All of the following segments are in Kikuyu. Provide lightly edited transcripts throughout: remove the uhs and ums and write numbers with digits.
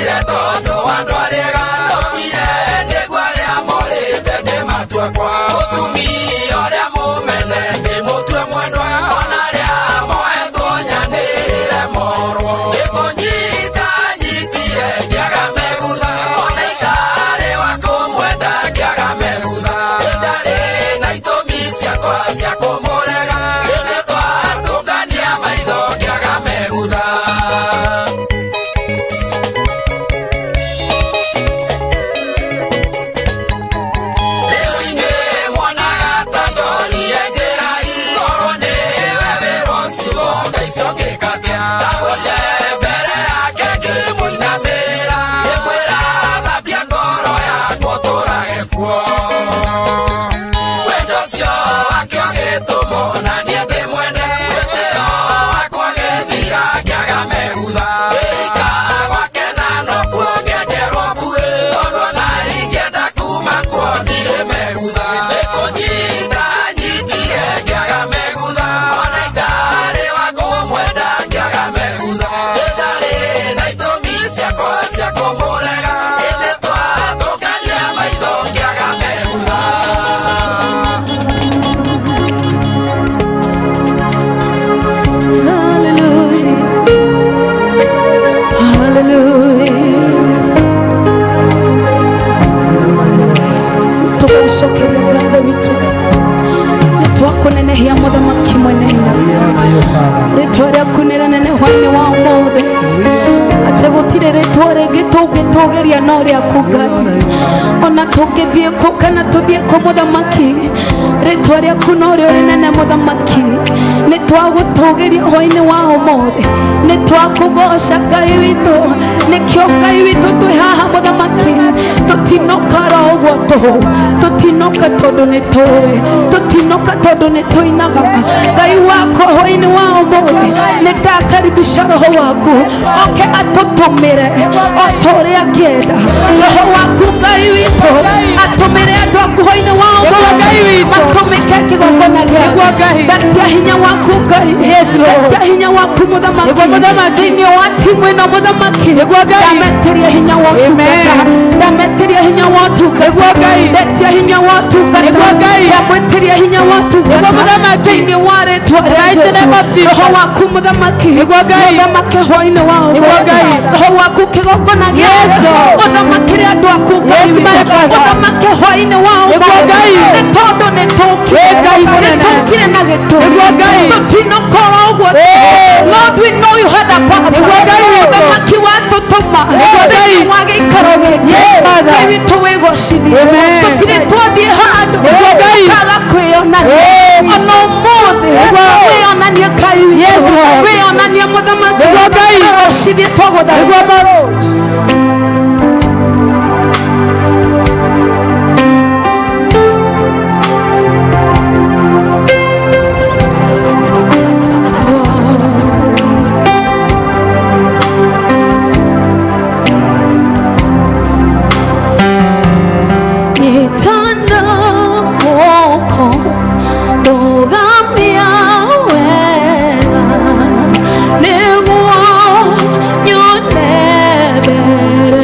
Ndokire tondũ wa andũ arĩa ega, ndokire nĩguo arĩa morĩte ndĩmatue kwa. Mũtumia ũrĩa mũmene ndĩmũtue mwendwa, ona arĩa moetwo nyanĩrĩre morwo. Nĩkũnyita nyitire ngĩaga megutha, ona itarĩ wa kũmwenda ngĩaga megutha. Ndarĩ na itũmi ciakwa cia kũmũrega, ĩndĩ twatũngania maitho ngĩaga megutha. Rĩu inyuĩ mwonaga ta ndorire njĩra, ikorwo nĩwe wĩrwo ciugo ta icio ngĩkatia. Ndagũire mbere yake ngĩmũinamĩrĩra, ngĩmwĩra thambia ngoro yakwa ũtũrage kuo. Wendo ũcio wake ũgĩtũmwo na niĩ ndĩmwende, wĩtĩo wakwa ũgĩthira ngĩaga megutha. Ngĩika gwake na nokuo ngĩenjerwo mbuĩ, tondũ ona ingĩenda kuma kuo ndirĩ megutha. Nĩkũnyita nyitire ngĩaga megutha, ona itarĩ wa kũmwenda ngĩaga megutha. Ndarĩ na itũmi ciakwa cia kũmũrega, ĩndĩ twatũngania maitho ngĩaga megutha. Hallelujah. Hallelujah. Tũgũcokeria ngatho witũ nĩ twakũnenehia mũthamaki mwene rĩtwa rĩaku nĩ rĩnene hwainĩ wa ũmũthĩ atĩ gũtirĩ rĩtwa rĩngĩ tũngĩtũgĩria no rĩaku Ngai ona tũngĩthiĩ kũ kana tũthiĩ kũ mũthamaki rĩtwa rĩaku no rĩo rĩnene mũthamaki nĩ twagũtũgĩria hwainĩ wa ũmũthĩ nĩ twakũgoca Ngai witũ nĩkĩo Ngai witũ twĩ haha mũthamaki tũtinoka ro ũguo tũhũ tũtinoka tondũ nĩ tũĩ tũtinoka tondũ nĩ tũinaga Ngai wakwa hwainĩ wa ũmũthĩ nĩ ndakaribisha roho waku oke atũtũmĩre o ta ũrĩa angĩenda roho waku Ngai witũ atũmĩre andũ aku hwainĩ wa ũmũthĩ matũmĩke kĩgongona gĩaku ndetia hinya waku Ngai ndetia hinya waku mũthamaki thĩinĩ wa timu ĩno mũthamaki ndametĩria hinya waku ndametĩria hinya wa ũtungata ndetia hinya wa ũtungata ndamwĩtĩria hinya wa ũtungata thĩinĩ wa rĩtwa rĩa Jesũ roho waku mũthamaki mũthamaki hwainĩ wa ũmũthĩ roho waku kĩgongona gĩaku ũthamakĩre andũ aku Ngai witũ ũthamake hwainĩ wa ũmũthĩ nĩ tondũ nĩ tũkire nĩ tũkire na gĩtũmi tũtinokorwo ũguo. Lord, we know you had a purpose. Mũthamaki watũtũma thĩinĩ wa gĩikaro gĩkĩ Ngai witũ wĩgocithie tũtirĩ twathiĩ handũ kaga kwĩyonania ona ũmũthĩ wĩyonanie Ngai witũ wĩyonanie mũthamaki wĩgocithie twagũthaitha. Nyitana moko rũgamia wega nĩguo nyone mbere.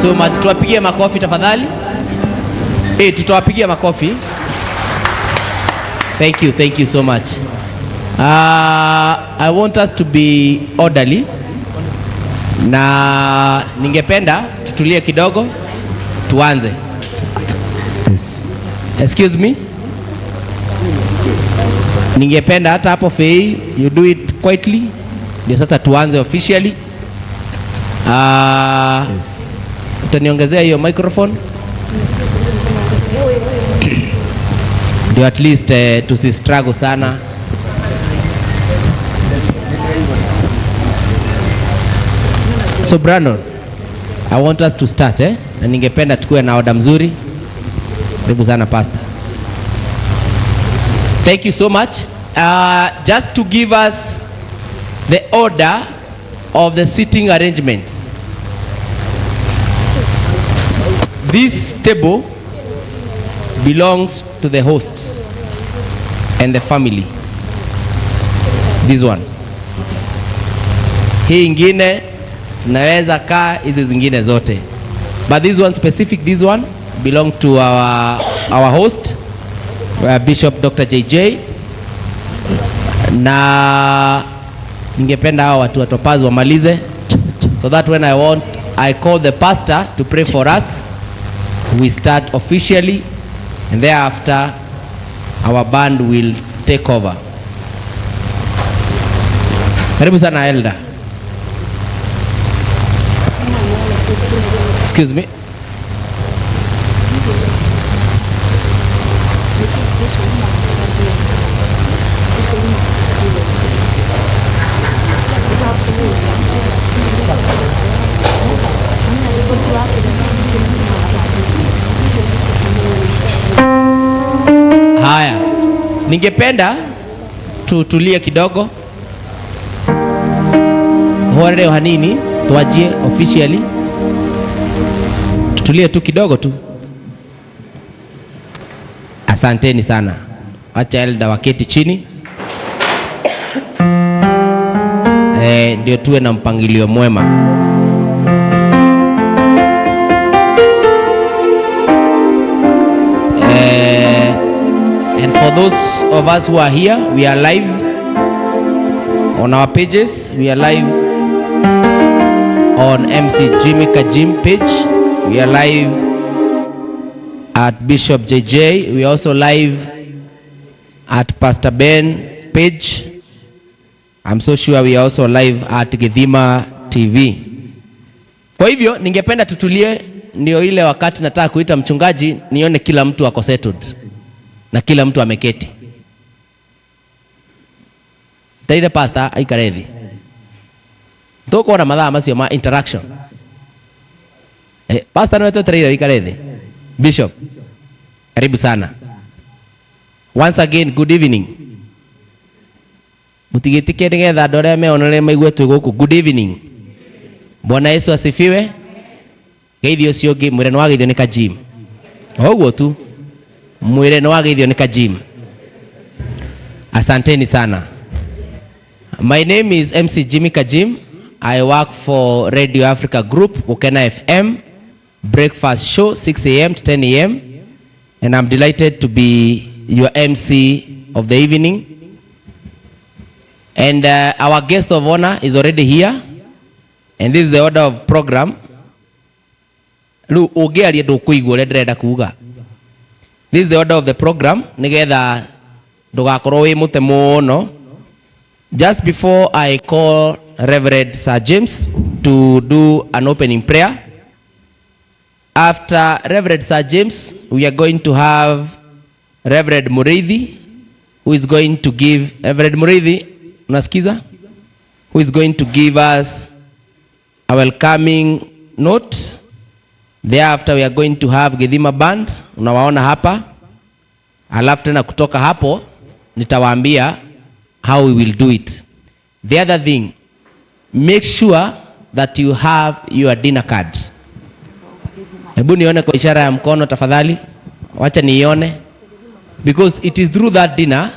so much. Tuwapigie makofi tafadhali. Eh, tutawapigia makofi. Thank you, thank you so much. I want us to be orderly na ningependa tutulie kidogo tuanze. Yes. Excuse me. Ningependa hata hapo Fei, you do it quietly. Ndio sasa tuanze officially. Yes. Utaniongezea hiyo microphone ndio at least tusi struggle sana. Yes. So Brandon, I want us to start eh? Na ningependa tukuwe na order mzuri. Karibu sana pastor. Thank you so much. Just to give us the order of the seating arrangements. This table belongs to the hosts and the family. This one. Hii ingine naweza kaa hizi zingine zote. But this one specific, this one belongs to our host Bishop Dr. JJ, na ningependa hao watu wa Topaz wamalize so that when I call the pastor to pray for us, we start officially and thereafter our band will take over. Karibu sana elder. Excuse me. Haya, ningependa tutulie kidogo, horere hanini, tuachie officially, tutulie tu kidogo tu. Asanteni sana, acha elder waketi chini ndio tuwe na mpangilio mwema. And for those of us who are here, we are live on our pages. We are live on MC Jimmy Kajim page. We are live at Bishop JJ. We are also live at Pastor Ben page. I'm so sure we are also live at Githima TV. Kwa hivyo ningependa tutulie, ndio ile wakati nataka kuita mchungaji nione kila mtu ako settled na kila mtu ameketi. Taire pastor aikare thi. Tukuona mathaa macio ma interaction. Pastor niwe twetereire aikare thi. Bishop, karibu sana. Once again, good evening. Mutigitike nigetha andũ arĩa meonere maigue twĩ gũkũ. Good evening. Bwana Yesu asifiwe. Geithio ũcio ũngĩ mwĩre nĩwageithio nĩ Kajim. O ũguo tu mwĩre nĩwageithio nĩ Kajim. Asanteni sana. My name is MC Jimmy Kajim. I work for Radio Africa Group, Ukena FM, breakfast show 6 a.m. to 10 a.m. And I'm delighted to be your MC of the evening. And our guest of honor is already here. And this is the order of program. Rĩu ũngĩaria ndũkũigua ũrĩa ndĩrenda kuga. This is the order of the program nĩgetha ndũgakorwo wĩ mũte mũno. Just before I call Reverend Sir James to do an opening prayer, after Reverend Sir James, we are going to have Reverend Mureithi, who is going to give, Reverend Mureithi, unasikiza? Who is going to give us a welcoming note. Thereafter we are going to have Githima Band, unawaona hapa. Alafu tena kutoka hapo nitawaambia how we will do it. The other thing, make sure that you have your dinner card. Hebu nione kwa ishara ya mkono tafadhali. Wacha nione. Because it is through that dinner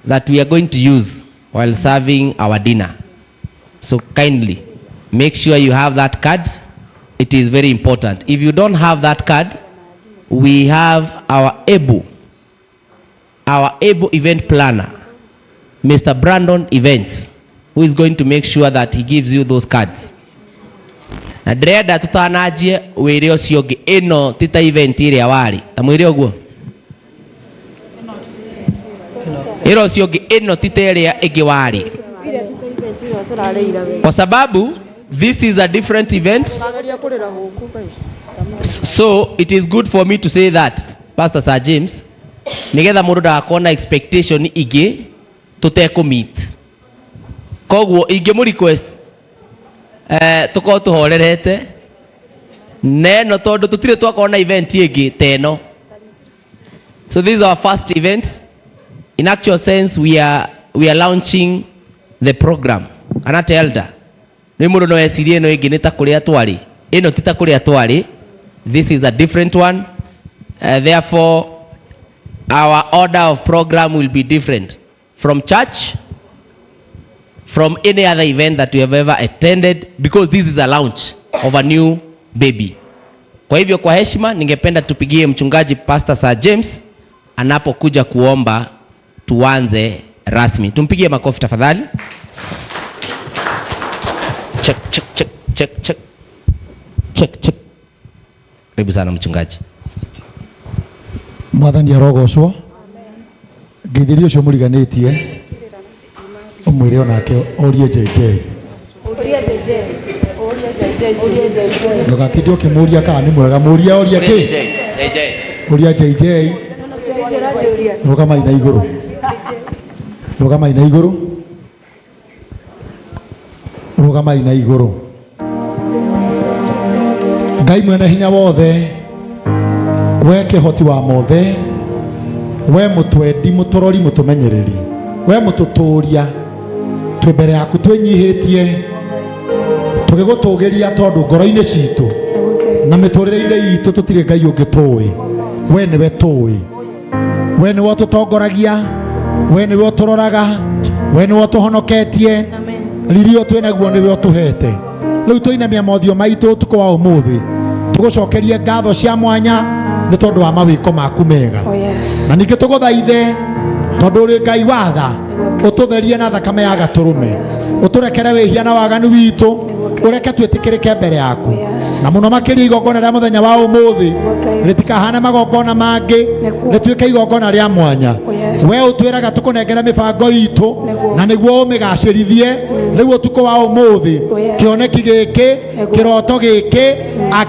that we are going to use while serving our dinner. So kindly make sure you have that card. It is very important. If you don't have that card, we have our able event planner, Mr. Brandon Events, who is going to make sure that he gives you those cards. Na ndĩrenda tũtananjie wĩre ũcio ũngĩ, ĩno ti ta event ĩrĩa warĩ, ta mwĩre ũguo, ĩra ũcio ũngĩ, ĩno ti ta ĩrĩa ĩngĩ warĩ, kwa sababu this is a different event. So it is good for me to say that, Pastor Sir James, nigetha mũndũ ndagakorwo na expectation ingĩ tũtekũ meet. Koguo ingĩmũ request tũkorwo tũhorerete neno, tondũ tũtirĩ twakorwo na event ĩngĩ ta ĩno. So this is our first event. In actual sense, we are launching the program. Kana te elder, nĩ mũndũ no ecirie ĩno ĩngĩ nĩ ta kũrĩa twarĩ. Ĩno ti ta kũrĩa twarĩ. This is a different one. Therefore our order of program will be different from church, from any other event that we have ever attended, because this is a launch of a new baby. Kwa hivyo, kwa heshima, ningependa tupigie mchungaji Pastor Sir James anapokuja kuomba tuanze rasmi. Tumpigie makofi tafadhali. Check, check, check, check, check. Check, check. Karibu sana, mchungaji. Mwathani arogocwo. Ngeithĩria ũcio mũriganĩtie, ũmwĩre onake orie JJ. Ũria JJ. Ũria JJ. Ndũgatinde ũkĩmũria kana nĩ mwega, mũrie orie kĩ. JJ. Ũria JJ. Rũgamai na igũrũ, rũgamai na igũrũ, rũgamai na igũrũ. Ngai mwene hinya wothe, we kĩhoti wa mothe, we mũtwendi, mũtũrori, mũtũmenyereri, we mũtũtũria, twĩ mbere yaku twĩnyihĩtie tũgĩgũtũgĩria, tondũ ngoro-inĩ citũ na mĩtũrĩre-inĩ itũ tũtirĩ Ngai ũngĩ tũĩ, we nĩwe tũĩ. We nĩwe ũtũtongoragia, we nĩwe ũtũroraga, we nĩwe ũtũhonoketie. Riri ũyũ twĩ naguo nĩwe ũtũhete. Rĩu tũinamia mothiũ maitũ ũtukũ wa ũmũthĩ, tũgũcokerie ngatho cia mwanya nĩ tondũ wa mawĩko maku mega. Oh yes. Na ningĩ tũgũthaithe, tondũ ũrĩ Ngai watha, ũtũtherie na thakame ya gatũrũme, ũtũrekere wĩhia na waganu witũ, ũreke twĩtĩkĩrĩke mbere yaku. Yes. Na mũno makĩria, igongona rĩa mũthenya wa ũmũthĩ Ngai. rĩtikahane magongona mangĩ, Nĩguo. rĩtuĩke igongona rĩa mwanya. Oh, yes. We ũtwĩraga tũkũnengere mĩbango itũ Nĩguo. na nĩguo ũmĩgacĩrithie. Rĩu ũtukũ wa ũmũthĩ, Oh, yes. kĩoneki gĩkĩ, Nĩguo. kĩroto gĩkĩ,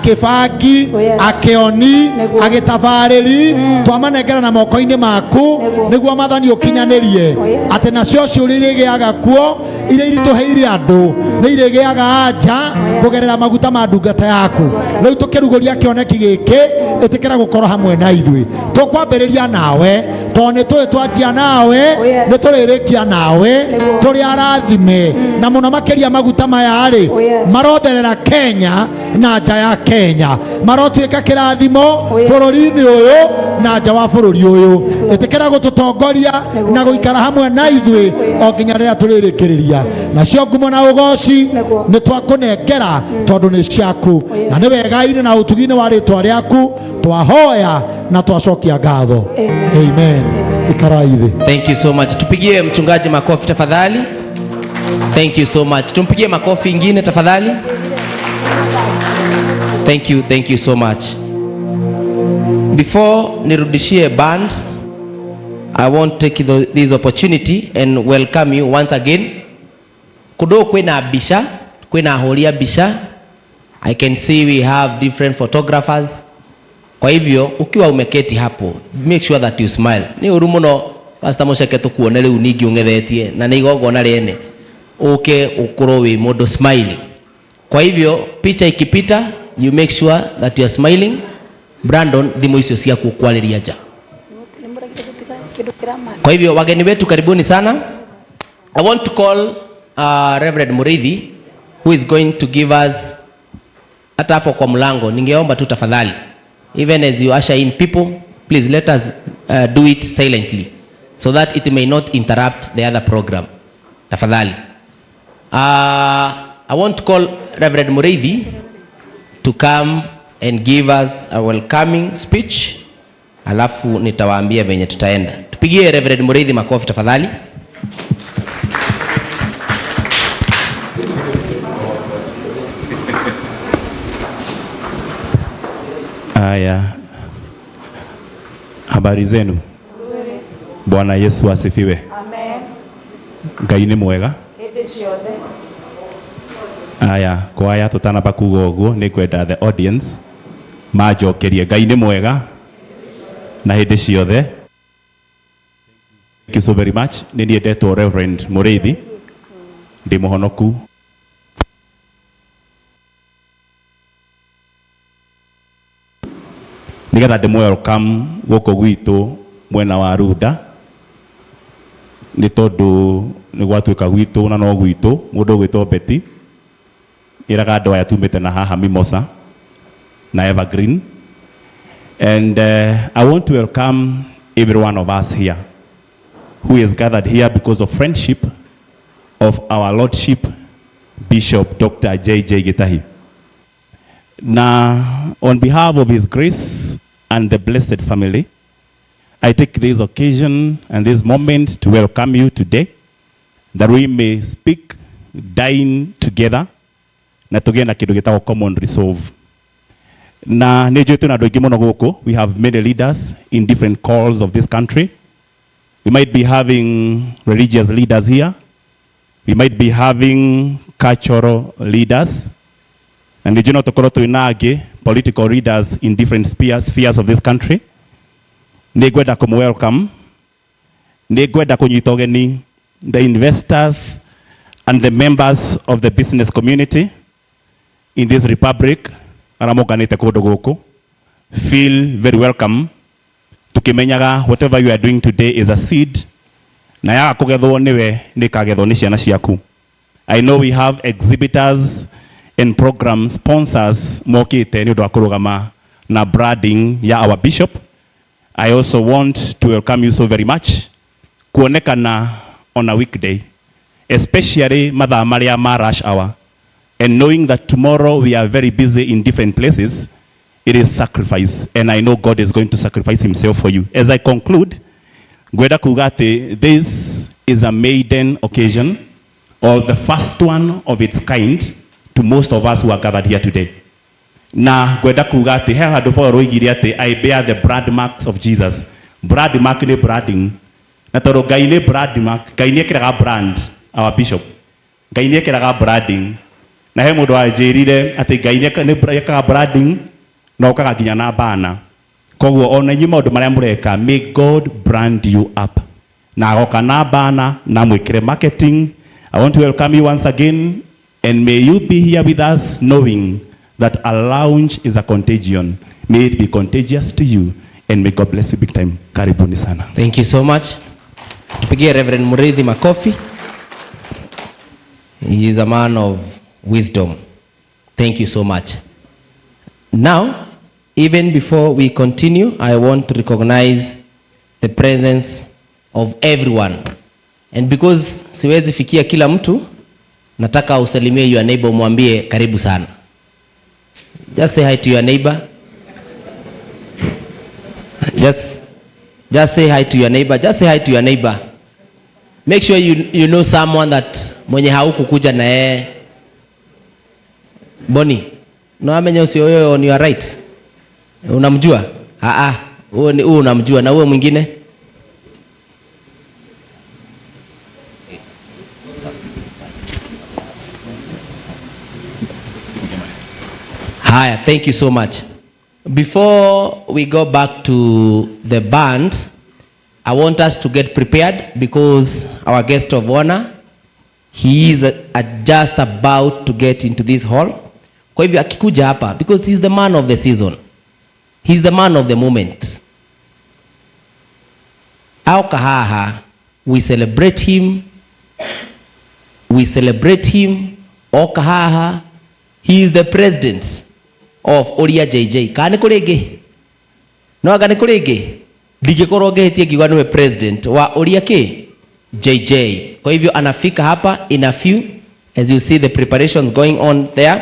akĩbangi, Oh, yes. akĩoni, Nĩguo. agĩtabarĩri, twamanengera na moko-inĩ maku, Nĩguo. nĩguo Mathani ũkinyanĩrie Oh, yes. atĩ nacio ciũria iria igĩaga kuo, iria iritũhĩire andũ, nĩ irĩgĩaga anja kũgerera maguta ma ndungata yaku. Rĩu tũkĩrugũria kĩoneki gĩkĩ, ĩtĩkĩra gũkorwo hamwe na ithuĩ. Tũkwambĩrĩria nawe, tondũ nĩ tũĩ twanjia nawe, Oh, yes. nĩ tũrĩrĩkia nawe. Nĩguo. Tũrĩ arathime, na mũno makĩria maguta maya rĩ, Oh, yes. marotherera Kenya na nja ya Kenya, marotuĩka kĩrathimo Oh, yes. bũrũri-inĩ ũyũ na nja wa bũrũri ũyũ. Yes, Lord. Ĩtĩkĩra gũtũtongoria Nĩguo. na gũikara hamwe na ithuĩ Oh, yes. o nginya rĩrĩa tũrĩrĩkĩrĩria. Nacio ngumo na ũgoci Nĩguo. nĩ twakũnengera, tondũ nĩ ciaku, Oh, yes. na nĩ wega-inĩ na ũtugi-inĩ wa rĩtwa rĩaku twahoya na twacokia ngatho. Amen. Amen. Ikarai thĩ. Thank you so much. Tupigie mchungaji makofi tafadhali. Thank you so much. Tumpigie makofi ingine tafadhali. Thank you, thank you so much. Before nirudishie band, I want to take this opportunity and welcome you once again. Kudo kwina mbica, kwina ahũri a mbica. I can see we have different photographers. Kwa hivyo ukiwa umeketi hapo, make sure that you smile. Nĩ ũru mũno, Pastor Mũceke, tũkuone rĩu ningĩ ũng'ethetie na nĩ igongona rĩene, ũke ũkorwo wĩ mũndũ smiling. Kwa hivyo picha ikipita, you make sure that you are smiling. Brandon, thimũ icio ciaku kwarĩria nja. Kwa hivyo wageni wetu, karibuni sana. I want to call Reverend Murithi, who is going to give us, hata hapo kwa mlango ningeomba tu tafadhali, even as you usher in people, please let us do it silently so that it may not interrupt the other program, tafadhali. I want to call Reverend Murithi. to come and give us a welcoming speech, alafu nitawaambia venye tutaenda. Tupigie Reverend Muriithi makofi tafadhali. Haya, habari zenu? Bwana Yesu asifiwe. Amen. Ngai nĩ mwega. Hĩndĩ ciothe. Aya, kwaya tũtanamba kuga ũguo nĩ ngwenda the audience manjokerie Ngai nĩ mwega na hĩndĩ ciothe. Thank you so very much. Nĩ niĩ ndetwo Reverend Mũrĩithi, ndĩ mũhonoku. Nĩgetha ndĩmũ welcome gũkũ gwitũ mwena wa Runda, nĩ tondũ nĩ gwatuĩka gwitũ na no gwitũ, mũndũ ũgwĩtwo Betty ĩraga andũ aya tumĩte na haha Mimosa na Evergreen. And I want to welcome every one of us here who is gathered here because of friendship of our Lordship Bishop Dr. J.J. Gitahi. Now, on behalf of His Grace and the Blessed Family, I take this occasion and this moment to welcome you today, that we may speak, dine together, na tũgĩe na kĩndũ gĩtagwo common resolve. Na nĩ njũĩ twĩna andũ aingĩ mũno gũkũ. We have many leaders in different calls of this country. We might be having religious leaders here. We might be having cultural leaders. Na nĩ njũĩ no tũkorwo twĩna angĩ political leaders in different spheres of this country. Nĩ ngwenda kũmũ welcome. Nĩ ngwenda kũnyita ũgeni the investors and the members of the business community in this republic arĩa monganĩte kũndũ gũkũ. Feel very welcome. Tukimenyaga whatever you are doing today is a seed, na yaga kũgethwo nĩwe nĩ kagethwo nĩ ciana ciaku. I know we have exhibitors and program sponsors mokĩte nĩ ũndũ wa kũrũgama na branding ya our bishop. I also want to welcome you so very much kuonekana on a weekday, especially mathaa marĩa ma rush hour, and knowing that tomorrow we are very busy in different places. It is sacrifice, and I know God is going to sacrifice himself for you. As I conclude, ngwenda kuga atĩ this is a maiden occasion, or the first one of its kind to most of us who are gathered here today. Na ngwenda kuga atĩ he handũ Paul oigire atĩ I bear the brand marks of Jesus. Brand mark nĩ branding. Na tondũ Ngai nĩ brand mark, Ngai nĩ ekĩraga brand, our bishop. Ngai nĩ ekĩraga branding. Na he mũndũ wanjĩrire atĩ Ngai nĩ ekaga branding na okaga nginya na bana. Koguo ona inyuĩ maũndũ marĩa mũreka, may God brand you up. Na agoka na bana na mwĩkĩre marketing. I want to welcome you once again, and may you be here with us knowing that a lounge is a contagion. May it be contagious to you, and may God bless you big time. Karibuni sana. Thank you so much. Tupigie Reverend Muriithi makofi. He is a man of wisdom. Thank you so much. Now, even before we continue, I want to recognize the presence of everyone. And because siwezi fikia kila mtu, nataka usalimie your neighbor, umwambie karibu sana. Just say hi to your neighbor. Just say hi to your neighbor. Just say hi to your neighbor. Make sure you know someone that mwenye haukukuja na yeye. Boni, no amenye ucio huyo on your right. Unamjua? Ah ah, huo ni huo unamjua na huo mwingine? Haya, thank you so much. Before we go back to the band, I want us to get prepared because our guest of honor, he is just about to get into this hall. Kwa hivyo akikuja hapa, because he's the man of the season. He's the man of the moment. Auka haha, we celebrate him. We celebrate him. Oka haha, he is the president of Oria JJ. Kana nĩ kũrĩ ĩngĩ? No anga nĩ kũrĩ ĩngĩ? Ndingĩkorwo ngĩhĩtie ngiuga nĩwe president wa Oria kĩ? JJ. Kwa hivyo anafika hapa in a few, as you see the preparations going on there.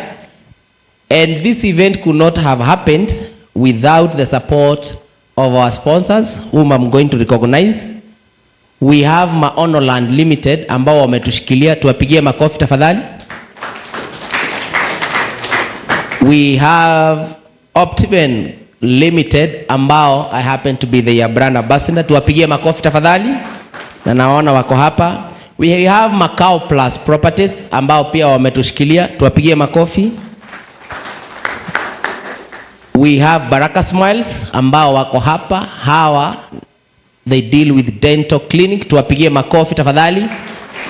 And this event could not have happened without the support of our sponsors whom I'm going to recognize. We have Maono Land Limited ambao wametushikilia, tuwapigie makofi tafadhali. We have Optiven Limited ambao I happen to be their brand ambassador, tuwapigie makofi tafadhali, na naona wako hapa. We have Macau Plus Properties ambao pia wametushikilia, tuwapigie makofi. We have Baraka Smiles ambao wako hapa, hawa they deal with dental clinic, tuwapigie makofi tafadhali.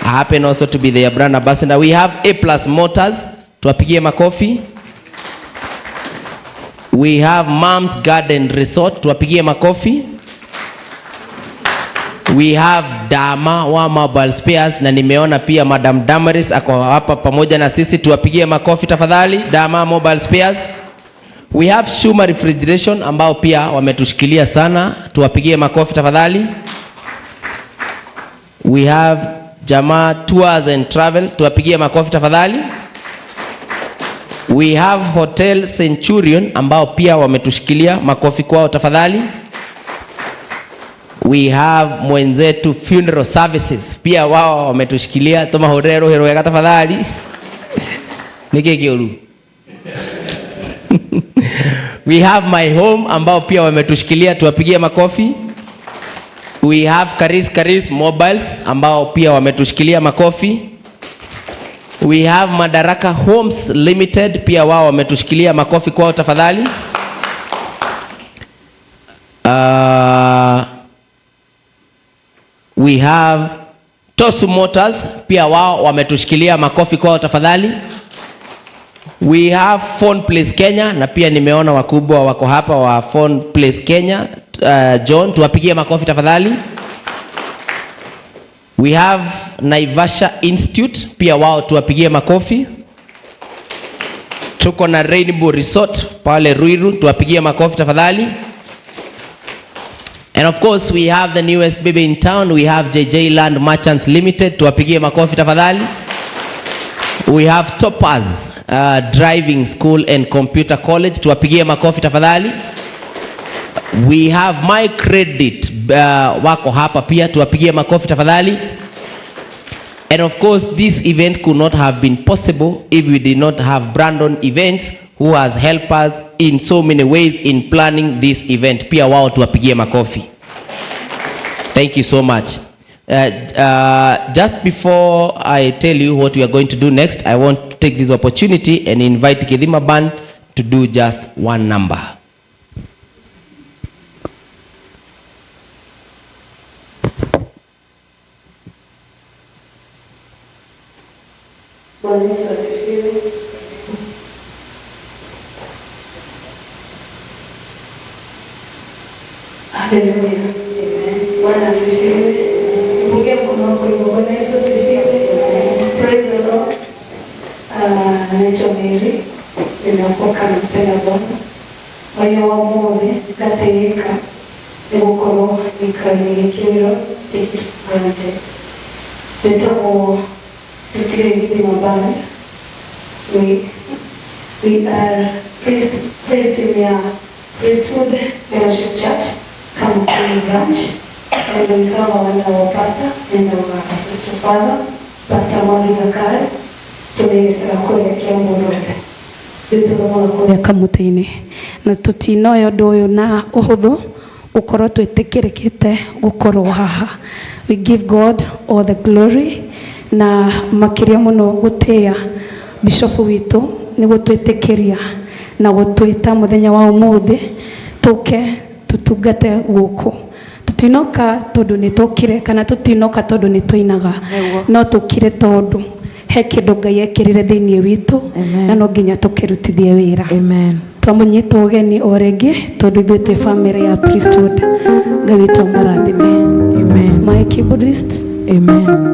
I happen also to be their brand ambassador. We have A Plus Motors, tuwapigie makofi. We have Mom's Garden Resort, tuwapigie makofi. We have Dama wa Mobile Spares na nimeona pia Madam Damaris ako hapa pamoja na sisi, tuwapigie makofi tafadhali. Dama Mobile Spares. We have Shuma Refrigeration ambao pia wametushikilia sana, tuwapigie makofi tafadhali. We have Jamaa Tours and Travel, tuwapigie makofi tafadhali. We have Hotel Centurion ambao pia wametushikilia, makofi kwao tafadhali. We have Mwenzetu Funeral Services pia wao wametushikilia, tumahurere ruhi rwega tafadhali. Niki kiuru? We have My Home ambao pia wametushikilia, tuwapigie makofi. We have Karis Karis Mobiles ambao pia wametushikilia, makofi. We have Madaraka Homes Limited pia wao wametushikilia, makofi kwao tafadhali. We have Tosu Motors pia wao wametushikilia, makofi kwao tafadhali. We have Phone Place Kenya na pia nimeona wakubwa wako hapa wa Phone Place Kenya. John, tuwapigie makofi tafadhali. We have Naivasha Institute pia wao tuwapigie makofi. Tuko na Rainbow Resort pale Ruiru, tuwapigie makofi tafadhali. And of course we have the newest baby in town, we have JJ Land Merchants Limited, tuwapigie makofi tafadhali. We have Topaz Driving School and Computer College, tuwapigie makofi tafadhali. We have My Credit wako hapa pia, tuwapigie makofi tafadhali. And of course this event could not have been possible if we did not have Brandon Events who has helped us in so many ways in planning this event. Pia wao tuwapigie makofi. Thank you so much. Just before I tell you what we are going to do next, I want to take this opportunity and invite Kithima Band to do just one number. Bwana Yesu asifiwe. Haleluya. Amen. Bwana asifiwe. Pungia mkono wako hivyo. Bwana Yesu asifiwe. Praise the Lord. Naitwa Mary. Nimeokoka na mpenda Bwana. Kwa hiyo wamuone ngatĩĩka nĩ gũkorwo gĩikaro-inĩ gĩkĩ wĩra take it for granted. Twĩtagwo Tutire Githima Band. We are priest in ya Priesthood Fellowship Church, Kamutini branch. And we serve our our pastor and our spiritual father, Pastor Mwangi Zakari. Tumeisira kũrĩa Kiambu Road. Rĩu tũthomaga kũrĩa Kamũtĩ-inĩ na tũtinoya ũndũ ũyũ na ũhũthũ gũkorwo twĩtĩkĩrĩkĩte gũkorwo haha. We give God all the glory na makĩria mũno gũtĩĩa bishop witũ nĩ gũtwĩtĩkĩria na gũtwĩta mũthenya wa ũmũthĩ tũke tũtungate gũkũ. Tũtinoka tondũ nĩ tũkire kana tũtinoka tondũ nĩ tũinaga, no tũkire tondũ he kĩndũ Ngai ekĩrire thĩinĩ witũ na no nginya tũkĩrutithie wĩra. Twamũnyita ũgeni o rĩngĩ tondũ ithuĩ twĩ family ya priesthood. Ngai witũ amũrathime. Amen. My keyboardist. Amen.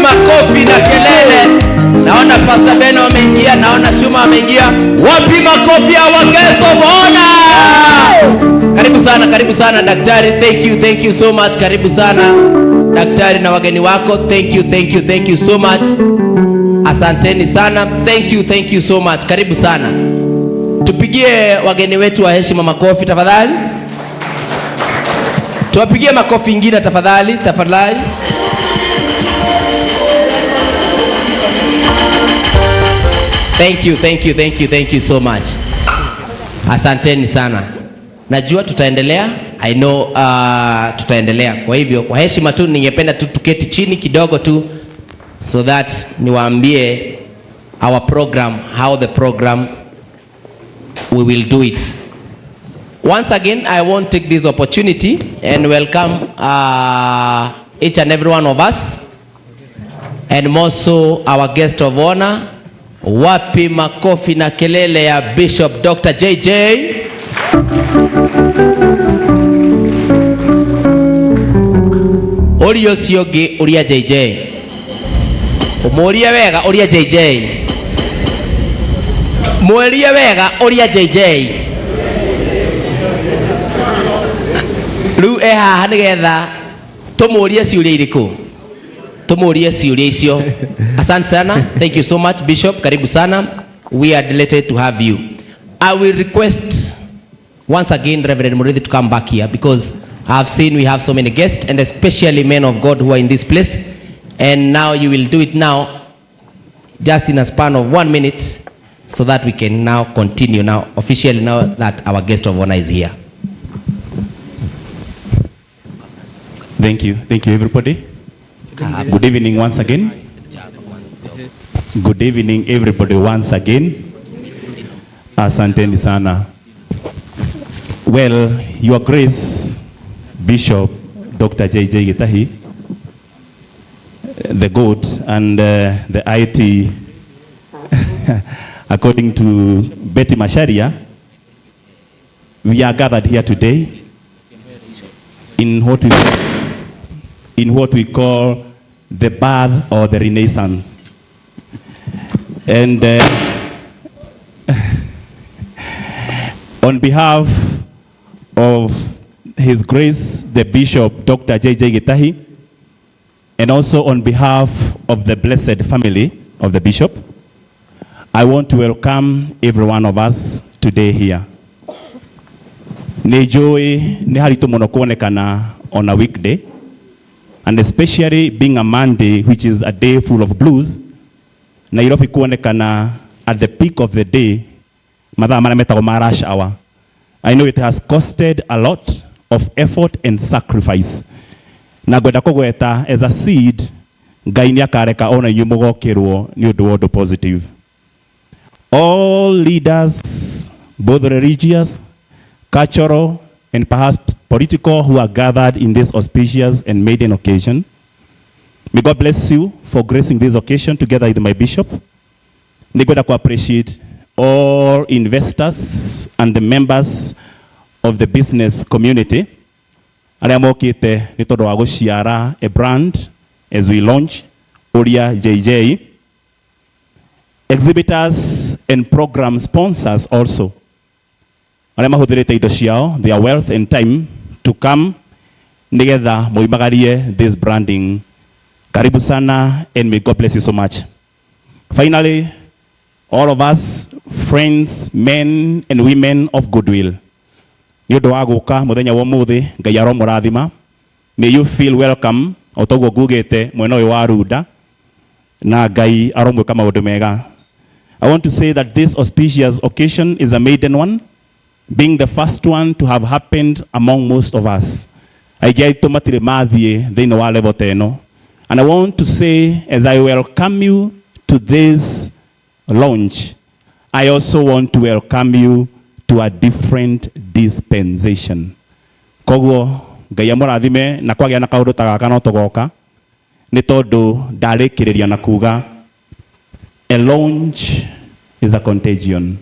Makofi na kelele? Naona Pastor Beno ameingia, naona Shuma ameingia. Wapi makofi ya our guest of honor? Karibu sana, karibu sana daktari. Thank you, thank you so much. Karibu sana daktari na wageni wako. Thank you, thank you, thank you so much. Asanteni sana. Thank you, thank you so much. Karibu sana. Tupigie wageni wetu wa heshima makofi tafadhali. Tuwapigie makofi ingine tafadhali, tafadhali. Thank you, thank you, thank you, thank you so much. Asanteni sana. Najua tutaendelea. I know tutaendelea. Kwa hivyo kwa heshima tu ningependa tu tuketi chini kidogo tu so that niwaambie our program, how the program we will do it. Once again, I want to take this opportunity and welcome each and every one of us, and more so our guest of honor. Wapi makofi na kelele ya Bishop Dr. JJ? Ũria ũcio ũngĩ, ũria JJ. Ũmũrie wega, ũria JJ. Mwĩrie wega, ũria JJ. Rĩu e haha nĩgetha tũmũrie ciũria irĩkũ? Tũmũrie ciũria icio. Asante sana. Thank you so much, Bishop. Karibu sana. We are delighted to have you. I will request once again Reverend Murithi to come back here because I've seen we have so many guests and especially men of God who are in this place. And now you will do it now just in a span of 1 minute so that we can now continue now officially, now that our guest of honor is here. Thank you. Thank you, everybody. Good evening once again. Good evening, everybody, once again. Asanteni sana. Well, Your Grace, Bishop Dr. J.J. Gitahi, the GOAT and the IT, according to Betty Macharia, we are gathered here today in what we call the birth or the Renaissance. And on behalf of His Grace, the Bishop Dr. J.J. Gitahi, and also on behalf of the blessed family of the Bishop, I want to welcome every one of us today here. Nĩ njũĩ nĩ haritũ mũno kuonekana on a weekday, and especially being a Monday, which is a day full of blues, Nairobi kuonekana at the peak of the day, mathaa marĩa metagwo ma rush hour. I know it has costed a lot of effort and sacrifice. Na ngwenda kũgweta as a seed, Ngai nĩ akareka ona inyuĩ mũgokĩrwo nĩ ũndũ wa ũndũ positive. All leaders, both religious, cultural, and perhaps political, who are gathered in this auspicious and maiden occasion, may God bless you for gracing this occasion together with my bishop. Nĩngwenda ku appreciate all investors and the members of the business community arĩa mokĩte nĩ tondũ wa gũciara a brand as we launch Uria JJ. Exhibitors and program sponsors also arĩa mahũthĩrĩte indo ciao, their wealth and time, to come nĩgetha moimagarie this branding. Karibu sana and may God bless you so much. Finally, all of us, friends, men and women of goodwill, nĩ ũndũ wa gũka mũthenya wa ũmũthĩ, Ngai aromũrathima. May you feel welcome o toguo ngugĩte mwena ũyũ wa Runda, na Ngai aromwĩka maũndũ mega. I want to say that this auspicious occasion is a maiden one, being the first one to have happened among most of us. Aingĩ aitũ matirĩ mathiĩ thĩinĩ wa level ta ĩno. And I want to say, as I welcome you to this launch, I also want to welcome you to a different dispensation. Koguo Ngai amũrathime, na kwagĩa na kaũndũ ta gaka no tũgoka, nĩ tondũ ndarĩkĩrĩria na kuga a launch is a contagion.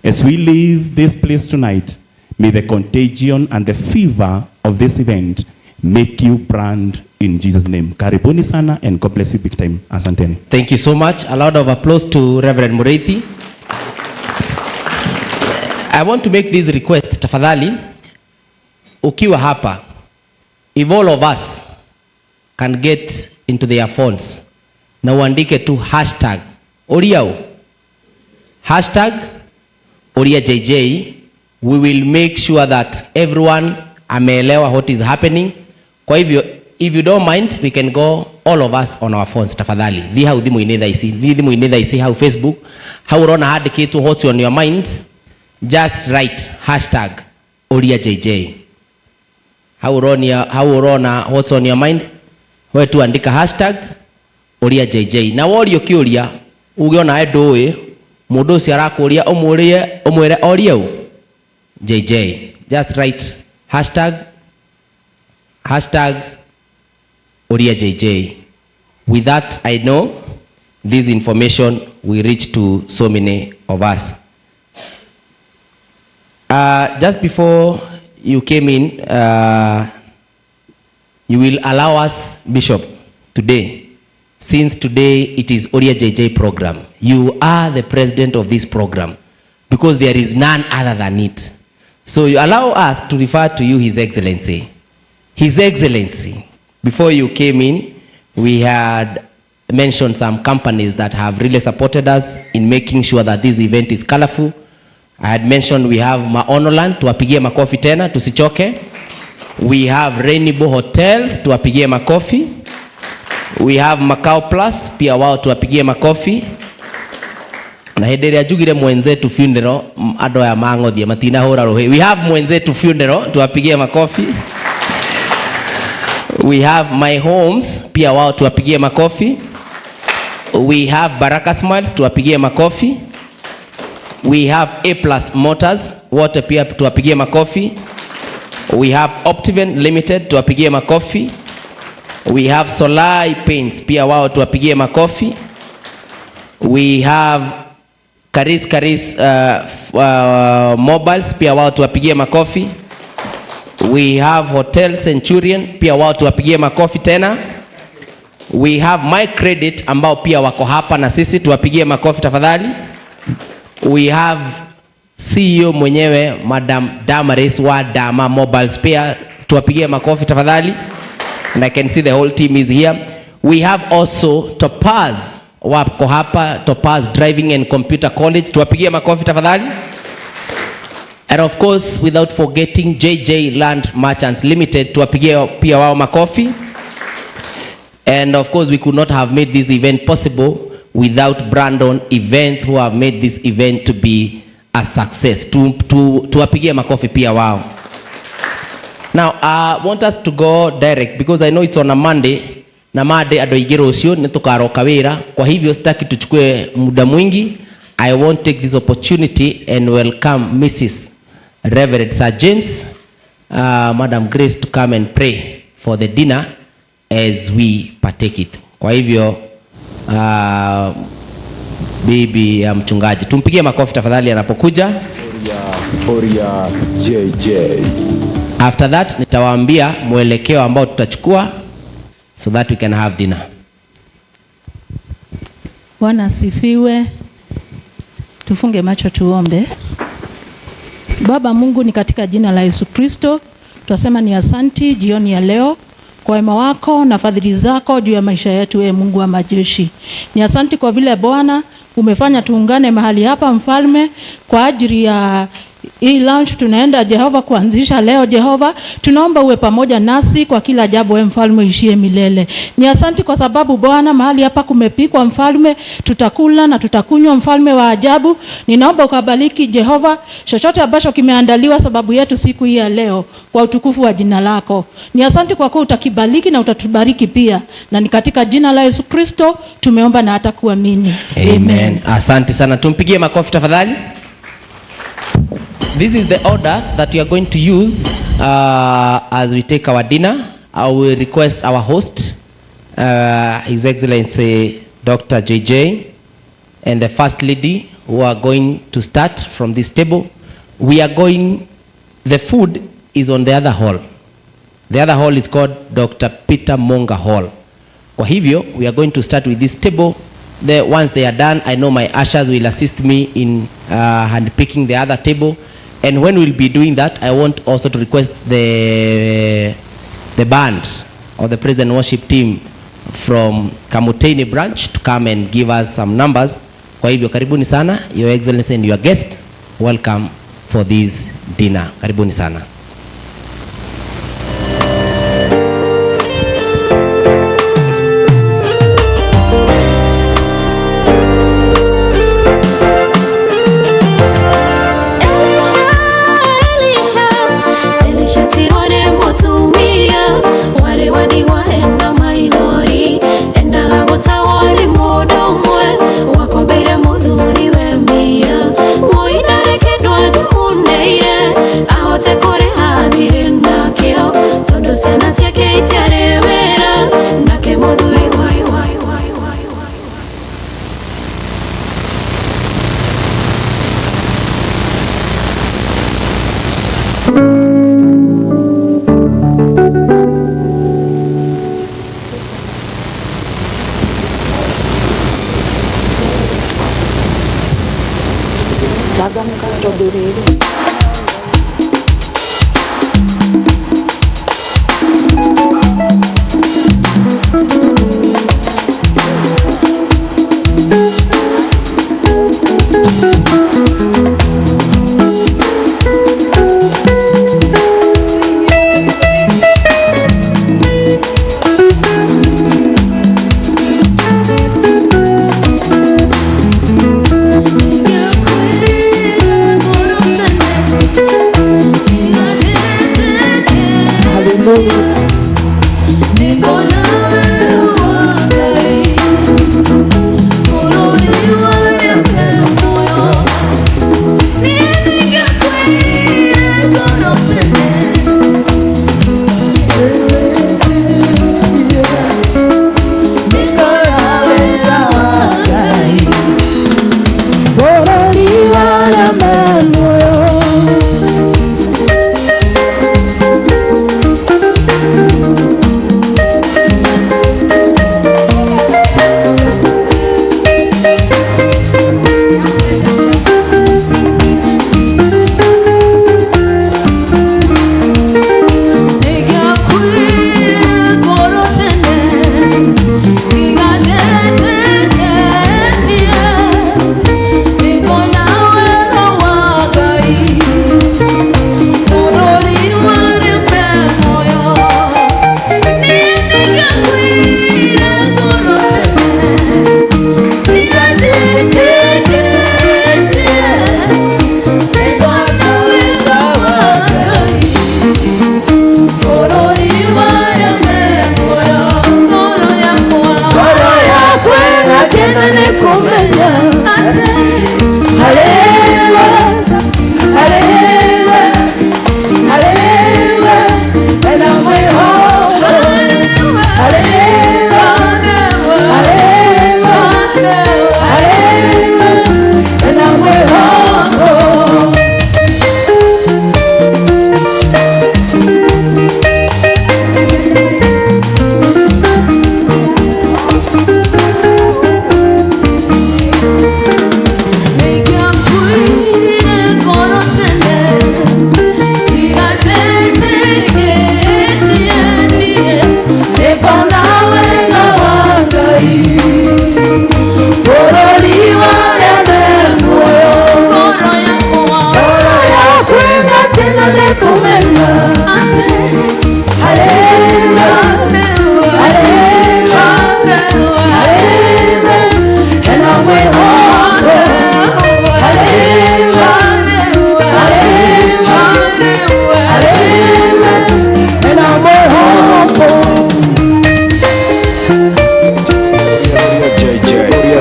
As we leave this place tonight, may the contagion and the fever of this event make you brand In Jesus name. Karibuni sana and God bless you big time. Asanteni. Thank you so much. A lot of applause to Reverend Mureithi. I want to make this request, tafadhali. Ukiwa hapa, if all of us can get into their phones na uandike tu #OriaJJ, we will make sure that everyone ameelewa what is happening. Kwa hivyo, if you don't mind, we can go all of us on our phones, tafadhali. Thi hau thimũ-inĩ thaa ici, thi thimũ-inĩ thaa ici hau Facebook, hau ũrona handĩkĩtwo "What's on your mind?", just write #OriaJJ. Hau ũronia, hau ũrona "What's on your mind?", we tu andika #OriaJJ. Na worio kĩũria, uge onawe ndũĩ, mũndũ ũcio arakũria ũmũrie, ũmwĩre orie ũ JJ. Just write #OriaJJ. With that, I know this information will reach to so many of us. Just before you came in, you will allow us, Bishop, today, since today it is Oria JJ program. You are the president of this program because there is none other than it. So you allow us to refer to you, His Excellency. His Excellency, before you came in, we had mentioned some companies that have really supported us in making sure that this event is colorful. I had mentioned we have Maonoland, tuwapigie makofi tena, tusichoke. We have Rainbow Hotels, tuwapigie makofi. We have Macau Plus, pia wao tuwapigie makofi. Na hĩndĩ ĩrĩa njugire Mwenzetu Funeral, andũ aya mang'othia matinahũra rũhĩ. We have Mwenzetu Funeral, tuwapigie makofi. We have My Homes, pia wao tuwapigie makofi. We have Baraka Smiles, tuwapigie makofi. We have A Plus Motors, wote pia tuwapigie makofi. We have Optiven Limited, tuwapigie makofi. We have Solai Paints, pia wao tuwapigie makofi. We have Karis Karis Mobiles, pia wao tuwapigie makofi. We have Hotel Centurion, pia wao tuwapigie makofi tena. We have My Credit ambao pia wako hapa na sisi, tuwapigie makofi tafadhali. We have CEO mwenyewe, Madam Damaris wa Dama Mobiles, pia tuwapigie makofi tafadhali. And I can see the whole team is here. We have also Topaz, wako hapa, Topaz Driving and Computer College, tuwapigie makofi tafadhali. And of course, without forgetting JJ Land Merchants Limited, tuwapigie pia wao makofi. And of course, we could not have made this event possible without Brandon Events, who have made this event to be a success. Tuwapigie makofi pia wao. Now, I want us to go direct because I know it's on a Monday na Monday andũ aingĩ rũciũ nĩ tũkaroka wĩra. Kwa hivyo sitaki tuchukue muda mwingi. I want to take this opportunity and welcome Mrs. Reverend Sir James, Madam Grace, to come and pray for the dinner as we partake it. Kwa hivyo, bibi ya mchungaji, tumpigie makofi tafadhali anapokuja. Oria JJ. After that nitawaambia mwelekeo ambao tutachukua so that we can have dinner. Bwana asifiwe. Tufunge macho tuombe. Baba Mungu, ni katika jina la Yesu Kristo twasema ni asanti jioni ya leo kwa wema wako na fadhili zako juu ya maisha yetu, ee Mungu wa majeshi. Ni asanti kwa vile Bwana umefanya tuungane mahali hapa, Mfalme, kwa ajili ya hii lunch tunaenda, Jehova, kuanzisha leo. Jehova, tunaomba uwe pamoja nasi kwa kila jambo, we Mfalme uishie milele. Ni asanti kwa sababu Bwana mahali hapa kumepikwa, Mfalme, tutakula na tutakunywa, Mfalme wa ajabu. Ninaomba ukabariki, Jehova, chochote ambacho kimeandaliwa sababu yetu siku hii ya leo kwa utukufu wa jina lako. Ni asanti kwa kuwa utakibariki na utatubariki pia, na ni katika jina la Yesu Kristo tumeomba na hata kuamini. Amen. Asante sana. Tumpigie makofi tafadhali. This is the order that we are going to use as we take our dinner. I will request our host, His Excellency Dr. JJ, and the First Lady, who are going to start from this table. We are going, the food is on the other hall. The other hall is called Dr. Peter Monga Hall. Kwa hivyo, we are going to start with this table. Once they are done, I know my ushers will assist me in handpicking the other table. And when we'll be doing that, I want also to request the band or the praise and worship team from Kamutini branch to come and give us some numbers. Kwa hivyo karibuni sana, Your Excellency and your guest, welcome for this dinner. Karibuni sana. Elisha, Elisha, Elisha tirore mutumia wari wadigwa ena maithori endaga gũtawari mũndũ ũmwe wakombeire mũthuri we mbia woi ndarĩ kĩndũ angĩmũneire ahote kũrĩha thirĩ nakĩo tondũ ciana ciake itiarĩ wĩra nake mũthuri wai wai wai wai wai. Changamka tondũ rĩrĩ.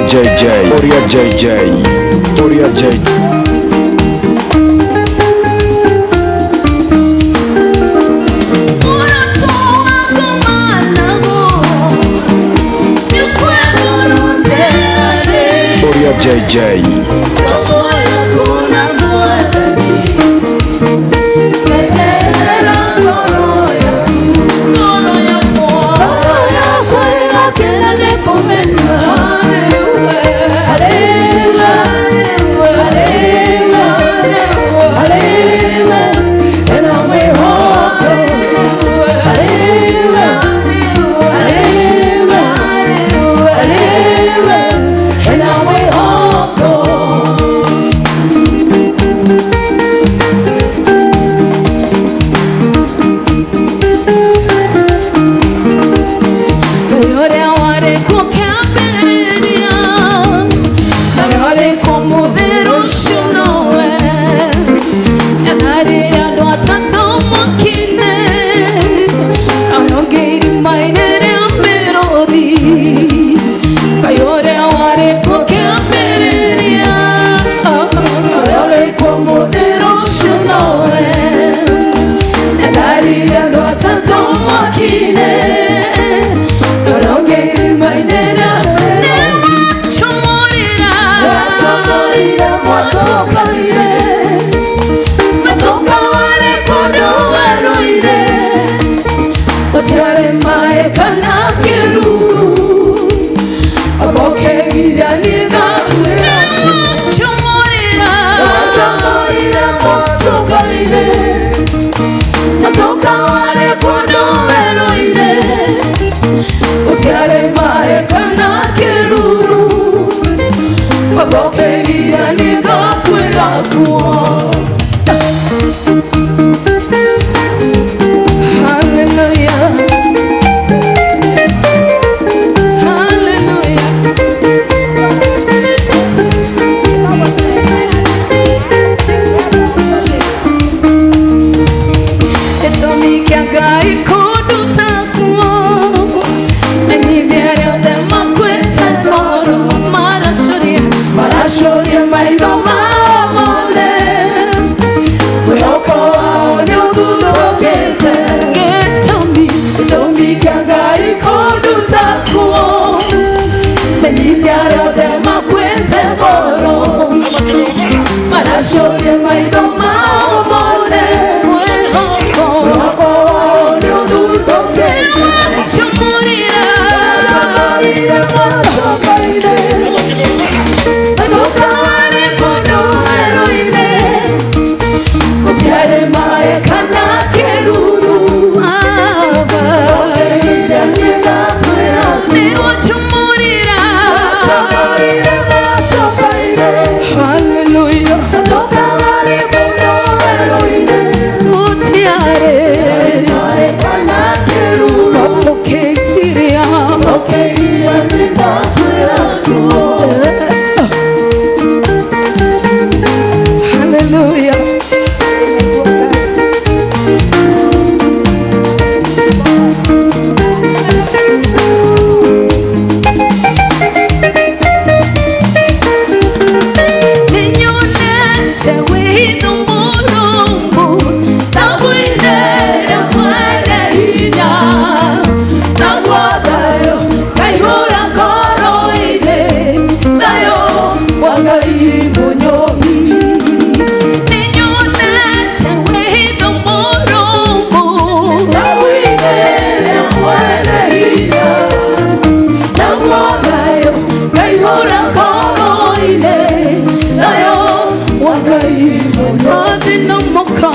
JJ, Oria JJ, Oria JJ. Oria JJ. Maĩ kana kĩruru Abokegiria nĩngakwĩra Chumurira Chumurira motoka-inĩ Motoka warĩ kũndũ werũ-inĩ Gũtiarĩ maĩ kana kĩruru Abokegiria nĩngakwĩra kuo. Hallelujah. Hallelujah. Gĩtũmi kĩa Ngai kũnduta kuo menyithia arĩa othe makuĩte ngoro maracũria maracũria maitho mao mone mwĩhoko wao nĩ ũthuthũkĩte. Gĩtũmi gĩtũmi kĩa Ngai kũnduta kuo menyithia arĩa othe makuĩte ngoro maracũria maitho mao mone mwĩhoko mwĩhoko wao nĩ ũthuthũkĩte. Chumurira chumurira motoka-inĩ motoka warĩ kũndũ werũ-inĩ gũtiarĩ maĩ kana kĩruru Hallelujah. Gũtiarĩ Wapokegiria Hallelujah. Ninyonete wĩhitho mũrũmu ndagũithĩra mwene hinya naguo thayũ kaihũra ngoro-inĩ thayũ wa Ngai mũnyũmbi. Ninyonete wĩhitho mũrũmu ndagũithĩra mwene hinya naguo thayũ kaihũra ngoro-inĩ thayũ wa Ngai mũnyũmbi. Mathĩna moka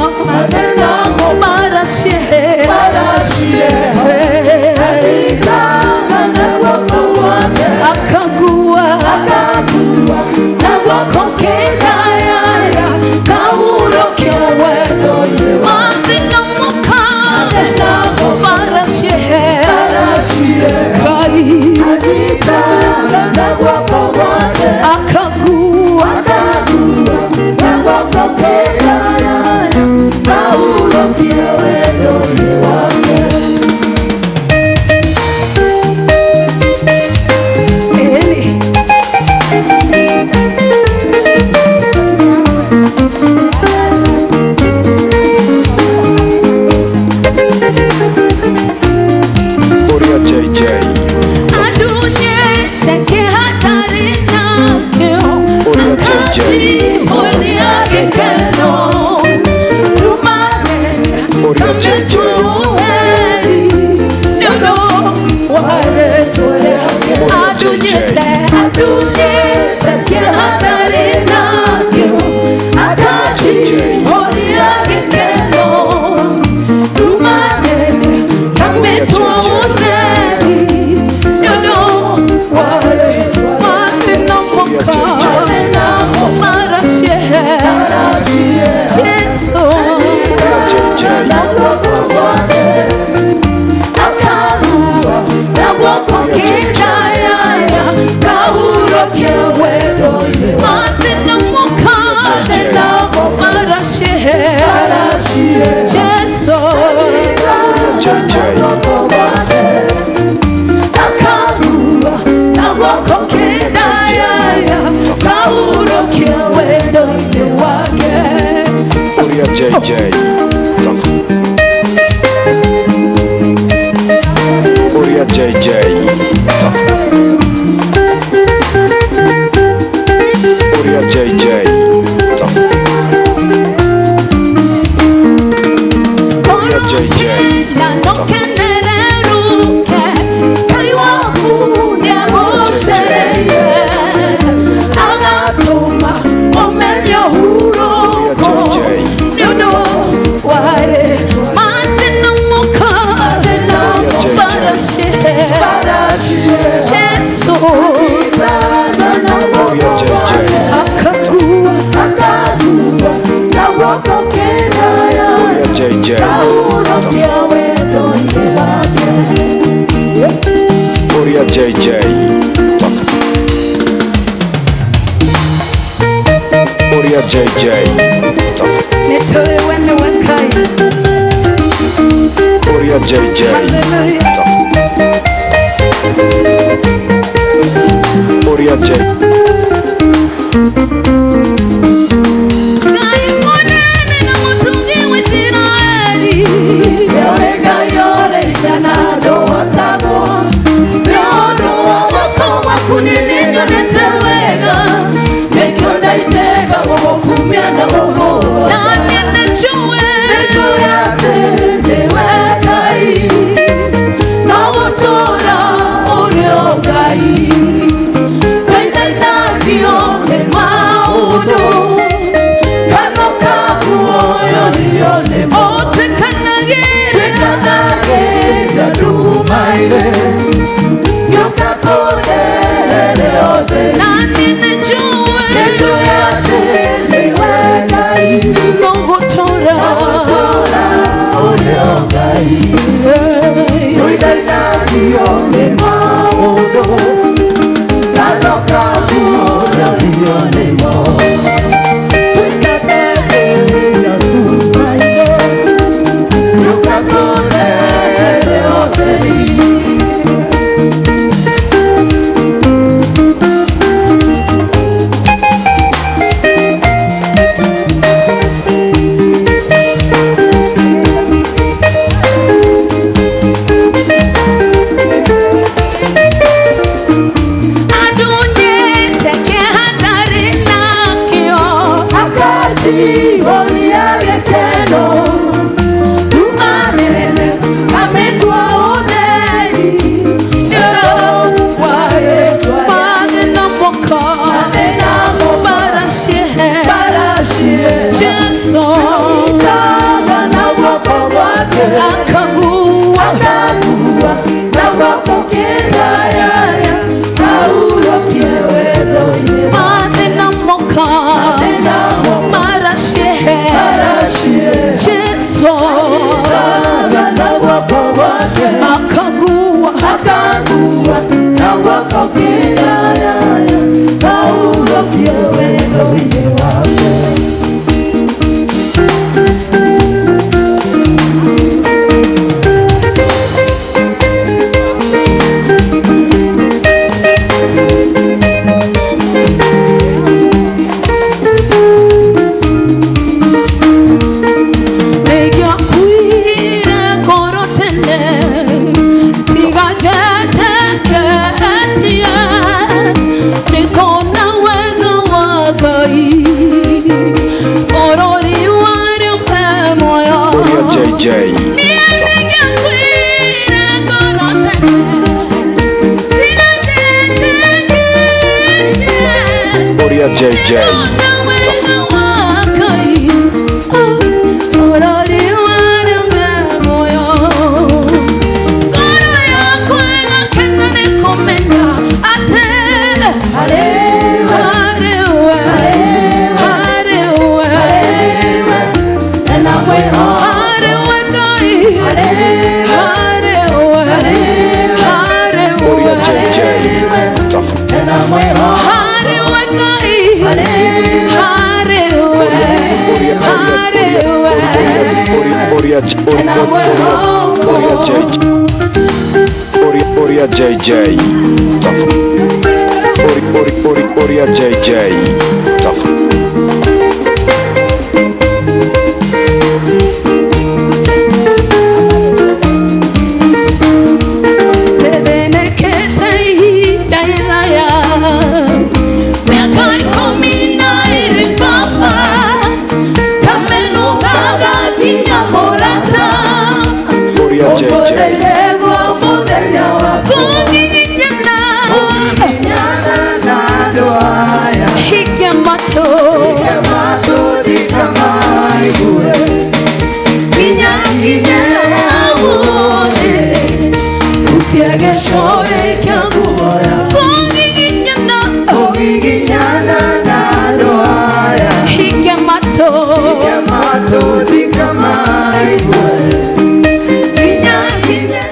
maraciehe akagua na guoko kĩndayaya kahurũkio wendo-inĩ. Mathĩna moka maraciehe Ngai akagua na guoko kĩndayaya kahurũkio wendo-inĩ wake. Eli. Uria JJ. Adunyete kĩhatarĩ nakĩo Uria JJ. ũrĩa gĩkeno rumane Uria JJ. kamĩtueri nĩũndũ wa rĩtwa rĩake. Adunyete adunyete kĩhatarĩ nakĩo akaji ũrĩa gĩkeno rumane kamĩtueri nĩũndũ wa mathĩna moka maraciehe Jesu Uria JJ. akarua na guoko kĩndayaya kahurũkio wendo-inĩ. Mathĩna moka maraciehe Jesu JJ. akarua na guoko kĩndayaya kahurũkio wendo-inĩ wake. Uria JJ. Uria JJ. Uria JJ. Uria JJ. Na nokenere JJ. Ũrĩa JJ. Nĩ tũĩ we nĩwe Ngai. Ũrĩa JJ. Hallelujah. Ũrĩa J. Ngai mũnene na mũtungi wa Isiraeli. Nĩũrĩ Ngai ũrĩ hinya na ndũhotagwo. Nĩ ũndũ wa guoko gwaku niĩ nĩnyonete wega. Nĩkĩo ndaitĩka gũgũkumia na gũkũgooca. Na niĩ nĩnjũĩ. Nĩnjũĩ atĩ nĩwe Ngai. No gũtũũra ũrĩ o Ngai. Twainainagio nĩ maũndũ. Kanua kaku ũyũrio nĩmo. O twĩkanagĩra. Twĩkanagĩria ndumaire. Gĩũka kũnderere othe. Na niĩ nĩnjũĩ. Nĩnjũĩ atĩ nĩwe Ngai. No gũtũũra. No gũtũũra ũrĩ o Ngai. Tũinainagio nĩ maũndũ. Kanua kaku ũyũrio nĩmo. Twĩkanagĩria ndumaire. Gĩũka kũnderere othe. Adunyĩte kĩeha ndarĩ nakĩo. Akajionia gĩkeno Jumanene amĩtua ũtheri nĩ ũndũ wa rĩĩtwa Mathĩna moka. Mathĩna moka. Mbara ciehe. Mbara ciehe. Jesũ. Anyitaga na guoko gwake. Akagua. Akagua na guoko kĩgayaya ahurũkie wendo-inĩ Mathĩna moka. Mathĩna moka. Mbara ciehe. Mbara ciehe. Jesũ. Anyitaga na guoko gwake. Akagua. Akagua na guoko kĩgayaya ahurũkie wendo-inĩ wake. Nĩngĩakuire ngoro tene tiga njetĩkĩtie nĩngona wega wa Ngai bũrũri wa arĩa me muoyo. Ũrĩa JJ. Niĩ nĩngĩakuire ngoro tene tiga njetĩkĩtie Ũrĩa JJ. nĩngona wega wa Ngai bũrũri wa arĩa me muoyo. Ngoro yakwa ĩgakena nĩ kũmenya atĩ Harĩ we, harĩ we, harĩ we, ena mwĩhoko. harĩ we Ngai, Harĩ we, harĩ we, harĩ Ũrĩa we, JJ. ena mwĩhoko. harĩ we Ngai, Harĩ harĩ we, Ũrĩa harĩ we. Ũrĩa Ũrĩa JJ. Ũrĩa Ũrĩa JJ. Ũrĩa Ũrĩa JJ. Nĩthĩnĩkĩte ihinda iraya mĩaka 12 baba kamenũka gakinya mũrata Ũrĩa JJ. Ũmũthĩ mũthenya wakwa. kũngiginyana Kũngiginyana na andũ aya. hinge matũ Hinge matũ ndikamaigue. Nginya nginye hau thĩ. Hutie gĩcũrĩ kĩa nguo yakwa. Kũngiginyana Kũngiginyana na andũ aya. hinge matũ Hinge matũ ndikamaigue. Nginya nginye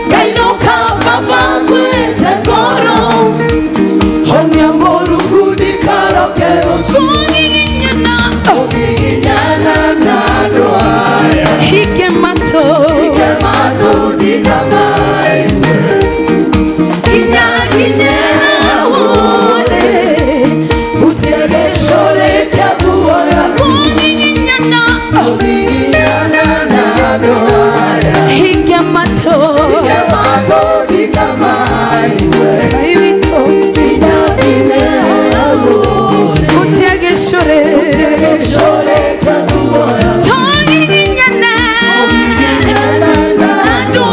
Ngainũka baba ngwĩte ngoro honia mũrungu ndikaroke rũciũ Kũgiginyana Kũgiginyana na andũ aya Hike matũ Hike matũ ndikamaigue Kinya kinye wothe Hutie gĩcũrĩ kĩa nguo yaku Kũgiginyana Kũgiginyana na andũ aya Hike matũ Hike matũ ndikamaigue Ngai witũ Kinya kinye wothe Hutie gĩcũrĩ Hutie gĩcũrĩ kĩa nguo yaku Tũgiginyane Kũgiginyana na andũ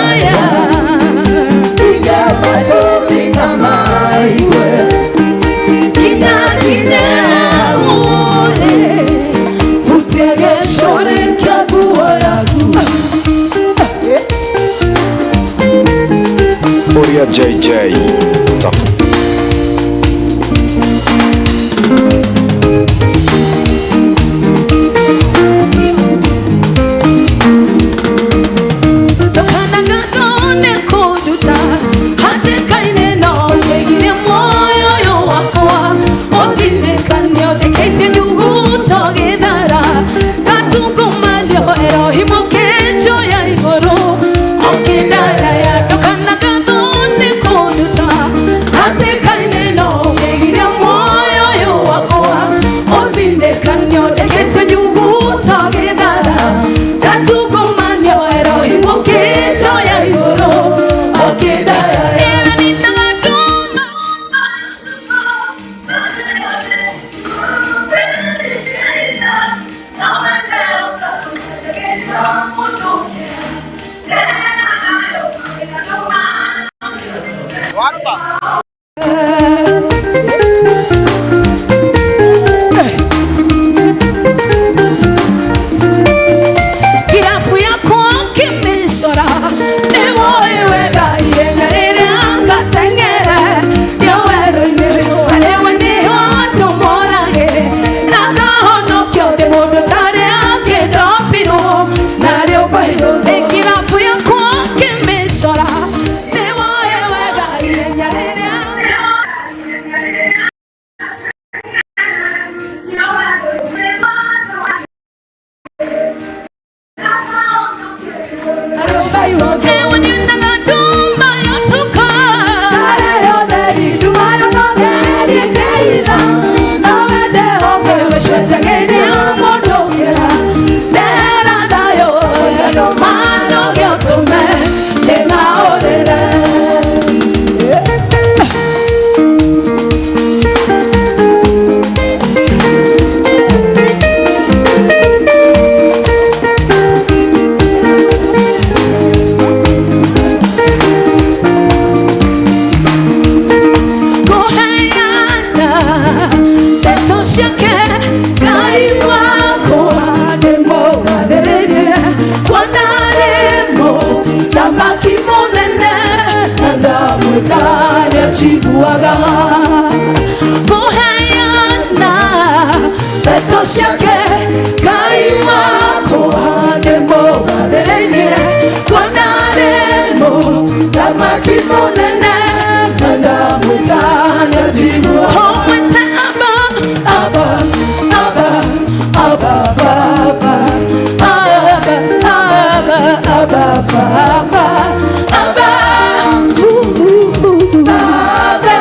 aya Hike matũ ndikamaigue Kinya kinye wothe Hutie gĩcũrĩ kĩa nguo yaku Uria JJ. Top. Ndũkanagathone kũnduta hatĩka-inĩ no wĩigire muoyo ũyũ wakwa ũtindĩkanie ũthikĩtie nyuguto gĩthara gatungumanio Erohimu kĩnjoya igũrũ ũkĩndayaya ndũkanagathone kũnduta hatĩka-inĩ no wĩigire muoyo ũyũ wakwa ũtindĩkanie ũthikĩtie nyuguto gĩthara gatungumanio Erohimu kĩnjoya igũrũ ũkĩndayaya Ĩwe ninagatuma Kirabu yakwa kĩmĩcora nĩwoĩ wega ihenya rĩrĩa ngateng'era ndĩ werũ-inĩ arĩwe nĩho ndũmorage na ngahonokio ndĩ mũndũ tarĩ akĩndombirwo narĩo mbairũ kirabu yakwa kĩmĩcora nĩwoĩ wega ihenya rĩrĩa Ewe ninagatuma yotuka Kũheana ndeto ciake Ngai wakwa nĩ mũgathĩrĩrie kuona rĩ mũthamaki mũnene na ndamwĩta nĩanjiguaga kũheana ndeto ciake Ngai wakwa nĩ mũgathĩrĩrie kuona rĩ mũthamaki mũnene na ndamwĩta nĩanjiguaga Tũmwĩte Abba, Abba, Abba, Abba, Baba, Abba, Abba, Abba, Baba, Abba, ooh, ooh, ooh, Abba.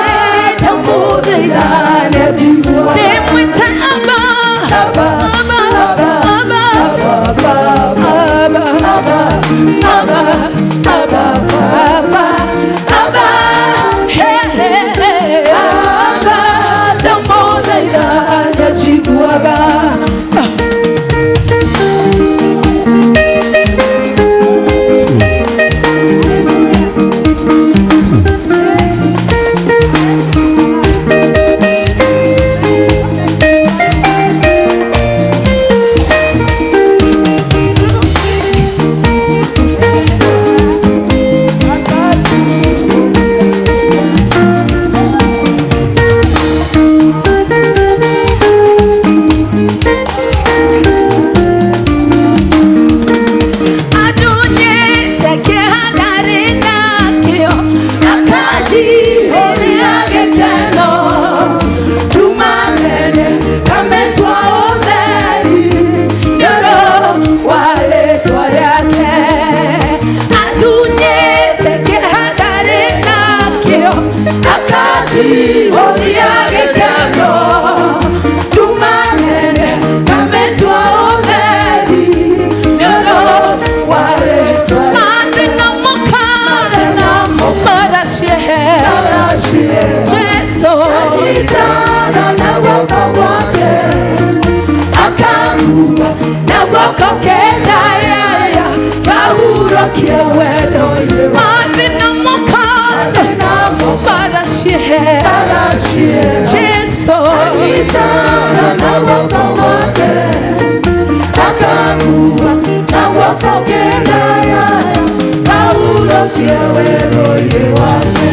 kendaya kahurokire wendo mathina moka barashie Jesu anyitaga na guoko gwake akangua na guoko kendaya kahurokire wendo-inĩ wake.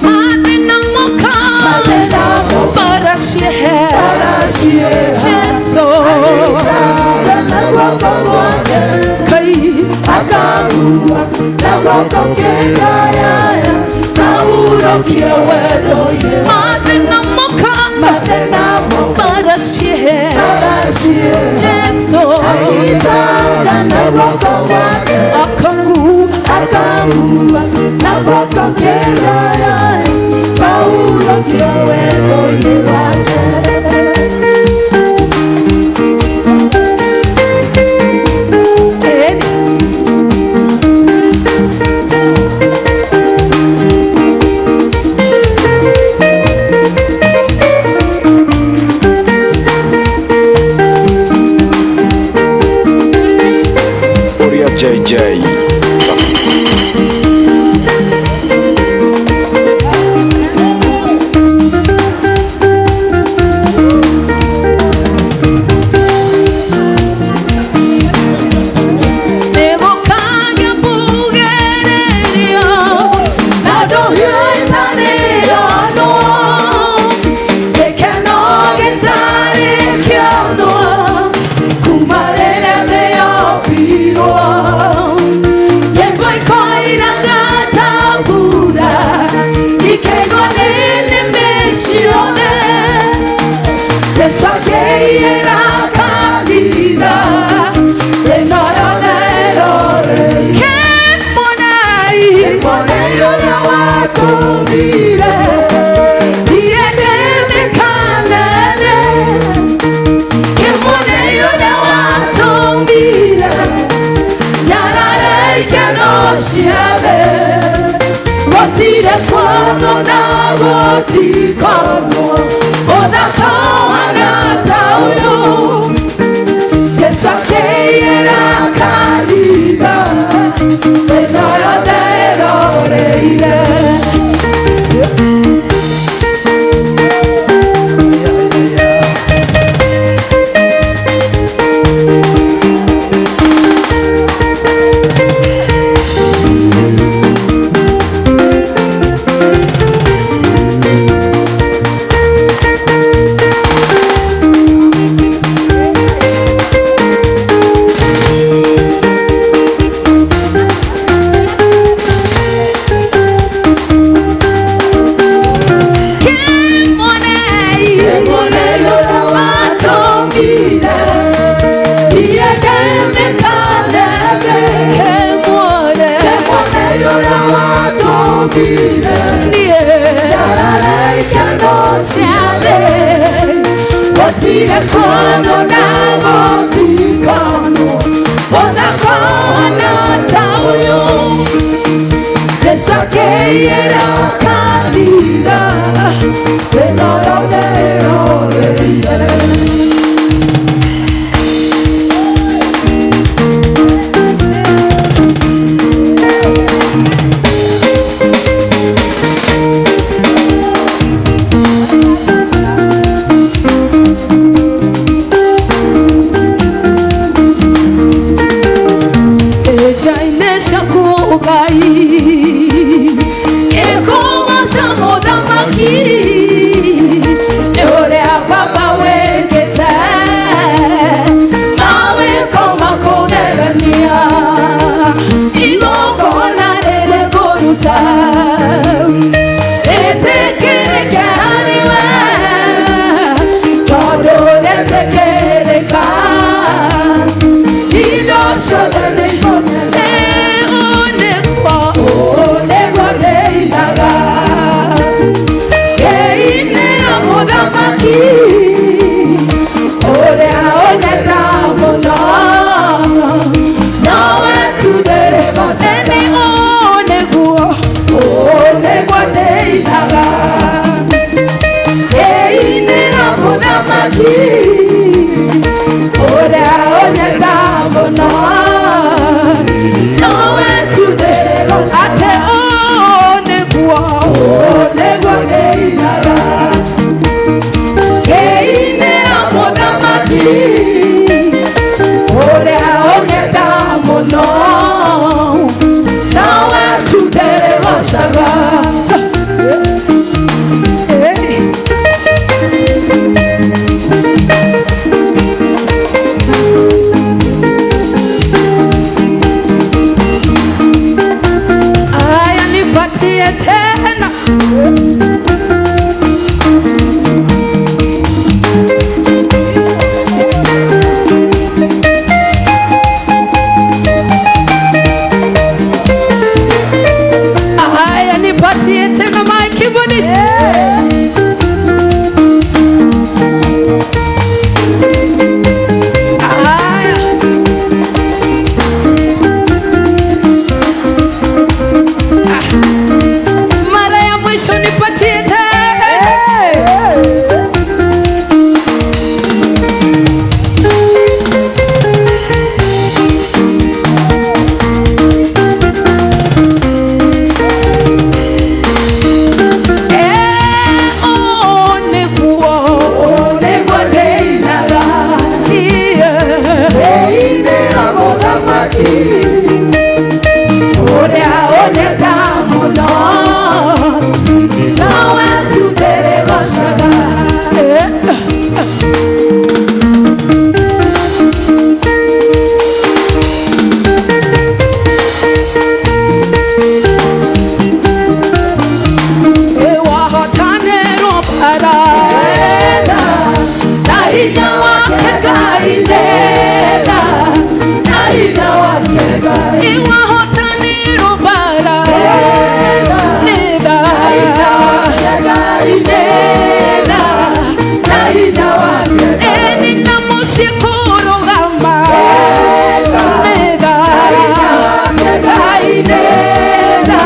Mathina moka barashie Jesu anyitaga na guoko gwake kai akangua na guoko kendaya kahurokire wendo-inĩ mathina moka mathĩna moka barashie barashie Jesu anyitaga na guoko gwake akangua akangua na guoko kendaya kahurokire wendo-inĩ wake. Uria JJ. Nĩgũkagĩa mbugĩrĩrio na ndũhiũtanĩrio nũ gĩkeno gĩtarĩ kĩonwo kuma rĩrĩa thĩ yombirwo nyĩmbo ikoiraga ta mbura ikĩigwo nĩ nĩmĩ ciothe Jesu akĩiyĩra kanitha ĩno yothe ĩrorĩire kĩmonei Kĩmonei ũrĩa watũmire niĩ ndĩmĩkanene kĩmonei ũrĩa watũmire nyarare ikeno ciothe gũtirĩ kuonwo na gũtikonwo ũthaka ũhana ta ũyũ Jesu akĩiyĩra kanitha ĩno yothe ĩroreire. Kĩmonei Kĩmonei ũrĩa watũmire niĩ ndĩmĩkanene kĩmone Kĩmonei ũrĩa watũmire niĩ nyarare ikeno ciothe gũtirĩ kuonwo na gũtikonwo ũthaka ũhana ta ũyũ Jesu akĩiyĩra kanitha ĩno yothe ĩroreire. Ejaine ciaku Ngai ĩkũgoca mũthamaki nĩ ũrĩa baba wĩkĩte mawĩko makũgegania igongona rĩrĩ ngũruta rĩtĩkĩrĩke harĩ we tondũ rĩtĩkĩrĩka indo ciothe nĩ ũnĩkwo Ũũ nĩguo ndĩinaga ngĩinĩra mũthamaki ũrĩa ũnyenda mũno. ndĩrĩgocaga. Ĩni. Aya, nipatie tena. Haya, nipatie tena my keyboardist. Haya. Mara ya mwisho nipatie tena. Eh, oh, nĩguo. Nĩguo ndĩinaga. Yeah. Ũrĩa ũnyenda mũno, nowe tu ndĩrĩgocaga. Eh. Wahotanĩrwo mbara na hinya wake Ngai nenda, na hinya wake Ngai. Wahotanĩrwo mbara nenda, na hinya wake Ngai nenda, na hinya wake Ngai. Ĩni na mũciĩ kũrũgama nenda, na hinya wake Ngai nenda,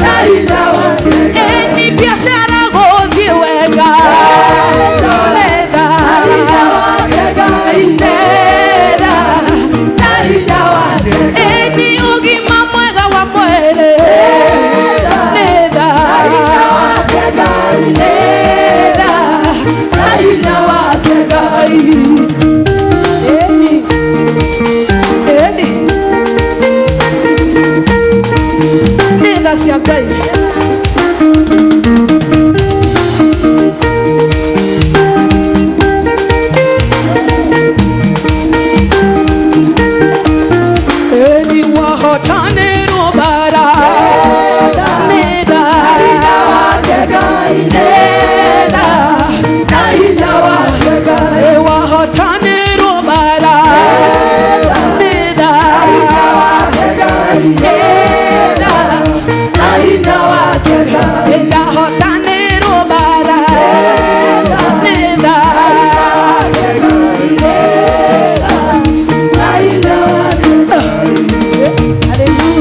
na hinya wake Ngai. Ĩni biacara gũthiĩ wega nenda, na hinya wake Ngai nenda, na hinya wake Ngai. Ĩni ũgima mwega wa mwĩrĩ nenda, na hinya wake Ngai nenda, na hinya wake Ngai. Ĩni, ĩni, nĩ tha cia Ngai. Eni wahotanĩrwo mbara nenda, nenda, na hinya wake Ngai. Wahotanĩrwo mbara nenda, nenda, na hinya wake Ngai. Ndahotanĩrwo mbara nenda, na hinya wake Hallelujah.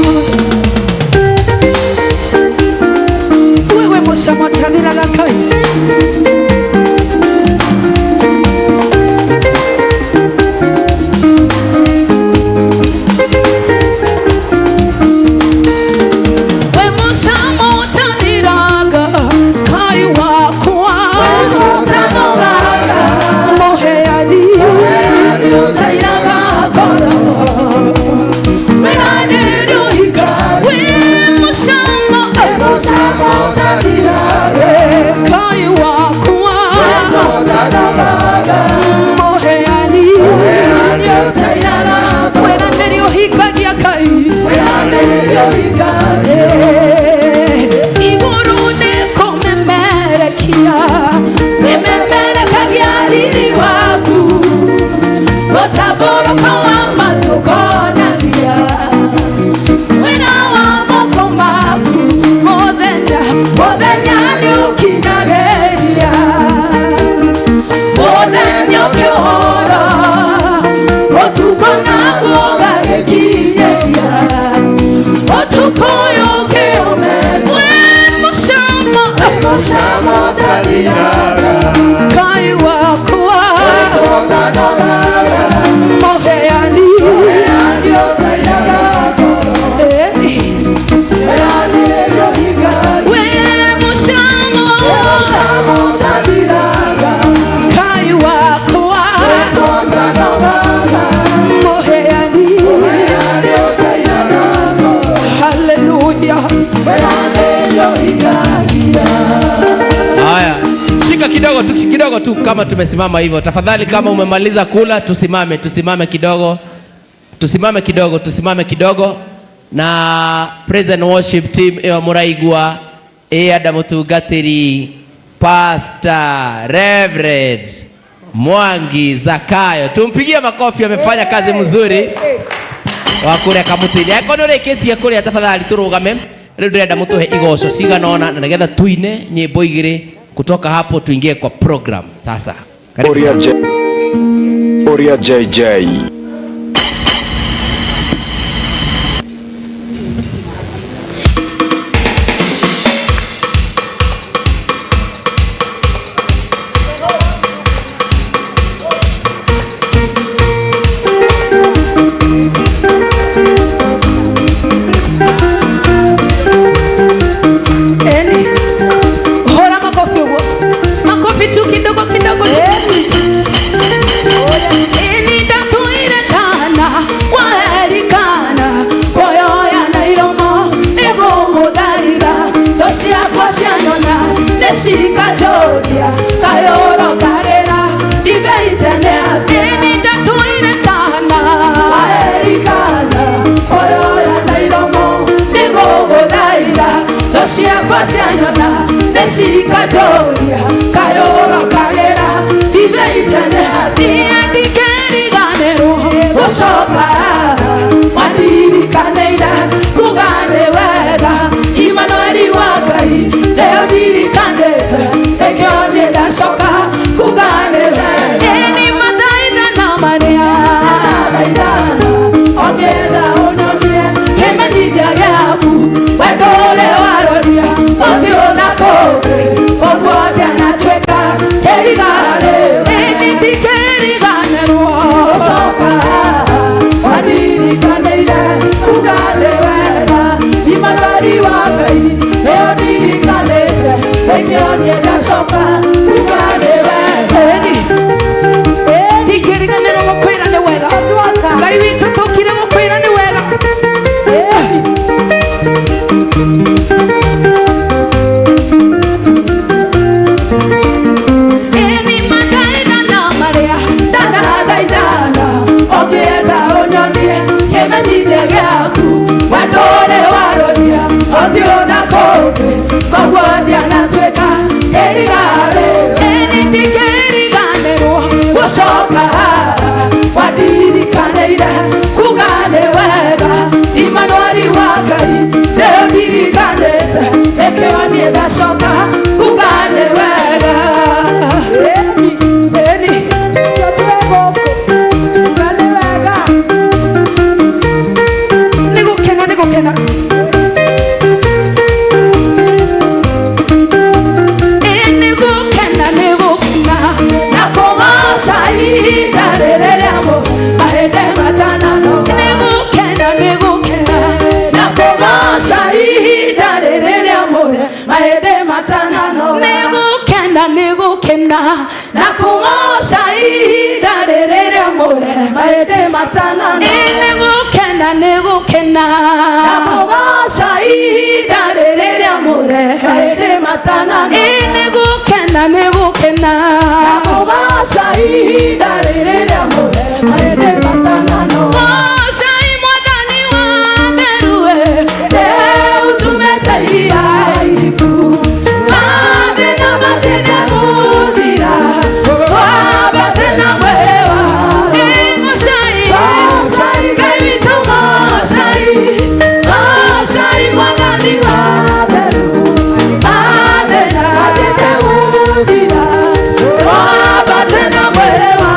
kama tumesimama hivyo. Tafadhali kama umemaliza kula, tusimame, tusimame kidogo. Tusimame kidogo, tusimame kidogo. Na praise and worship team ĩyo mũraigua ĩ anda mũtungatĩri Pastor Reverend Mwangi Zakayo. Tumpigie makofi, amefanya kazi mzuri wa kũreka mũtĩ-inĩ. Angĩkorwo nĩ ũrĩkĩtie kũrĩa, tafadhali tũrũgame. Rĩu ndĩrenda mũtũhe igoco cigana ũna na nĩgetha tuine nyĩmbo igĩrĩ, kutoka hapo tuingie kwa program sasa. Karibu Oria sana. J Oria JJ. Eni. Hora makofi huo. Makofi tu kidogo kidogo. Eni ndatuire kana kwaherikana kuoya na iromo nĩgũgũtharitha thũ ciakwa cianyona nĩcikanjũria kayũro karĩra ndibeite nĩ atĩ. Eni ndatuire kana kwaherikana kuoya na iromo nĩgũgũthaitha thũ ciakwa cianyona nĩcikanjũria kayũro karĩra ndibeite nĩ atĩ. Ndikĩriganĩrwo gũcoka mwandirikaneire kuga nĩ wega Imanueli wa Ngai nĩo ndirikanĩte nĩkĩo niĩ ndacoka kuga nĩ wega. Ĩni mathaithana marĩa mathaithana ũngĩenda ũnyonie kĩmenyithia gĩaku wendo ũrĩa waroria ũthiũ na kũngĩ ũguo ndĩanatuĩka kĩriganĩrwo. Ĩni ndikĩriganĩrwo gũcoka wandirikaneire kuga nĩ wega Imanueli wa Ngai nĩo ndirikanĩte nĩkĩo niĩ ndacoka kuga nĩ wega. Ĩni ndikĩriganĩrwo gũkwĩra nĩ wega Ngai witũ tũkire gũkwĩra nĩ wega. Ĩni mathaithana marĩa ndanathaithana ũngĩenda ũnyonie kĩmenyithia gĩaku wendo ũrĩa waroria ũthiũ na kũngĩ koguo ndianatuĩka kĩriganĩrwo. Ĩni ndikĩriganĩrwo gũcoka wandirikanĩire kuga nĩ wega Imanueli wa Ngai nĩo ndirikanĩte nĩkĩo niĩ ndacoka kuga nĩ wega. Ĩni nĩ gũkena nĩ gũkena. Ĩni gũkena nĩ gũkena na kũgoca ihinda rĩrĩ rĩa mahĩndĩ matananoga. Nĩ gũkena nĩ gũkena na kũgoca ihinda rĩrĩ rĩa mahĩndĩ matananoga. Nĩ gũkena nĩ gũkena na kũgoca ihinda rĩrĩ rĩa mahĩndĩ matananoga. Nĩ gũkena nĩ gũkena na kũgoca ihinda rĩrĩ rĩa mahĩndĩ matananoga. Nĩ gũkena nĩ gũkena na kũgoca ihinda rĩrĩ rĩa mahĩndĩ matananoga. Gocai Mwathani wa therue rĩu tumĩte iria iriku mathĩna mathĩna gũthira twambate na mwĩrĩ wa Gocai Gocai Ngai witũ gocai gocai Mwathani wa theru mathĩna mathĩna gũthira twambate na mwĩrĩ wa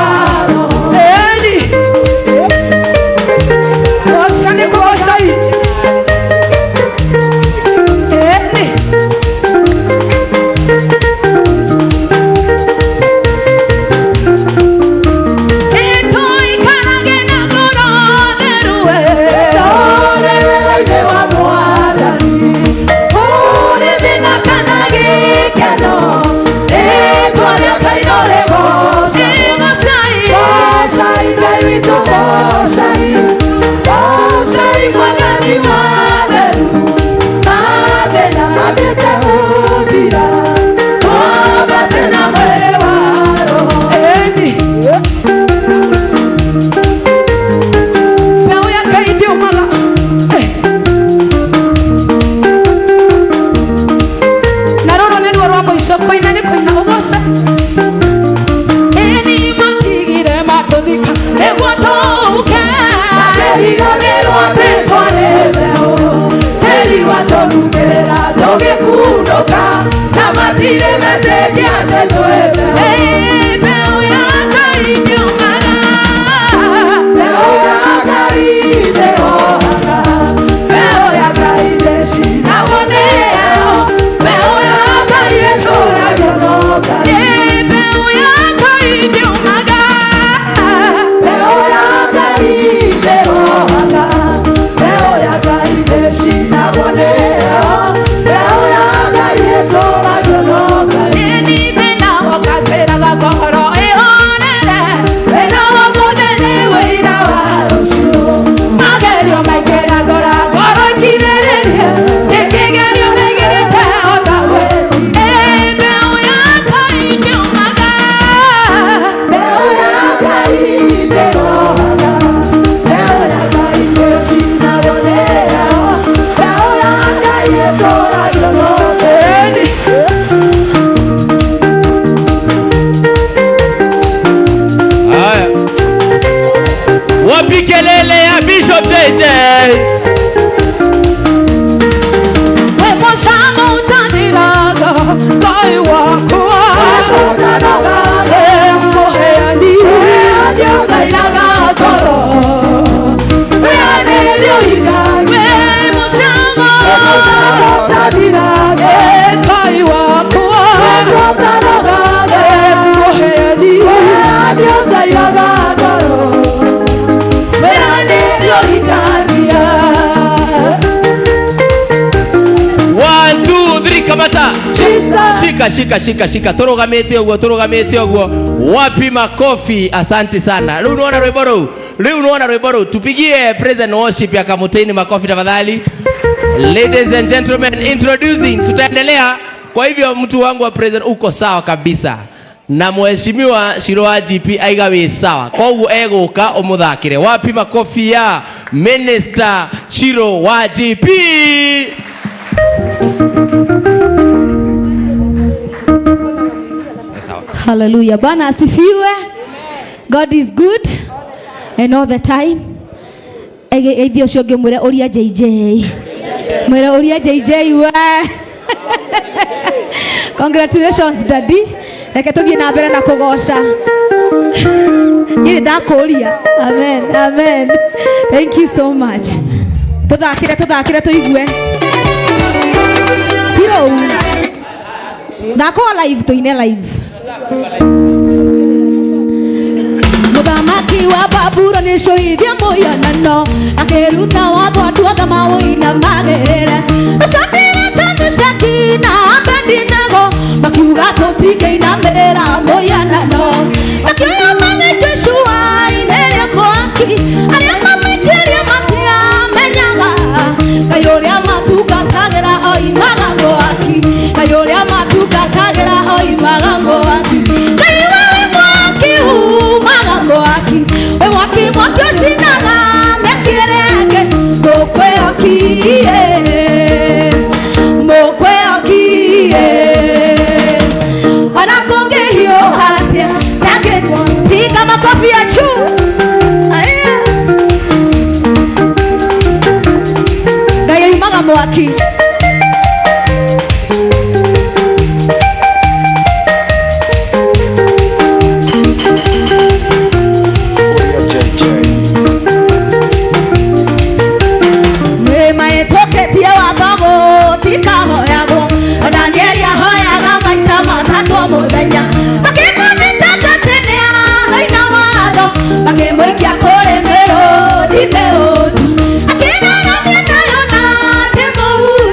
Haya. Wapi kelele ya Bishop JJ? One, two, three, kamata. Shika, shika, shika, shika. Turugamite uguo, turugamite uguo. Wapi makofi? Asante sana. Rĩu nĩwona rwĩmbo rũu? Rĩu nĩwona rwĩmbo rũu? Tupigie praise and worship ya Kamutini makofi tafadhali. Ladies and gentlemen, introducing, tutaendelea. Kwa hivyo mtu wangu wa president uko sawa kabisa. Na mheshimiwa Shiro wa GP aiga wĩ sawa. Koguo egũka ũmũthakĩre. Wapi makofi ya Minister Shiro wa GP? Hallelujah. Bwana asifiwe. God is good and all the time. Ege ũcio ũngĩ mwĩre ũria JJ. Mwĩre ũria JJ we. Congratulations daddy. Reke tũthiĩ na mbere na kũgoca. Niĩ ndakũria. Amen. Amen. Thank you so much. Tũthakĩre tũthakĩre tũigue. Tirou. Thakwo live tũine live. Mũthamaki wa Babuloni nĩcũithia mũhianano akĩruta watho andũ othe maũinamagĩrĩre Shadraka, Meshaki na Abednego makiuga tũtingĩinamĩrĩra mũhianano makĩoya magĩikio icua-inĩ rĩa mwaki arĩa mamaikĩrie matiamenyaga Ngai ũrĩa matungatagĩra oimaga mwaki Ngai ũrĩa matungatagĩra oimaga mwaki Ngai wewe mwaki umaga mwaki we mwaki mwaki ũcinaga mĩaki ĩrĩa ĩngĩ mũkwĩhokie mũkwĩhokie ona kũngĩhiũha atĩa ndangĩtwo piga makofi ya juu. Aya. Ngai oimaga mwaki. Uria JJ. Nĩmaĩtũkĩtie watho gũtikahoyagwo Danieli ahoyaga maita matatũ o mũthenya makĩmũnyita atĩ nĩaraina watho makĩmũikia kũrĩ mĩrũthi mĩũru akĩng'ang'ania nayo na ti mũhuti.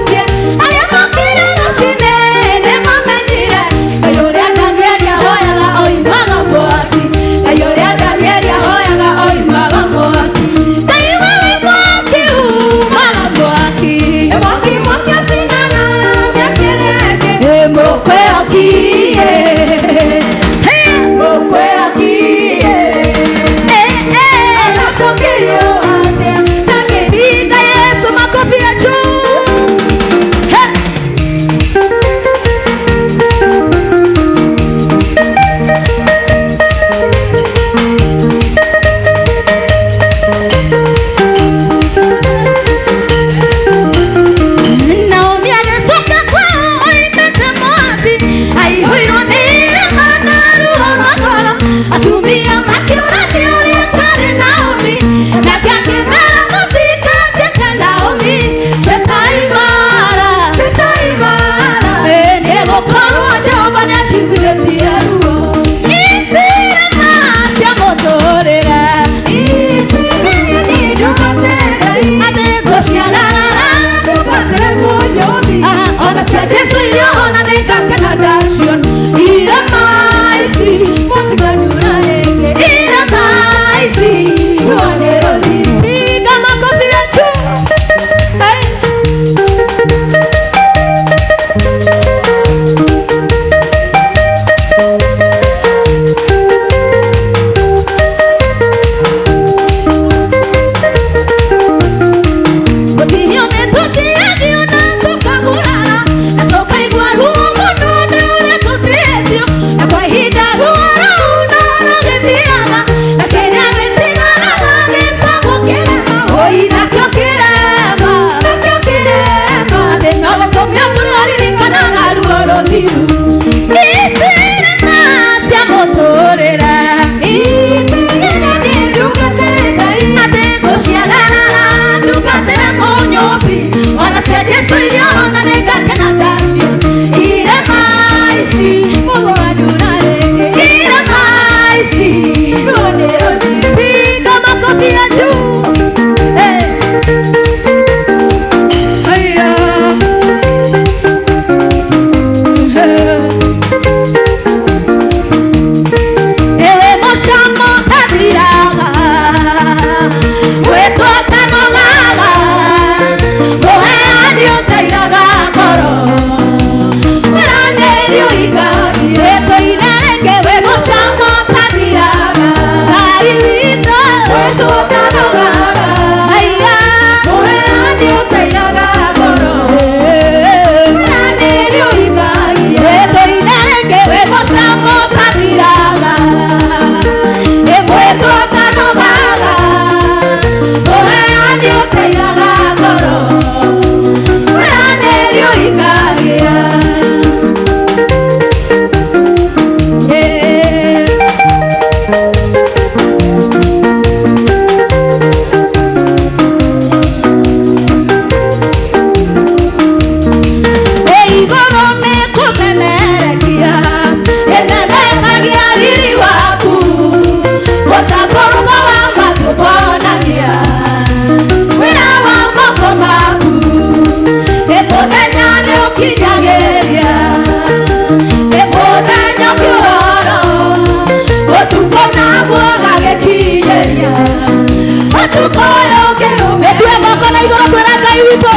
Nĩtue moko na igũrũ twĩra Ngai witũ.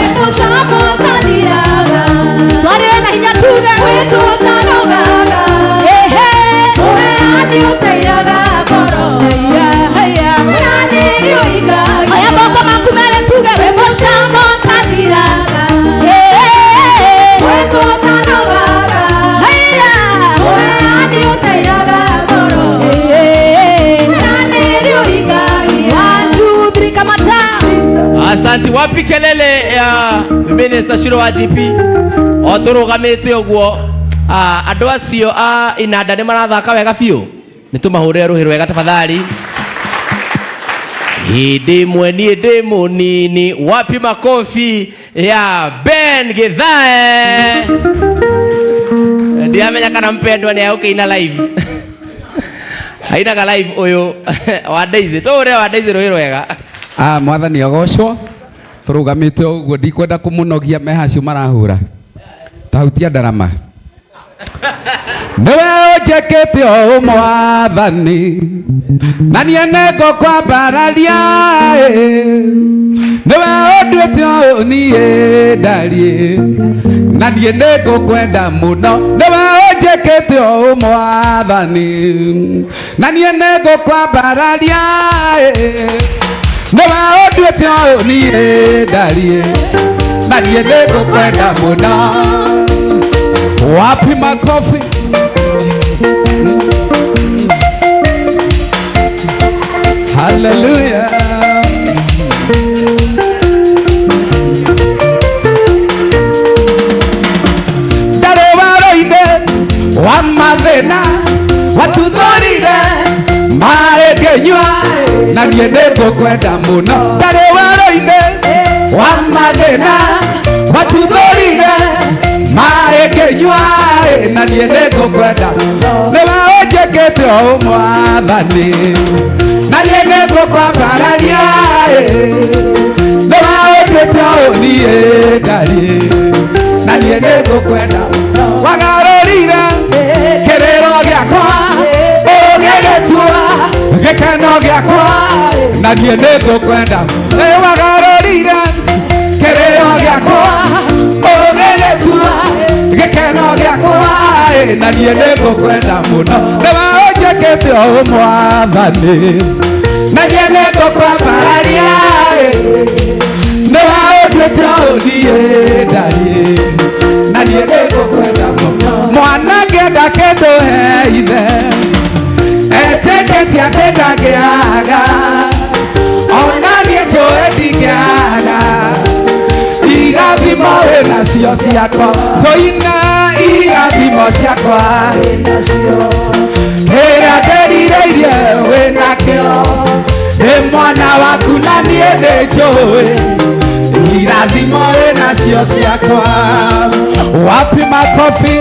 Twarĩre na hinya tuge. Ehe. Haya, haya. Oya moko maku merĩ tuge wĩ mũcamo ũtathiraga. Ehe. Haya. Ehe. One, two, three, kamata. Asante. Wapi kelele ya Minister Shiro wa GP? O tũrũgamĩte ũguo, andũ acio a inanda nĩ marathaka wega biũ. Nĩ tũmahũrĩre rũhĩ rwega tafadhali. Hĩndĩ ĩmwe niĩ ndĩ mũnini. Wapi makofi ya Ben Githae? Ndiramenya kana mpendwa nĩ egũkĩina live. Ainaga live ũyũ wa Daisy. Tũhũrĩre wa Daisy rũhĩ rwega. Ah, mwathani agocwo tũrũgamĩte ũguo ndikwenda kũmũnogia mehacio marahũra tahutia ndarama nĩwe ũnjĩkĩte ũũ mwathani na niĩ nĩngũkwambararia ĩ. Nĩwe ũnduĩte ũũ niĩ ndariĩ na niĩ nĩngũkwenda mũno nĩwe ũnjĩkĩte ũũ mwathani na niĩ nĩngũkwambararia ĩ. Nĩwe ũnduĩte ũũ niĩ ndariĩ na niĩ nĩngũkwenda mũno. Wapi makofi? Hallelujah. Ndarĩ waro-inĩ wa mathĩna watuthũrire maĩ ngĩnyua na niĩ nĩngũkwenda mũno. Ndarĩ waro-inĩ wa mathĩna watuthũrire maĩ ngĩnyua na niĩ nĩngũkwenda. Nĩwe ũnjĩkĩte ũũ mwathani na niĩ nĩngũkwambararia nĩwe ũnduĩte ũũ niĩ ndariĩ na niĩ nĩngũkwenda. Wagarũrire kĩrĩro gĩakwa ũgĩgĩtua gĩkeno gĩakwa na niĩ nĩngũkwenda. Wagarũrire kĩrĩro gĩakwa ũgĩgĩtua gĩkeno gĩakwa na niĩ nĩngũkwenda mũno. Nĩwe ũnjĩkĩte ũũ mwathani na niĩ nĩngũkwambararia nĩwe ũnduĩte ũũ niĩ ndariĩ na niĩ nĩngũkwenda mũno. Mwana ngĩenda kĩndũ he ithe etĩkĩtie atĩ ndangĩaga ona niĩ njũĩ ndingĩaga irathimo wĩnacio ciakwa tũina irathimo ciakwa kĩrĩa ndĩrirĩirie wĩnakĩo ndĩ mwana waku na niĩ nĩnjũĩ irathimo wĩnacio ciakwa. Wapi makofi?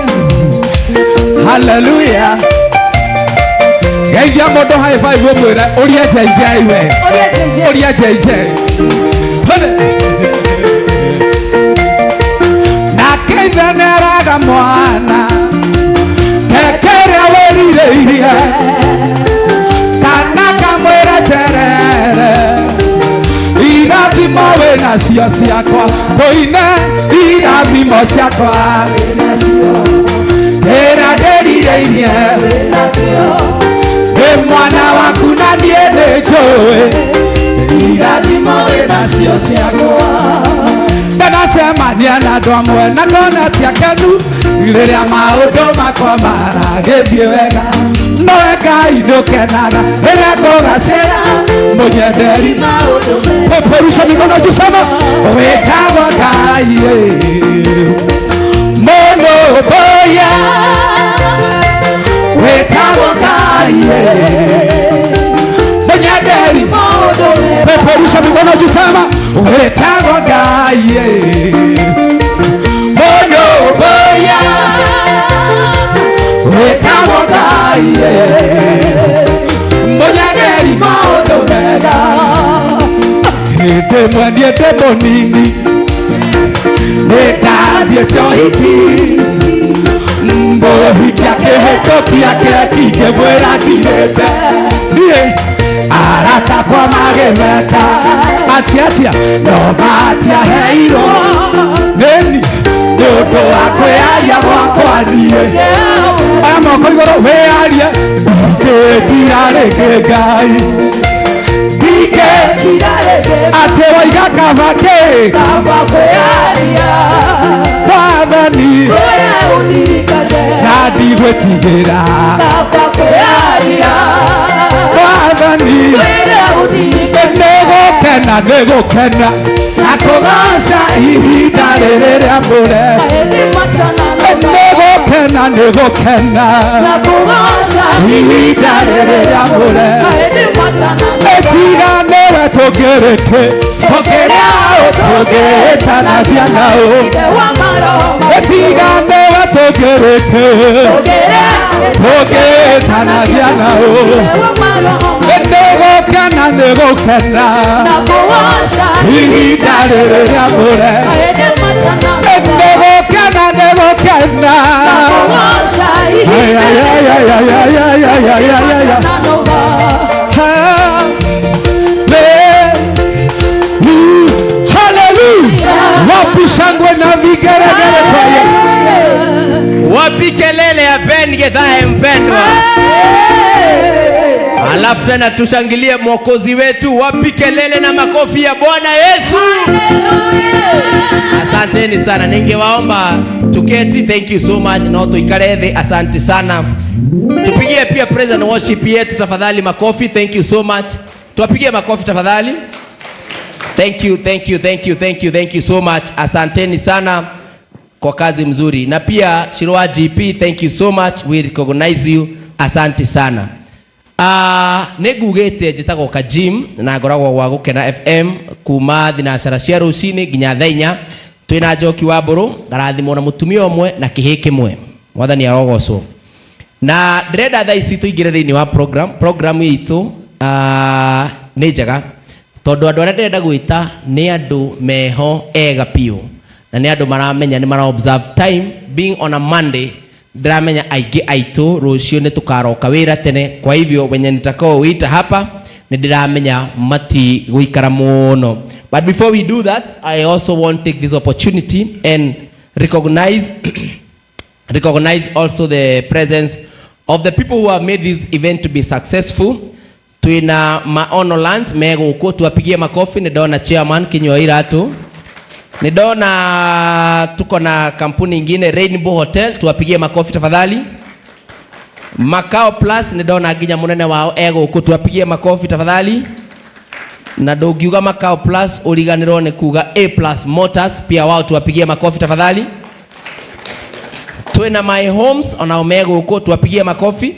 Hallelujah. Geithia mũndũ high five ũmwĩre ũria JJ we. Ũria JJ. Ũria JJ. Hone. Nake ithe nĩeraga mwana kekĩrĩa wĩrirĩirie kana kamwĩre terere irathimo wĩnacio ciakwa tũine irathimo ciakwa kĩrĩa ndĩrirĩirie ndĩ mwana waku na niĩ nĩnjũĩ irathimo wĩnacio ciakwa. Ndanacemania na andũ amwe na ngona ti akenu rĩrĩa maũndũ makwa maragĩthiĩ wega nowe Ngai ndũkenaga rĩrĩa ngũgacĩra mũnyenderi maũndũ. Peperusha mikono juu sema wĩtagwo Ngai mũno boya wĩtagwo Ngai mũnyenderi maũndũ. Peperusha mikono juu sema wĩtagwo Ngai mũno boya wĩtagwo Ngai mũnyenderi maũndũ mega. Hĩndĩ ĩmwe niĩ ndĩ mũnini nĩndathiĩte ũhiki mũhiki akĩhĩtũkia keki ngĩmwĩra ndirĩte niĩ arata akwa magĩmeta Mekire atĩa? No matiaheirwo nĩni nĩ ũndũ wa kwĩyaria gwakwa niĩ. Aya moko igũrũ wĩyarie ndingĩkira rĩngĩ Ngai ndingĩkira atĩ waiga kaba kĩ Mwathani na ndigwĩtigĩra Mwathani nĩgũkena nĩgũkena na kũgoca ihinda rĩrĩ rĩamũre nĩgũkena nĩgũkena ihinda rĩrĩ rĩamũre ĩtiga nĩwe tũngĩrĩkĩ tũngĩrĩa ũ tũngĩĩtanagia naũ ĩtiga nĩwe tũngĩrĩkĩ tũngĩĩtanagia naũ nĩgũkena nĩgũkena ihinda rĩrĩ rĩamũre nĩgũkena nĩgũkena Ay, ay, ay, ay, ay, ay, ay, ay, ay, ay, ay, ay. Hallelujah. Wapi shangwe na vigeregere kwa Yesu? Wapi kelele ya Ben Githae mpendwa? Alafu tena tushangilie mwokozi wetu. Wapi kelele na makofi ya Bwana Yesu? Asanteni sana, ningewaomba tuketi. Thank you so much. No tuikare thĩ. Asante sana. Tupigie pia praise and worship yetu tafadhali makofi. Thank you so much. Tuwapigie makofi tafadhali. Thank you, thank you, thank you, thank you, thank you so much. Asanteni sana kwa kazi mzuri. Na pia Shirwa GP, thank you so much. We recognize you. Asante sana. Nĩ ngugĩte njĩtagwo Kajim na ngoragwo gwa Gũkena FM kuma thinacara cia rũcinĩ nginya thaa inya. Twĩna Njoki wa Mbũrũ, ngarathimwo na mũtumia ũmwe na kĩhĩ kĩmwe. Mwathani arogocwo. Na ndĩrenda thaa ici tũingĩre thĩinĩ wa program. Program itũ nĩ njega tondũ andũ arĩa ndĩrenda gwĩta nĩ andũ meho ega biũ na nĩ andũ maramenya nĩ mara observe time being on a Monday. Ndĩramenya aingĩ aitũ rũciũ nĩ tũkaroka wĩra tene, kwa hivyo wenye nitakao wita hapa nĩ ndĩramenya mati gũikara mũno. But before we do that, I also want to take this opportunity and recognize also the presence of the people who have made this event to be successful. Twina Maono Lands me gũkũ, tuwapigie makofi. Nĩ ndona chairman Kinyua Iratu, nĩ ndona tuko na kampuni ingine Rainbow Hotel, tuwapigie makofi tafadhali. Macao Plus nĩ ndona nginya mũnene wao e gũkũ, tuwapigie makofi tafadhali. Na ndũngiuga Macao Plus ũriganĩrwo nĩ kuga A Plus Motors, pia wao tuwapigie makofi tafadhali. Twina My Homes onao me gũkũ, tuwapigie makofi.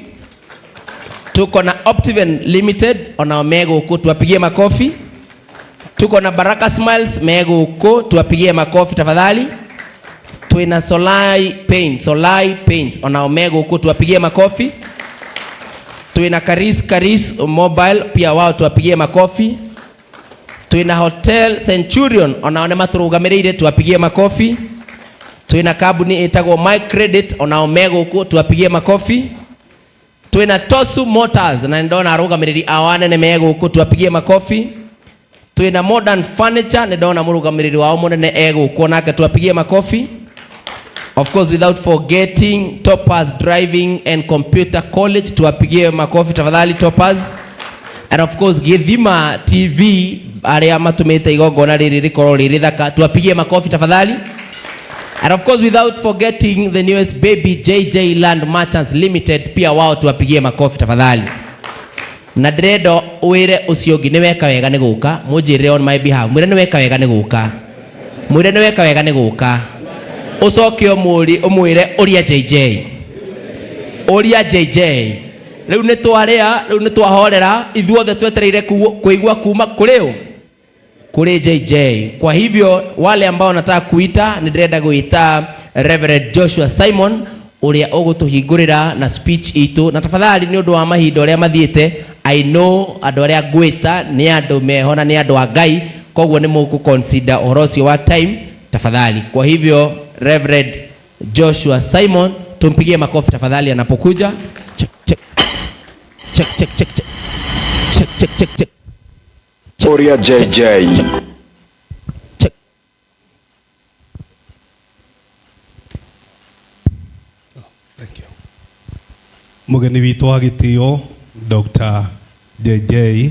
Tuko na Optiven Limited onao me gũkũ, tuwapigie makofi. Tuko na Baraka Smiles me gũkũ, tuwapigie makofi tafadhali. Twina Solai Paints, Solai Paints onao me gũkũ, tuwapigie makofi. Twina Karis Karis Mobile pia wao tuwapigie makofi. Twina Hotel Centurion onao nĩ matũrũgamĩrĩire, tuwapigie makofi. Twina kambuni ĩtagwo My Credit onao me gũkũ, tuwapigie makofi. Twina Tosu Motors na ndona arũgamĩrĩri ao anene me gũkũ, tuwapigie makofi. Twina Modern Furniture nĩ ndona mũrũgamĩrĩri wao mũnene e gũkũ nake, tuwapigie makofi. Of course, without forgetting Topaz Driving and Computer College, tuwapigie makofi tafadhali Topaz. And of course Githima TV arĩa matũmĩte igongona rĩrĩ rĩkorwo rĩrĩ thaka, tuwapigie makofi tafadhali. And of course, without forgetting the newest baby JJ Land Merchants Limited, pia wao tuwapigie makofi tafadhali. Na ndĩrenda wĩre ũcio ũngĩ nĩ weka wega nĩ gũka, mũnjĩrĩre on my behalf, mwĩre nĩ weka wega nĩ gũka, mwĩre nĩ weka wega nĩ gũka, ũcoke ũmũri ũmwĩre ũria JJ, ũria JJ. Rĩu nĩ twarĩa, rĩu nĩ twahorera, ithuothe twetereire kũigua kuma kũrĩ ũ, kũrĩ JJ. Kwa hivyo wale ambao nataka kuita, nĩ ndĩrenda gwĩta Reverend Joshua Simon ũrĩa ũgũtũhingũrĩra na speech itũ, na tafadhali nĩ ũndũ wa mahinda ũrĩa mathiĩte, I know andũ arĩa ngwĩta nĩ andũ meho na nĩ andũ a Ngai, koguo nĩ mũkũ consider ũhoro ũcio wa time tafadhali. Kwa hivyo Reverend Joshua Simon, tumpigie makofi tafadhali anapokuja. Check, check. Check, check, check, check. Check, check, check, check. Oria JJ. Mũgeni witũ wa gĩtĩo Dr. JJ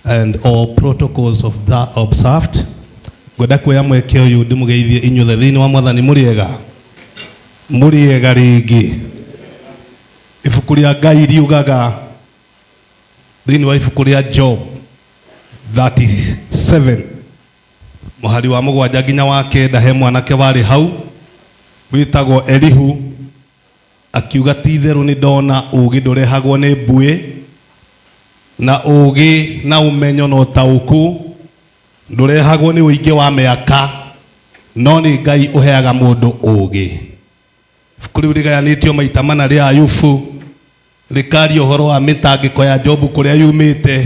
and all protocols of that observed. Ngwenda kuoya mweke ũyũ ndĩmũgeithie inyuothe thĩinĩ wa mwathani. Mũrĩega? Mũrĩega rĩngĩ? Ibuku rĩa Ngai riugaga thĩinĩ wa ibuku rĩa Job 37 mũhari wa 7 nginya wa 9, he mwanake warĩ hau wĩtagwo Elihu, akiuga, ti itherũ nĩ ndona ũũgĩ ndũrehagwo nĩ mbuĩ, na ũũgĩ na ũmenyo na ũtaũku ndũrehagwo nĩ ũingĩ wa mĩaka, no nĩ Ngai ũheaga mũndũ ũũgĩ. Ibuku rĩu rĩgayanĩtio maita mana rĩa Ayubu, rĩkaria ũhoro wa mĩtangĩko ya Jobu kũrĩa yumĩte,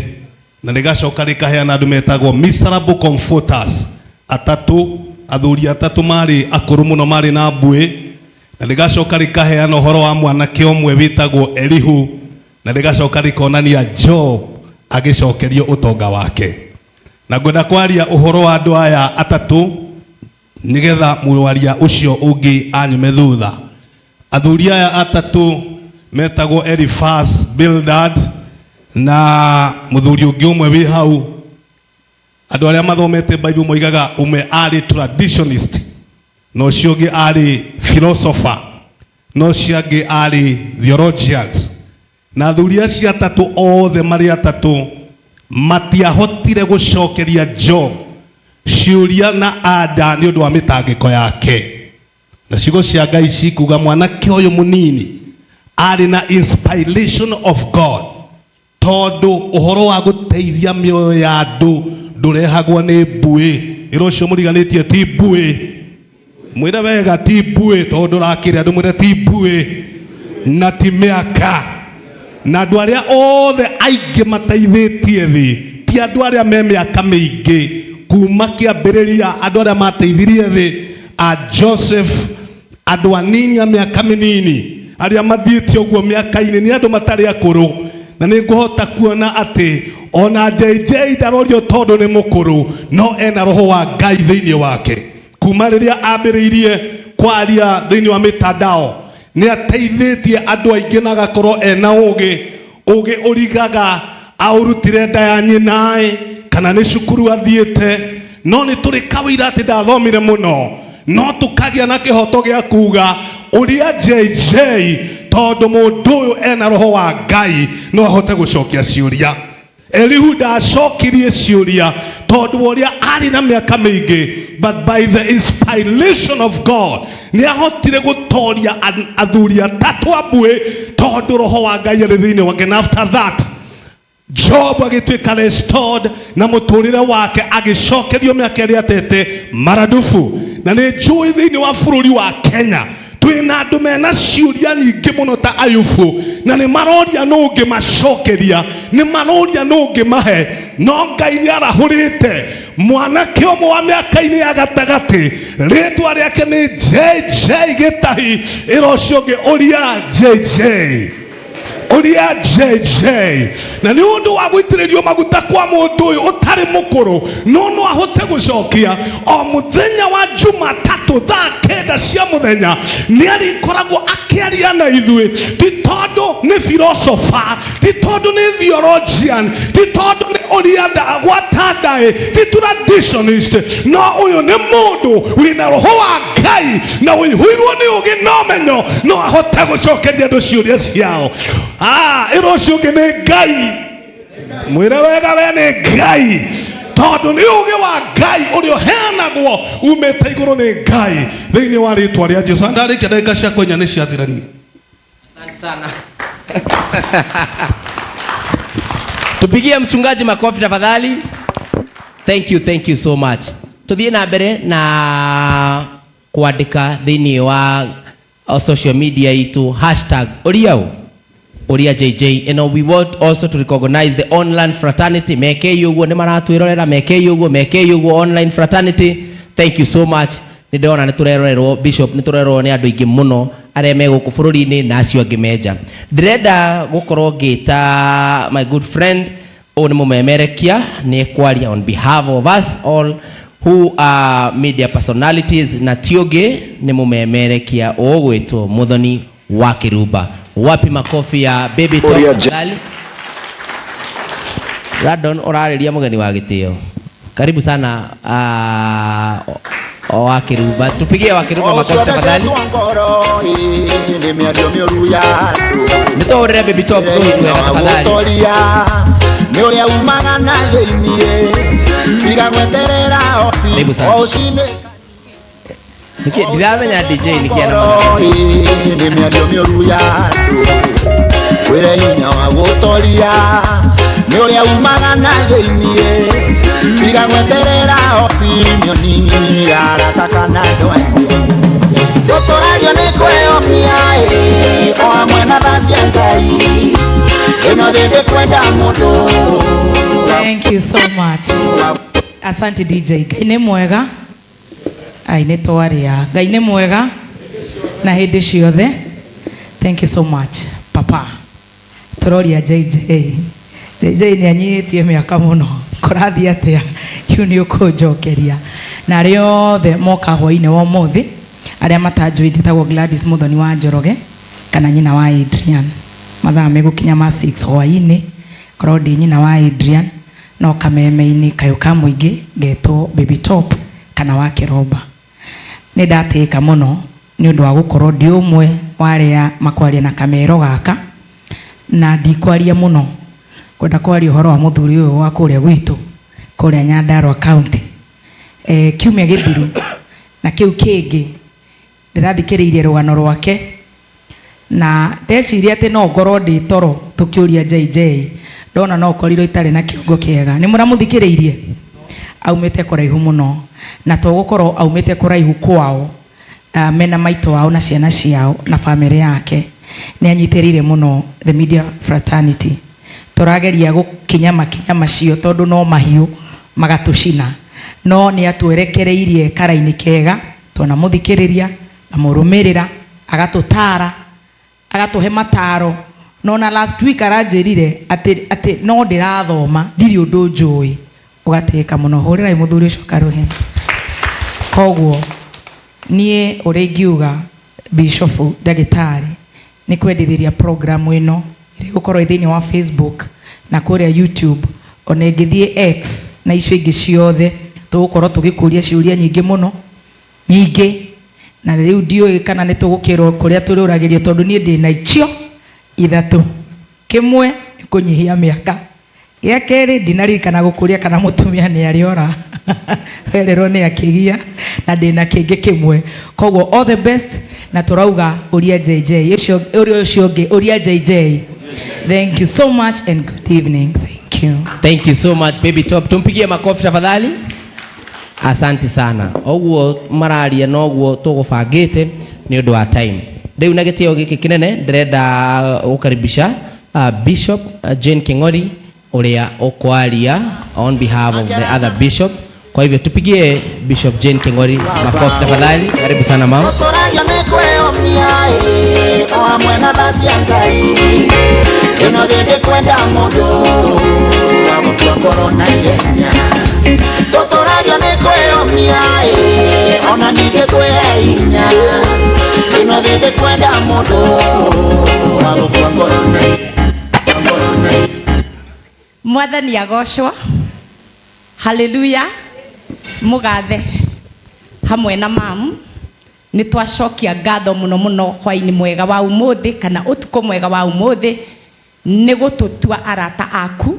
na rĩgacoka rĩkaheana andũ metagwo miserable comforters atatũ, athuri atatũ marĩ akũrũ mũno marĩ na mbuĩ, na rĩgacoka rĩkaheana ũhoro wa mwanake ũmwe wĩtagwo Elihu, na rĩgacoka rĩkonania Job agĩcokerio ũtonga wake. Na ngwenda kwaria ũhoro wa andũ aya atatũ nĩgetha mũwaria ũcio ũngĩ anyume thutha. Athuri aya atatũ metagwo Eliphaz, Bildad na mũthuri ũngĩ ũmwe wĩ hau. Andũ arĩa mathomete Bible moigaga ũmwe arĩ traditionist, na ũcio ũngĩ arĩ philosopher, na ũcio angĩ arĩ theologians. Na athuri acio atatũ othe marĩ atatũ matiahotire gũcokeria Job ciũria na anja nĩ ũndũ wa mĩtangĩko yake. Na ciugo cia Ngai cikuga mwanake ũyũ mũnini arĩ na inspiration of God, tondũ ũhoro wa gũteithia mĩoyo ya andũ ndũrehagwo nĩ mbuĩ. Ĩra ũcio mũriganĩtie ti mbuĩ, mwĩre wega ti mbuĩ, tondũ ndũrakĩrĩ andũ, mwĩre ti mbuĩ na ti mĩaka. Na andũ arĩa othe aingĩ mateithĩtie thĩ ti andũ arĩa me mĩaka mĩingĩ. Kuma kĩambĩrĩria andũ arĩa mateithirie thĩ a Joseph, andũ anini a mĩaka mĩnini arĩa mathiĩte ũguo mĩaka-inĩ, nĩ andũ matarĩ akũrũ. Na nĩ ngũhota kuona atĩ ona JJ ndarorio tondũ nĩ mũkũrũ, no ena roho wa Ngai thĩinĩ wake. Kuma rĩrĩa ambĩrĩirie kwaria thĩinĩ wa mĩtandao, nĩ ateithĩtie andũ aingĩ na agakorwo ena ũgĩ. Ũgĩ ũrigaga aũrutire nda ya nyinaĩ kana nĩ cukuru athiĩte, no nĩ tũrĩ kawĩira atĩ ndathomire mũno, no tũkagĩa na kĩhoto gĩa kuga ũrĩa JJ, tondũ mũndũ ũyũ ena roho wa Ngai, no ahote gũcokia ciũria. Elihu ndacokirie ciũria tondũ wa ũrĩa arĩ na mĩaka mĩingĩ, but by the inspiration of God nĩ ahotire gũtoria athuri atatũ ambuĩ, tondũ roho wa Ngai arĩ thĩinĩ wake. Na after that Job agĩtuĩka restored na mũtũrĩre wake agĩcokerio mĩaka ĩrĩa atete maradufu. Na nĩ njũĩ thĩinĩ wa bũrũri wa Kenya twĩna andũ mena ciũria nyingĩ mũno ta Ayubu, na nĩ maroria nũ ũngĩmacokeria, nĩ maroria nũ ũngĩmahe, no Ngai nĩ arahũrĩte mwanake ũmwe wa mĩaka-inĩ ya gatagatĩ, rĩtwa rĩake nĩ JJ Gĩtahi. Ĩra ũcio ũngĩ, ũria JJ, ũria JJ. Na nĩ ũndũ wa gũitĩrĩrio maguta kwa mũndũ ũyũ ũtarĩ mũkũrũ, no no ahote gũcokia. O mũthenya wa Jumatatũ thaa 9 cia mũthenya nĩ arĩkoragwo akĩaria na ithuĩ, ti tondũ nĩ philosopher, ti tondũ nĩ theologian, ti tondũ nĩ ũria gwata ndaĩ, ti traditionist, no ũyũ nĩ mũndũ wĩna roho wa Ngai na ũihũirwo nĩ ũgĩ na ũmenyo, no ahote gũcokeria andũ ciũria ciao. Ah, ĩra ũcio ũngĩ nĩ Ngai, mwĩre wega we nĩ Ngai, tondũ nĩ ũgĩ wa Ngai ũrĩa ũheanagwo umĩte igũrũ nĩ Ngai, thĩinĩ wa rĩtwa rĩa Jesu. Ndarĩkia, ndagĩka ciakwa 4 nĩ ciathiranie. Asante sana. Tupigie mchungaji makofi tafadhali. Thank you, thank you so much. Tuthiĩ na mbere na kwandĩka thĩinĩ wa social media itu #ũria JJ. We want also to recognize the online fraternity. Mekei ũguo, nĩ maratwĩrorera, mekei ũguo, mekei ũguo, online fraternity. Thank you so much. Nĩ ndĩrona nĩ tũrerorerwo, Bishop, nĩ tũrerorerwo nĩ andũ aingĩ mũno arĩa me gũkũ bũrũri-inĩ na acio angĩ menja. Ndĩrenda gũkorwo ngĩta my good friend, ũyũ nĩ mũmemerekia, nĩ kwaria on behalf of us all who are media personalities, na ti ũngĩ nĩ mũmemerekia ũgwĩtwo Muthoni wa Kĩrumba. Wapi makofi ya Baby Top Ũrĩa J- tafadhali? Radon ũrarĩria mũgeni wa gĩtĩo. Karibu sana uh, Wakirumba. Tupigie Wakirumba makofi tafadhali. Ngoro nĩ mĩario mĩũru ya andũ Nĩtũhũrĩre Baby Top rũhi rwega tafadhali. Gũtoria nĩ ũrĩa umaga na thĩiniĩ tiga gweterera Karibu sana. o ũcinĩ Nĩkĩ ndiramenya DJ nĩkĩ ana nĩ mĩario mĩũru ya andũ wĩre hinya wa gũtoria nĩ ũrĩa umaga na thĩiniĩ tiga gweterera opinioni ya arata kana andũ angĩ tũtũragio nĩ kwĩyomia ĩ o hamwe na tha cia Ngai ĩno thĩ ndĩkwenda mũndũ. Thank you so much. Asante DJ. Ngai nĩ mwega. Ai nĩ twaria. Ngai nĩ mwega na hĩndĩ ciothe. Thank you so much papa. Tũroria JJ. JJ nĩ anyihĩtie mĩaka mũno. Kũrathiĩ atĩa? Kĩu nĩ ũkũnjokeria. Na arĩa othe moka hwainĩ wa ũmũthĩ, arĩa matanjũĩ njĩtagwo Gladys Mũthoni wa Njoroge kana nyina wa Adrian. Mathaa megũkinya ma 6 hwainĩ, korwo ndĩ nyina wa Adrian no kameme-inĩ kayũ ka mũingĩ ngetwo Baby Top kana wa Kĩromba. Nĩ ndatĩĩka mũno nĩ ũndũ wa gũkorwo ndĩ ũmwe wa arĩa makwaria na kamero gaka na ndikwaria mũno kwenda kwaria ũhoro wa mũthuri ũyũ wa kũrĩa gwitũ kũrĩa Nyandarua County. E, kiumia gĩthiru na kĩu kĩngĩ ndĩrathikĩrĩirie rũgano rwake na ndeciria atĩ no ngorwo ndĩ toro tũkĩũria JJ ndona no korirwo itarĩ na kĩongo kĩega. Nĩ mũramũthikĩrĩirie? Aumĩte kũraihu mũno na to gũkorwo aumĩte kũraihu kwao uh, mena maitũ wao na ciana ciao na bamĩrĩ yake. Nĩ anyitĩrĩire mũno the media fraternity. Tũrageria gũkinya makinya macio tondũ no mahiũ magatũcina, no nĩ atwerekereirie karaini kega twanamũthikĩrĩria na mũrũmĩrĩra agatũtara agatũhe mataro no na last week aranjĩrire atĩ atĩ no ndĩrathoma ndirĩ ũndũ njũĩ ũgatĩka mũno. Hũrĩrai mũthuri ũcio karũhe. Koguo niĩ ũrĩa ingiuga bishop ndagĩtarĩ nĩ kwendithĩria program ĩno ĩrĩa ĩgũkorwo ĩ thĩinĩ wa Facebook na kũrĩa YouTube ona ĩngĩthiĩ X na icio ingĩ ciothe tũgũkorwo tũgĩkũria ciũria nyingĩ mũno nyingĩ na rĩu ndiũĩ kana nĩ tũgũkĩrwo kũrĩa tũrĩũragĩrio tondũ niĩ ndĩna icio ithatũ. Kĩmwe nĩ kũnyihia mĩaka, gĩa kerĩ ndinaririkana gũkũria kana mũtumia nĩ arĩ ora werĩrwo nĩ akĩgia na ndĩna kĩngĩ kĩmwe. Koguo all the best na tũrauga ũria JJ ũcio ũria ũcio ũngĩ ũria JJ. Thank you so much and good evening. Thank you. Thank you so much Baby Top. Tumpigie makofi tafadhali. Asante sana. Oguo mararia noguo tũgũbangĩte nĩ ũndũ wa time. Rĩu na gĩtĩo gĩkĩ kĩnene ndĩrenda gũkaribisha Bishop Jane King'ori ũrĩa ũkwaria on behalf of the other bishop. Kwa hivyo tupigie Bishop Jane King'ori makofi tafadhali. Karibu sana mama. Tũtũragio nĩ kwĩyomia ĩ o hamwe na tha cia Ngai ĩno thĩ ndĩkwenda mũndũ wa gũkua ngoro na ihenya tũtũragio nĩ kwĩyomia ĩ ona ningĩ kwĩhe hinya ĩno thĩ ndĩkwenda mũndũ wa gũkua ngoro na ihenya. Mwathani agocwo. Haleluya. Mũgathe hamwe na mamu nĩ twacokia ngatho mũno mũno hwainĩ mwega wa ũmũthĩ kana ũtukũ mwega wa ũmũthĩ nĩ gũtũtua arata aku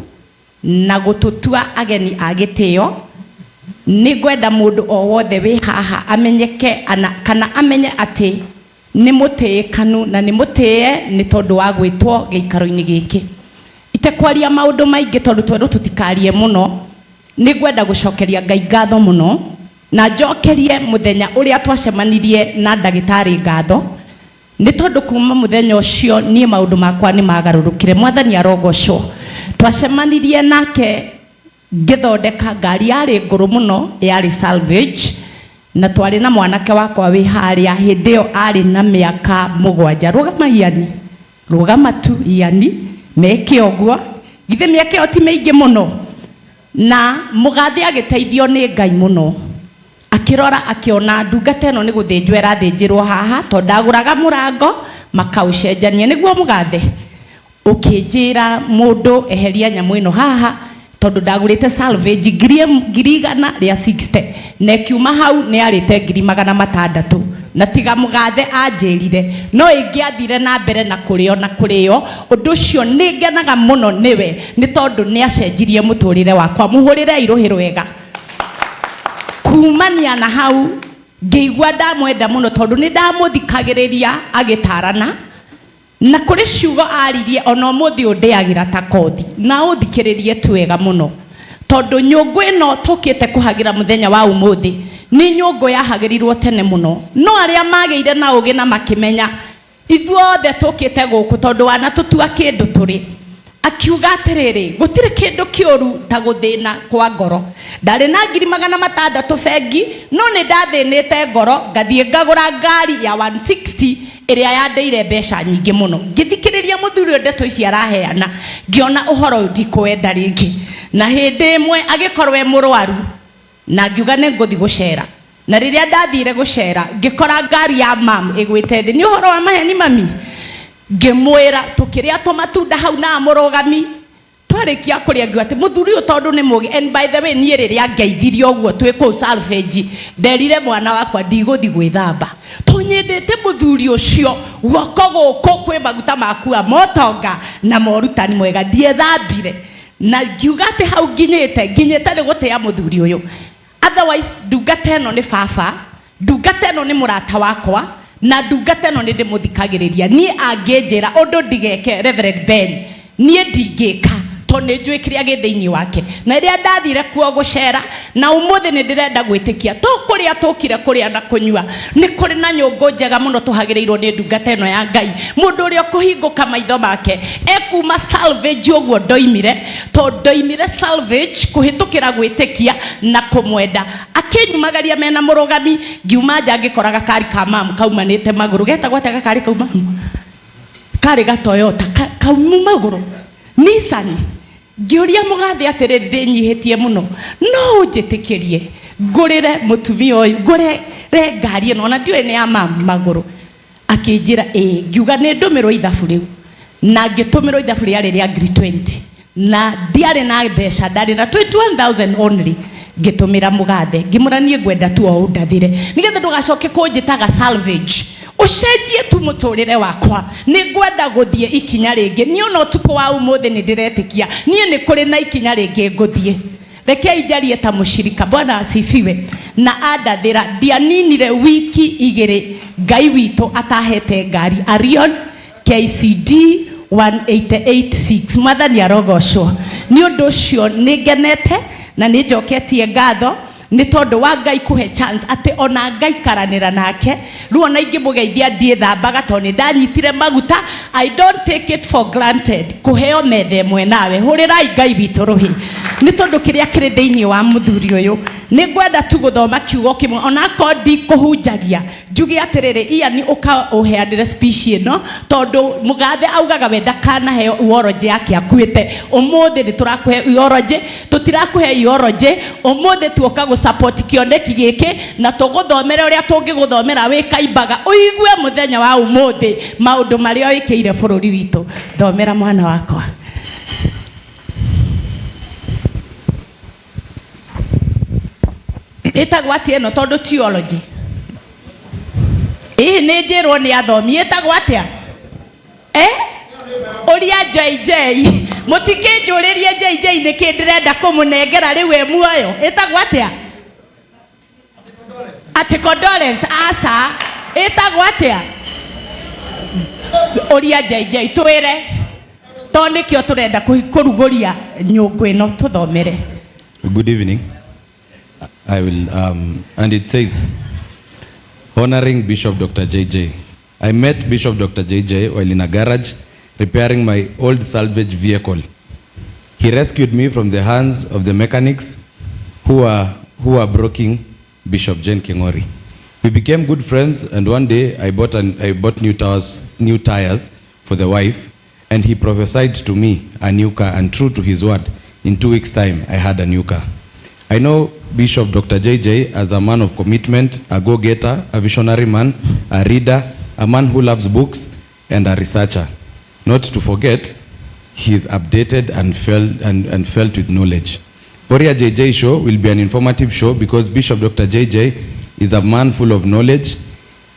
na gũtũtua ageni a gĩtĩo. Nĩ ngwenda mũndũ o wothe wĩ haha amenyeke ana, kana amenye atĩ nĩ mũtĩĩkanu na nĩ mũtĩe nĩ tondũ wa gwĩtwo gĩikaro-inĩ gĩkĩ. Itekwaria maũndũ maingĩ tondũ twerwo tũtikarie mũno, nĩ ngwenda gũcokeria Ngai ngatho mũno na njokerie mũthenya ũrĩa twacemanirie na ndagĩtarĩ ngatho nĩ tondũ kuma mũthenya ũcio niĩ maũndũ makwa nĩ magarũrũkire. Mwathani arogocwo. Twacemanirie nake ngĩthondeka ngari yarĩ ngũrũ mũno yarĩ salvage na twarĩ na mwanake wakwa wĩ harĩa hĩndĩ ĩyo arĩ na mĩaka mũgwanja. Rũgama iani, rũgama tu iani, meke ũguo githĩ mĩaka ĩyo ti mĩingĩ mũno. Na mũgathe agĩteithio nĩ Ngai mũno akĩrora akĩona ndungata ĩno nĩ gũthĩnjwo ĩrathĩnjĩrwo haha tondũ ndagũraga mũrango Makaũcenjania nĩguo mũgathe ũkĩnjĩra mũndũ eheria nyamũ ĩno haha tondũ ndagũrĩte salvage 160,000 na ĩkiuma hau nĩ yarĩte 600,000 na tiga mũgathe anjĩrire no ĩngĩathire na mbere na kũrĩo na kũrĩo. Ũndũ ũcio nĩ ngenaga mũno nĩwe nĩ tondũ nĩ acenjirie mũtũrĩre wakwa. Mũhũrĩrei rũhĩ rwega. Kumania na hau ngĩigua ndamwenda mũno tondũ nĩ ndamũthikagĩrĩria agĩtarana na kũrĩ ciugo aririe ona ũmũthĩ ũyũ ndĩagĩra ta kothi na ũthikĩrĩrie tu wega mũno tondũ nyũngũ ĩno tũkĩte kũhagĩra mũthenya wa ũmũthĩ nĩ nyũngũ yahagĩrirwo tene mũno no arĩa magĩire na ũgĩ na makĩmenya ithuothe tũkĩte gũkũ tondũ wanatũtua kĩndũ tũrĩ. Akiuga atĩrĩrĩ, gũtirĩ kĩndũ kĩũru ta gũthĩna kwa ngoro. Ndarĩ na 600,000 bengi no nĩ ndathĩnĩte ngoro ngathiĩ ngagũra ngari ya 160 ĩrĩa yandeire mbeca nyingĩ mũno. Ngĩthikĩrĩria mũthuri ũyũ ndeto ici araheana ngĩona ũhoro ũyũ ndikwenda rĩngĩ. Na hĩndĩ ĩmwe agĩkorwo e mũrwaru na ngiuga nĩ ngũthiĩ gũcera. Na rĩrĩa ndathire gũcera ngĩkora ngari ya mam ĩgwĩte thĩ. Nĩ ũhoro wa maheni mami? Ngĩmwĩra tũkĩrĩa tũmatunda hau na mũrũgami twarĩkia kũrĩa ngiuga atĩ mũthuri ũyũ tondũ nĩ mũgĩ. And by the way niĩ rĩrĩa ngeithirie ũguo twĩ kũu salvage nderire mwana wakwa ndigũthiĩ gwĩthamba tũnyendete mũthuri ũcio guoko gũkũ kwĩ maguta makua motonga na morutani mwega ndiethambire na ngiuga atĩ hau nginyĩte nginyĩte nĩ gũtĩa mũthuri ũyũ. Otherwise ndungata ĩno nĩ baba, ndungata ĩno nĩ mũrata wakwa na ndungata ĩno nĩ ndĩmũthikagĩrĩria. Niĩ angĩnjĩra ũndũ ndigeke Reverend Ben niĩ ndingĩka tondũ nĩ njũĩ kĩrĩa gĩ thĩinĩ wake. Na rĩrĩa ndathire kuo gũcera na ũmũthĩ nĩ ndĩrenda gwĩtĩkia to kũrĩa tũkire kũrĩa na kũnyua nĩ kũrĩ na nyũngũ njega mũno tũhagĩrĩirwo nĩ ndungata ĩno ya Ngai. Mũndũ ũrĩa ũkũhingũka maitho make ekuma salvage ũguo ndoimire tondũ ndoimire salvage kũhĩtũkĩra gwĩtĩkia na kũmwenda. Akĩnyumagaria mena mũrũgami ngiuma nja ngĩkora gakari ka mamu kaumanĩte magũrũ. Getagwo atĩa gakari kau mamu? Karĩ ga Toyota kaumu magũrũ Nissan. Ngĩũria mũgathe atĩrĩrĩ ndĩnyihĩtie mũno no ũnjĩtĩkĩrie ngũrĩre mũtumia ũyũ ngũrĩre ngari ĩno ona ndiũĩ nĩ ya mamu magũrũ. Akĩnjĩra ĩĩ. Ngiuga nĩ ndũmĩrwo ithabu rĩu na ngĩtũmĩrwo ithabu rĩarĩ rĩa 20,000 na ndiarĩ na mbeca ndarĩ na 21,000 only. Ngĩtũmĩra mũgathe ngĩmũra niĩ ngwenda tu o ũndathĩre nĩgetha ndũgacoke kũnjĩtaga salvage ũcenjie tu mũtũrĩre wakwa nĩ ngwenda gũthiĩ ikinya rĩngĩ. Niĩ ona ũtukũ wa ũmũthĩ nĩ ndĩretĩkia niĩ nĩ kũrĩ na ikinya rĩngĩ ngũthiĩ. Rekei njarie ta mũcirika. Bwana asifiwe. Na andathĩra ndianinire wiki igĩrĩ Ngai witũ atahete ngari Arion KCD 1886. Mwathani arogocwo. Nĩ ũndũ ũcio nĩ ngenete na nĩ njoketie ngatho nĩ tondũ wa Ngai kũhe chance atĩ ona ngaikaranĩra nake. Rĩu ona ingĩmũgeithia ndiĩthambaga tondũ nĩ ndanyitire maguta. I don't take it for granted kũheo metha ĩmwe nawe. Hũrĩrai Ngai witũ rũhĩ nĩ tondũ kĩrĩa kĩrĩ thĩinĩ wa mũthuri ũyũ. Nĩ ngwenda tu gũthoma kiugo kĩmwe ona akorwo ndikũhunjagia njuge atĩrĩrĩ Ian ũka ũheanĩre speech ĩno tondũ mũgathe augaga we ndakanaheo eulogy yake akuĩte. Ũmũthĩ nĩ tũrakũhe eulogy, tũtirakũhe eulogy ũmũthĩ tuoka gũ support kĩoneki gĩkĩ na tũgũthomere ũrĩa tũngĩgũthomera wĩ kaimbaga ũigue mũthenya wa ũmũthĩ maũndũ marĩa wĩkĩire bũrũri witũ. Thomera mwana wakwa. Ĩtagwo atĩa ĩno tondũ theology? Ĩĩ nĩ njĩrwo nĩ athomi ĩtagwo atĩa? Ũria JJ. Mũtikĩnjũrĩrie JJ nĩkĩ ndĩrenda kũmũnengera rĩu e muoyo. Ĩtagwo atĩa? Atĩ condolence. Aca. Ĩtagwo atĩa? Ũria JJ twĩre tondũ nĩkĩo tũrenda kũrugũria nyũngũ ĩno tũthomere. Good evening. I will, and it says, honoring Bishop Dr. JJ. I met Bishop Dr. JJ while in a garage repairing my old salvage vehicle. He rescued me from the hands of the mechanics who were broking Bishop Jane Kingori. We became good friends, and one day I bought new tires for the wife, and he prophesied to me a new car, and true to his word, in 2 weeks' time, I had a new car. I know Bishop Dr. JJ as a man of commitment, a go-getter, a visionary man, a reader, a man who loves books, and a researcher. Not to forget, he is updated and felt, and, and felt with knowledge. Oria JJ Show will be an informative show because Bishop Dr. JJ is a man full of knowledge.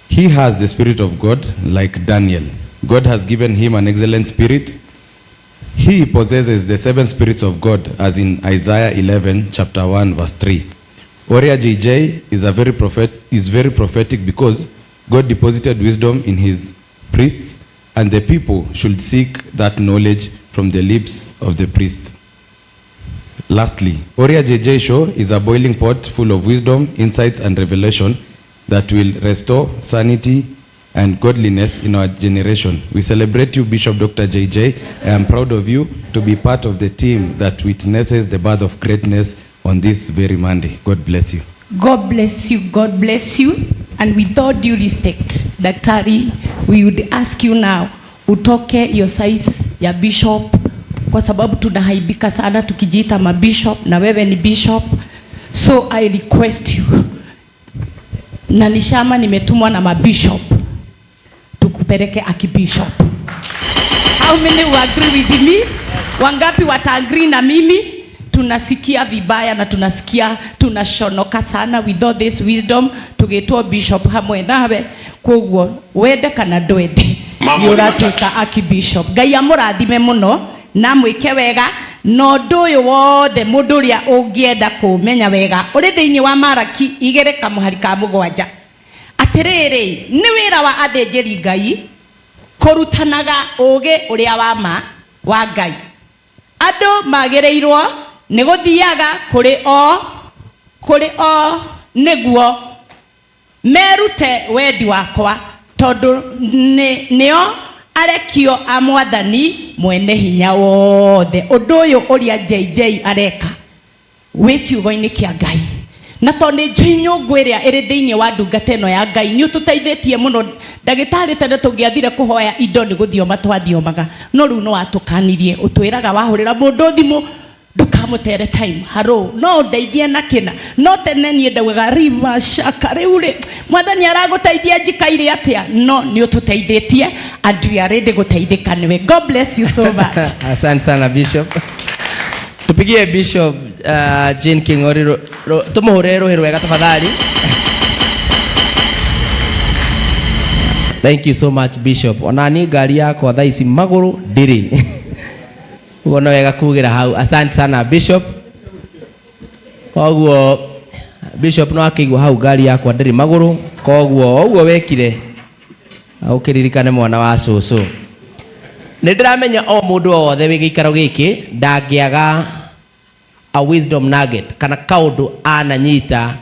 He has the Spirit of God like Daniel. God has given him an excellent spirit. He possesses the seven spirits of God as in Isaiah 11 chapter 1 verse 3. Oria JJ is a very prophet is very prophetic because God deposited wisdom in his priests and the people should seek that knowledge from the lips of the priest. Lastly, Oria JJ Show is a boiling pot full of wisdom, insights, and revelation that will restore sanity and godliness in our generation. We celebrate you, Bishop Dr. JJ. I am proud of you to be part of the team that witnesses the birth of greatness on this very Monday. God bless you. God bless you, God bless you. And with all due respect, daktari, we would ask you now utoke your size ya bishop kwa sababu tunahaibika sana tukijiita mabishop na wewe ni bishop. So I request you, na nishama nimetumwa na mabishop tukupeleke akibishop. How many will agree with me? Wangapi wataagree na mimi? Tunasikia vibaya na tunasikia tunashonoka sana with all this wisdom tugitwo bishop hamwe nawe koguo wende kana ndwende Mambo nĩ nĩ ũratuĩka akibishop. Ngai amũrathime mũno na mwĩke wega na ũndũ ũyũ wothe mũndũ ũrĩa ũngĩenda kũmenya wega ũrĩ thĩinĩ wa Maraki igĩrĩ kamũhari ka mũgwanja atĩrĩrĩ nĩ wĩra wa athĩnjĩri Ngai kũrutanaga ũgĩ ũrĩa wa ma wa Ngai andũ magĩrĩirwo nĩ gũthiaga kũrĩ o kũrĩ o nĩguo merute wendi wakwa tondũ nĩ- nĩo arekio a mwathani mwene hinya wothe ũndũ ũyũ ũrĩa JJ areka wĩ kiugo-inĩ kĩa ngai na tondũ nĩ njũĩ nyũngũ ĩrĩa ĩrĩ thĩinĩ wa ndungata ĩno ya ngai nĩ ũtũteithĩtie mũno ndagĩtarĩ tene tũngĩathire kũhoya indo nĩ gũthioma twathiomaga no rĩu nĩ watũkanirie ũtwĩraga wahũrĩra mũndũ thimũ ndũkamũtere time haro no ũndeithie na kĩna no tene niĩ ndaugaga rima shaka rĩu rĩ mwathani aragũteithia njikaire atĩa no nĩ ũtũteithĩtie and we are ready gũteithĩka nĩwe god bless you so much Asante sana Bishop. Tupigie Bishop Jane King'ori tumuhurire ruhi rwega tafadhali. Thank you so much Bishop. Ona niĩ ngari yakwa thaa ici magũrũ ndĩrĩ. Ũguo no wega kuugĩra hau. Asante sana Bishop. Koguo Bishop no akĩigua hau ngari yakwa ndĩrĩ magũrũ. Koguo ũguo wekire ũkĩririkane mwana wa cũcũ. Nĩ ndĩramenya o mũndũ o wothe wĩ gĩikaro gĩkĩ ndangĩaga a wisdom nugget kana kaũndũ ananyita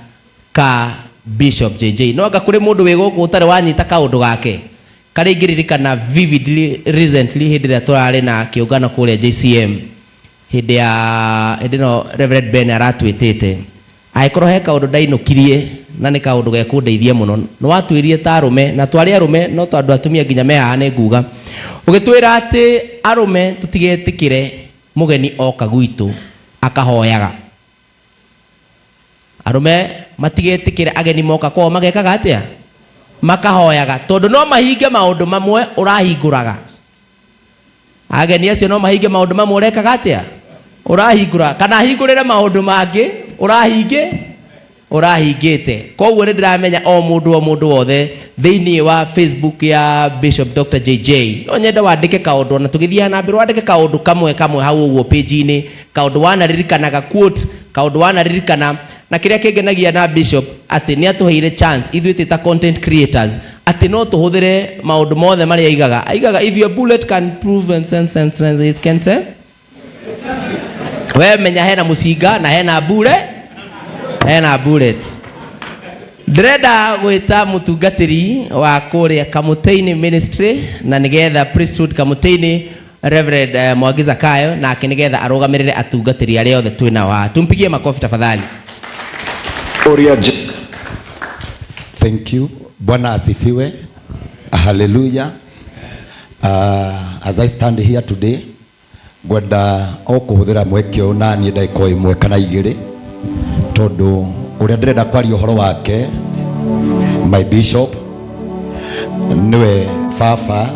ka Bishop JJ. No anga kũrĩ mũndũ wĩ gũkũ ũtarĩ wanyita kaũndũ gake karĩa ingĩririkana vividly recently hĩndĩ ĩrĩa tũrarĩ na kĩũngano kũrĩa JCM hĩndĩ ya hĩndĩ ĩno Reverend Ben aratwĩtĩte angĩkorwo he kaũndũ ndainũkirie na nĩ kaũndũ gekũndeithia mũno nĩ watwĩrie ta arũme na twarĩ arũme no tondũ atumia nginya me haha nĩ nguga ũgĩtwĩra atĩ arũme tũtigetĩkĩre mũgeni oka gwitũ akahoyaga arũme matigetĩkĩre ageni moka kwao magekaga atĩa makahoyaga tondũ no mahinge maũndũ mamwe ũrahingũraga ageni acio no mahinge maũndũ mamwe ũrekaga atĩa ũrahingũra kana ahingũrĩre maũndũ mangĩ ũrahinge ũrahingĩte koguo nĩ ndĩramenya o mũndũ o mũndũ wothe thĩinĩ wa facebook ya bishop dr jj no nyende wandĩke kaũndũ ona tũgĩthiaga na mbere wandĩke kaũndũ kamwe kamwe hau ũguo page-inĩ kaũndũ wanaririkanaga quote kaũndũ wanaririkana na kĩrĩa kĩngenagia na bishop atĩ nĩ atũheire chance ithuĩ twĩ ta content creators atĩ no tũhũthĩre maũndũ mothe marĩa aigaga aigaga if your bullet can prove and sense and sense it can say we menya hena mũcinga na hena mbure hena bullet ndĩrenda gwĩta mũtungatĩri wa kũrĩa kamũtĩ-inĩ ministry na nĩgetha priesthood kamũtĩ-inĩ reverend mwangi zakayo nake nĩgetha arũgamĩrĩre atungatĩri arĩa othe twĩ nao haha tumpigie makofi tafadhali Oria J. Thank you. Bwana asifiwe. Hallelujah. As I stand here today, ngwenda o kũhũthĩra mweke ũyũ na niĩ ndagĩka o ĩmwe kana igĩrĩ tondũ ũrĩa ndĩrenda kwaria ũhoro wake my bishop nĩwe baba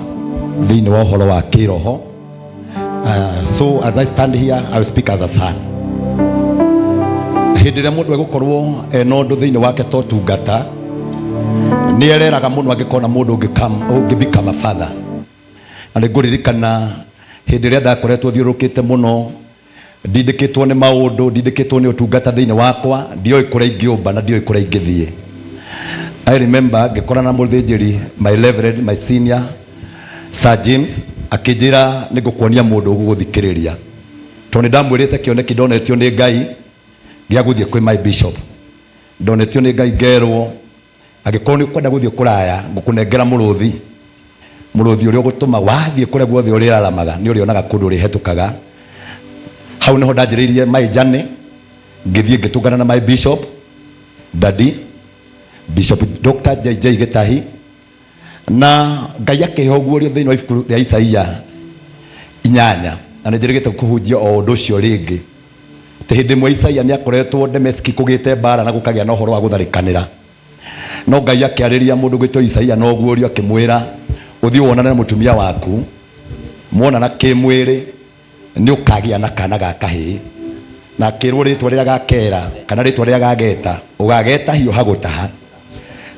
Thĩinĩ wa ũhoro wa kĩroho. So as I stand here, I will speak as a son. Hĩndĩ ĩrĩa mũndũ egũkorwo ena ũndũ thĩinĩ wake to tungata, nĩ ereraga mũno angĩkona mũndũ ũngĩ become a father. Na nĩ ngũririkana hĩndĩ ĩrĩa ndakoretwo thiũrũrũkĩte mũno ndindĩkĩtwo nĩ maũndũ, ndindĩkĩtwo nĩ ũtungata thĩinĩ wakwa, ndioĩ kũrĩa ingĩũmba na ndioĩ kũrĩa ingĩthiĩ. I remember ngĩkorana na mũthĩnjĩri, my reverend, my senior, Sir James, akĩnjĩra nĩ ngũkuonia mũndũ ũgũgũthikĩrĩria, tondũ nĩ ndamwĩrĩte kĩoneki ndonetio nĩ Ngai gĩa gũthiĩ kwĩ my bishop. Ndonetio nĩ Ngai ngerwo angĩkorwo nĩ ũkwenda gũthiĩ kũraya, ngũkũnengera mũrũthi, mũrũthi ũrĩa ũgũtũma wathiĩ kũrĩa guothe ũrĩraramaga nĩ ũrĩonaga kũndũ ũrĩhetũkaga. Hau nĩho ndanjĩrĩirie my journey, ngĩthiĩ ngĩtũngana na my bishop daddy, Bishop Dr. JJ Gĩtahi, na Ngai akĩhe ũguũrio thĩinĩ wa ibuku rĩa Isaia 8, na nĩ njĩrĩgĩte kũhunjia o ũndũ ũcio rĩngĩ. Atĩ hĩndĩ ĩmwe Isaia nĩ akoretwo Dameski kũgĩte mbara na gũkagĩa na ũhoro wa gũtharĩkanĩra, no Ngai akĩarĩria mũndũ gwĩtwo Isaia na ũguũrio akĩmwĩra, ũthiĩ wonane na mũtumia waku, mwonana kĩmwĩrĩ nĩ ũkagĩa na kana ga kahĩĩ. Na akĩrwo rĩtwa rĩrĩa gakera kana rĩtwa rĩrĩa gageta, ũgageta Hiũha Gũtaha.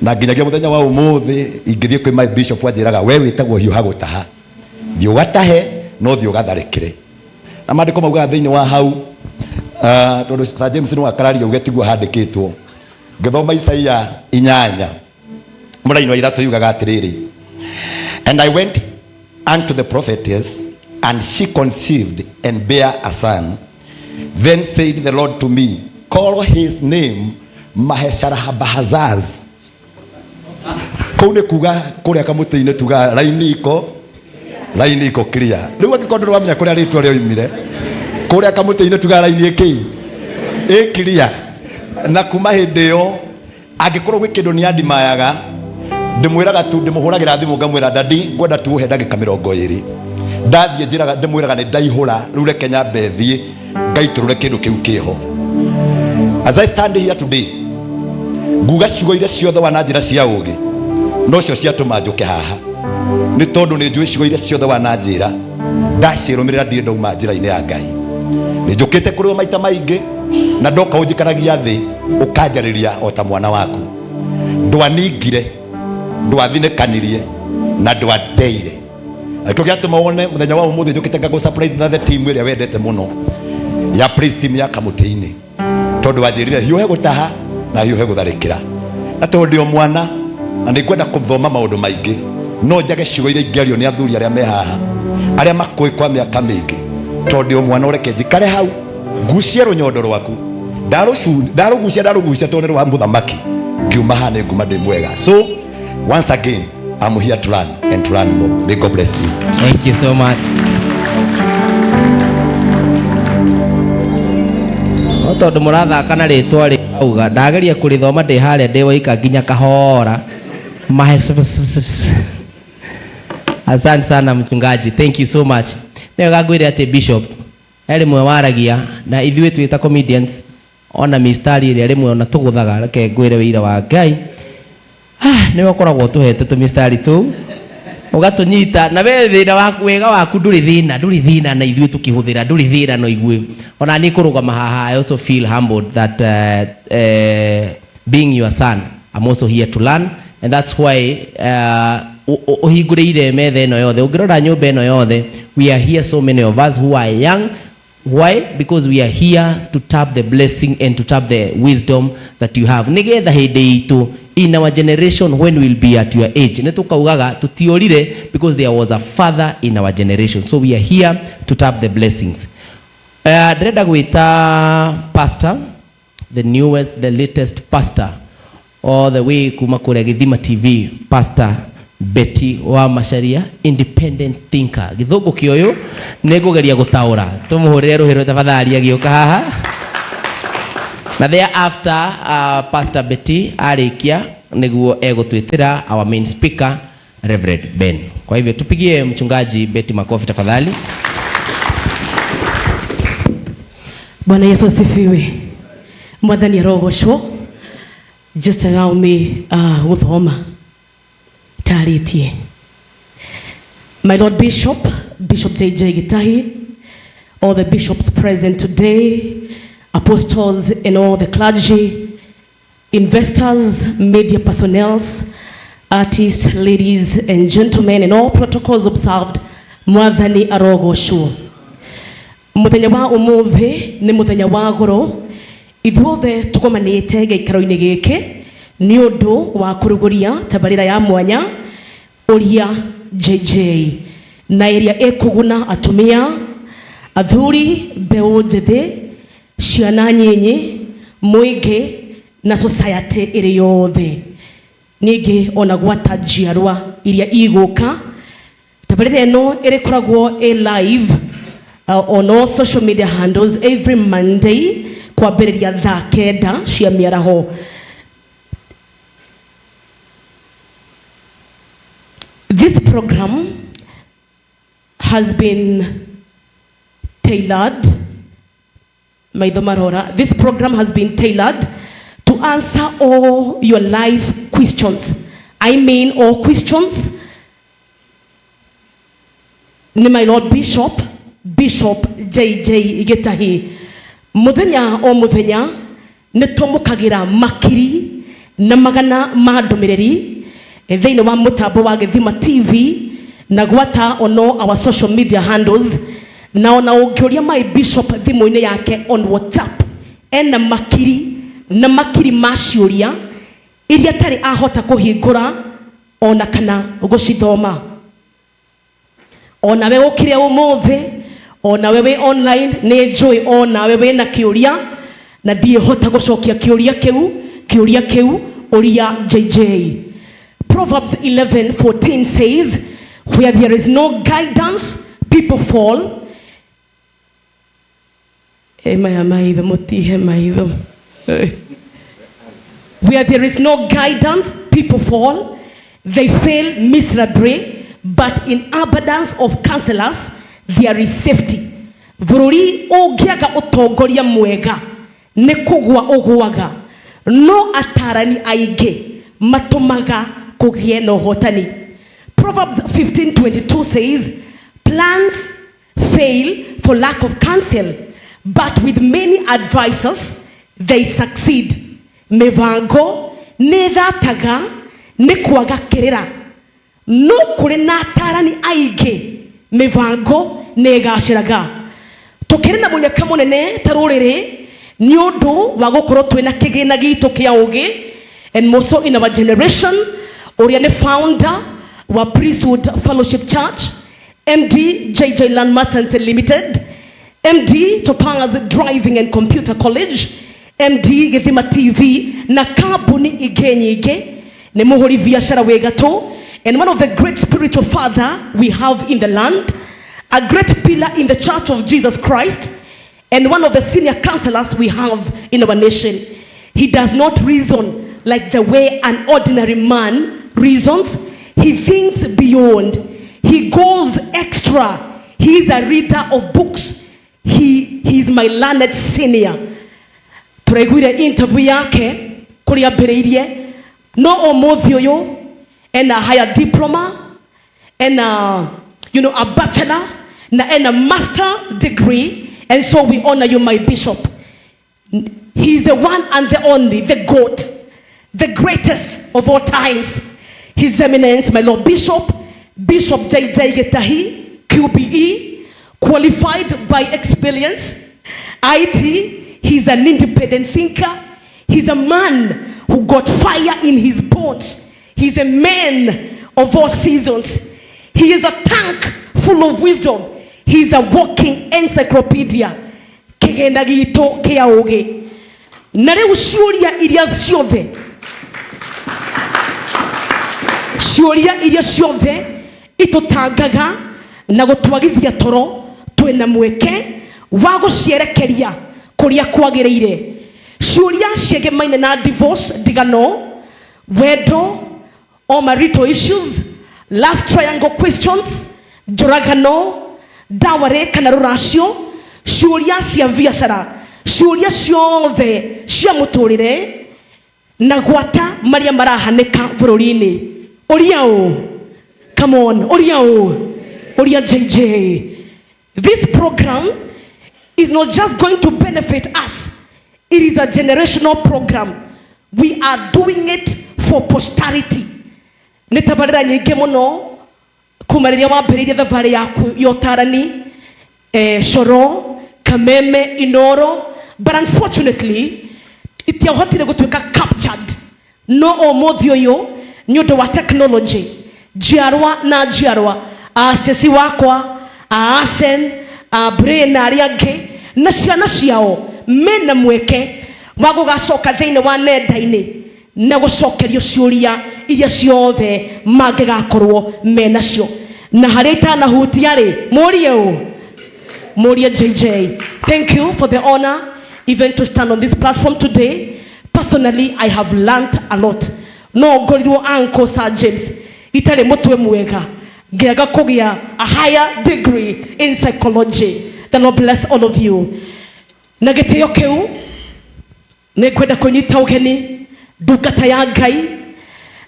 Na nginyagia mũthenya wa ũmũthĩ ingĩthiĩ kwĩ my bishop anjĩraga, we wĩtagwo Hiũha Gũtaha, thiĩ ũgatahe no thiĩ ũgatharĩkĩre. Na maandĩko maugaga thĩinĩ wa hau, tondũ Sir James no akararia uge tiguo handĩkĩtwo. Ngĩthoma Isaia 8 mũraini wa 3 yugaga atĩrĩrĩ, and I went unto the prophetess, and she conceived and bare a son. Then said the Lord to me, call his name Mahesharabahazaz. Kũu nĩ kuga kũrĩa kamũtĩ-inĩ tuga raini iko, raini iko clear. Rĩu angĩkorwo ndũrĩ wamenya kũrĩa rĩtwa rĩoimire, kũrĩa kamũtĩ-inĩ tuga raini ĩkĩ ĩ clear. Na kuma hĩndĩ ĩyo angĩkorwo gwĩ kĩndũ nĩ andimayaga, ndĩmwĩraga tu, ndĩmũhũragĩra thimũ ngamwĩra, daddy, ngwenda tu ũhe ndagĩka 20. Ndathiĩ njĩraga, ndĩmwĩraga nĩ ndaihũra, rĩu reke nyambe thiĩ ngaitũrũre kĩndũ kĩu kĩho. As I stand here today, nguga ciugo iria ciothe wananjĩra cia ũgĩ nocio ciatũma njũke haha, nĩ tondũ nĩ njũĩ ciugo iria ciothe wananjĩra ndacirũmĩrĩra ndirĩ ndauma njĩra-inĩ ya Ngai. Nĩ njũkĩte kũrĩ we maita maingĩ, na ndoka ũnjikaragia thĩ ũkanjarĩria o ta mwana waku. Ndwaningire, ndwathinĩkanirie na ndwandeire. Nakĩo gĩatũma wone mũthenya wa ũmũthĩ njũkĩte ngagũ surprise na the team ĩrĩa wendete mũno ya praise team ya kamũtĩ-inĩ, tondũ wanjĩrire hiũhe gũtaha na hiũhe gũtharĩkĩra. Na tondũ ndĩ o mwana na nĩ ngwenda gũthoma maũndũ maingĩ, no njage ciugo iria ingĩario nĩ athuri arĩa me haha, arĩa makũĩ kwa mĩaka mĩingĩ. Tondũ ndĩ o mwana, ũreke njikare hau ngucie rũnyondo rwaku. Ndarũgucia, ndarũgucia, tondũ nĩ rwa mũthamaki, ngiuma haha nĩ nguma ndĩ mwega. So once again, I'm here to learn and to learn more. May God bless you. Thank you so much. No tondũ mũrathaka na rĩtwa rĩauga, ndageria kũrĩthoma ndĩ harĩa ndĩ waika nginya kahora. Mahe. Asante sana mchungaji. Thank you so much. Nĩ wega ngwĩre atĩ bishop he rĩmwe waragia na ithuĩ twĩ ta comedians, ona mistari ĩrĩa rĩmwe ona tũgũthaga, reke ngwĩre wĩira wa Ngai, nĩwe ũkoragwo ũtũhete tũmistari tũu ũgatũnyita, na we thĩna waku, wega waku ndũrĩ thĩna, ndũrĩ thĩna na ithuĩ tũkĩhũthĩra, ndũrĩ thĩna no ithuĩ. Ona niĩ kũrũgama haha, I also feel humbled that being your son, I'm also here to learn, and that's why ũhingũrĩire metha ĩno yothe. Ũngĩrora nyũmba ĩno yothe, we are here, so many of us who are young. Why? Because we are here to tap the blessing and to tap the wisdom that you have. Nĩgetha hĩndĩ itũ, in our generation, when we'll be at your age, nĩ tũkaugaga tũtiorire because there was a father in our generation. So we are here to tap the blessings. Ndĩrenda gwĩta pastor, the newest, the latest pastor, all the way kuma kũrĩa Gĩthima TV, Pastor Betty wa Macharia, independent thinker. Gĩthũngũ kĩoyũ nĩ ngũgeria gũtaũra, tũmũhũrĩre rũhĩ tafadhali agĩũka haha. Na thereafter, Pastor Betty arĩkia nĩguo egũtwĩtĩra our main speaker, Reverend Ben. Kwa hivyo tupigie mchungaji Betty makofi tafadhali. Bwana Yesu asifiwe. Mwathani arogocwo. Just allow me guthoma tarĩtie. My Lord Bishop, Bishop J.J. Gitahi, all the bishops present today, apostles and all the clergy, investors, media personnel, artists, ladies and gentlemen, and all protocols observed, Mwathani arogocwo. Muthenya wa umuthi ni muthenya wa goro ithuothe tugomanite gĩikaro-inĩ gĩkĩ nĩ ũndũ wa kũrugũria tabarĩra ya mwanya ũria JJ na ĩrĩa ĩkũguna atumia athuri mbeũ njĩthĩ ciana nyinyi mũingĩ na society ĩrĩ yothe ningĩ ona gwata njiarwa iria igũka. Tabarĩra ĩno ĩrĩkoragwo ĩ live on all social media handles every Monday kwambĩrĩria thaa 9 cia mĩaraho. This program has been tailored, maitho marora, this program has been tailored to answer all your life questions. I mean all questions. Ni my Lord Bishop, Bishop JJ Gitahi. Muthenya o muthenya nĩ twamũkagĩra makiri na magana ma ndũmĩrĩri thĩinĩ wa mũtambo wa Gĩthima TV na gwata on all our social media handles, na ona ũngĩũria my bishop thimũ-inĩ yake on WhatsApp ena makiri na makiri ma ciũria iria atarĩ ahota kũhingũra ona kana gũcithoma. Onawe ũkire ũmũthĩ, onawe wĩ online, nĩ njũĩ onawe wĩna kĩũria na ndiĩhota gũcokia kĩũria kĩu, kĩũria kĩu ũria JJ. Proverbs 11:14 says, where there is no guidance, people fall. Maya maitho, mutihe maitho. Where there is no guidance, people fall. They fail miserably, but in abundance of counselors, there is safety. Bũrũri ũngĩaga ũtongoria mwega nĩ kũgũa ũgũaga, no atarani aingĩ matũmaga kũgĩe na ũhotani. Proverbs 15:22 says, plans fail for lack of counsel, but with many advisors they succeed. Mĩbango nĩ ĩthataga nĩ kwaga kĩrĩra, no kũrĩ na atarani aingĩ mĩbango nĩ ĩgacĩraga. Tũkĩrĩ na mũnyaka mũnene ta rũrĩrĩ nĩ ũndũ wa gũkorwo twĩna kĩgĩna gitũ kĩa ũgĩ, and more so in our generation, ũrĩa nĩ founder wa Priesthood Fellowship Church, MD JJ Land Merchants Limited, MD Topaz Driving and Computer College, MD Gĩthima TV na kambuni ingĩ nyingĩ. Nĩ mũhũri biacara wĩ gatũ and one of the great spiritual father we have in the land, a great pillar in the Church of Jesus Christ, and one of the senior counselors we have in our nation. He does not reason like the way an ordinary man reasons. He thinks beyond. He goes extra. He is a reader of books. He is my learned senior. Tũraiguire interview yake kũrĩa ambĩrĩirie, no ũmũthĩ ũyũ ena higher diploma, ena a bachelor na ena master degree, and so we honor you, my bishop. He is the one and the only, the goat, the greatest of all times. His Eminence, my Lord Bishop, Bishop JJ Gitahi, QBE, qualified by experience, IT, he's an independent thinker. He's a man who got fire in his bones. He's a man of all seasons. He is a tank full of wisdom. He's a walking encyclopedia. Kĩgĩna gitũ kĩa ũgĩ. Na rĩu ciũria iria ciothe, ciũria iria ciothe itũtangaga na gũtwagithia toro, twĩna mweke wa gũcierekeria kũrĩa kwagĩrĩire. Ciũria ciegemaine na divorce, ndigano, wendo, or marital issues, love triangle questions, njũragano, dowry kana rũracio, ciũria cia biacara, ciũria ciothe cia mũtũrĩre na gwata marĩa marahanĩka bũrũri-inĩ. Ũria ũ? Come on, ũria ũ? Mũria JJ. This program is not just going to benefit us, it is a generational program. We are doing it for posterity. Nĩ tabarĩra nyingĩ mũno kuma rĩrĩa wambĩrĩirie thabarĩ yaku ya ũtarani, Coro, Kameme, Inoro, but unfortunately itiahotire gũtuĩka captured. No ũmũthĩ ũyũ nĩ ũndũ wa technology, njiarwa na njiarwa, a Stacy wakwa, a Asen, a Bray na arĩa angĩ na ciana ciao mena mweke wa gũgacoka thĩinĩ wa nenda-inĩ na gũcokerio ciũria iria ciothe mangĩgakorwo menacio. Na harĩa itanahutia rĩ, mũrie ũ, mũrie JJ. Thank you for the honor even to stand on this platform today. Personally, I have learnt a lot. No ngorirwo Uncle Sir James itarĩ mũtwe mwega ngĩaga kũgĩa a higher degree in psychology. The Lord bless all of you. Na gĩtĩo kĩu nĩ kwenda kũnyita ũgeni ndungata ya Ngai,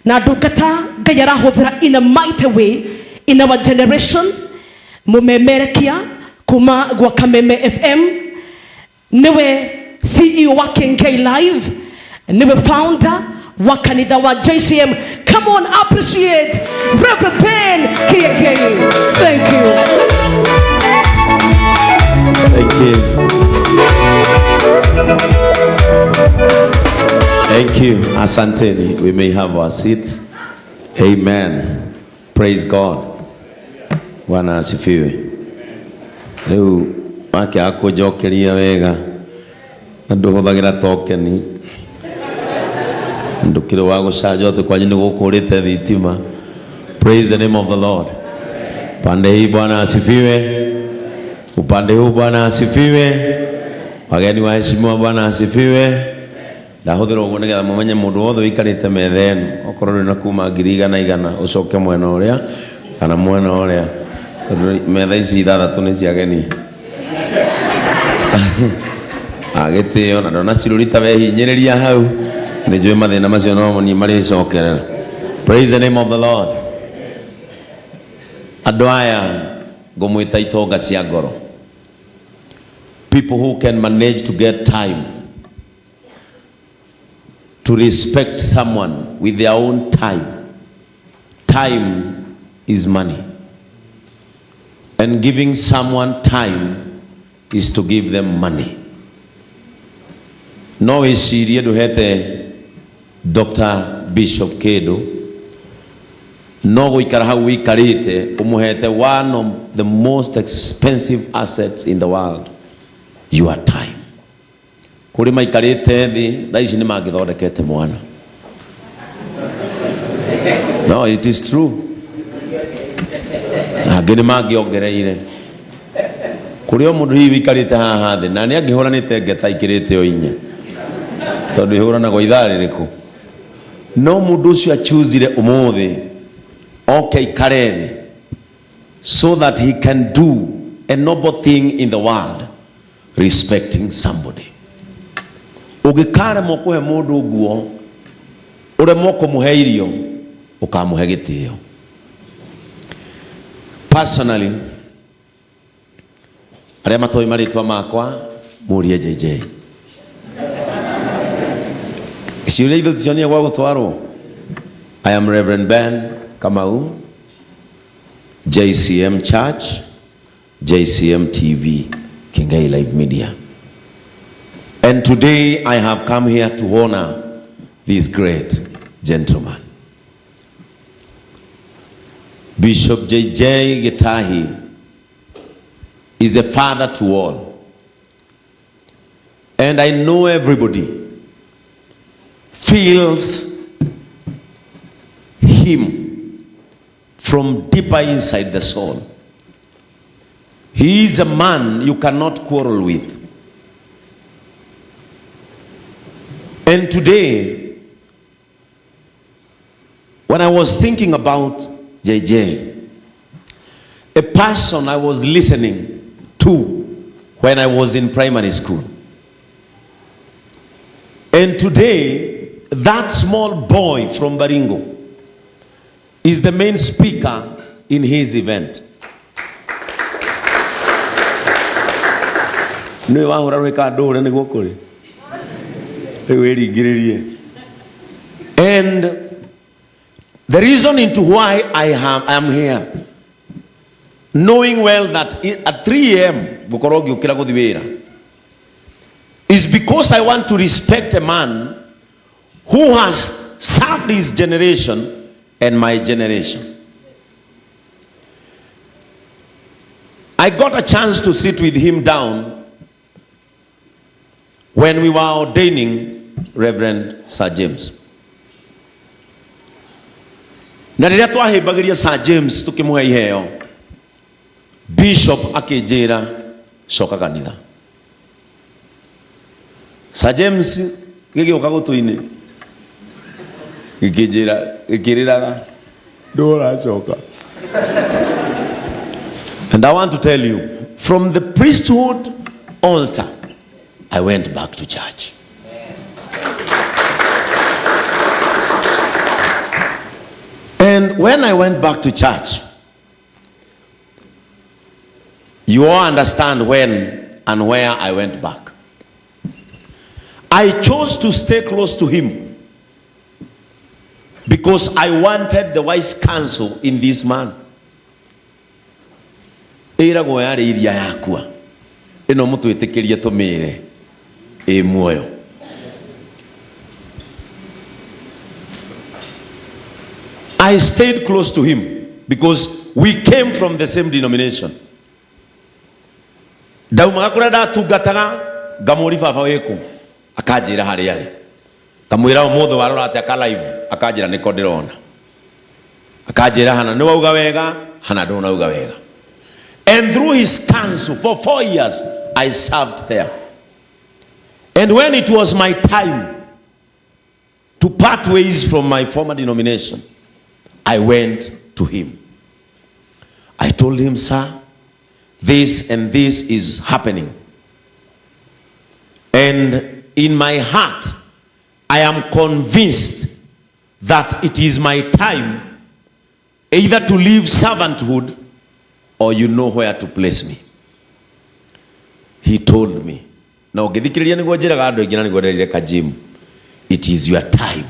na ndungata Ngai arahũthĩra in a mighty way in our generation, mũmemerekia kuma gwa Kameme FM, niwe CEO wa Kengei Live, niwe founder wa kanitha wa JCM. Come on, appreciate Reverend Ben Kiengei. Thank you. Thank you. Thank you. Asanteni. We may have our seats. Amen. Praise God. Bwana asifiwe. Rĩu wakĩaga kũnjokeria wega na ndũhũthagĩra tokeni, ndũkĩrĩ wa gũcanjwo atĩ kwanyu nĩ gũkũrĩte thitima. Praise the name of the Lord. Pande hii Bwana asifiwe. Upande huu Bwana asifiwe. Wageni waheshimiwa, Bwana asifiwe. Ndahũthĩra ũguo nĩgetha mũmenye mũndũ wothe ũikarĩte metha ĩno, okorwo ndũrĩ na kuma ngiri igana igana, ũcoke mwena ũrĩa kana mwena ũrĩa, tondũ metha ici ithathatũ nĩ cia ageni agĩtĩo na ndona cirũrita wehinyĩrĩria hau, nĩ njũĩ mathĩna macio no niĩ marĩcokerera. Praise the name of the Lord. Andũ aya ngũmwĩta itonga cia ngoro, people who can manage to get time to respect someone with their own time. Time is money, and giving someone time is to give them money. No wĩcirie ndũhete Dr. Bishop kĩndũ, no gũikara hau wĩikarĩte ũmũhete one of the most expensive assets in the world, your time. Kũrĩ maikarĩte thĩ thaa ici nĩ mangĩthondekete mwana. No, it is true. Angĩ nĩ mangĩongereire. Kũrĩ o mũndũ hihi wĩikarĩte haha thĩ na nĩ angĩhũranĩte ngeta ikĩrĩte o inya, tondũ ihũranagwo ithaa rĩrĩkũ, no mũndũ ũcio achuzire ũmũthĩ oke aikare thĩ so that he can do a noble thing in the world, respecting somebody. Ũngĩkaremwo kũhe mũndũ nguo, ũremwo kũmũhe irio, ũkamũhe gĩtĩo. Personally, arĩa matoĩ marĩtwa makwa, mũrie JJ ciũria ithu ticionie gwa gũtwarwo. I am Reverend Ben Kamau, JCM Church, JCM TV, Kingei Live Media, and today I have come here to honor this great gentleman. Bishop JJ Gitahi is a father to all. And I know everybody feels him from deeper inside the soul. He is a man you cannot quarrel with. And today, when I was thinking about JJ, a person I was listening to when I was in primary school. And today, that small boy from Baringo is the main speaker in his event. Nĩwe wahũra rũhĩ kana ndũhũre nĩguo kũrĩ. Rĩu wĩringĩrĩrie. And the reason into why I am here, knowing well that at 3 a.m. ngũkorwo ngĩũkĩra gũthiĩ wĩra, is because I want to respect a man who has served his generation and my generation. I got a chance to sit with him down when we were ordaining Reverend Sir James. Na rĩrĩa twahĩmbagĩria Sir James tũkĩmũhe iheo, Bishop akĩnjĩra coka kanitha. Sir James gĩgĩũka gũtũ-inĩ gĩkĩnjĩra gĩkĩrĩraga ndũracoka. And I want to tell you, from the priesthood altar, I went back to church. And when I went back to church, you all understand when and where I went back. I chose to stay close to him because I wanted the wise counsel in this man. Ĩragwo yarĩ iria yakua ĩno mũtwĩtĩkĩrie tũmĩre ĩ muoyo. I stayed close to him because we came from the same denomination. Ndaumaga kũrĩa ndatungataga ngamũri baba wĩkũ akanjĩra harĩa arĩ ngamwĩra ũmũthĩ warora atĩa ka live akanjĩra nĩko ndĩrona akanjĩra hana nĩ wauga wega hana ndũnauga wega. And through his counsel for 4 years I served there. And when it was my time to part ways from my former denomination, I went to him. I told him, sir, this and this is happening. And in my heart, I am convinced that it is my time either to leave servanthood or you know where to place me. He told me. Na ũngĩthikĩrĩria nĩguo njĩraga andũ aingĩ na nĩguo nderire Kajim, it is your time.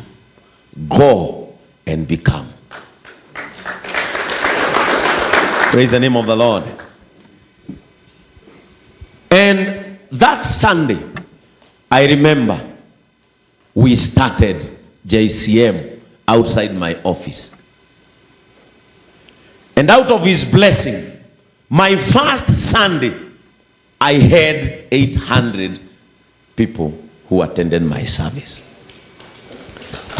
Go and become. Praise the name of the Lord. And that Sunday, I remember we started JCM outside my office. And out of his blessing, my first Sunday, I had 800 people who attended my service.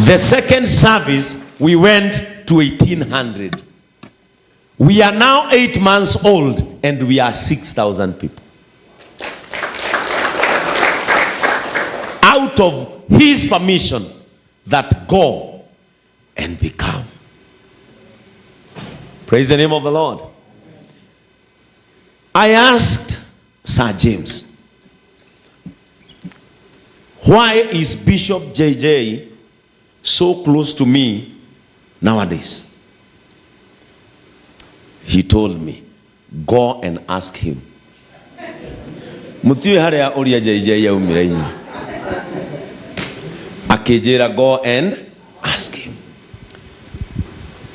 The second service, we went to 1,800. We are now 8 months old and we are 6,000 people. Out of his permission that go and become. Praise the name of the Lord. I asked Sir James, why is Bishop JJ so close to me nowadays? He told me, go and ask him. Mutiwe haria uria JJ yaumire inyuĩ. Akĩnjĩra, go and ask him.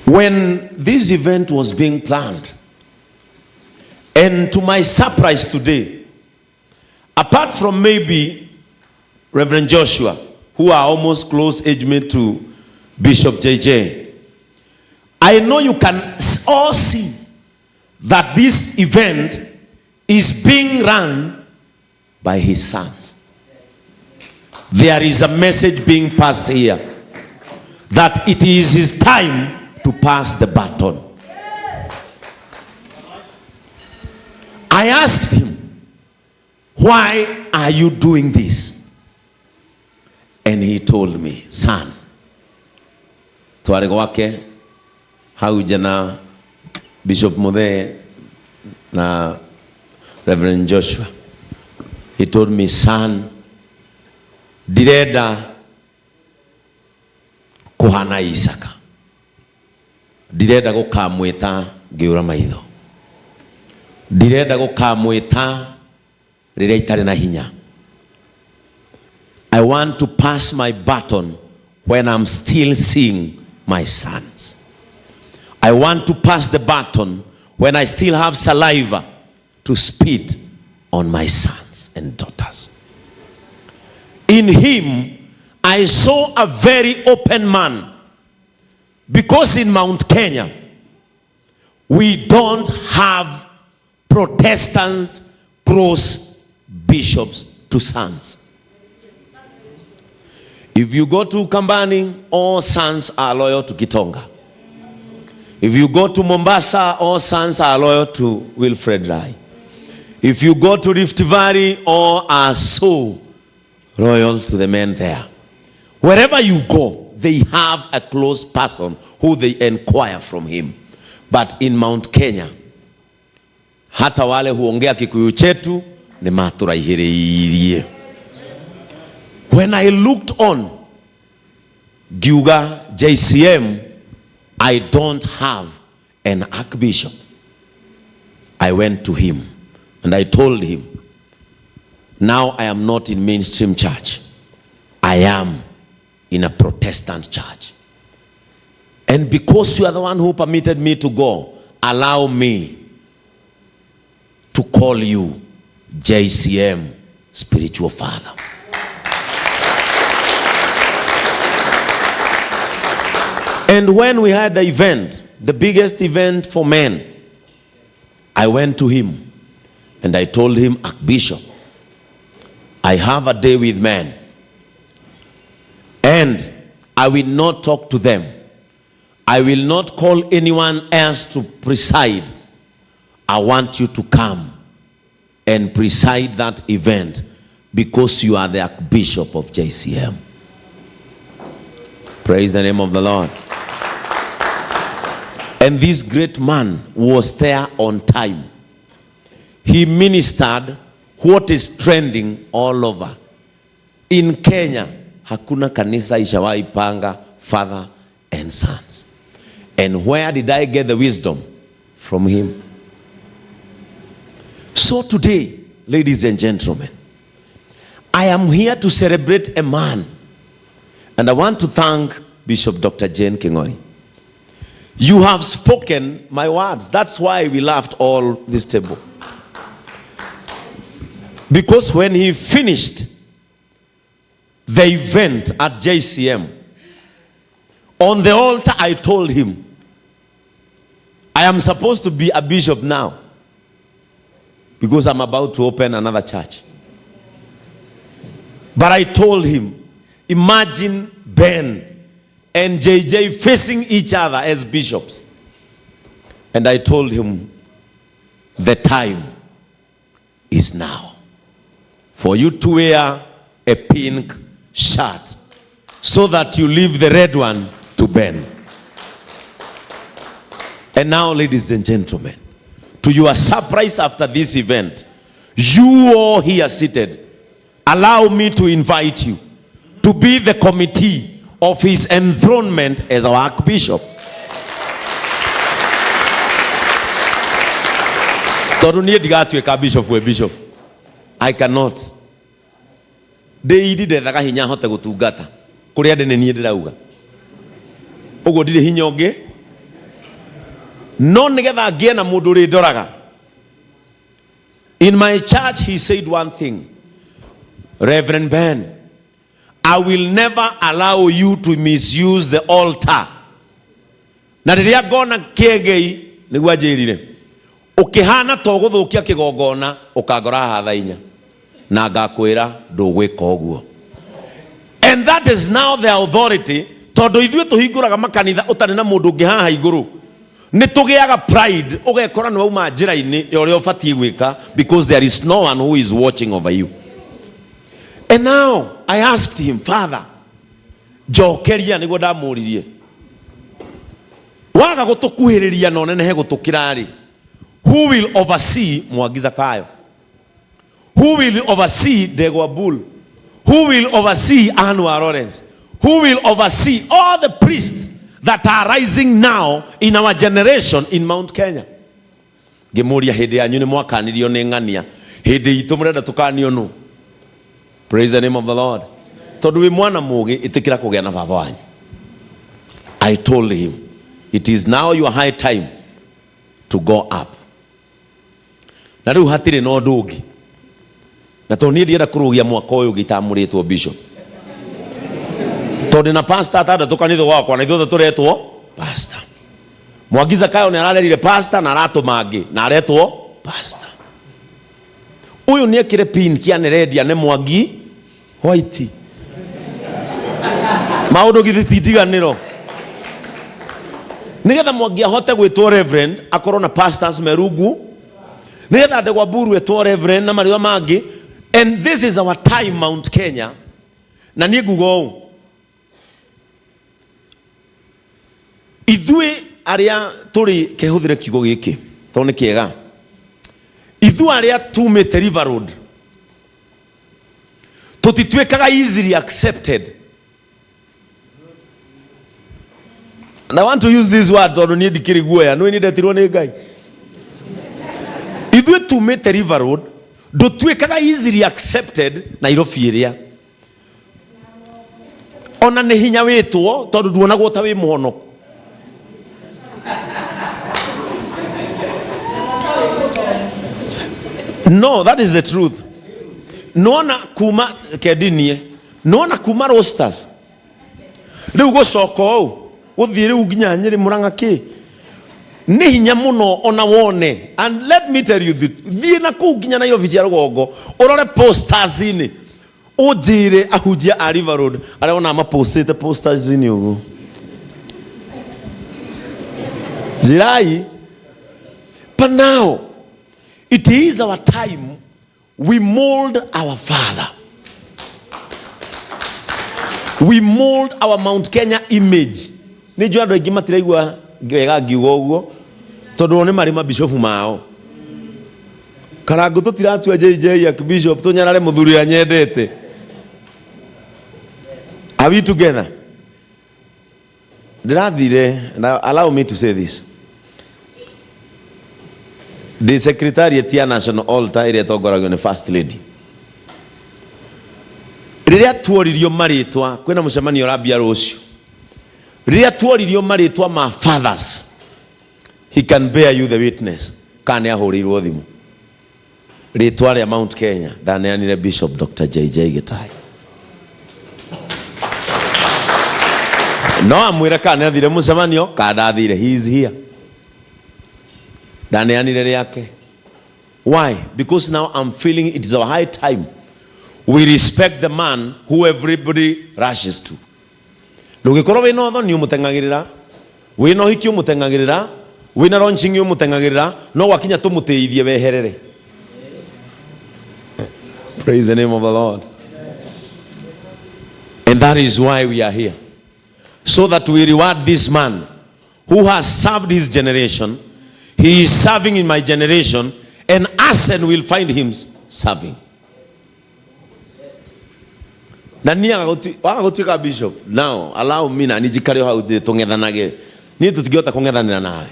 When this event was being planned, and to my surprise today, apart from maybe Reverend Joshua, who are almost close age mate to Bishop JJ, I know you can all see that this event is being run by his sons. There is a message being passed here that it is his time to pass the baton. I asked him, why are you doing this? And he told me, son, twari gwake hau nja Bishop Muthee na Reverend Joshua. He told me, son, ndirenda kuhana Isaka, ndirenda gukamwita ngiura maitho, ndirenda gukamwita Rĩrĩa itarĩ na hinya. I want to pass my baton when I'm still seeing my sons. I want to pass the baton when I still have saliva to spit on my sons and daughters. In him, I saw a very open man. Because in Mount Kenya, we don't have Protestant cross bishops to sons. If you go to Kambani, all sons are loyal to Kitonga. If you go to Mombasa, all sons are loyal to Wilfred Rai. If you go to Rift Valley, all are so loyal to the men there. Wherever you go, they have a close person who they inquire from him. But in Mount Kenya, hata wale huongea Kikuyu chetu ni matũraihĩrĩirie. When I looked on ngiuga JCM, I don't have an archbishop. I went to him and I told him, now I am not in mainstream church. I am in a Protestant church. And because you are the one who permitted me to go, allow me to call you JCM spiritual father. And when we had the event, the biggest event for men, I went to him and I told him, Archbishop, I have a day with men and I will not talk to them. I will not call anyone else to preside. I want you to come and preside that event because you are the Archbishop of JCM. Praise the name of the Lord. And this great man was there on time. He ministered what is trending all over. In Kenya, hakuna kanisa ishawahi panga father and sons. And where did I get the wisdom? From him. So today, ladies and gentlemen, I am here to celebrate a man. And I want to thank Bishop Dr. Jane Kingori. You have spoken my words. That's why we laughed all this table. Because when he finished the event at JCM, on the altar I told him, I am supposed to be a bishop now because I'm about to open another church. But I told him, imagine Ben and JJ facing each other as bishops. And I told him, the time is now for you to wear a pink shirt so that you leave the red one to Ben. And now, ladies and gentlemen, to your surprise after this event, you all here seated, allow me to invite you to be the committee of his enthronement as our archbishop. Tondũ niĩ ndigatuĩka bishop we bishop. I cannot. Ndĩiri ndethaga hinya hote gũtungata kũrĩa ndĩ nĩ niĩ ndĩrauga ũguo ndirĩ hinya ũngĩ no nĩgetha ngĩe na mũndũ ũrĩndoraga. In my church he said one thing, Reverend Ben, I will never allow you to misuse the altar. Na rĩrĩa ngona kĩengei nĩguo anjĩrire ũkĩhana to gũthũkia kĩgongona ũkangora haha thaa inya na ngakwĩra ndũgwĩka ũguo. And that is now the authority, tondũ ithuĩ tũhingũraga makanitha ũtarĩ na mũndũ ũngĩ haha igũrũ. Nĩ tũgĩaga pride, ũgekora nĩ wauma njĩra-inĩ ya ũrĩa ũbatiĩ gwĩka because there is no one who is watching over you. And now I asked him, Father, njokeria nĩguo ndamũririe, waga gũtũkuhĩrĩria na ũnenehe gũtũkĩra rĩ, who will oversee Mwangi Zakayo? Who will oversee Ndegwa Bull? Who will oversee Anwar Lawrence? Who will oversee all the priests that are rising now in our generation in Mount Kenya? Ngĩmũria hĩndĩ yanyu nĩ mwakanirio nĩ ng'ania, Hĩndĩ itũ mũrenda tũkanio nũ? Praise the name of the Lord. Tondũ wĩ mwana mũgĩ, ĩtĩkĩra kũgĩa na baba wanyu. I told him, it is now your high time to go up. Na rĩu hatirĩ na ũndũ ũngĩ. Na tondũ niĩ ndienda kũrũgia mwaka ũyũ ũngĩ itamũrĩtwo bishop. Tondũ na pastor atandatũ kanitha gwakwa na ithuothe tũretwo pastor. Mwangi Zakayo nĩ ararerire pastor na aratũma angĩ na aretwo pastor. Ũyũ nĩ ekĩre pin kĩanerendia nĩ Mwangi White. Maũndũ githĩ ti ndiganĩro. Nĩgetha Mwangi ahote gwĩtwo reverend akorwo na pastors merungu, nĩgetha Ndegwa Mburu etwo reverend na marĩtwa mangĩ. And this is our time Mount Kenya. Na niĩ nguga ũũ, ithuĩ arĩa tũrĩ, kehũthĩre kiugo gĩkĩ tondũ nĩ kĩega, ithuĩ arĩa tumĩte River Road tũtituĩkaga easily accepted. And I want to use this word tondũ niĩ ndikĩrĩ guoya, nĩ niĩ ndetirwo nĩ Ngai. Ithuĩ tumĩte River Road ndũtuĩkaga easily accepted Nairobi ĩrĩa ona nĩ hinya wĩtwo tondũ nduonagwo ta wĩ mũhonoku. No, that is the truth. Nona kuma kendinie, nona kuma rosters rĩu gũcoka ũũ gũthiĩ rĩu nginya Nyĩrĩ Mũrang'a kĩ nĩ hinya mũno ona wone. And let me tell you, thiĩ na kũu nginya Nairobi cia rũgongo ũrore posters-inĩ, ũnjĩre ahunjia a River Road arĩa wonaga mapostĩte posters-inĩ ũguo, njĩrai. But now it is our time we mold our father, we mold our Mount Kenya image. Nĩ njũĩ andũ aingĩ matiraigua wega ngiuga ũguo tondũ o nĩ marĩ mabishopu mao. Karangũ tũtiratua JJ Archbishop tũnyarare mũthuri ũrĩa nyendete. Are we together? Ndĩrathire, now allow me to say this. Ndĩ secretariat ya National Altar ĩrĩa ĩtongoragio nĩ First Lady. Rĩrĩa tuoririo marĩtwa, kwĩna mũcemanio ũrambia rũciũ. Rĩrĩa tuoririo marĩtwa ma fathers, he can bear you the witness kana nĩ ahũrĩirwo thimũ. Rĩtwa rĩa Mount Kenya ndaneanire Bishop Dr. JJ Gĩtai. No amwĩre kana nĩ athire mũcemanio kana ndathire, he is here. Ndaneanire rĩake. Why? Because now I'm feeling it is our high time we respect the man who everybody rushes to. Ndũngĩkorwo wĩna ũthoni ũmũteng'agĩrĩra, wĩna ũhiki ũmũteng'agĩrĩra, wĩna launching ũmũteng'agĩrĩra, no gwakinya tũmũtĩithie weherere. Praise the name of the Lord. And that is why we are here. So that we reward this man who has served his generation. He is serving in my generation, and Asen will find him serving. Na niĩ waga gũtuĩka bishop, now allow me na niĩ njikare o hau thĩ tũng'ethanage. Niĩ tũtingĩhota kũng'ethanĩra nawe.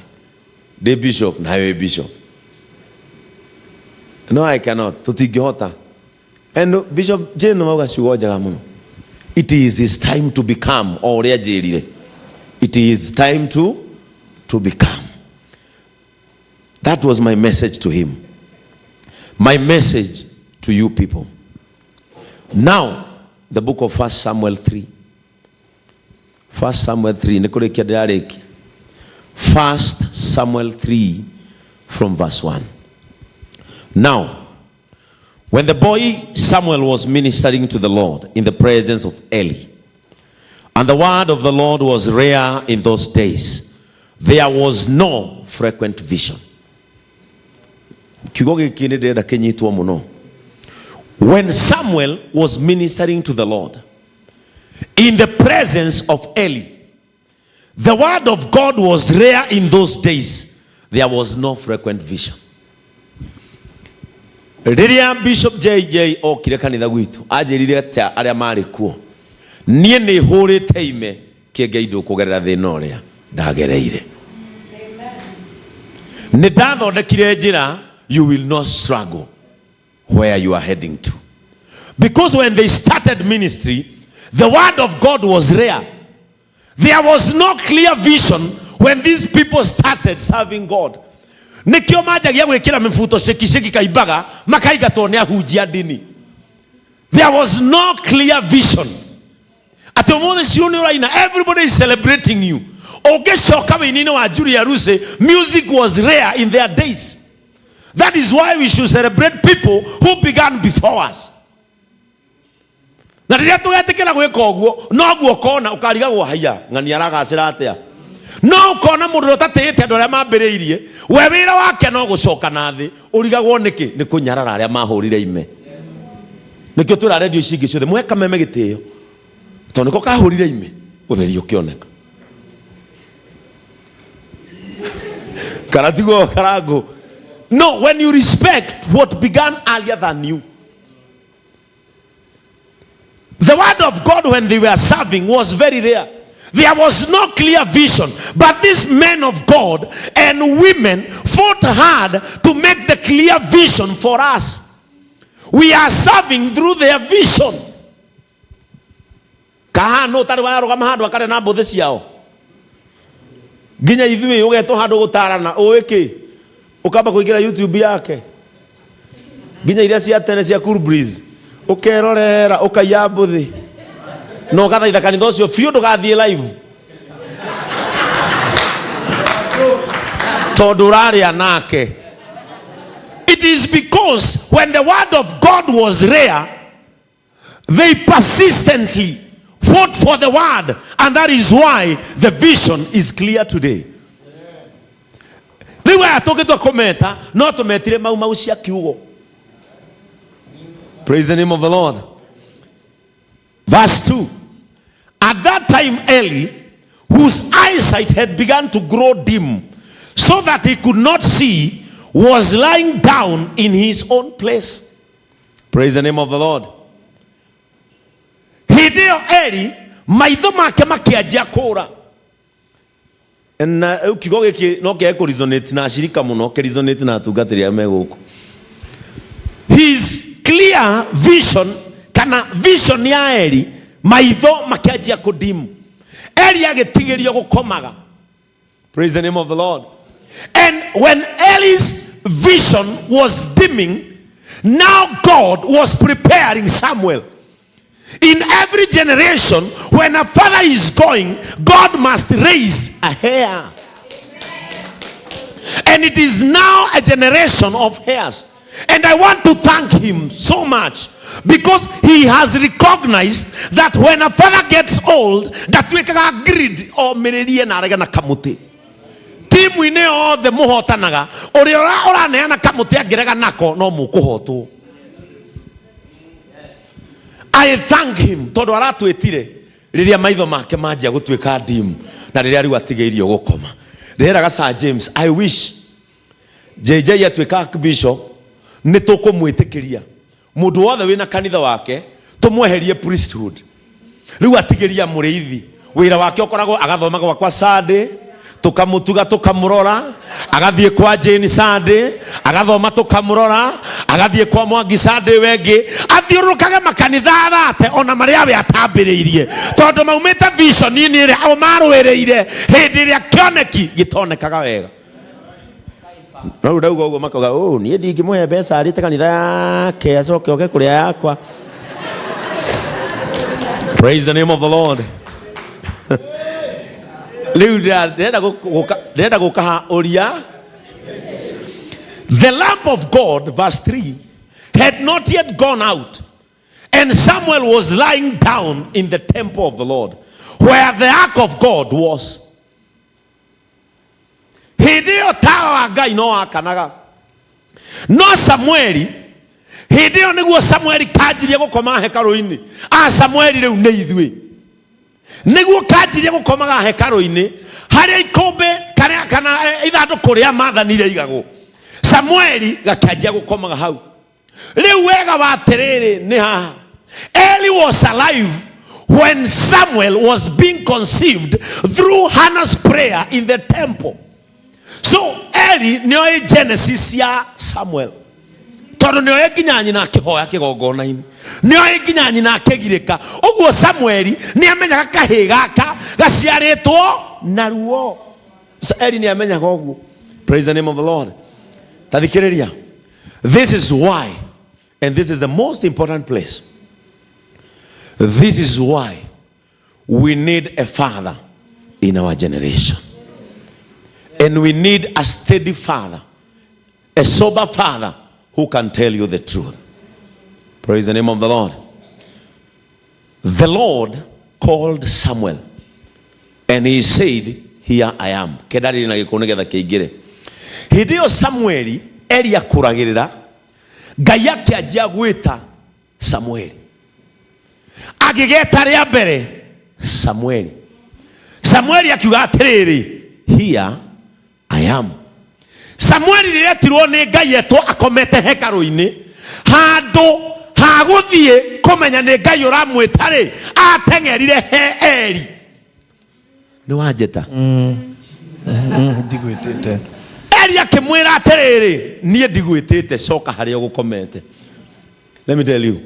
Ndĩ bishop nawe wĩ bishop. No, I cannot. Tũtingĩhota. And Bishop Jane mauga ciugo njega mũno. It is his time to become o ũrĩa njĩrire. It is time to become. That was my message to him. My message to you people. Now, the book of 1 Samuel 3. 1 Samuel 3. Nĩ kũrĩkia ndĩrarĩkia. 1 Samuel 3 from verse 1. Now, when the boy Samuel was ministering to the Lord in the presence of Eli, and the word of the Lord was rare in those days, there was no frequent vision. Kiugo gĩkĩ nĩ ndĩrenda kĩnyitwo mũno. When Samuel was ministering to the Lord in the presence of Eli, the word of God was rare in those days. There was no frequent vision. Rĩrĩa Bishop JJ okire kanitha gwitũ, anjĩrire atĩa arĩa marĩ kuo, niĩ nĩ hũrĩte ime kĩenge indo kũgerera thĩna ũrĩa ndagereire. Nĩ ndathondekire njĩra, you will not struggle. where you are heading to. Because when they started ministry, the word of God was rare. There was no clear vision when these people started serving God. Nikio manjagia gwikira mibuto ciki kaimbaga makaingatwo nĩ ahunjia ndini. There was no clear vision. Atĩ ũmũthĩ Ciru nĩ ũraina, everybody is celebrating you. Ũngĩcoka wĩini-inĩ wa Julia Lucy, music was rare in their days. That is why we should celebrate people who began before us. Na rĩrĩa tũgetĩkĩra gwĩka ũguo, noguo ũkona ũkarigagwo haiya ng'ani aragacĩra atĩa. No ũkona mũndũ ũrĩa ũtatĩĩte andũ arĩa mambĩrĩirie, we wĩra wake no gũcoka na thĩ, ũrigagwo nĩkĩ? Nĩ kũnyarara arĩa mahũrire ime. Nĩkĩo twĩra redio ici ingĩ ciothe mũhe kameme gĩtĩo, tondũ nĩko kahũrire ime, ũtheri ũkĩoneka. Karatigo karango. No, when you respect what began earlier than you. The word of God when they were serving was very rare. There was no clear vision. But these men of God and women fought hard to make the clear vision for us. We are serving through their vision. Kahana ũtarĩ warũgama handũ akarĩa na mbũthĩ ciao. Nginya ithuĩ ũgetwo handũ gũtarana ũĩ kĩ? Ũkamba kũingĩra YouTube yake. Nginya iria cia tene cia Cool Breeze. Ũkerorera ũkaiya mbũthĩ. Na ũgathaitha kanitha ũcio biũ ndũgathiĩ live. Tondũ ũrarĩa nake. It is because when the word of God was rare, they persistently fought for the word, and that is why the vision is clear today. Rĩu aya tũngĩtua kũmeta no tũmetire mau mau cia kiugo. Praise the name of the Lord. Verse 2. At that time Eli, whose eyesight had begun to grow dim so that he could not see, was lying down in his own place. Praise the name of the Lord. Hĩndĩ ĩyo Eli maitho make makĩanjia kũũra. Na rĩu kiugo gĩkĩ no kĩage kũ resonate na acirika mũno, kĩ resonate na atungatĩri arĩa me gũkũ. His clear vision kana vision ya Eli, maitho makĩanjia kũdim. Eli agĩtigĩrio gũkomaga. Praise the name of the Lord. And when Eli's vision was dimming, now God was preparing Samuel. In every generation, when a father is going, God must raise a heir. And it is now a generation of heirs. And I want to thank him so much because he has recognized that when a father gets old, ndatuĩkaga greed omĩrĩrie na arege na kamũtĩ. Timu-inĩ yothe mũhotanaga, ũrĩa ũraneana kamũtĩ angĩrega nako no mũkũhotwo. I thank him tondũ aratwĩtire rĩrĩa maitho make manjia gũtuĩka dim na rĩrĩa rĩu atigĩirio gũkoma. Ndĩreraga Sir James, I wish JJ atuĩka archbishop nĩ tũkũmwĩtĩkĩria mũndũ wothe wĩna kanitha wake tũmweherie priesthood. Rĩu atigĩria mũrĩithi wĩra wake ũkoragwo agathoma gwakwa Sunday, tũkamũtuga tũkamũrora, agathiĩ kwa Jane Sunday agathoma tũkamũrora, agathiĩ kwa Mwangi Sunday wengĩ, athiũrũrũkage makanitha arate ona marĩa we atambĩrĩirie, tondũ maumĩte vision-inĩ ĩrĩa o marũĩrĩire hĩndĩ ĩrĩa kĩoneki gĩtonekaga wega. No rĩu ndauga ũguo makauga, oh, niĩ ndingĩmũhe mbeca arĩte kanitha yake acoke oke kũrĩa yakwa. Praise the name of the Lord. Rĩu ndĩrenda ndĩrenda gũka ha ũria. The lamp of God, verse 3, had not yet gone out, and Samuel was lying down in the temple of the Lord, where the ark of God was. Hĩndĩ ĩyo tawa wa Ngai no wakanaga, no Samueli hĩndĩ ĩyo nĩguo Samueli kanjirie gũkoma hekarũ-inĩ. A Samueli rĩu nĩ ithuĩ, nĩguo kanjirie gũkomaga hekarũ-inĩ harĩa ikũmbĩ kana ithandũkũ rĩa maathani rĩaigagwo. Samueli gakĩanjia gũkomaga hau. Rĩu wega wa atĩrĩrĩ nĩ haha, Eli was alive when Samuel was being conceived through Hannah's prayer in the temple. So Eli nĩoĩ genesis ya Samuel. Tondũ nĩoĩ nginya nyina akĩhoya kĩgongona-inĩ, nĩoĩ nginya nyina akĩgirĩka. Ũguo Samueli nĩamenyaga kahĩĩ gaka gaciarĩtwo na ruo. Eli nĩamenyaga ũguo. Praise the name of the Lord. Ta thikĩrĩria. This is why, and this is the most important place. This is why we need a father in our generation. And we need a steady father, a sober father who can tell you the truth. Praise the name of the Lord. The Lord called Samuel and he said, Here I am. Kendarĩrĩ na gĩkũ nĩgetha kĩingĩre. Hĩndĩ ĩyo Samueli Eli akũragĩrĩra, Ngai akĩanjia gwĩta Samueli. Agĩgeta rĩa mbere Samueli. Samueli akiuga atĩrĩrĩ, Here I am. Samueli rĩrĩa etirwo nĩ Ngai etwo akomete hekarũ-inĩ handũ ha gũthiĩ kũmenya nĩ Ngai ũramwĩta rĩ, ateng'erire he Eli. Nĩ wanjĩta? Ndigwĩtĩte. Eli akĩmwĩra atĩrĩrĩ, niĩ ndigwĩtĩte, coka harĩa ũgũkomete. Let me tell you,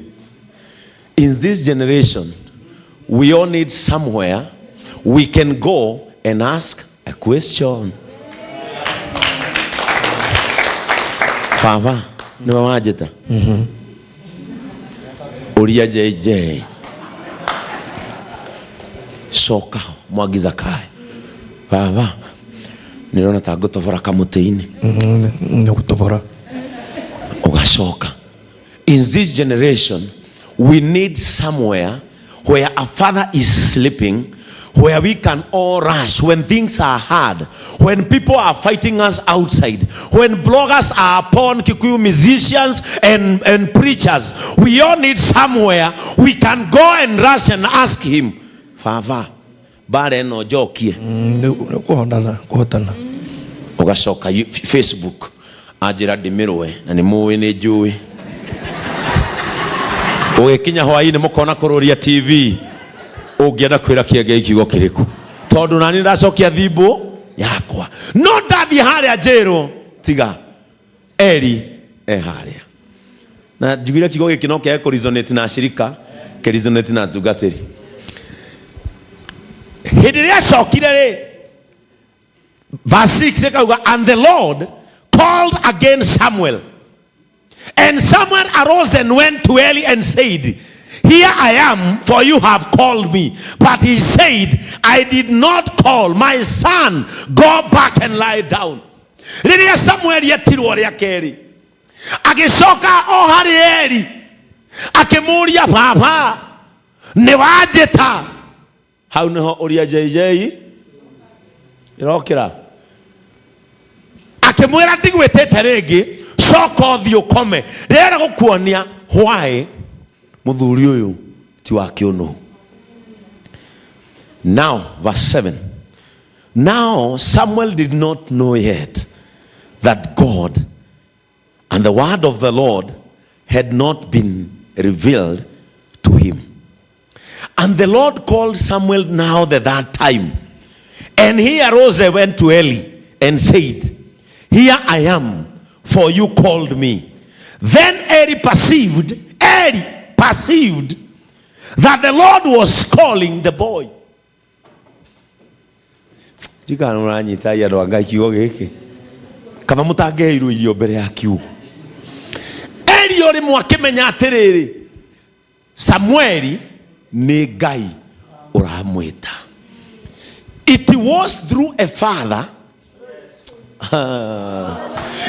in this generation, we all need somewhere we can go and ask a question. Baba, nĩwe wanjĩta? Ũria JJ. Coka ho, Mwangi Zakayo. Baba, nĩndĩrona ta ngũtobora kamũtĩ-inĩ. Nĩ gũtobora. Ũgacoka. In this generation, we need somewhere where a father is sleeping, where we can all rush when things are hard, when people are fighting us outside, when bloggers are upon Kikuyu musicians and preachers. We all need somewhere we can go and rush and ask him, Baba, mbara ĩno njokie. Nĩ kũhotana, kũhotana. Ũgacoka Facebook anjĩra ndĩmĩrũe na nĩ mũĩ nĩ njũĩ. Ũgĩkinya hwaĩ-inĩ mũkona kũrũria TV, ũngĩenda kwĩra kĩengei kiugo kĩrĩkũ, tondũ nani ndacokia thimbũ yakwa, no ndathiĩ harĩa njĩrwo tiga Eli e harĩa. Na njiguire kiugo gĩkĩ no kĩage kũ resonate na ashirika, kĩ resonate na tungatĩri. Hĩndĩ ĩrĩa acokire rĩ, verse 6 ĩkauga, and the Lord called again Samuel, and Samuel arose and went to Eli and said, Here I am, for you have called me. But he said, I did not call, my son, go back and lie down. Rĩrĩa Samuel etirwo rĩa kerĩ, agĩcoka o harĩ Eli, akĩmũria, Baba, nĩ wanjĩta? Hau nĩho ũria JJ ĩrokĩra. Akĩmwĩra, ndigwĩtĩte rĩngĩ, coka ũthiĩ ũkome. Ndĩrenda gũkuonia why mũthuri ũyũ ti wa kĩũnũhu. Now verse 7. Now Samuel did not know yet that God and the word of the Lord had not been revealed to him. And the Lord called Samuel now the third time. And he arose and went to Eli and said, Here I am, for you called me. Then Eli perceived that the Lord was calling the boy. Ndikana mũranyita andũ a Ngai kiugo gĩkĩ, kaba mũtangĩheirwo irio mbere ya kiugo. Eli o rĩmwe akĩmenya atĩrĩrĩ, Samueli nĩ Ngai ũramwĩta. It was through a father.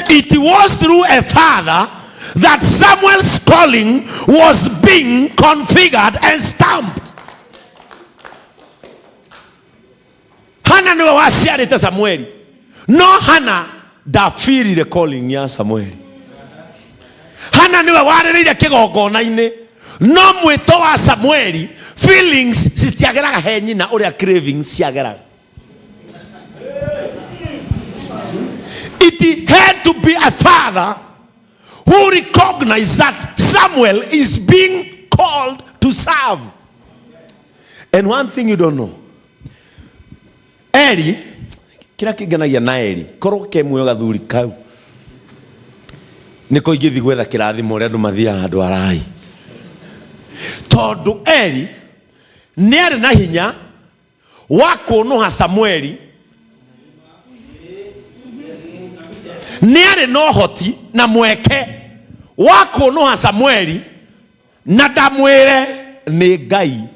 It was through a father that Samuel's calling was being configured and stamped. Hana niwe waciarĩte Samueli, no Hana ndabirire calling ya Samueli. Hana niwe warĩrĩire kĩgongona-inĩ, no mwĩto wa Samueli feelings citiageraga he nyina ũrĩa cravings ciageraga. It had to be a father who recognized that Samuel is being called to serve. And one thing you don't know, Eli, kĩrĩa kĩngenagia na Eli, korwo ke muoyo gathuri kau. Nĩkũ ingĩthiĩ gwetha kĩrathimo ũrĩa andũ mathiaga handũ harai. Tondũ Eli nĩ arĩ na hinya wa kũnũha Samueli, nĩ arĩ na ũhoti na mweke wa kũnũha Samueli na ndamwĩre nĩ Ngai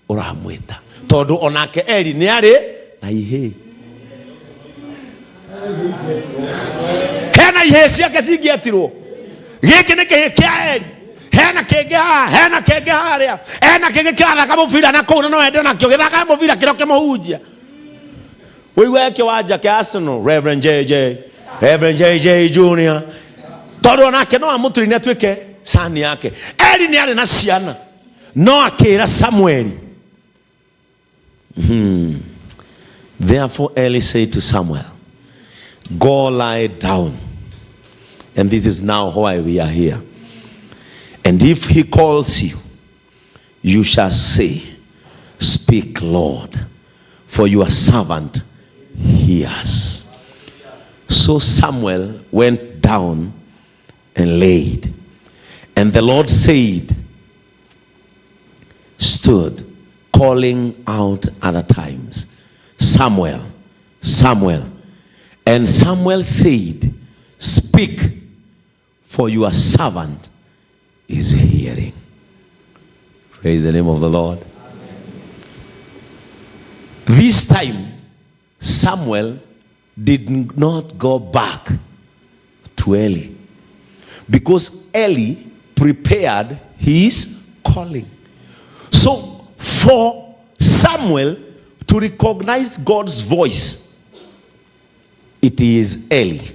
ũramwĩta, tondũ onake Eli nĩ arĩ na ihĩĩ. Hena ihĩĩ ciake cingĩetirwo, gĩkĩ nĩ kĩhĩĩ kĩa Eli, hena kĩngĩ haha, hena kĩngĩ harĩa, hena kĩngĩ kĩrathaka mũbira na kũu, na no ende onakĩo gĩthakaga mũbira kĩrĩa kĩmũhunjia. Wĩiguaga kĩwanja kĩa Arsenal, Reverend JJ, Reverend JJ Junior, tondũ onake no amũturine atuĩke sani yake. Eli nĩ arĩ na ciana, no akĩra Samueli. Therefore Eli said to Samuel, go lie down. And this is now why we are here. And if he calls you, you shall say, speak, Lord, for your servant hears. So Samuel went down and laid. And the Lord said, stood, calling out other times, Samuel, Samuel. And Samuel said, speak, for your servant is hearing. Praise the name of the Lord. This time, Samuel did not go back to Eli, because Eli prepared his calling. So for Samuel to recognize God's voice, it is Eli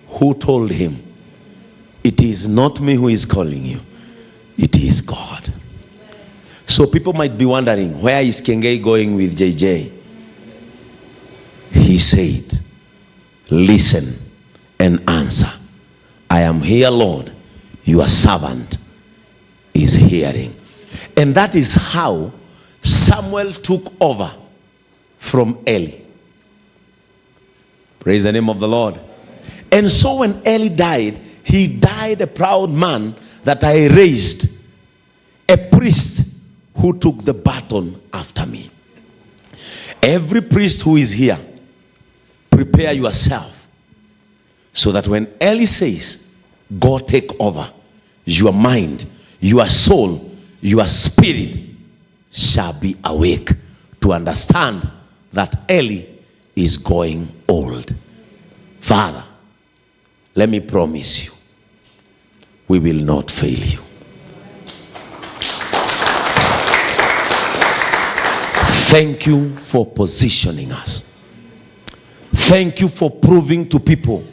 who told him, it is not me who is calling you, it is God. So people might be wondering, where is Kiengei going with JJ? He said, listen and answer. I am here, Lord, your servant is hearing. And that is how Samuel took over from Eli. Praise the name of the Lord. And so when Eli died, he died a proud man that I raised, a priest who took the baton after me. Every priest who is here, prepare yourself so that when Eli says, go take over, your mind, your soul, your spirit shall be awake to understand that Eli is going old. Father, let me promise you, we will not fail you. Thank you for positioning us. Thank you for proving to people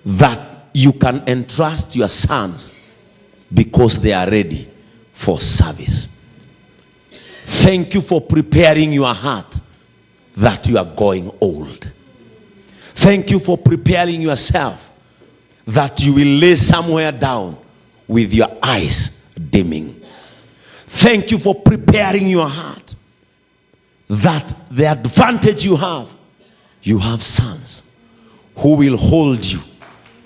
that you can entrust your sons because they are ready for service. Thank you for preparing your heart that you are going old. Thank you for preparing yourself that you will lay somewhere down with your eyes dimming. Thank you for preparing your heart that the advantage you have, you have sons who will hold you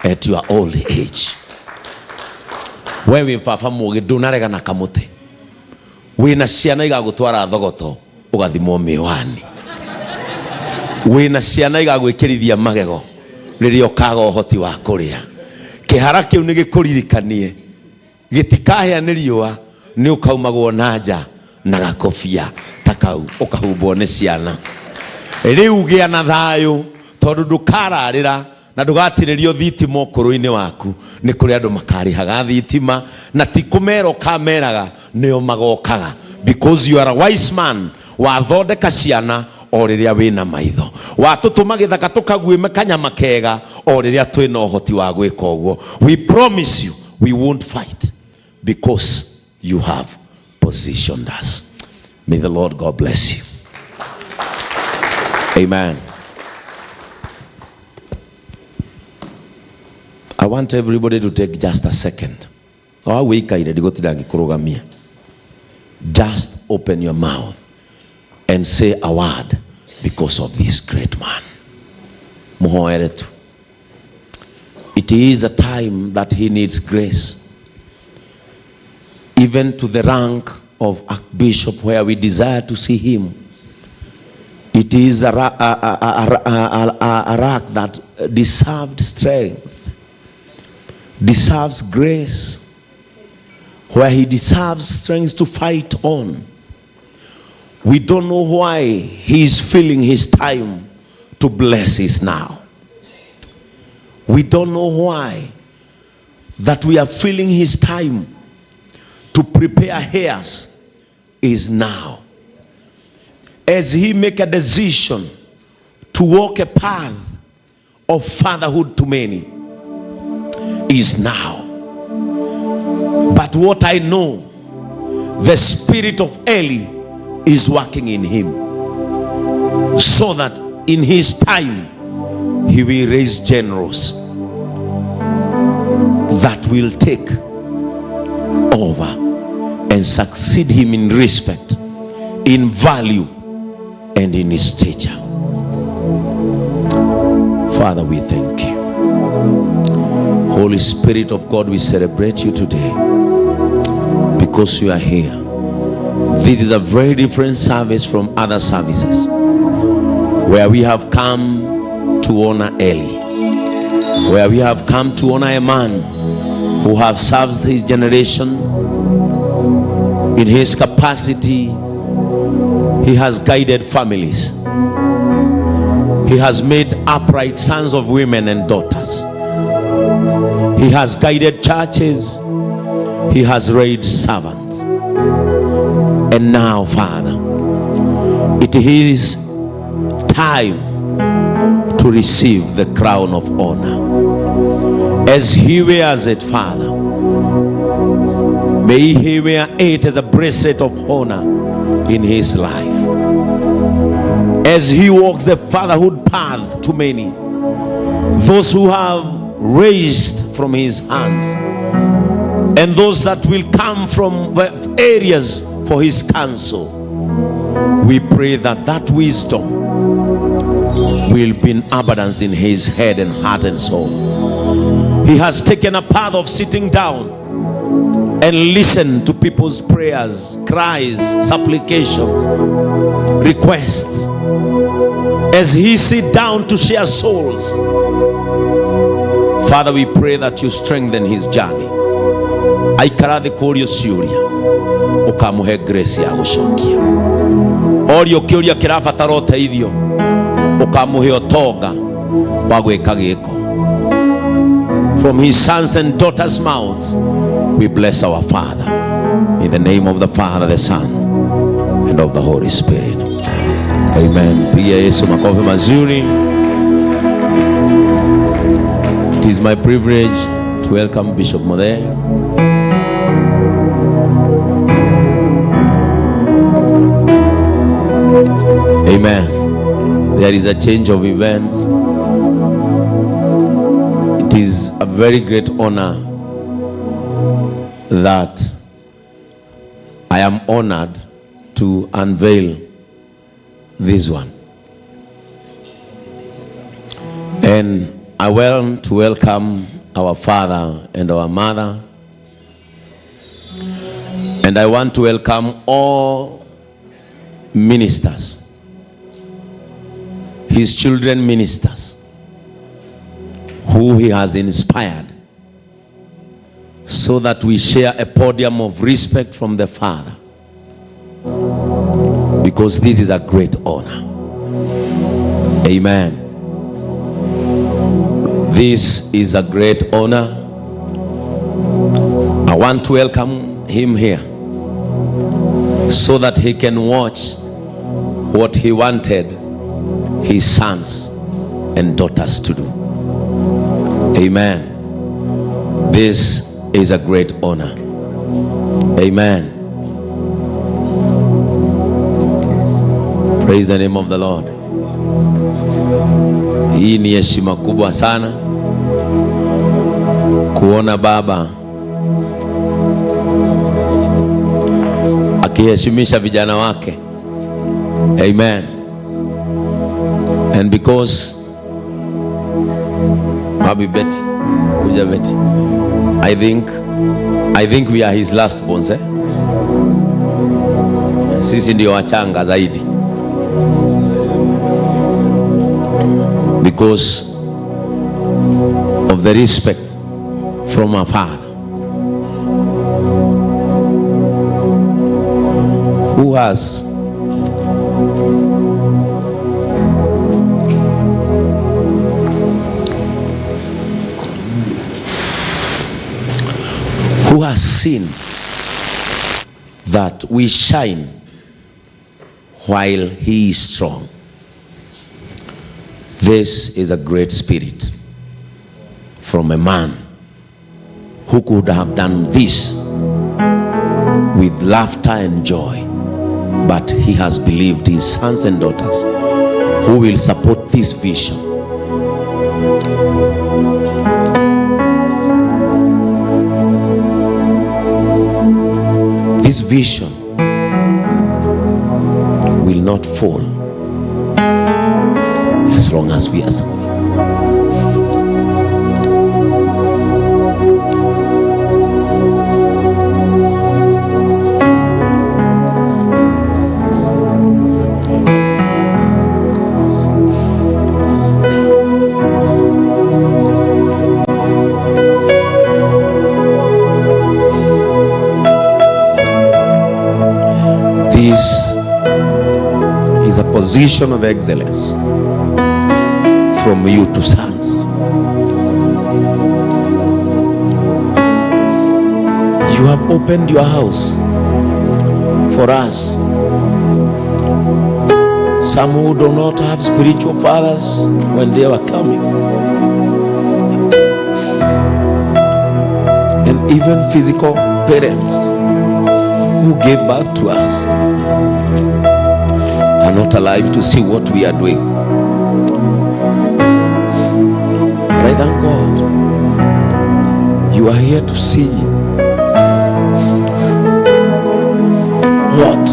at your old age. We wĩ baba mũgĩ ndũnaregana kamũtĩ, wĩna ciana igagũtwara thogoto ũgathimwo mĩwani, wĩna ciana igagwĩkĩrithia magego rĩrĩa ũkaga ũhoti wa kũrĩa. Kĩhara kĩu nĩ gĩkũririkanie, gĩtikahĩa nĩ riũa, nĩ ũkaumagwo na nja na gakobia ta kau ũkahumbwo nĩ ciana. Rĩu gĩa na thayũ, tondũ ndũkararĩra na ndũgatirĩrio thitima ũkũrũ-inĩ waku. Nĩ kũrĩ andũ makarĩhaga thitima na ti kũmera ũkameraga, nĩo magokaga, because you are a wise man. Wathondeka ciana o rĩrĩa wĩna maitho, watũtũma gĩthaka tũkaguĩme kanyama kega o rĩrĩa twĩna ũhoti wa gwĩka ũguo. We promise you we won't fight because you have positioned us. May the Lord God bless you. Amen. I want everybody to take just a second. O hau wĩikaire, ndigũtinda ngĩkũrũgamia. Just open your mouth and say a word because of this great man. Mũhoere tu. It is a time that he needs grace. Even to the rank of archbishop where we desire to see him. It is a rank that deserved strength, deserves grace, where he deserves strength to fight on. We don't know why he is feeling his time to bless is now. We don't know why that we are feeling his time to prepare heirs is now. As he make a decision to walk a path of fatherhood to many is now. But what I know, the spirit of Eli is working in him, so that in his time he will raise generals that will take over and succeed him in respect, in value, and in his stature. Father, we thank you. Holy Spirit of God, we celebrate you today because you are here. This is a very different service from other services where we have come to honor Eli, where we have come to honor a man who has served his generation. In his capacity, he has guided families. He has made upright sons of women and daughters. He has guided churches. He has raised servants. And now, Father, it is time to receive the crown of honor. As he wears it, Father, may he wear it as a bracelet of honor in his life. As he walks the fatherhood path to many, those who have raised from his hands and those that will come from areas for his counsel, we pray that that wisdom will be in abundance in his head and heart and soul. He has taken a path of sitting down and listen to people's prayers, cries, supplications, requests. As he sit down to share souls, Father, we pray that you strengthen his journey. Aikara thĩ kũũrio ciũria, ũkamũhe grace ya gũcokia. Orio kĩũria kĩrabatara ũteithio, ũkamũhe ũtonga wa gwĩka gĩko. From his sons and daughters' mouths, we bless our Father. In the name of the Father, the Son, and of the Holy Spirit. Amen. Pigia Yesu makofi mazuri. It is my privilege to welcome Bishop Muthee. Amen. There is a change of events. It is a very great honor that I am honored to unveil this one. And I want to welcome our father and our mother. And I want to welcome all ministers, his children ministers, who he has inspired, so that we share a podium of respect from the Father, because this is a great honor. Amen. This is a great honor. I want to welcome him here so that he can watch what he wanted his sons and daughters to do. Amen. This is a great honor. Amen. Praise the name of the Lord. Hii ni heshima kubwa sana kuona baba akiheshimisha vijana wake. Amen. And because Babi Betty, Kuja Betty. I think we are his last borns, eh? Sisi ndio wachanga zaidi. Because of the respect from our father, who has seen that we shine while he is strong. This is a great spirit from a man who could have done this with laughter and joy, but he has believed his sons and daughters who will support this vision. This vision will not fall as long as we are serving. This is a position of excellence from you to sons. You have opened your house for us. Some who do not have spiritual fathers when they were coming, and even physical parents who gave birth to us are not alive to see what we are doing. But I thank God you are here to see what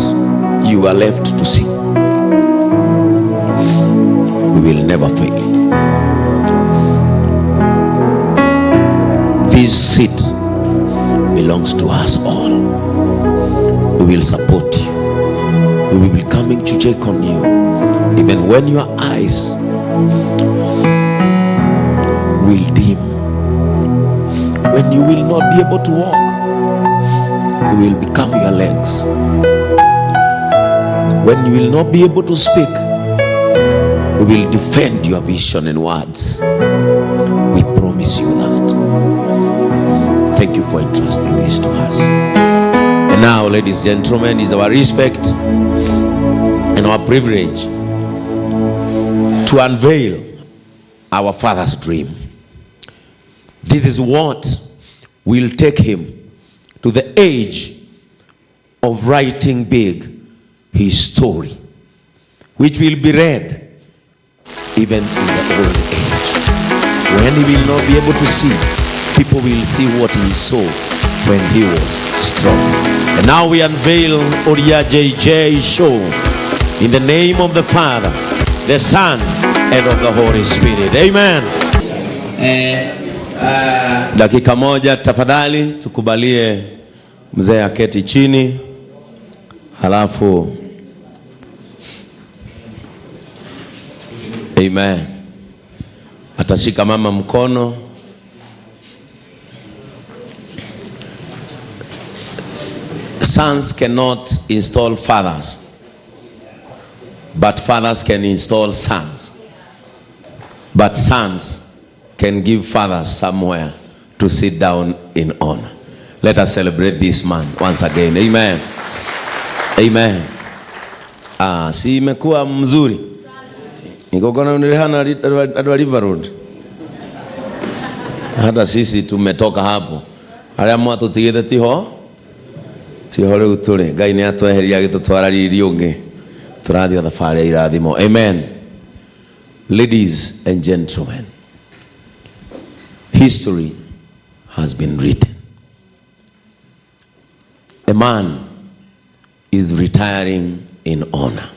you are left to see. We will never fail you. This seat belongs to us all. We will support you. We will be coming to check on you, even when your eyes will dim, when you will not be able to walk. We will become your legs. When you will not be able to speak, we will defend your vision and words. We promise you that. Thank you for entrusting this to us. And now, ladies and gentlemen, is our respect and our privilege to unveil our father's dream. This is what will take him to the age of writing big his story, which will be read even in the old age. When he will not be able to see, people will see what he saw when he was strong. And now we unveil Oria JJ Show in the name of the Father, the Son, and of the Holy Spirit. Amen. Dakika moja tafadhali, tukubalie mzee aketi chini, halafu amen, atashika mama mkono. Sons cannot install fathers, but fathers can install sons. But sons can give fathers somewhere to sit down in honor. Let us celebrate this man once again. Amen. Amen. Si imekuwa mzuri. Nikokona nilihana adwa River Road. Hata sisi tumetoka hapo. Aria mwatutigite tiho. Tiho riu turi. Ngai ni atweheria agitutwara riri ungi. Turathio thabarĩ ya irathimo. Amen. Ladies and gentlemen, history has been written. A man is retiring in honor.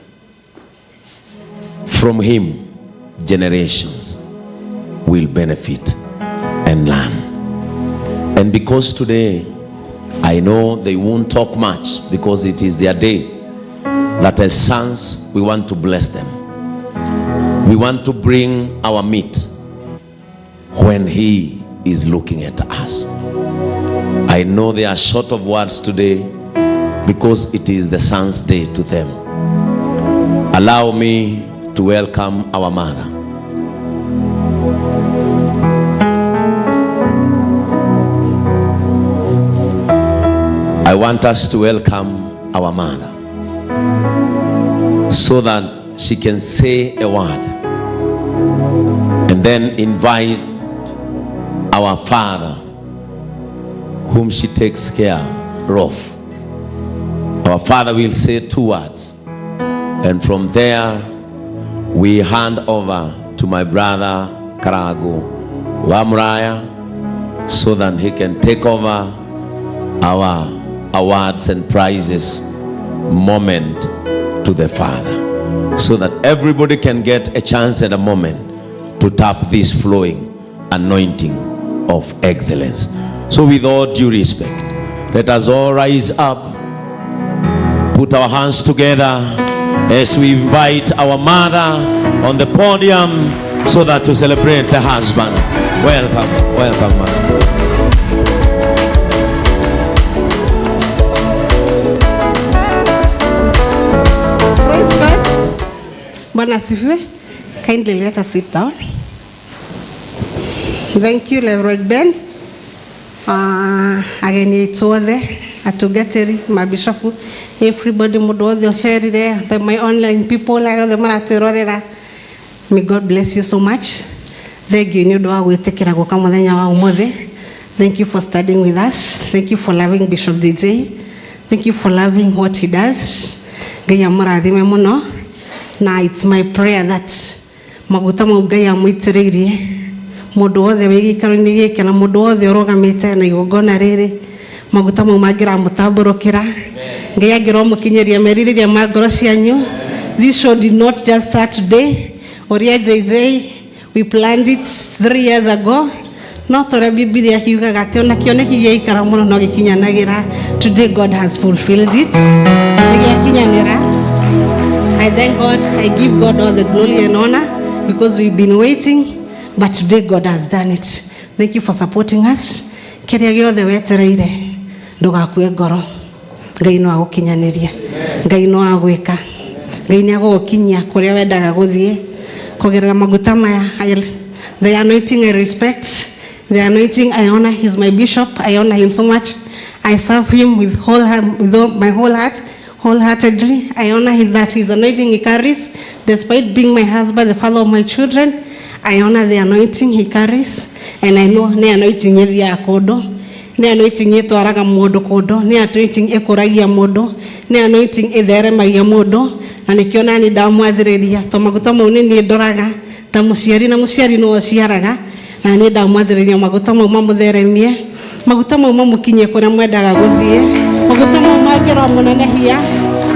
From him, generations will benefit and learn. And because today, I know they won't talk much because it is their day, that as sons, we want to bless them. We want to bring our meat when he is looking at us. I know they are short of words today because it is the son's day to them. Allow me to welcome our mother. I want us to welcome our mother so that she can say a word and then invite our father, whom she takes care of. Our father will say two words, and from there we hand over to my brother Karago Wamuraya so that he can take over our awards and prizes moment to the father, so that everybody can get a chance and a moment to tap this flowing anointing of excellence. So with all due respect, let us all rise up, put our hands together as we invite our mother on the podium so that to celebrate the husband. Welcome, welcome, mother. Praise God. Bwana asifiwe. Kindly let us sit down. Thank you, Reverend Ben. Ageni aitũ othe, atungatĩri, mabishopu, everybody, mũndũ wothe ũcerire, the my online people arĩa othe maratwĩrorera. May God bless you so much. Thank you nĩ ũndũ wa gwĩtĩkĩra gũka mũthenya wa ũmũthĩ. Thank you for studying with us. Thank you for loving Bishop JJ. Thank you for loving what he does. Ngai amũrathime mũno. Na it's my prayer that maguta mau Ngai amũitĩrĩirie mũndũ wothe wĩ gĩikaro-inĩ gĩkĩ na mũndũ wothe ũrũgamĩte na igongona rĩrĩ, maguta mau mangĩramũtambũrũkĩra, Ngai angĩromũkinyĩria merirĩria ma ngoro cianyu. This show did not just start today. Ũrĩa JJ, we planned it 3 years ago. No ta ũrĩa Bibilia kiugaga atĩ ona kĩoneki gĩaikara mũno no gĩkinyanagĩra. Today God has fulfilled it. Nĩgĩakinyanĩra. I thank God. I give God all the glory and honor because we've been waiting, but today God has done it. Thank you for supporting us. Kĩrĩa gĩothe wetereire ndũgakue ngoro. Ngai no agũkinyanĩria. Ngai no agwĩka. Ngai nĩ agũgũkinyia kũrĩa wendaga gũthiĩ. Kũgerera maguta maya, the anointing I respect, the anointing I honor. He's my bishop. I honor him so much. I serve him with my whole heart, wholeheartedly. I honor him that his anointing he carries, despite being my husband, the father of my children. I honor the anointing he carries, and I know nĩ anointing ĩthiaga kũndũ, nĩ anointing ĩtwaraga mũndũ kũndũ, nĩ anointing ĩkũragia mũndũ, nĩ anointing ĩtheremagia mũndũ, na nĩkĩo nani ndamwathĩrĩria to maguta mau nĩ niĩ ndoraga ta mũciari, na mũciari nĩwe ũciaraga, na niĩ ndamwathĩrĩria maguta mau mamũtheremie, maguta mau mamũkinyie kũrĩa mwendaga gũthiĩ, maguta mau mangĩromũnenehia,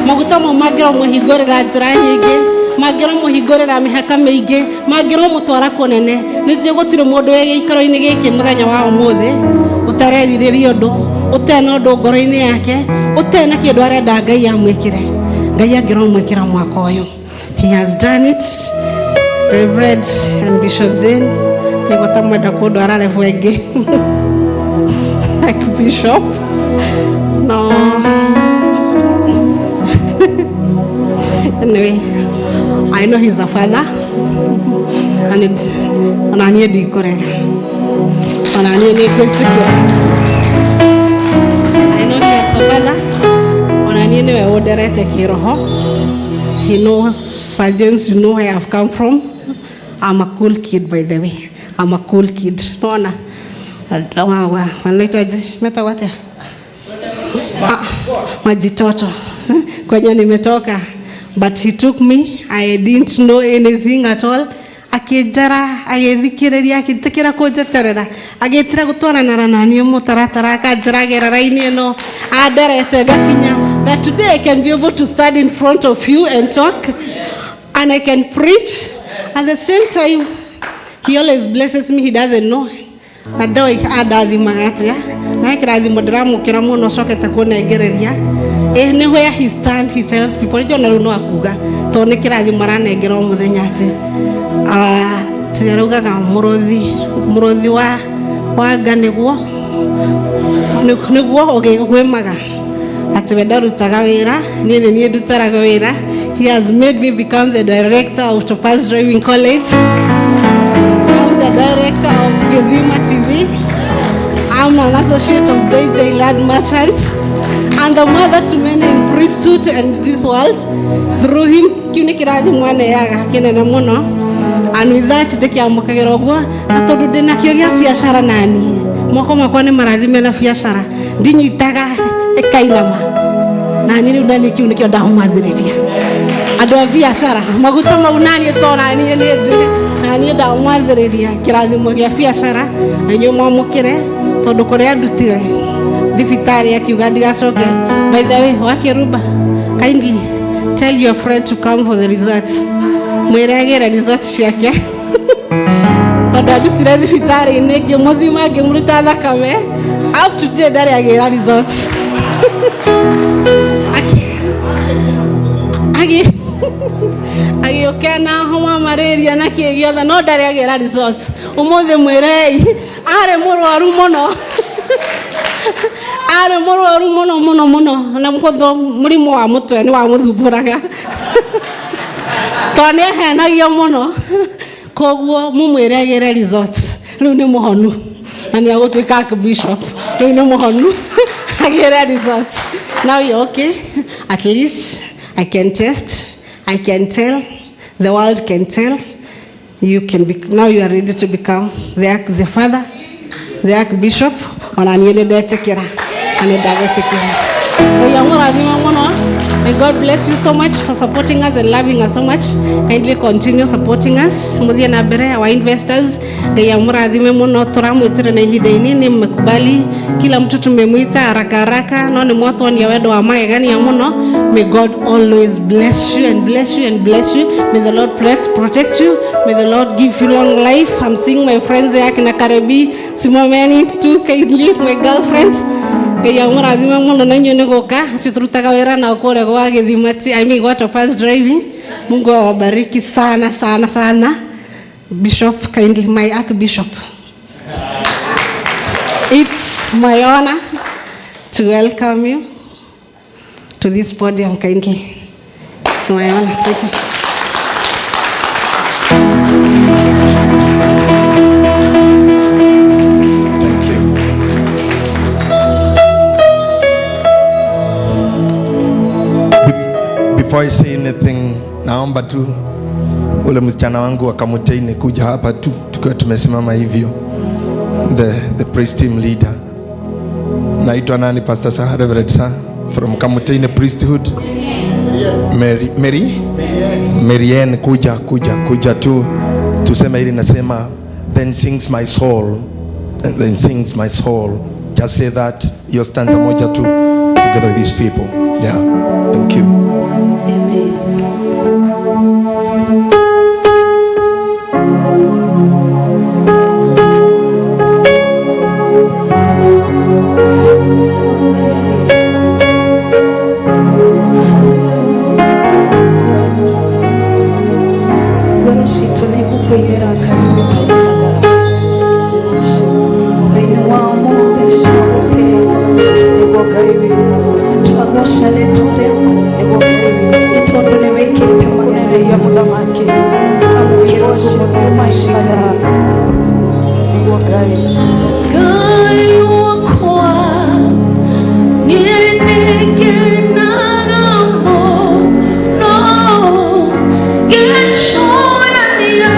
maguta mau mangĩromũhingũrĩra njĩra nyingĩ, mangĩromũhingũrĩra mĩhaka mĩingĩ, mangĩromũtwara kũnene. Nĩ njũĩ gũtirĩ mũndũ wĩ gĩikaro-inĩ gĩkĩ mũthenya wa ũmũthĩ ũtarerirĩria ũndũ, ũtarĩ na ũndũ ngoro-inĩ yake, ũtarĩ na kĩndũ arenda Ngai amwĩkĩre. Ngai angĩromwĩkĩra mwaka ũyũ. He has done it. Reverend and Bishop Jane, nĩguo ta mwenda kũndwara level ĩngĩ. Like Bishop. No. Anyway, I know he's a father. And it, ona niĩ ndikũrega. Ona niĩ nĩngwĩtĩkĩra. I know he is a father. Ona niĩ nĩwe ũnderete kĩroho. He knows, Sir James, you know where I've come from. I'm a cool kid, by the way. I'm a cool kid. Nona. Wanaitwaje? Metagwo atĩa? Majitoto. Kwenye nimetoka. But he took me. I didn't know anything at all. Akĩnjara, agĩthikĩrĩria, agĩtĩkĩra kũnjeterera, agĩtĩra gũtwaranara na niĩ mũtaratara, akanjĩragĩra raini ĩno, anderete ngakinya. That today I can be able to stand in front of you and talk, and I can preach. At the same time, he always blesses me. He doesn't know. Na ndoĩ andathimaga atĩa, na he kĩrathimo ndĩramũkĩra mũno ũcokete kũnengereria. Ĩ nĩ where he stand, he tells people rĩngĩ ona rĩu no akuga tondũ nĩ kĩrathimo aranengera o mũthenya atĩ atĩ araugaga mũrũthi mũrũthi wa nga nĩguo nĩguo ũgĩgwĩmaga atĩ we ndarutaga wĩra, niĩ nĩ niĩ ndutaraga wĩra. He has made me become the director of Topaz Driving College. I'm the director of Githima TV. I'm an associate of JJ Land Merchants and the mother to many in priesthood and this world. Through him, kĩu nĩ kĩrathimo aneaga kĩnene mũno. And with that ndĩkĩamũkagĩra ũguo, na tondũ ndĩnakĩo gĩa biacara, nani moko makwa nĩ marathime na biacara, ndinyitaga ĩkainama nani rĩu nani kĩu nĩkĩo ndamwathĩrĩria andũ a biacara maguta mau naniĩ to naniĩ nĩ njũĩ naniĩ ndamwathĩrĩria kĩrathimo gĩa biacara, na inyuĩ mwamũkĩre tondũ kũrĩa ndutire thibitarĩ akiuga ndigacoke. By the way, Wakĩrumba, kindly tell your friend to come for the results. Mwĩre agĩre results ciake tondũ andutire thibitarĩ-inĩ, ngĩmũthima, ngĩmũruta thakame, up to date ndarĩ agĩra results. Agĩũka na homa, malaria na kĩ gĩothe, no ndarĩ agĩra results. Ũmũthĩ mwĩrei arĩ mũrwaru mũno, arĩ mũrwaru mũno mũno mũno, na mũhũthũ mũrimũ wa mũtwe nĩ wamũthumbũraga tondũ nĩ ahenagio mũno. Koguo mũmwĩre agĩre results. Rĩu nĩ mũhonu na nĩ agũtuĩka archbishop. Rĩu nĩ mũhonu, agĩre results. Now you're okay. At least I can test, I can tell, the world can tell you can be, now you are ready to become the father, the archbishop. Ona niĩ nĩ ndetĩkĩra na nĩ ndagĩtĩkĩra. Ngai amũrathime mũno. May God bless you so much for supporting us and loving us so much. Kindly continue supporting us. Muthie na mbere, our investors. Ngai amũrathime mũno. Tũramwĩtire na ihinda inini, mmekubali. Kila mtu tumemwita haraka haraka, no nĩ mwatuonia wendo wa magegania mũno. May God always bless you and bless you and bless you. May the Lord protect you. May the Lord give you long life. I'm seeing my friends there, akina Karebi, Simomeni too, kindly, my girlfriends. Ngai amũrathime mũno na inyuĩ nĩ gũka acio tũrutaga wĩra nao kũrĩa gwa Gĩthima, I mean gwa Topaz Driving. Mungu awabariki sana sana sana. Bishop, kindly, my archbishop. It's my honor to welcome you to this podium kindly. It's my honor. Thank you. Thank you. Before I say anything, naomba tu ule msichana wangu wa Kamuteni kuja hapa tu tukiwa tumesimama hivyo. The praise team leader. Naitwa nani, Pastor Sir, Reverend Sir, from Kamuteni Priesthood. Mary Mary Marianne, kuja kuja kuja tu tuseme hili, nasema, "Then sings my soul and then sings my soul." Just say that, hiyo stanza moja tu, together with these people. Yeah, thank you. Amen. Ngoro citũ nĩ gũkũinĩra Ngai mĩtainĩkaga thĩinĩ wa ũmũthĩ. Nĩ twagũtĩĩa Mũthamaki, nĩguo Ngai witũ, twagoca rĩtwa rĩaku, nĩguo Ngai witũ, nĩ tondũ nĩ wĩkĩte magegania. Mũthamaki, amũkĩra ngumo na ũmacigara, nĩguo Ngai. Ngai wakwa, niĩ nĩngenaga mũno ngĩcũrania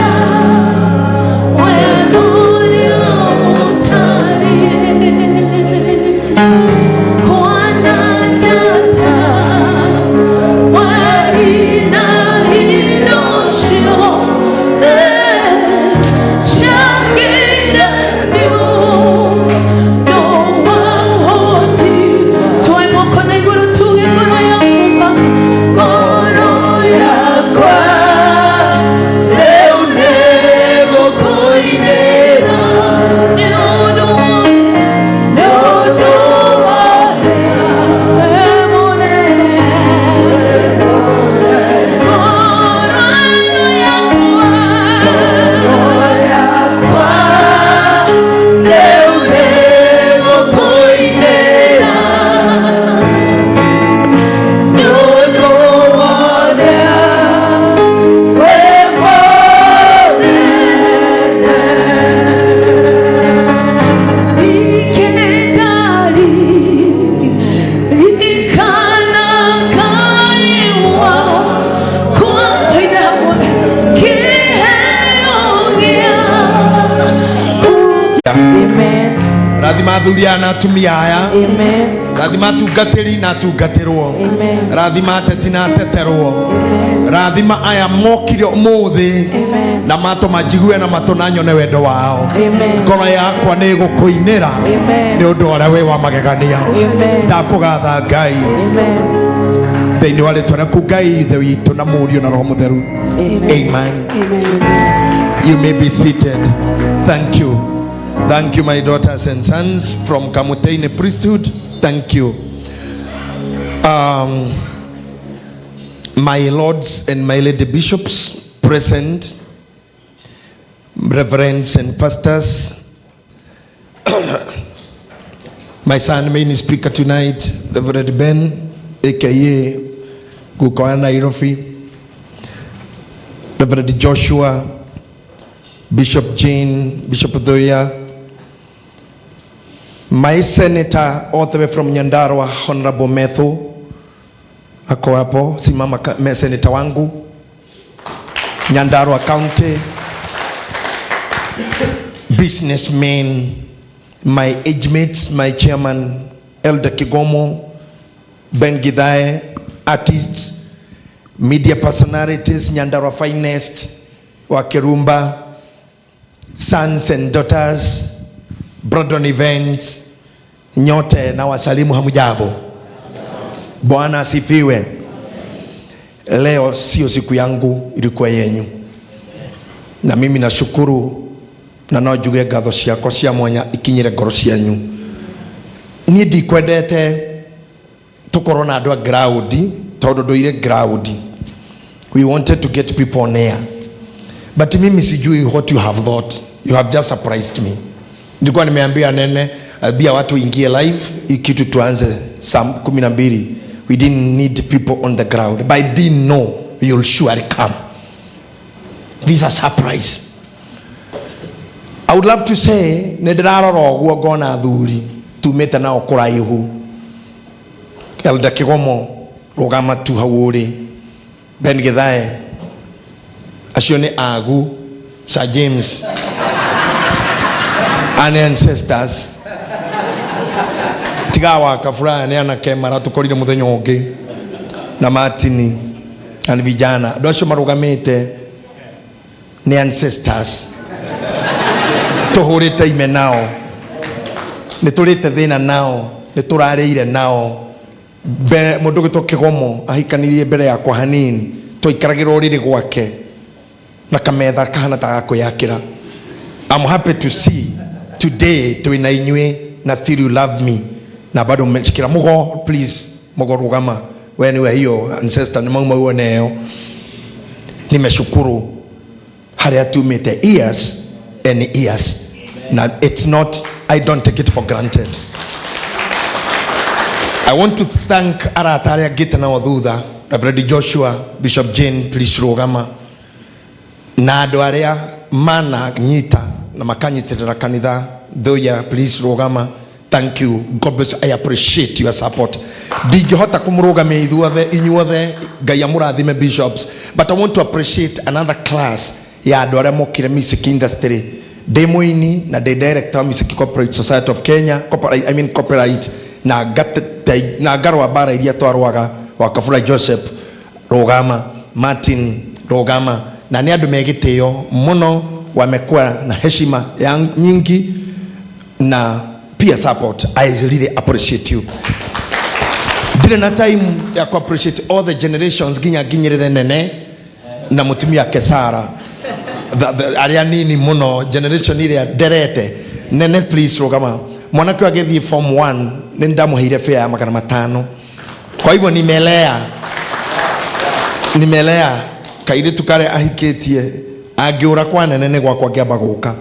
Rathima athuri aya na atumia aya. Rathima atungatĩri na atungatĩrwo. Rathima ateti na ateterwo. Rathima aya mokire ũmũthĩ na matũma njigue na matũ na nyone wendo wao. Ngoro yakwa nĩ ĩgũkũinĩra nĩ ũndũ wa ũrĩa wĩ wa magegania. Ndakũgatha Ngai thĩinĩ wa rĩtwa rĩaku Ngai Ithe witũ na Mũriũ na Roho Mũtheru. Amen. You may be seated. Thank you. Thank you, my daughters and sons from Kamutini Priesthood. Thank you. My lords and my lady bishops present, reverends and pastors, my son, main speaker tonight, Reverend Ben, aka Gukoa Nairobi, Reverend Joshua, Bishop Jane, Bishop Doya, my senator all the way from Nyandarua, Honorable Methu, ako hapo, simama senator wangu, Nyandarua County, businessmen, my age mates, my chairman, Elder Kigomo, Ben Githae, artists, media personalities, Nyandarua finest, Wakerumba, sons and daughters, Brandon Events, nyote na wasalimu hamujambo. Bwana asifiwe. Leo sio siku yangu, ilikuwa yenyu. Na mimi nashukuru na no njuge ngatho ciakwa cia mwanya ikinyire ngoro cianyu. Niĩ ndikwendete tukorwo na andũ a ground, tondũ ndũire ground. We wanted to get people on air. But mimi sijui what you have thought. You have just surprised me. Nilikuwa nimeambia nene, ambia watu ingie live, hii kitu tuanze saa 12. We didn't need people on the ground. But I didn't know you'll surely come. This is a surprise. I would love to say, nĩ ndĩrarora ũguo ngona athuri tumĩte nao kũraihu. Elder Kigomo, rũgama tu hau ũrĩ. Ben Githae, acio nĩ agu, Sir James, and ancestors. Tiga wa kabura nĩ anake maratũkorire mũthenya ũngĩ na Martini na nĩ vijana. Andũ acio marũgamĩte nĩ ancestors. Tũhũrĩte ime nao, nĩ tũrĩte thĩna nao, nĩ tũrarĩire nao. Mũndũ ũgĩtwo Kigomo ahikanirie mbere yakwa hanini, twaikaragĩra ũrĩrĩ gwake na kametha kahana ta gakwĩyakĩra. I'm happy to see today twĩna inyuĩ na still you love me na bado mmeshikira. Mugo, please, Mugo rugama, we niwe hiyo ancestor, nĩ mauma uoneo. Nimeshukuru harĩa tumĩte years and years, na it's not, I don't take it for granted. I want to thank arata arĩa ngĩte nao thutha, Reverend Joshua, Bishop Jane, please rugama, na andũ arĩa mananyita na makanyitĩrĩra kanitha, Thuya, please rugama. Thank you. God bless you. I appreciate your support. Ndingĩhota kũmũrũgamia ithuothe, inyuothe, Ngai amũrathime bishops, but I want to appreciate another class ya andũ arĩa mokire music industry. Ndĩ mũini na ndĩ director wa Music Corporate Society of Kenya, corporate, I mean copyright, na ngate, na ngarũa mbara iria twarũaga, wa Kabura Joseph rũgama, Martin rũgama, na nĩ andũ me gĩtĩo mũno, wamekuwa na heshima ya nyingi na peer support. I really appreciate you. Ndirĩ na time ya ku appreciate all the generations nginya nginyĩrĩre nene na mũtumia Kesara, arĩa nini mũno, generation ĩrĩa nderete nene, please rũgama. Mwanake ũyũ agĩthiĩ form 1 nĩ ndamũheire fare ya 500, kwa hivyo nimelea kairĩtu karĩa ahikĩtie, angĩũra kwa nene nĩ gwakwa ngĩamba gũka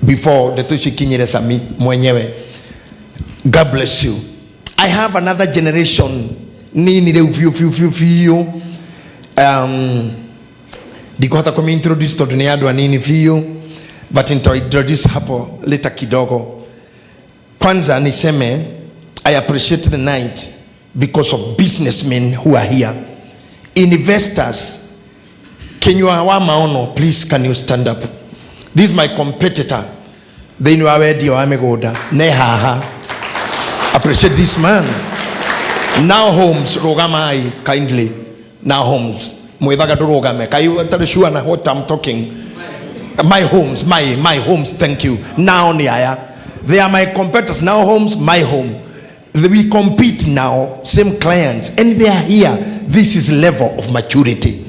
before ndeto icio ikinyĩre Sami mwenyewe. God bless you. I have another generation nini rĩu biũ biũ biũ biũ. Ndikũhota kũmi introduce tondũ nĩ andũ anini biũ, but nita introduce hapo later kidogo. Kwanza niseme I appreciate the night because of businessmen who are here, investors. Kinyua wa Maono, please can you stand up? This is my competitor. Thĩinĩ wa wendia wa mĩgũnda ne haha. Appreciate this man. Now Homes, rũgamai kindly. Now Homes, mwithaga ndũrũgame kai ũtarĩ sure na what I'm talking. My Homes, my homes, thank you. Now nĩ aya, they are my competitors. Now Homes, my home, we compete now, same clients, and they are here. This is level of maturity.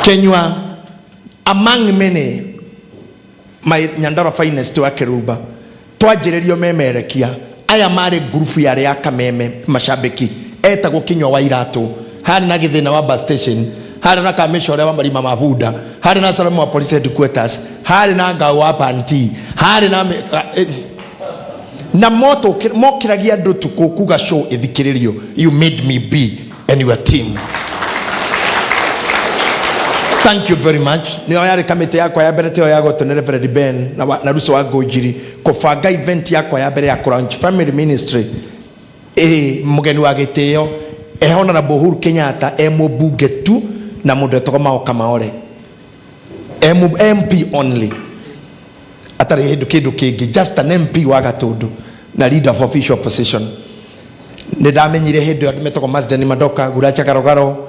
Kenywa among many, my Nyandarua finest wa Keruba, twanjĩrĩrio memerekia aya marĩ ngurubu yarĩ ya Kameme mashabiki etagwo Kinyua wa Iratũ, harĩ na Gĩthĩna wa bus station, harĩ na Kamĩcore wa marima ma bunda, harĩ na Salamu wa police headquarters, harĩ na Ngao wa panti, harĩ na na moto mokĩragia andũ tukũ kuga show ĩthikĩrĩrio. You made me be and your team, thank you very much. Nĩyo yarĩ kamĩtĩ yakwa ya mbere tĩyo ya gotwo nĩ Reverend Ben na, na Ruso wa Ngũnjiri kũbanga event yakwa ya mbere ya kũlaunch family ministry. Ĩ mũgeni wa gĩtĩo e Honorable Uhuru Kenyatta, e mũmbunge tu na mũndũ etagwo Mao Kamaore, e MP only, atarĩ hĩndũ kĩndũ kĩngĩ, just an MP wa Gatũndũ na leader of official opposition. Nĩ ndamenyire hĩndĩ ĩyo andũ metagwo Mazden Madoka, Guracha Garogaro,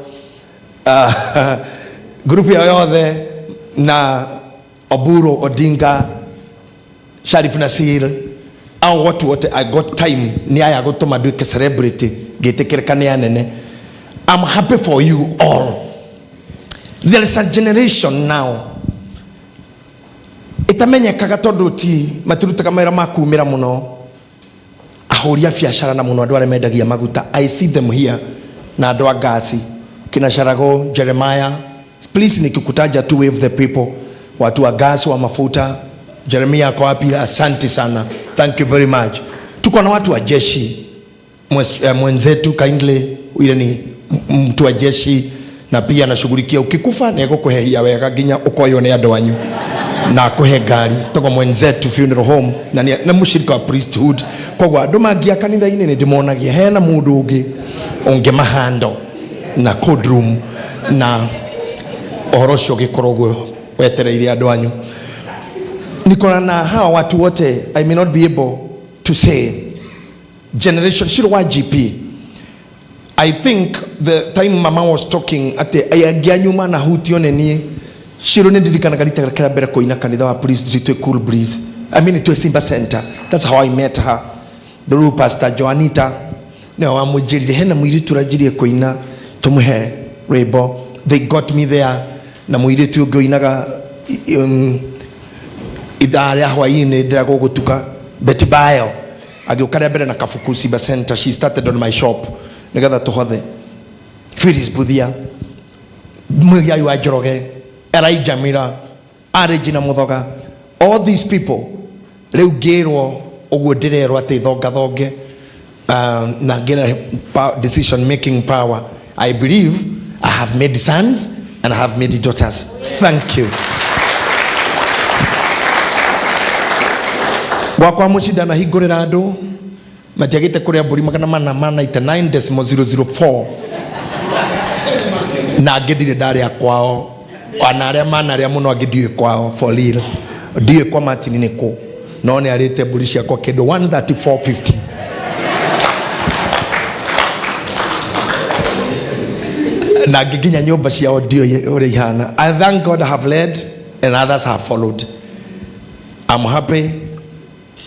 grupu yao yothe na Oburu Odinga, Sharif Nasir, au watu wote. I got time nĩ aya gũtũma nduĩke celebrity ngĩtĩkĩrĩka nĩ anene. I'm happy for you all. There is a generation now ĩtamenyekaga tondũ ti matirutaga mawĩra ma kumĩra mũno, ahũri a biacara na mũno andũ arĩa mendagia maguta. I see them here, na andũ a ngasi kina Sharago Jeremiah. Please, nikikutaja tu wave the people, watu wa gas, wa mafuta. Jeremiah ako wapi? Asante sana, thank you very much. Tuko na watu wa jeshi. Mwenzetu kindly, ile ni mtu wa jeshi na pia anashughulikia ukikufa nĩ egũkũhehia wega nginya ũkoywo nĩ andũ anyu na akũhe ngari togo mwenzetu funeral home na nĩ na mũshirika wa priesthood. Koguo andũ mangia kanitha-inĩ nĩ ndĩmonagia hena mũndũ ũngĩ ũngĩmahando na code room na ũhoro ũcio ũgĩkorwo ũguo wetereire andũ anyu. Niko na hawa watu wote. I may not be able to say generation Shiro wa GP. I think the time mama was talking ati angĩ anyu manahutio nĩ niĩ. Shiro, nĩ ndirikanaga rita rĩa mbere kũina kanitha wa Police twĩ Cool Breeze, I mean twĩ Simba Center. That's how I met her, through Pastor Joanita, nĩwe wamũnjĩrire hena mũirĩtu ũranjirie kũina, tũmũhe rwĩmbo. They got me there na mũirĩtu ũngĩ ũinaga ithaa rĩa hwaĩ-inĩ ndĩragwo gũtuka, Betty Bayo, agĩũka rĩa mbere na kabuku Simba Center. She started on my shop nĩgetha tũhothe. Phyllis Buthia, Muigai wa Njoroge, Elijah Mira, Regina Muthoga, all these people. Rĩu ngĩrwo ũguo ndĩrerwo atĩ thongathonge na ngĩna decision making power. I believe I have made sons and I have made daughters. Thank you. Gwakwa mũciĩ ndanahingũrĩra andũ matiagĩte kũrĩa mbũri 499.004 na angĩ ndirĩ ndarĩa kwao, ona arĩa manarĩa mũno angĩ ndiũĩ kwao. For real, ndiũĩ kwa Martin nĩ kũ, no nĩ arĩte mbũri ciakwa kĩndũ 134.50 na angĩ nginya nyũmba ciao ndiũĩ ũrĩa ihana. I thank God I have led and others have followed. I'm happy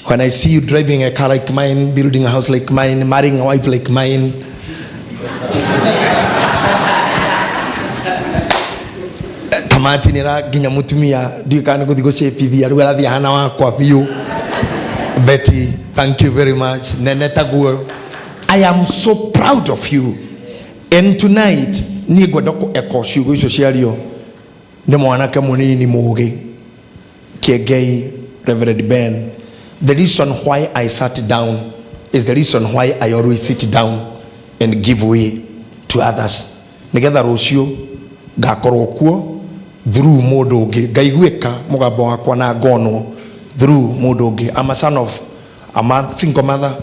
when I see you driving a car like mine, building a house like mine, marrying a wife like mine. Tamati nĩ nginya mũtumia ndiũĩ kana nĩ gũthiĩ gũcĩpithia rĩu arathiĩ ahana wakwa biũ. Betty, thank you very much. Nene taguo, I am so proud of you. And tonight niĩ ngwenda kũ echo ciugo icio ciario nĩ mwanake mũnini mũgĩ Kiengei, Reverend Ben. The reason why I sat down is the reason why I always sit down and give way to others, nigetha rũciũ ngakorwo kuo through mũndũ ũngĩ, ngaiguĩka mũgambo wakwa na ngonwo through mũndũ ũngĩ. I'm a son of a single mother.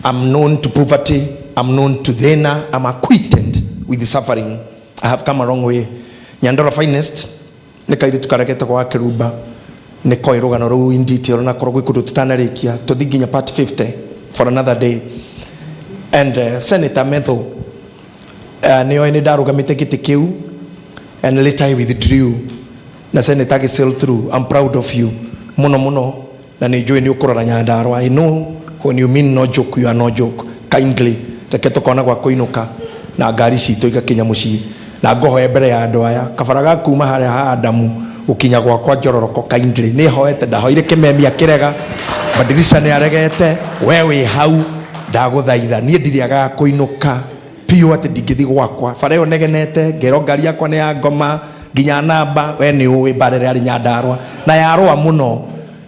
I'm known to poverty, I'm known to thĩna, I'm acquainted with the suffering. I have come a long way. Nyandarua finest. Nĩ kairĩtu karĩa getagwo wa Kĩrumba nĩ koĩ rũgano rũu in detail, na korwo gwĩ kũndũ tũtanarĩkia tũthi nginya part 50 for another day. And Senator Methu nĩ oĩ nĩ ndarũgamĩte gĩtĩ kĩu, and later I withdrew na Senator agĩ sail through. I'm proud of you mũno mũno, na nĩ njũĩ nĩ ũkũrora Nyandarua. I know when you mean no joke, you are no joke. Kindly reke tũkona gwa kũinũka na ngari citũ igakinya mũciĩ, na ngũhoe mbere ya andũ aya kabara ga kuma harĩa ha Adamu gũkinya gwakwa njororoko. Kindly, nĩ hoete, ndahoire kĩmemia kĩrega, badirisha nĩ aregete, we wĩ hau, ndagũthaitha, niĩ ndirĩagaga kũinũka biũ atĩ ndingĩthiĩ gwakwa. Bara ĩyo negenete ngerwo ngari yakwa nĩ ya ngoma nginya namba, we nĩ ũĩ bara ĩrĩa yarĩ Nyandarua na yarũa mũno.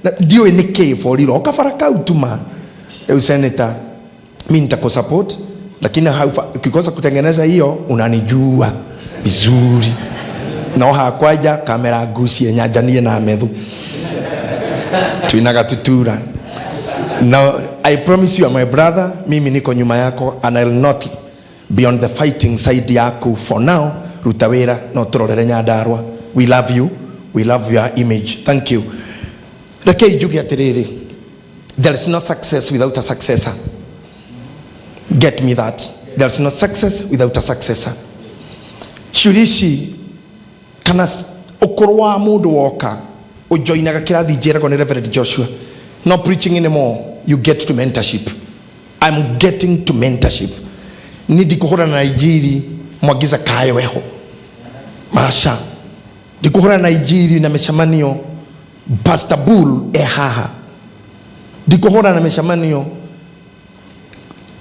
Na ndiũĩ nĩ kĩ boriro o kabara kau tuma. Rĩu senator, mi nitakusupport, lakini ukikosa kutengeneza hiyo unanijua vizuri, no hakwanja kamera ngucie nyanjanie na Methu twinaga tutura. Now I promise you are my brother, mimi niko nyuma yako and I'll not be on the fighting side yaku for now. Ruta wĩra no tũrorere Nyandarua. We love you, we love your image. Thank you. Rekei njuge atĩrĩrĩ, there is no success without a successor. Get me that. There is no success without a successor. Ciũria ici kana ũkũrũ wa mũndũ woka ũjoinaga kĩrathi njĩragwo nĩ Reverend Joshua, no preaching anymore, you get to mentorship. I'm getting to mentorship. Ni ndikũhũrana na injiri mwangiza kayo eho maca, ndikũhũrana na injiri na mĩcemanio Pastor Bull e haha, ndikũhũrana na mĩcemanio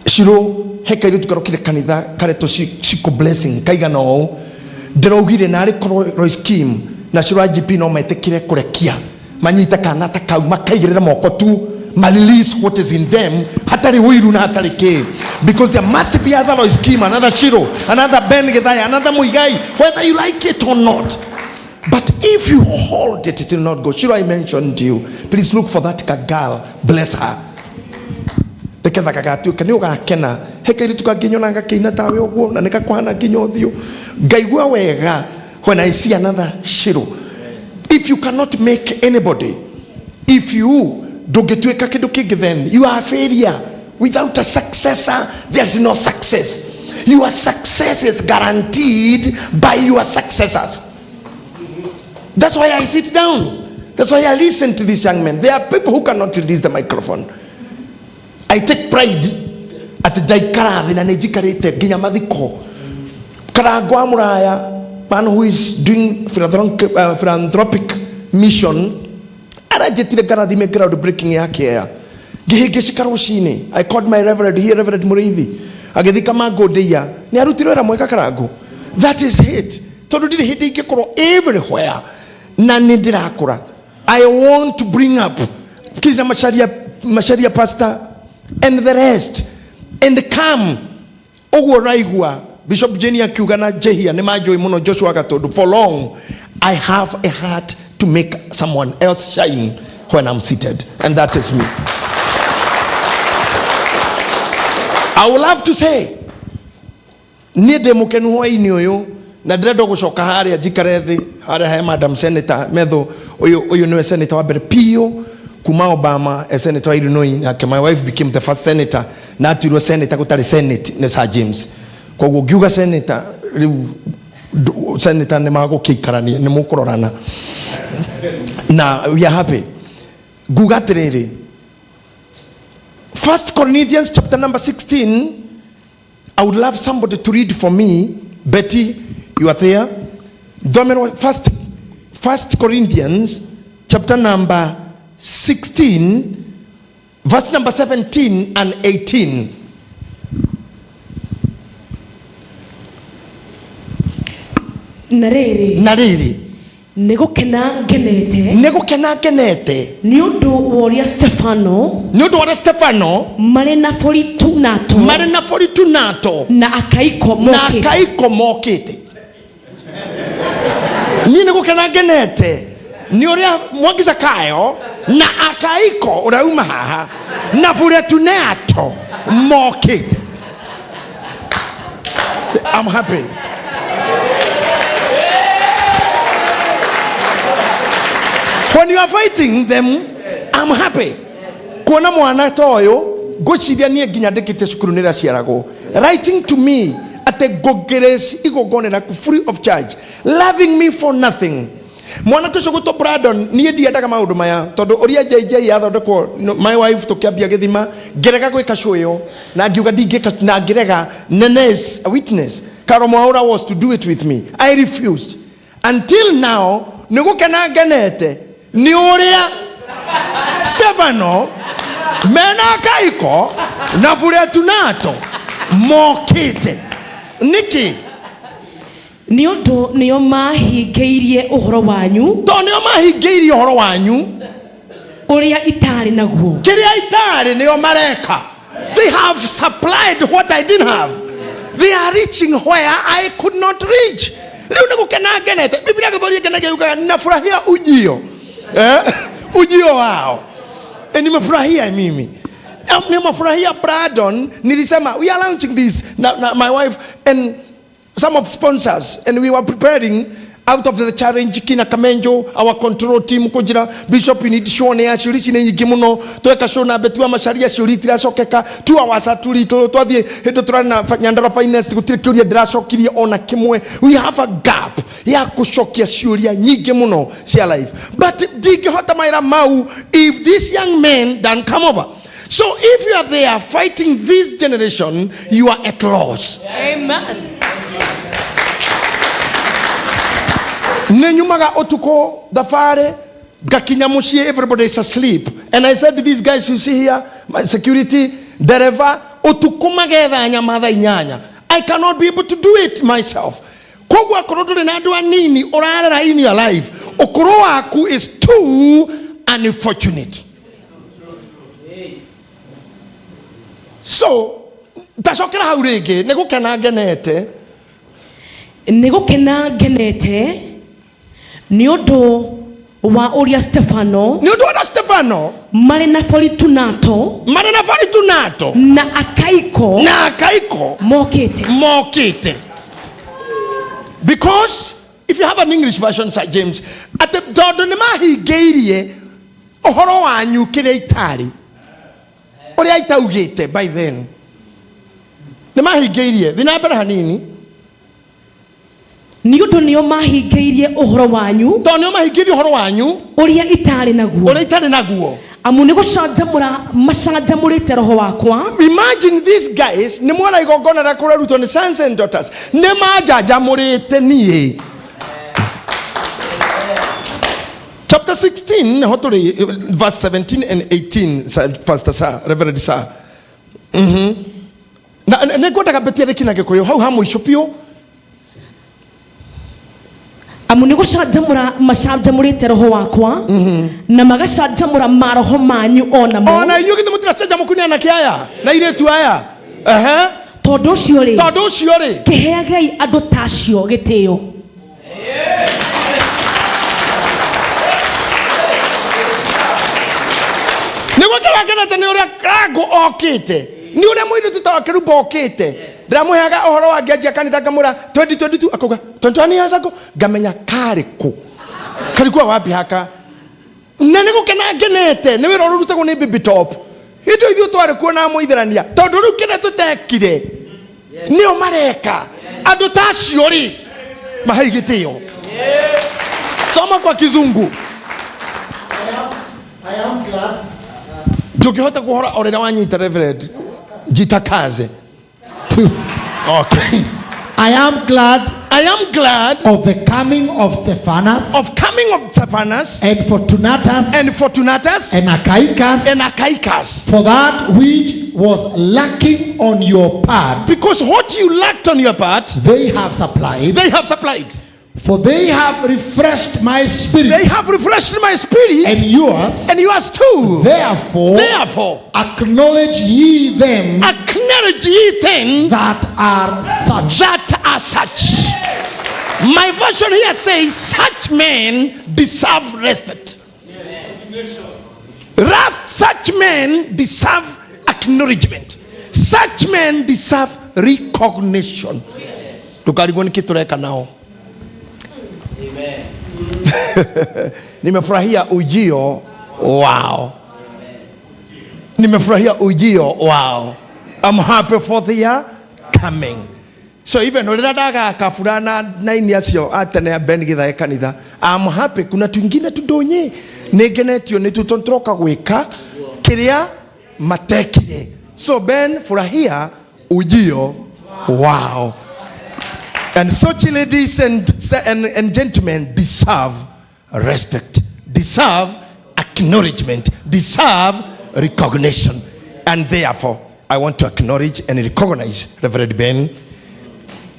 Shiro. He kairĩtu karokire kanitha karetwo Shiko Blessing kaigana ũũ, ndĩraugire narĩ korwo Royce Kim na Shiro IGP no metĩkĩre kũrekia manyite kana ta kau makaigĩrĩra moko tu, ma release what is in them, hatarĩ ũiru na hatarĩ kĩ, because there must be other Royce Kim, another Shiro, another Ben Githaya, another Muigai, whether you like it or not. But if you hold it, it will not go. Shiro, I mentioned to you, please look for that girl, bless her, nĩgetha gagatuĩka nĩ ũgakena. He kairĩtu kangĩnyona gakĩina tawe ũguo na nĩgakũhana nginya ũthiũ, ngaigua wega when I see another Shiro. If you cannot make anybody, if you ndũngĩtuĩka kĩndũ kĩngĩ, then you are a failure. Without a successor there is no success. Your success is guaranteed by your successors. That's why I sit down, that's why I listen to these young men. There are people who cannot release the microphone. I take pride atĩ ndaikara thĩ na nĩ njikarĩte nginya mathiko. Karango wa Mũraya, man who is doing philanthropic mission, aranjĩtire ngarathime ground breaking yake ya ngĩhĩngĩcĩka rũcinĩ. I called my reverend here, Reverend Mũrĩithi, agĩthiĩ Kamangũ-Ndĩia, nĩ arutire wĩra mwega Karango. That is it, tondũ ndirĩ hĩndĩ ingĩkorwo everywhere na nĩ ndĩrakũra. I want to bring up Kizna Macharia, Macharia pastor and the rest and come ũguo ũraigua Bishop Jane akiuga na Jehia nĩ manjũĩ mũno Joshua Gatundu. For long I have a heart to make someone else shine when I'm seated, and that is me. I would love to say niĩ ndĩ mũkenu hwainĩ ũyũ na ndĩrenda gũcoka harĩa njikare thĩ harĩa he Madam Senator Methu. Ũyũ ũyũ nĩwe senator wa mbere piũ kuma Obama e senator wa Illinois, nake my wife became the first senator na atuirwo senator gũtarĩ senate nĩ Sir James. Koguo ngiuga senator rĩu senator nĩ magũkĩikarania nĩ mũkũrorana na we are happy. Nguga atĩrĩrĩ, First Corinthians chapter number 16, I would love somebody to read for me. Betty, you are there. Thomero, First Corinthians chapter number 16, verse number 17 and 18. Na rĩrĩ, Na rĩrĩ, nĩ gũkena ngenete nĩ gũkena ngenete nĩ ũndũ wa ũrĩa Stefano nĩ ũndũ wa ũrĩa Stefano marĩ na Fortunato marĩ na Fortunato na Akaiko na mokĩte. Akaiko mokĩte. Niĩ nĩ gũkena ngenete nĩ ũrĩa Mwangi Zakayo na Akaiko ũrĩa uma haha na Fortunato mokĩte. I'm happy. When you are fighting them, I'm happy. Kuona mwana ta ũyũ, ngwĩciria niĩ nginya ndĩkĩtie cukuru nĩ raciaragwo. Writing to me atĩ ngũgrace igongona rĩaku free of charge, loving me for nothing. Mwanake ũcio gwĩtwo Brandon, niĩ ndiendaga maũndũ maya tondũ ũrĩa JJ yathondekwo no, my wife tũkĩambia gĩthima ngĩrega gwĩka show ĩyo na ngiuga ndingĩka na ngĩrega. Nenes a witness, Carol Mwaura was to do it with me. I refused until now. Nĩ gũkena ngenete nĩ ũrĩa Stefano mena Kaiko na Fortunato mokĩte nĩkĩ? Nĩ ũndũ nĩo mahingĩirie ũhoro wanyu. Tondũ nĩo mahingĩirie ũhoro wanyu. Ũrĩa itarĩ naguo. Kĩrĩa itarĩ nĩo mareka. They have supplied what I didn't have. They are reaching where I could not reach. Rĩu nĩ gũkena ngenete. Biblia gĩthweri ĩkenagia yugaga nafurahia ujio, eh? Ujio wao. E, nimefurahia mimi. Nimefurahia Brandon. Nilisema we are launching this na my wife and some of sponsors, and we were preparing out of the challenge kina Kamenjo, our control team, kujira bishop, you need show ne aciuri cine nyingi muno tweka show na betu macaria ciuri itiracokeka 2 hours aturi twathie hindu turana Nyandarua Finest gutire kiuria ndiracokirie ona kimwe. We have a gap ya kucokia ciuria nyingi muno cia life, but ndingihota mawira mau if this young man don't come over. So if you are there fighting this generation, you are at loss. Amen. Nĩ nyumaga ũtukũ thabarĩ ngakinya mũciĩ, everybody is asleep, and I said to these guys you see here, my security, dereva, ũtukũ magetha nyama thaa 8. I cannot be able to do it myself. Koguo akorwo ndũrĩ na andũ anini ũrarera in your life, ũkũrũ waku is too unfortunate. So ndacokera hau rĩngĩ, nĩ gũkena ngenete. Nĩ gũkena ngenete nĩ ũndũ wa ũrĩa Stefano, nĩ ũndũ wa Stefano, marĩ na Fortunato, marĩ na Fortunato, na Akaiko, na Akaiko, mokĩte. Mokĩte. Because if you have an English version, Sir James, atĩ tondũ nĩ mahingĩirie ũhoro wanyu kĩrĩa itarĩ ũrĩa itaugĩte by then, nĩ mahingĩirie. Thiĩ na mbere hanini. Nĩ ũndũ nĩo mahingĩirie ũhoro wanyu, tondũ nĩo mahingĩirie ũhoro wanyu, ũrĩa itarĩ naguo, ũrĩa itarĩ naguo. Amu nĩ gũcanjamũra macanjamũrĩte roho wakwa. Imagine these guys nĩ mwana igongona rĩa kũrarutwo nĩ sons and daughters, nĩ manjanjamũrĩte niĩ. Chapter 16 nĩho tũrĩ, verse 17 and 18. Sir, Pastor, sir, Reverend sir. Na nĩ ngwendaga mbetie rĩki na Gĩkũyũ hau ha mũico biũ. Amu nĩ gũcanjamũra macanjamũrĩte roho wakwa na magacanjamũra maroho manyu o namo. Ona inyuĩ githĩ mũtiracanjamũku nĩ anake aya na airĩtu aya? Ehe. Tondũ ũcio rĩ, tondũ ũcio rĩ, kĩheagei andũ ta acio gĩtĩo. Nĩguo kĩrakenete nĩ ũrĩa Rango okĩte, nĩ ũrĩa mũirĩtu ta wa Kĩrumba okĩte. Ndĩramũheaga ũhoro wa ngĩanjia kanitha, ngamwĩra 2022, akauga 21 years ago, ngamenya karĩ kũ, karikuwa wapi haka. Na nĩ gũkena ngenete nĩ wĩra ũrĩa ũrutagwo nĩ Baby Top. Hĩndĩ ĩyo ithuĩ twarĩ kuo na mũitherania, tondũ rĩu kĩrĩa tũtekire nĩo mareka. Andũ ta acio rĩ, mahei gĩtĩo. Soma kwa Kizungu. I am glad. Ndũngĩhota kũhora o rĩrĩa wanyita. Reverend, jitakaze. To, okay. I am glad I am glad of the coming of Stephanas of coming of Stephanas and Fortunatus and Fortunatus and Achaicus and Achaicus, for that which was lacking on your part, because what you lacked on your part, they have supplied. They have supplied. For they have refreshed my spirit They have refreshed my spirit and yours. And yours too. Therefore, Therefore, acknowledge ye them acknowledge ye them that are such. That are such. My version here says such men deserve respect. Such men deserve acknowledgement. Such men deserve recognition. Ndũkarigwo nĩkĩ tũreka nao. Nimefurahia ujio wao. Nimefurahia ujio wao. I'm happy for their coming. So even rĩrĩa ndagaka furana naini acio atene a Ben Githae kanitha, I'm happy. Kuna twingine tundonye nĩngenetio nĩ tu tũroka gwĩka kĩrĩa matekire. So Ben, furahia ujio wao. And such ladies and gentlemen deserve respect, deserve acknowledgement, deserve recognition. And therefore, I want to acknowledge and recognize Reverend Ben.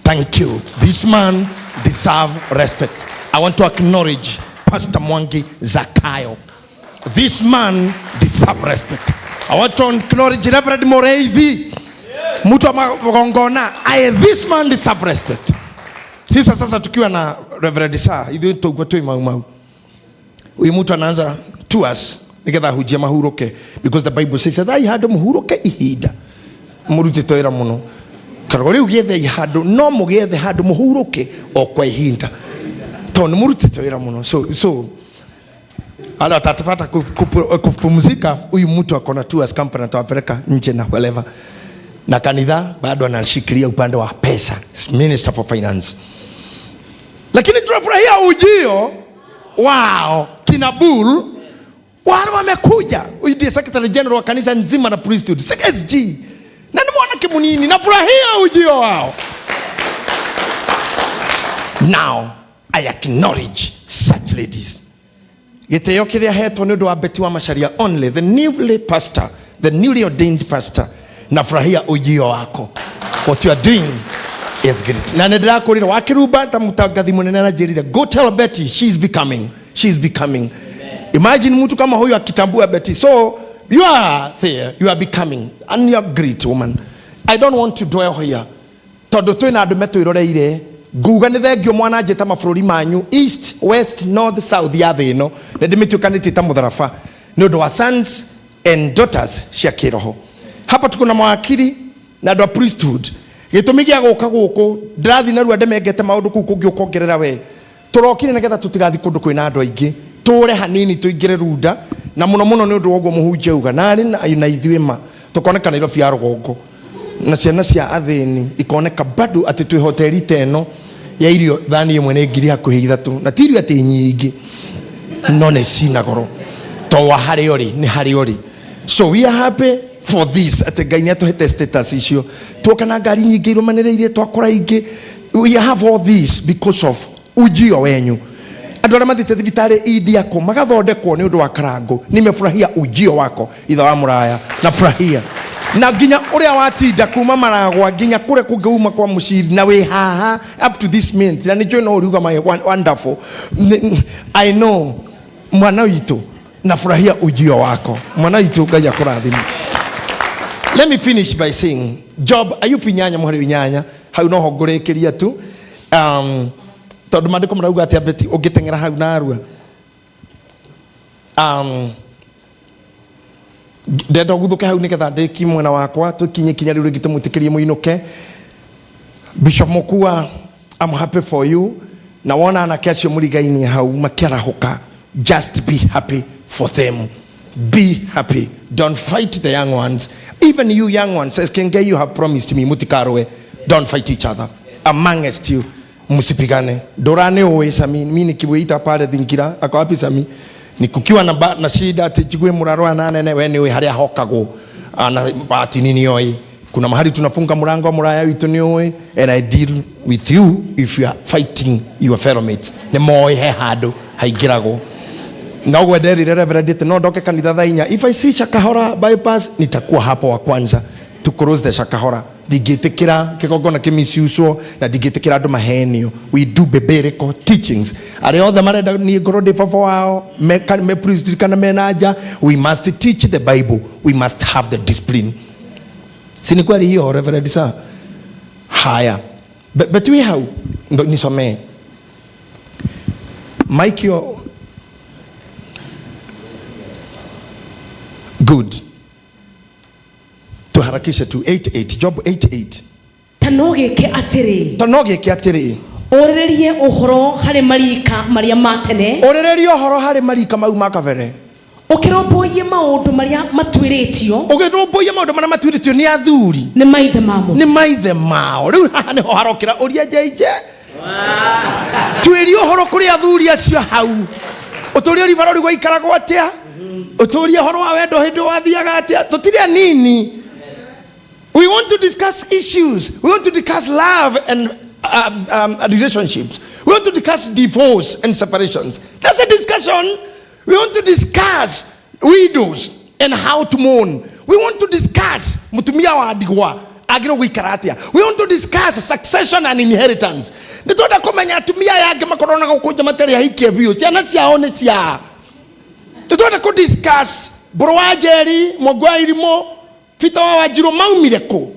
Thank you. This man deserves respect. I want to acknowledge Pastor Mwangi Zakayo. This man deserves respect. I want to acknowledge Reverend Moreithi. Mtu wa magongona. This man deserves respect. Sisa sasa tukiwa na Reverend Sa, ithuĩ tũguo twĩ mau mau. Huyu mtu anaanza tours nigetha ahunjie mahuruke, because the Bible says that handũ mũhuruke ihinda mũrutĩte wĩra mũno. Kargo rĩu gĩethei handũ, no mũgĩethe handũ mũhuruke o kwa ihinda tondũ nĩ mũrutĩte wĩra mũno. So wale watatapata kupumzika, huyu mtu akona tours company atawapeleka nje na whatever. Na kanitha bado anashikilia upande wa pesa, Minister for Finance. Lakini tunafurahia ujio wao kina Bull wale wamekuja. Huyu ndiye Secretary General wa kanisa nzima na priesthood, SG. Na ni mwanake munini, nafurahia ujio wao. Now I acknowledge such ladies. Gĩtĩo kĩrĩa hetwo nĩ ũndũ wa Betty wa Macharia only, the newly pastor, the newly ordained pastor. Nafurahia ujio wako. What you are doing is great. Na nĩ ndĩrakũrire wakĩrumba ta mũtangathi mũnene aranjĩrire, go tell Betty she is becoming, she is becoming. Imagine mtu kama huyu akitambua Betty. So you are there, you are becoming, and you are great woman. I don't want to dwell here. Tondũ twĩna andũ metwĩroreire. Nguga nĩ thengio mwana njĩta mabũrũri manyu east, west, north, south ya thĩ ĩno. Nĩ ndĩmĩtuĩkanĩtie ta mũtharaba nĩ ũndũ wa sons and daughters cia kĩroho. Hapa tuko na mawakili na andũ a priesthood. Gĩtũmi gĩa gũka gũkũ ndĩrathiĩ narua ndemengete maũndũ kũu kũngĩ ũkongerera we. Tũrokire nĩgetha tũtigathiĩ kũndũ kwĩna andũ aingĩ, tũre hanini tũingĩre runda, na mũno mũno nĩ ũndũ wa ũguo mũhunjia auga, narĩ na ithuĩ ma tũkoneka Nairobi ya rũgongo na ciana cia athĩni ikoneka bado atĩ twĩ hoteli ta ĩno ya irio thani ĩmwe nĩ ngiri hakuhĩ ithatũ, na ti irio atĩ nyingĩ no nĩ cina goro to wa harĩa ũrĩ nĩ harĩa ũrĩ. So we are happy for this atĩ Ngai nĩ atũhete status icio, tuoka na ngari nyingĩ irũmanĩrĩirie, twakora ingĩ. We have all this because of ujio wenyu. Andũ arĩa mathiĩte thibitarĩ India kũ magathondekwo nĩ ũndũ wa karango, nimefurahia ujio wako ithe wa mũraya, nafurahia na nginya ũrĩa watinda kuma Maragwa nginya kũrĩa kũngĩ uma kwa mũciri na wĩ haha up to this minute, na nĩnjũĩ no ũriuga my wonderful. I know mwana witũ, nafurahia ujio wako mwana witũ, Ngai akũrathime. Let me finish by saying Job Ayubu inyanya mũhari inyanya, hau noho ngũrĩkĩria tu. Tondũ maandĩko marauga atĩ Betty ũngĩteng'era hau narua. Ndenda ũguthũke hau nĩgetha ndĩkie mwena wakwa, tũkinye kinya rĩu rĩngĩ tũmwĩtĩkĩrie mũinũke. Bishop Mokua, I'm happy for you. Na wona anake acio mũrigainie hau makĩarahũka, just be happy for them. Be happy. Don't fight the young ones. Even you young ones, as Kenge, you have promised me, mutikarwe. Don't fight each other. Amongst you, msipigane. Dorane oe Sami, mimi nikiwaita pale Thingira, ako wapi Sami? Nikukiwa na shida ati chigue murarwa na nene we ni we haria hokagwo. Ana ati nini oi. Kuna mahali tunafunga mlango wa muraya witu ni oi, and I deal with you if you are fighting your fellow mates. Ni moi he handu haingiragwo. Na ũguo nderire Reverend ati no ndoke kanitha thaa inya. If I see Shakahora bypass nitakuwa hapo wa kwanza to close the Shakahora. Ndingĩtĩkĩra kĩgongona kĩmiciucwo na ndingĩtĩkĩra andũ mahenio. We do biblical teachings. Arĩa othe marenda niĩ ngorwo ndĩ baba wao, me priest kana me na nja, we must teach the Bible. We must have the discipline. Si ni kweli hiyo Reverend sir? Haya. But we hau ndo nisomee. Mike yo good. Tuharakishe tu 88 Job 88. Ta no gĩke atĩrĩ. Ta no gĩke atĩrĩ. Ũrĩrĩrie ũhoro harĩ marika marĩa ma tene. Ũrĩrĩrie ũhoro harĩ marika mau ma kabere. Ũkĩrũmbũiye maũndũ marĩa matuĩrĩtio. Ũkĩrũmbũiye maũndũ marĩa matuĩrĩtio nĩ athuri. Nĩ maithe mamo. Nĩ maithe mao. Rĩu haha nĩho harokĩra ũria JJ. Tuĩria ũhoro kũrĩ athuri acio hau. Ũtũrie ribarori gwaikaragwo atĩa? Ũtũrie ũhoro wa wendo hĩndĩ wathiaga atĩa? Tũtirĩ anini. We want to discuss issues. We want to discuss love and relationships. We want to discuss divorce and separations. That's a discussion. We want to discuss widows and how to mourn. We want to discuss mutumia wa ndigwa agĩrĩirwo gũikara atĩa. We want to discuss succession and inheritance. Nĩ twenda kũmenya atumia aya angĩ makorwo na gũkũ nja matarĩ ahikie biũ, ciana ciao nĩ cia. Nĩ twenda kũ discuss Mbũrũ wa Njeri, Mwangi wa Irimũ, Peter wa Wanjiru maumire kũ?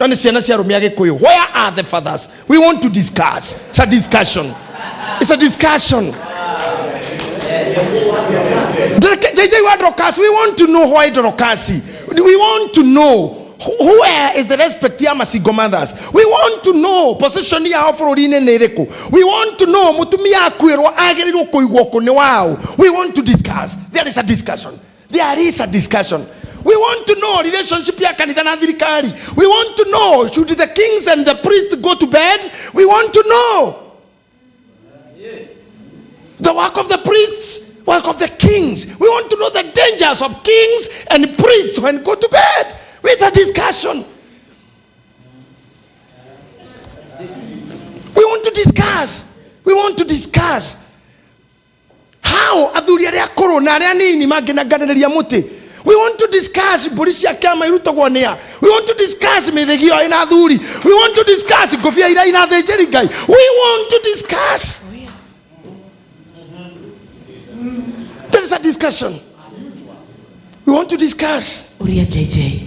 Na nĩ ciana cia arũme a Gĩkũyũ. Where are the fathers? We want to discuss. It's a discussion. It's a discussion. JJ wa Dorcas, we want to know why Dorcas. We want to know where is the respect ya masingle mothers. We want to know position yao bũrũri-inĩ nĩ ĩrĩkũ. We want to know mũtumia akuĩrwo agĩrĩirwo kũigwo kũ nĩ waũ. We want to discuss. There is a discussion. There is a discussion. We want to know relationship ya kanitha na thirikari. We want to know should the kings and the priests go to bed? We want to know the work of the priests, work of the kings. We want to know the dangers of kings and priests when go to bed. With a discussion. We want to discuss. We want to discuss. How athuri arĩa akũrũ na arĩa anini mangĩnanganĩrĩria mũtĩ. We want to discuss mbũri cia kĩama irutagwo nĩa. We want to discuss mĩthĩgi ĩyo ĩna athuri. We want to discuss ngũbia iria ina athĩnjĩri Ngai. We want to discuss. There is a discussion. We want to discuss. Ũria JJ.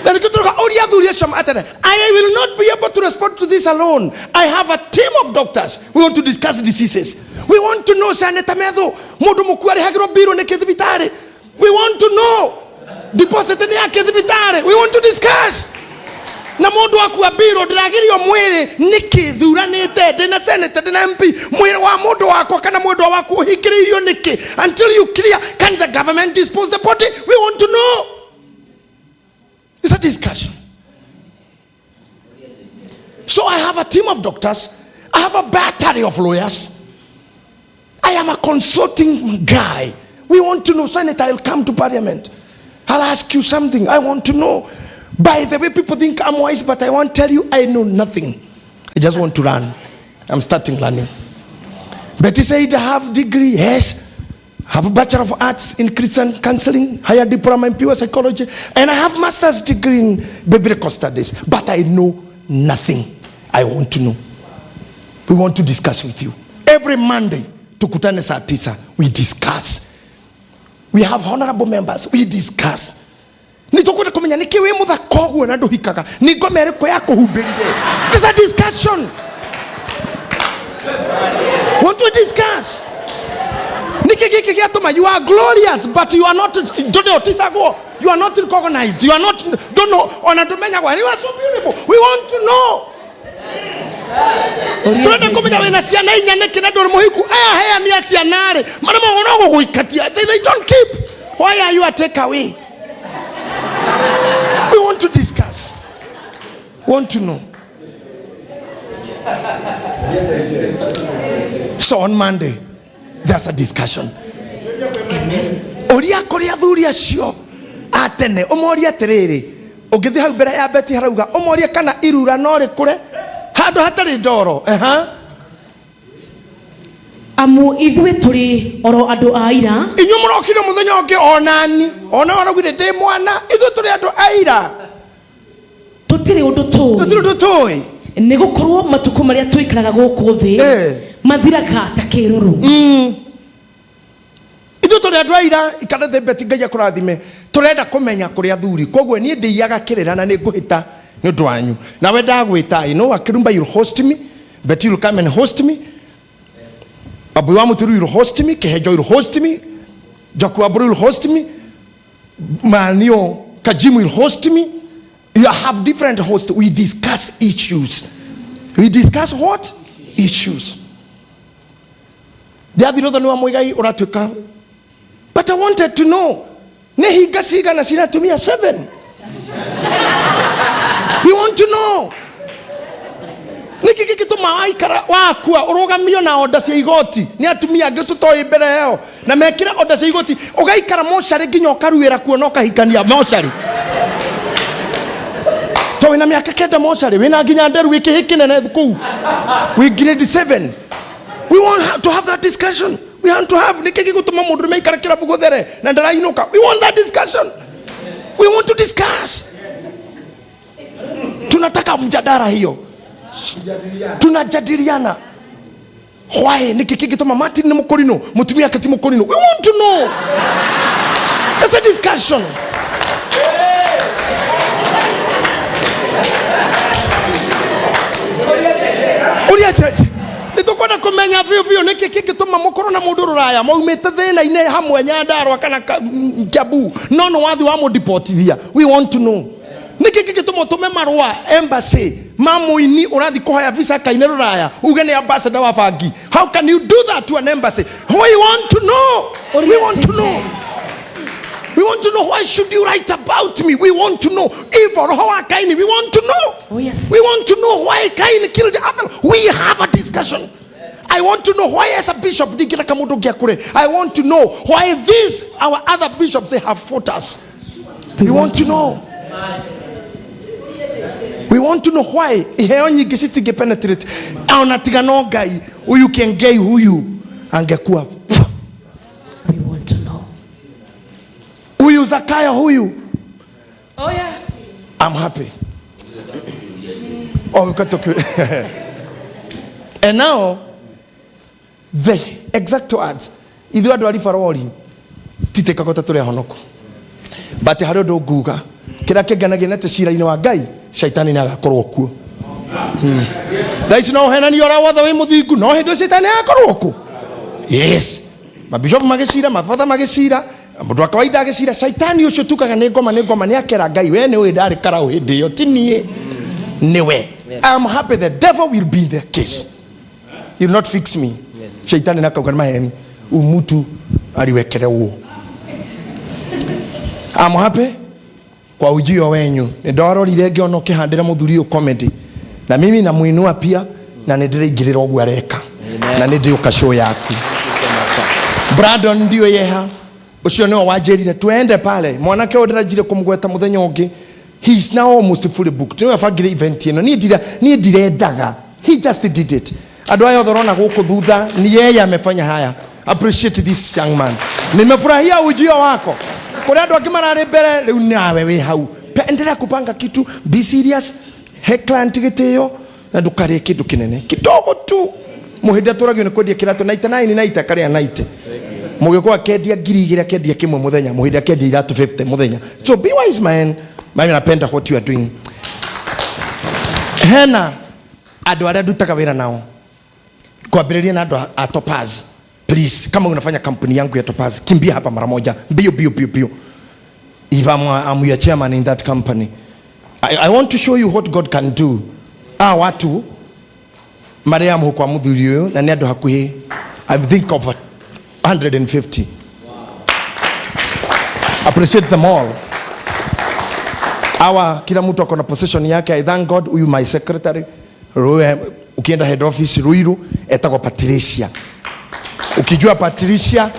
Na nĩkĩo tũroiga ũria athuri acio atene. I will not be able to respond to this alone. I have a team of doctors. We want to discuss diseases. We want to know Senator Methu, mũndũ mũkuũ arĩhagĩrwo mbirũ nĩkĩ thibitarĩ. We want to know deposit nĩ yake thibitarĩ. We want to discuss. Na mũndũ akua mbirũ ndĩragirio mwĩrĩ nĩkĩ thuranĩte ndĩna senator ndĩna MP mwĩrĩ wa mũndũ wakwa kana mwendwa waku ũhingĩrĩirio nĩkĩ until you clear. Can the government dispose the body? We want to know. It's a discussion. So I have a team of doctors. I have a battery of lawyers. I am a consulting guy. We want to know, Senator, I'll come to parliament. I'll ask you something. I want to know. By the way, people think I'm wise, but I won't tell you I know nothing. I just want to learn. I'm starting learning. Betty said, I have degree. Yes. I have a Bachelor of Arts in Christian Counseling, higher diploma in pure psychology, and I have master's degree in biblical studies. But I know nothing. I want to know. We want to discuss with you. Every Monday, tukutane saa tisa, we discuss. We have honorable members, we discuss. Nĩ tũkwenda kũmenya nĩkĩ wĩ mũthaka ũguo na ndũhikaga, nĩ ngoma ĩrĩkũ ya kũhumbĩrire. This is a discussion. Want to discuss. Nĩkĩ gĩkĩ gĩatũma you are glorious but you are not, don't noticeagwo, you are not recognized, you are not, don't know, ona ndũmenyagwo. You are so beautiful. We want to know. Turenda kũmenya wĩna ciana inya nĩkĩ na ndũrĩ mũhiku. Aya heani a ciana rĩ, marĩa magũra gũgũikatia. They don't keep. Why are you a take away? We want to discuss. Want to know. So on Monday, there's a discussion. Ũria kũrĩ athuri acio a tene, ũmorie atĩrĩrĩ, ũngĩthiĩ hau mbere ya Beti harauga, ũmorie kana irura no rĩkũre handũ hatarĩ ndoro. Aha. Amu ithuĩ tũrĩ oro andũ a ira. Inyuĩ mũrokire mũthenya ũngĩ onani, ona waraugire ndĩ mwana, ithuĩ tũrĩ andũ a ira. Tũtirĩ ũndũ tũĩ. Tũtirĩ ũndũ tũĩ. Nĩ gũkorwo matukũ marĩa tũikaraga gũkũ thĩ mathiraga ta kĩruru. Ithuĩ tũrĩ andũ a ira, ikara thĩ Beti, Ngai akũrathime. Tũrenda kũmenya kũrĩ athuri, koguo niĩ ndĩiyaga kĩrĩra na nĩ ngũhĩta nĩ ũndũ wanyu. Nawe ndagwĩta, I know Akirumba you'll host me, Betty will come and host me, Abu wa Muturu will host me, Kihejo will host me, Njoku wa Mburu will host me, Manio Kajimu will host me. You have different hosts. We discuss issues. We discuss what issues. Ndiathire ũthoni wa Mũigai ũratuĩka, but I wanted to know nĩ hinga cigana ciratumia 7. We want to know nĩkĩ gĩgĩtũma waikara wakua ũrũgamio na onda cia igoti nĩ atumia angĩ tũtoĩ mbere ĩyo na mekĩra onda cia igoti ũgaikara mocarĩ nginya ũkaruĩra kuo na ũkahikania mocarĩ to wĩna mĩaka kenda mocarĩ wĩna nginya nderu wĩ kĩhĩ kĩnene kũu wĩ grade 7. We want to have that discussion. We want to have nĩkĩ gĩgũtũma mũndũ ũrũme aikara kĩrabu gũthere na ndarainũka. We want that discussion. We want to discuss. Tunataka mjadala hiyo, tunajadiliana why nĩkĩ kĩngĩtũma Martin nĩ mũkũrinũ, mũtumia ake ti mũkũrinũ. We want to know. It's a discussion. Ũria jeje nĩ tũkwenda kũmenya biũ biũ nĩkĩ kĩngĩtũma mũkorwo na mũndũ rũraya maumĩte thĩna-inĩ hamwe Nyandarua kana Kiambu no nĩ wathi wa mũdipotithia. We want to know nĩkĩ kĩngĩtũma ũtũme marũa embassy ma mũini ũrathi kũhoya visa kaine rũraya uge nĩ ambassador wa bangi. How can you do that to an embassy? We want to know. We want to know. We want to know why should you write about me? We want to know if roho wa Kaini. We want to know. Oh, yes. We want to know why Cain killed Abel. We have a discussion. I want to know why as a bishop ndingĩreka mũndũ ũngĩ akũre. I want to know why these our other bishops, they have fought us. We want to know. We want to know why iheo nyingĩ citingĩ penetrate. Ona tiga no Ngai huyu Kiengei huyu angekuwa. We want to know. Huyu Zakayo huyu. Oh yeah. I'm happy. Oh, we got to. And now, the exact words. Ithuĩ andũ a ribarori titĩkaga ta tũrĩ ahonoku, but harĩ ũndũ nguga kĩrĩa kĩngenagia nĩ atĩ cira-inĩ wa Ngai caitani nĩ agakorwo kuo. Thaa ici no ũhenanie ũrĩa wothe wĩ mũthingu, no hĩndĩ ĩyo caitani agakorwo kuo. Yes, mabishopu magĩcira, mabatha magĩcira, mũndũ wa kawaida agĩcira, caitani ũcio tugaga nĩ ngoma nĩ ngoma nĩ akera Ngai we nĩ ũĩ ndarĩ karaũ hĩndĩ ĩyo ti niĩ nĩwe. I am happy the devil will be in the case. He will not fix me. Shaitani nakauga nĩ maheni umutu aliwekele uo. I'm happy kwa ujio wenyu. Nĩndarorire ngĩona ũkĩhandĩra mũthuri ũyũ comedy na mimi namuinua pia na nĩndĩraingĩrĩra ũguo areka na nĩndĩũka show yaku. Brandon ndio yeha ũcio nĩwe wanjĩrire tuende pale mwanake ũyũ ndĩranjire kũmũgweta mũthenya ũngĩ. He is now almost fully booked. Nĩwe bangire event ĩno, niĩ ndirendaga, he just did it. Andũ aya othe ũrona gũkũ thutha ni yeye amefanya haya. Appreciate this young man. Nimefurahia ujio wako. Kũrĩ andũ angĩ mararĩ mbere rĩu nawe wĩ hau. Endelea kupanga kitu, be serious, he client gĩtĩo na ndũkarĩe kĩndũ kĩnene kidogo tu. Mũhĩndĩ atũragio nĩ kwendia kĩratũ 99 90 akarĩa 90. Mũgĩkũyũ akendia ngiri igĩrĩ akendia kĩmwe mũthenya, mũhĩndĩ akendia iratũ 50 mũthenya. So be wise man. Mimi napenda what you are doing. Hena andũ arĩa ndutaga wĩra nao kwambĩrĩria na andũ a Topaz. Please, kama unafanya kampuni yangu ya Topaz, kimbia hapa mara moja, mbio mbio mbio mbio. If I'm your chairman in that company, I want to show you what God can do. Watu Mariamu kwa muthuri uyu na nĩ andũ hakuhĩ I think of 150. Appreciate them all. Awa kila mtu ako na position yake. I thank God huyu my secretary Ruwe, ukienda head office Ruiru etagwo Patricia. Ukijua Patricia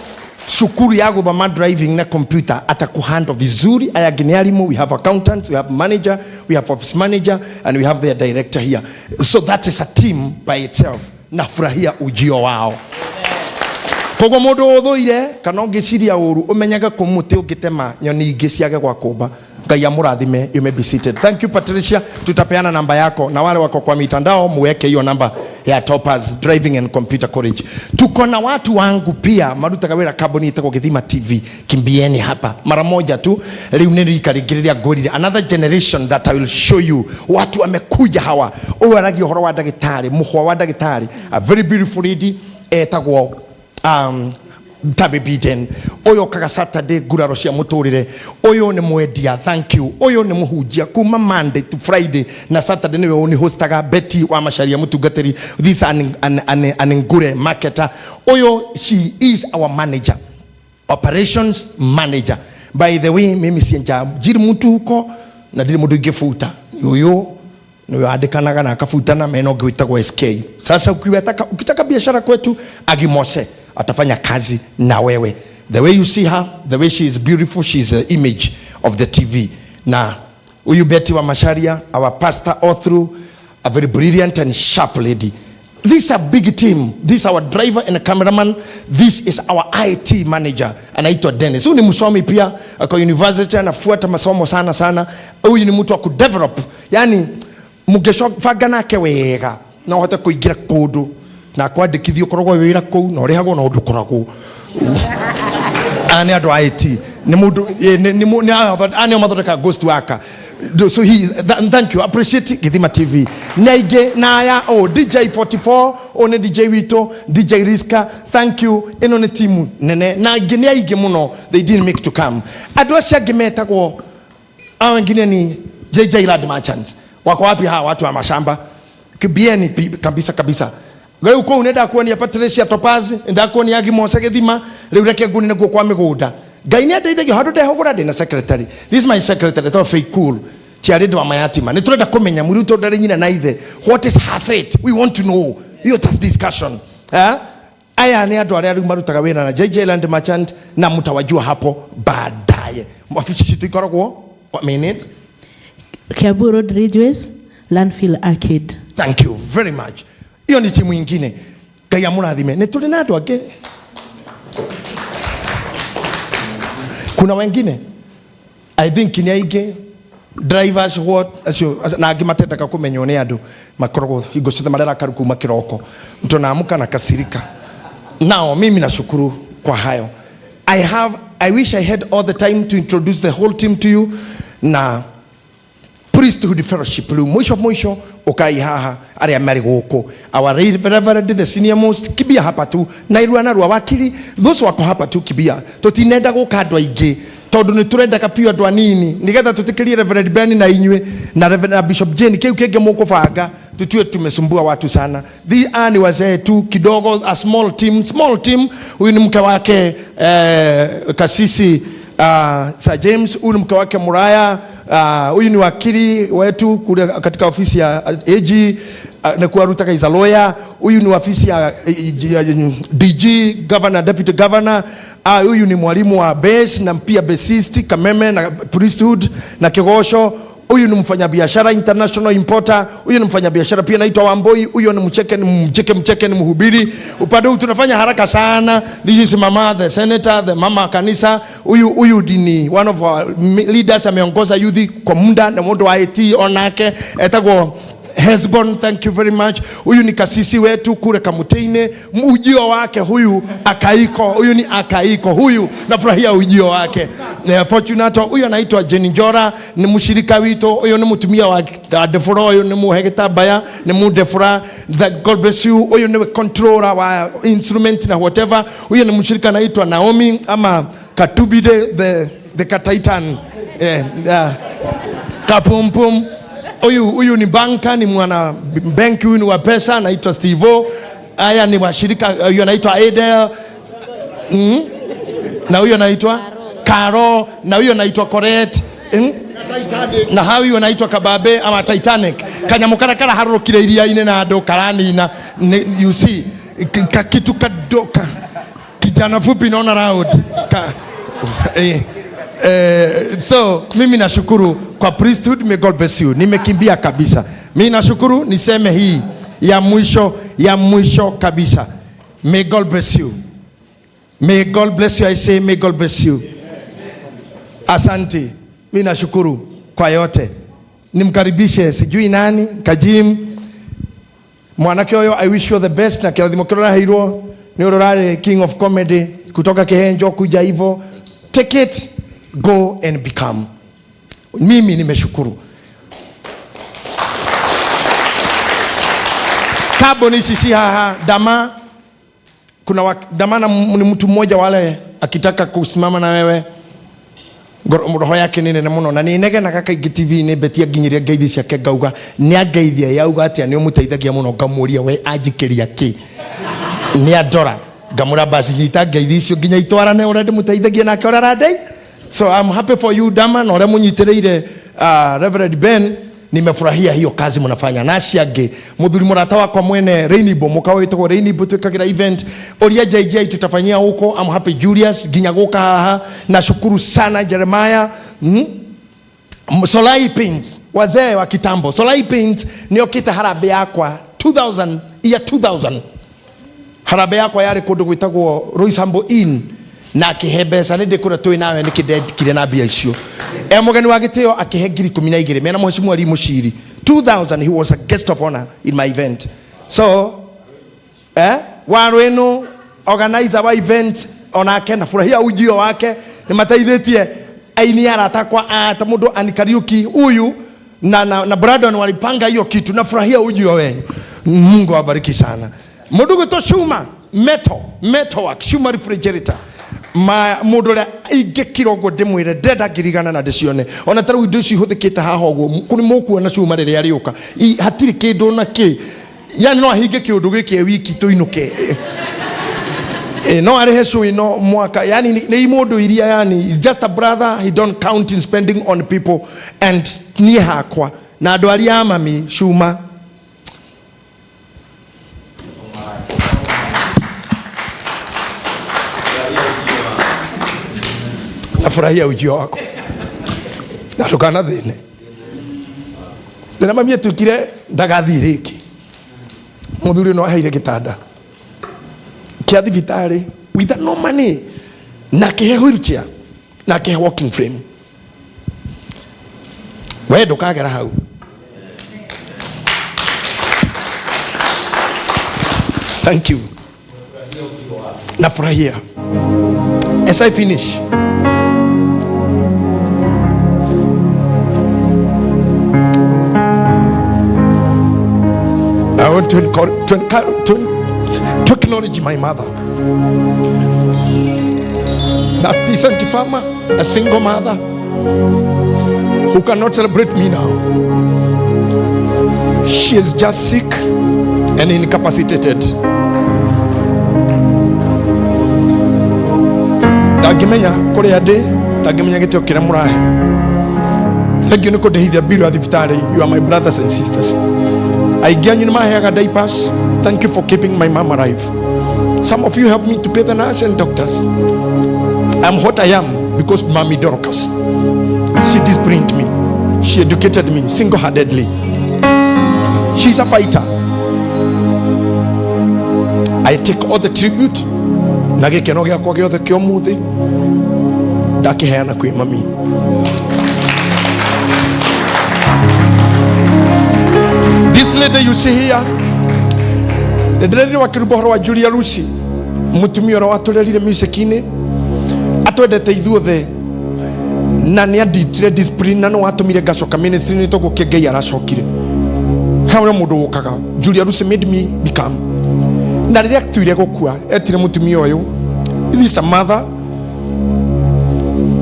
sukuru ya gũthoma driving na computer atakuhandle vizuri. Aya angĩ nĩ arimũ, we have accountants, we have manager, we have office manager and we have their director here. So that is a team by itself. Nafurahia ujio wao. Koguo mũndũ ũthũire kana ũngĩciria ũru ũmenyage kũ mũtĩ ũngĩtema nyoni ingĩ ciage gwa kũmba. Ngai amũrathime. You may be seated. Thank you Patricia, tutapeana namba yako na wale wako kwa mitandao muweke hiyo namba ya Topaz Driving and Computer College. Tuko na watu wangu pia marutaga wĩra kambuni ĩtagwo Gĩthima TV. Kimbieni hapa mara moja tu. Rĩu nĩ rika rĩngĩ rĩrĩa ngwĩrire, another generation that I will show you. Watu wamekuja hawa. Ũyũ aragia ũhoro wa ndagĩtarĩ, mũhwa wa ndagĩtarĩ, a very beautiful lady etagwo Tabi Biden ũyũ okaga Saturday nguraro cia mũtũrĩre ũyũ nĩ mwendia thank you ũyũ nĩ mũhunjia kuma Monday to Friday na Saturday nĩwe ũnihostaga Betty wa Macharia mũtungatĩri this an ngure marketer ũyũ she is our manager operations manager by the way mimi sienjajiri mtu huko na ndiri mundu ingibuta uyu niwe wandikanaga na akabutana mena ũngĩ wĩtagwo SK sasa ukiwetaka, ukitaka biashara kwetu Agimose atafanya kazi na wewe the way you see her the way she is beautiful she is the image of the TV na huyu Betty wa Macharia our pastor all through a very brilliant and sharp lady This is a big team. This is our driver and cameraman. This is our IT manager. Anaitwa Dennis. Huyu ni msomi pia, ako university anafuata masomo sana sana. Huyu ni mtu wa kudevelop. Yaani mungĩbanga nake wega no ũhote kũingĩra kũndũ na kwandĩkithio ũkoragwo wĩra kũu na ũrĩhagwo na ũndũ ũkoragwo aya nĩ andũ a IT nĩ mũndũ nĩ nĩo mathondekaga ghost worker so he thank you appreciate Githima TV nĩ aingĩ na aya oh, DJ 44 oh, nĩ DJ witũ DJ Riska thank you ĩno nĩ timu nene na angĩ nĩ aingĩ mũno they didn't make to come andũ acio angĩ metagwo hao wengine ni JJ Land Merchants wako wapi hawa watu wa mashamba kibieni kabisa kabisa rĩu kũu nĩ ndakuonia Patricia Topaz ndakuonia Agimose Gĩthima rĩu reke nguonie nĩguo kwa mĩgũnda Ngai nĩ andeithagia handũ ndehũgũra ndĩ na secretary this is my secretary etagwo Faith Cool tiarĩ ndwa mayatima nĩ tũrenda kũmenya mũirĩtu tondũ ndarĩ nyina na ithe what is her fate we want to know hiyo that's discussion eh? Aya nĩ andũ arĩa rĩu marutaga wĩra na JJ Land Merchant na mtawajua hapo baadaye wabici citũ ikoragwo one minute Kiambu Road Ridgeways, Landfill Arcade. Thank you very much. Hiyo ni timu ingine. Ngai amurathime. Nĩ tũrĩ na andũ angĩ. Kuna wengine I think nĩ aingĩ drivers what acio na angĩ matendaga kũmenywo nĩ andũ makoragwo hingo ciothe marerakaru kuma kĩroko mtu anaamka na kasirika. Now mimi nashukuru kwa hayo. I wish I had all the time to introduce the whole team to you na priesthood fellowship rĩu mũico mũico ũkai haha arĩa marĩ gũkũ our reverend the senior most kibia hapa tu na irua narua wakiri those wako hapa tu kibia tũtinenda gũka andũ aingĩ tondũ nĩ tũrendaga piũ andũ anini nĩgetha tũtĩkĩrie Reverend Ben na inyuĩ na Reverend na Bishop Jane kĩu kĩngĩ mũkũbanga tutue tumesumbua watu sana the aa ni wazee tu kidogo a small team small team huyu ni mke wake kasisi Sir James, huyu ni mke wake Muraya, huyu ni wakili wetu kule katika ofisi ya AG na kuarutaka is a lawyer. Huyu ni ofisi ya DG, governor, deputy governor. Huyu ni mwalimu wa bass na pia bassist Kameme na priesthood na Kigosho. Huyu ni mfanyabiashara international importer. Huyu ni mfanyabiashara pia anaitwa Wamboi. Huyu ni mcheke, ni mcheke, mcheke ni mhubiri. Upande huu tunafanya haraka sana. This is mama the senator, the mama kanisa. Huyu ni one of our leaders, ameongoza youth kwa muda na mundu wa IT onake etagwo Hesbon, thank you very much. Huyu ni kasisi wetu kule Kamutini. Ujio wake huyu akaiko, huyu ni akaiko huyu, nafurahia ujio wake. Fortunato, huyu anaitwa Jenny Njora, ni mshirika wetu. Huyu ni mtumia wa Defura, huyu ni muhegeta baya, ni mu Defura. That God bless you. Huyu ni controller wa instrument na whatever. Huyu ni mshirika anaitwa Naomi ama Katubide the Kataitan. Kapumpum. Huyu ni banka, ni mwana benki, huyu ni wa pesa, anaitwa Steve-O. Haya ni washirika, huyu anaitwa Adel. Na huyu anaitwa Karo, na huyu anaitwa Koret. Na huyu anaitwa Kababe ama Titanic. Kanyamukara kara harurukire iria-inĩ na andũ karanina. You see, kitu kadoka. Kijana fupi naona round. So mimi nashukuru kwa priesthood, may God bless you. Nimekimbia kabisa. Mimi nashukuru, niseme hii ya mwisho, ya mwisho kabisa. May God bless you. May God bless you. I say may God bless you. Asante. Mimi nashukuru kwa yote. Nimkaribishe sijui nani, Kajim. Mwanake huyo, I wish you the best na kila thimo heirwo. Ni urorare king of comedy kutoka Kihenjo kuja hivyo. Take it, go and become. Mimi nimeshukuru. Kabo ni sisi haha dama Kuna dhamana ni mtu mmoja wale akitaka kusimama na wewe roho yake nĩ nene mũno na nĩ negenaga kaingĩ TV-inĩ Beti anginyĩria ngeithi ciake ngauga nĩ angeithia yauga atĩa nĩ ũmũteithagia mũno ngamũria we anjikĩria kĩ nĩ andora ngamũra basi nyita ngeithi icio nginya itwarane ũrĩa ndĩmũteithagia nake ũrĩa arandei. So I'm happy for you Dama na ũrĩa mũnyitĩrĩire Reverend Ben, nimefurahia hiyo kazi mnafanya na acio angĩ. Mũthuri mũrata wakwa mwene Rainbow, mũkawa wĩtagwo Rainbow, twĩkagĩra event ũria JJ tutafanyia huko. I'm happy Julius nginya gũka haha. Nashukuru sana Jeremiah. Solai Paints, wazee wa kitambo. Solai Paints nĩokĩte harambĩ yakwa 2000, year 2000. Harambĩ yakwa yarĩ kũndũ gwĩtagwo Roysambu Inn na akĩhe mbeca nĩ ndĩ kũrĩa twĩ nawe nĩkĩ ndekire na mbia icio. E mũgeni wa gĩtĩo akĩhe ngiri ikũmi na igĩrĩ mena mheshimiwa Lee Mushiri 2000. He was a guest of honor in my event. So Warwenu organizer wa event onake na furahia ujio wake nĩ mateithĩtie aini arata kwa ta mũndũ Ann Kariuki huyu na Brandon walipanga hiyo kitu. Nafurahia ujio wenyu, Mungu awabariki sana. Mũndũ gwĩtwo Shuma Metal, Metal Work, Shuma Refrigerator, ma mũndũ ũrĩa ingĩkira ũguo ndĩmwĩre ndenda ngirigana na ndĩcione ona ta rĩu indo icio ihũthĩkĩte haha ũguo kũrĩ mũkuona cuma rĩrĩa rĩũka. Hatirĩ kĩndũ na kĩ, yani no ahinge kĩũndũ gĩkĩ e wiki tũinũke. No arehe show ino mwaka, yani ni mũndũ iria, yani he's just a brother, he don't count in spending on people. And niĩ hakwa na andũ arĩa a mami cuma. Nafurahia ujio wako na ndũkana thĩne rĩrĩa mami atuĩkire ndagathiĩ rĩngĩ. Mũthuri ũyũ no aheire gĩtanda kĩa thibitarĩ with no money na akĩhe wheelchair na akĩhe walking frame. We ndũkagera hau. Thank you. Nafurahia. As I finish, I want to acknowledge my mother, that peasant farmer, a single mother who cannot celebrate me now. She is just sick and incapacitated. Ndangĩmenya kũrĩa ndĩ, ndangĩmenya gĩtĩo kĩrĩa mũrahe. Thank you nĩ kũndĩhithia bill ya thibitarĩ. You are my brothers and sisters. Aingĩ anyu nĩ maheaga diapers. Thank you for keeping my mom alive. Some of you helped me to pay the nurse and doctors. I'm what I am because Mommy Dorcas, she disciplined me, she educated me single-handedly. She's a fighter. I take all the tribute na gĩkeno gĩakwa gĩothe kĩa ũmũthĩ ndakĩheana kwĩ mami. This lady you see here, ndĩrerire wakĩruba ũhoro wa Julia Lucy, mũtumia ũrĩa watũrerire music-inĩ, atwendete ithuothe na nĩ anditire discipline na nĩ watũmire ngacoka ministry nĩ tondũ kĩ Ngai aracokire. Hau nĩ mũndũ ũkaga. Julia Lucy made me become. Na rĩrĩa atuire gũkua etire mũtumia ũyũ, this is a mother.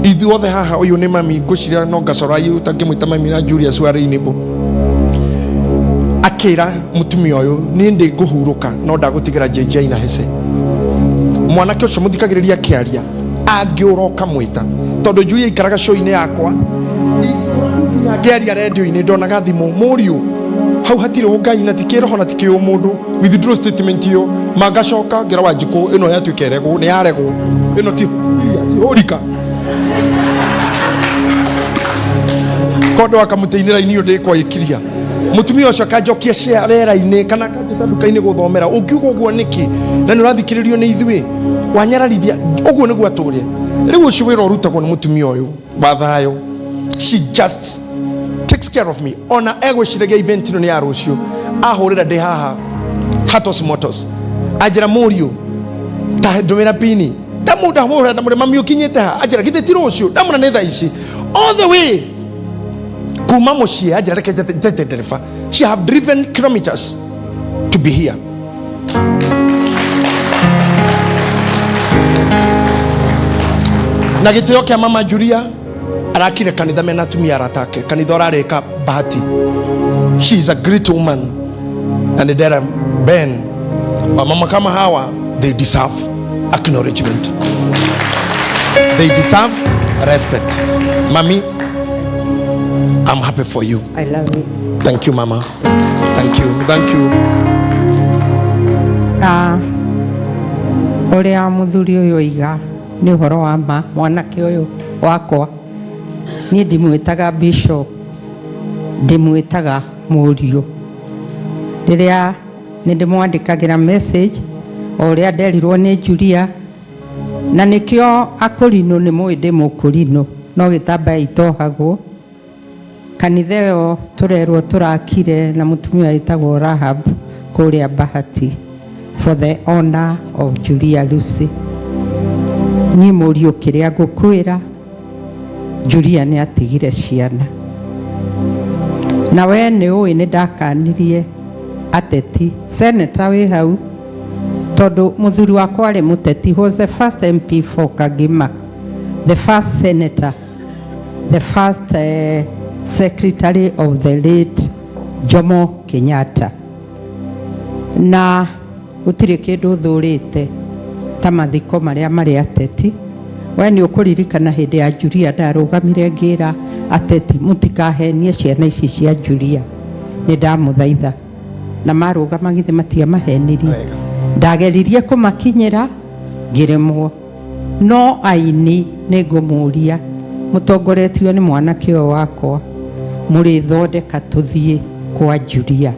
Ithuothe haha ũyũ nĩ mami, ngwĩciria no ngacora ũtangĩmwĩta mami na Julius wa Rainbow. Akĩra mũtumia ũyũ, niĩ ndĩ ngũhurũka no ndagũtigĩra JJ na Hese. Mwanake ũcio mũthikagĩrĩria akĩaria angĩũra ũkamwĩta, tondũ Julia aikaraga show-inĩ yakwa nginya ngĩaria redio-inĩ ndonaga thimũ, mũriũ hau hatirĩ ũngai na ti kĩroho na ti kĩũmũndũ. Withdraw statement ĩyo mangacoka ngĩra Wanjikũ ĩno yatuĩka ĩregwo, nĩ yaregwo ĩno ti hũrika kondo akamũtĩ-inĩ raini ĩyo ndĩkwaĩkiria. Mũtumia ũcio akanjokia share rĩera-inĩ kana akanjĩta nduka-inĩ gũthomera. Ũngiuga ũguo nĩkĩ na nĩ ũrathikĩrĩrio nĩ ithuĩ wanyararithia? Ũguo nĩguo atũrĩa rĩu. Ũcio wĩra ũrutagwo nĩ mũtumia ũyũ wa thayũ. She just takes care of me. Ona egwĩciragia event ĩno nĩ ya rũciũ, ahũrĩra ndĩ haha Hatos Motos, anjĩra mũriũ ta ndũmĩra pini ndamũndahũrĩra ndamũrĩ mami ũkinyĩte ha, anjĩra githĩ ti rũciũ, ndamũra nĩ thaa ici all the way kuma mũciĩ, anjĩra reke njete ndereba. She have driven kilometers to be here. Na gĩtĩo kĩa mama Julia arakire kanitha mena atumia arata ake, kanitha ũrarĩka Bahati. She is a great woman and ndera Ben, wamama kama hawa, they deserve acknowledgement, they deserve respect. Mami, I'm happy for you. I love you. Thank you, mama. Thank you, thank you. Ah, ũrĩa mũthuri ũyũ oiga nĩ ũhoro wa ma. Mwanake ũyũ wakwa, niĩ ndimwĩtaga bishop, ndimwĩtaga mũriũ. Rĩrĩa nĩ ndĩmwandĩkagĩra message o ũrĩa nderirwo nĩ Julia, na nĩkĩo akũrinũ nĩ mũĩ ndĩ mũkũrinũ, no gĩtambaya itohagwo. Kanitha ĩyo tũrerwo tũrakire na mũtumia wĩtagwo Rahab kũrĩa Bahati for the honor of Julia Lucy. Niĩ mũriũ, kĩrĩa ngũkwĩra, Julia nĩ atigire ciana, na we nĩ ũĩ nĩ ndakanirie ateti, senator wĩ hau, tondũ mũthuri wakwa arĩ mũteti. He was the first MP for Kagima, the first senator, the first secretary of the late Jomo Kenyatta. Na gũtirĩ kĩndũ thũrĩte ta mathiko marĩa marĩ ateti. We nĩ ũkũririkana hĩndĩ ya Julia ndarũgamire ngĩra ateti, "Mũtikahenie ciana ici cia Julia, nĩ ndamũthaitha." Na marũgama, githĩ matiamahenirie? Ndageririe kũmakinyĩra, ngĩremwo. No aini, nĩ ngũmũria, mũtongoretio nĩ mwanake ũyũ wakwa, mũrĩthondeka tũthiĩ kwa Julia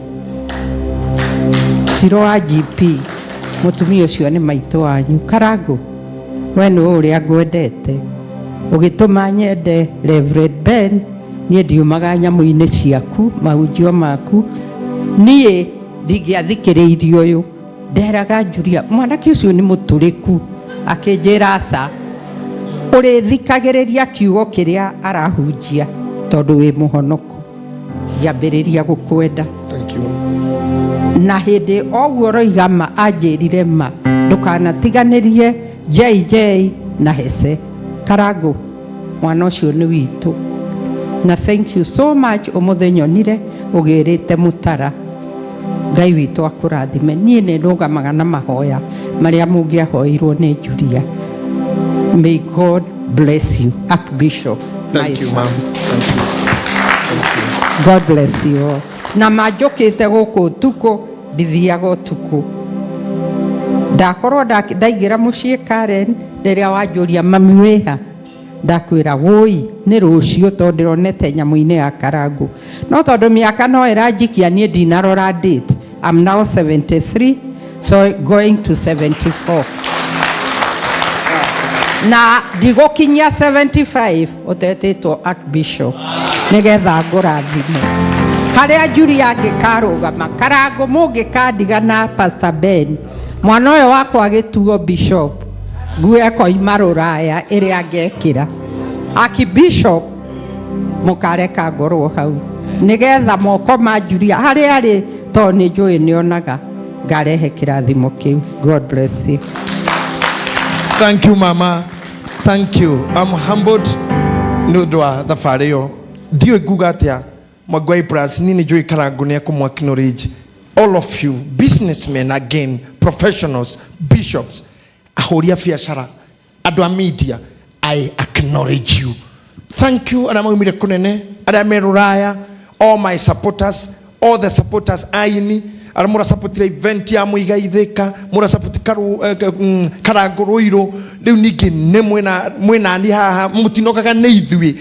Ciro wa GP. Mũtumia ũcio nĩ maitũ wanyu. Karangu, we nĩ ũrĩa ngwendete, ũgĩtũma nyende Reverend Ben. Niĩ ndiumaga nyamũ-inĩ ciaku, mahunjio maku niĩ ndingĩathikĩrĩirie. Ũyũ nderaga Julia, mwanake ũcio nĩ mũtũrĩku. Akĩnjĩra, "Aca, ũrĩthikagĩrĩria kiugo kĩrĩa arahunjia tondũ wĩ mũhonoku." Ngĩambĩrĩria gũkwenda. Thank you. Na hĩndĩ o ũguo ũroiga ma, anjĩrire ma, ndũkanatiganĩrie JJ na Hece. Karangũ, mwana ũcio nĩ witũ, na thank you so much. Ũmũthĩ nyonire ũgĩrĩte mũtara. Ngai witũ akũrathime. Niĩ nĩ ndũgamaga na mahoya marĩa mũngĩahoirwo nĩ Julia. May God bless you, Archbishop, my Thank you, son. Ma'am. Thank you. Thank you. God bless you all. Na manjũkĩte gũkũ ũtukũ, ndithiaga ũtukũ. Ndakorwo ndaingĩra mũciĩ Karen, rĩrĩa wanjũria, "Mami wĩha?" ndakwĩra, "Wũi, nĩ rũciũ," tondũ ndĩronete nyamũ-inĩ ya Karangũ. No tondũ mĩaka no ĩranjikia, niĩ ndinarora date. I'm now 73, so going to 74, na ndigũkinyia 75 ũtetĩtwo archbishop nĩgetha ngũrathime harĩa Julia angĩkarũgama. Karangũ, mũngĩkandiga na Pastor Ben, mwana ũyũ wakwa agĩtuo bishop, nguo ĩkoima rũraya ĩrĩa ngekĩra archbishop, mũkareka ngorwo hau nĩgetha moko ma Julia harĩa arĩ, tondũ nĩ njũĩ nĩonaga ngarehe kĩrathimo kĩu. God bless you. Thank you, mama. Thank you. I'm humbled nĩ ũndũ wa thabarĩ ĩyo. Ndiũĩ nguga atĩa. Mwangwai Plus, niĩ nĩ njũĩ Karangũ nĩ ekũmũ acknowledge all of you, businessmen again, professionals, bishops, ahũri a biacara, andũ a media. I acknowledge you. Thank you. Arĩa maumire kũnene, arĩa me rũraya, all my supporters, all the supporters, aini arĩa mũrasapotire event ya Mũigai Thika, mũrasapoti Karangũ Rũirũ. Rĩu ningĩ nĩ mwĩnani haha, mũtinokaga nĩ ithuĩ.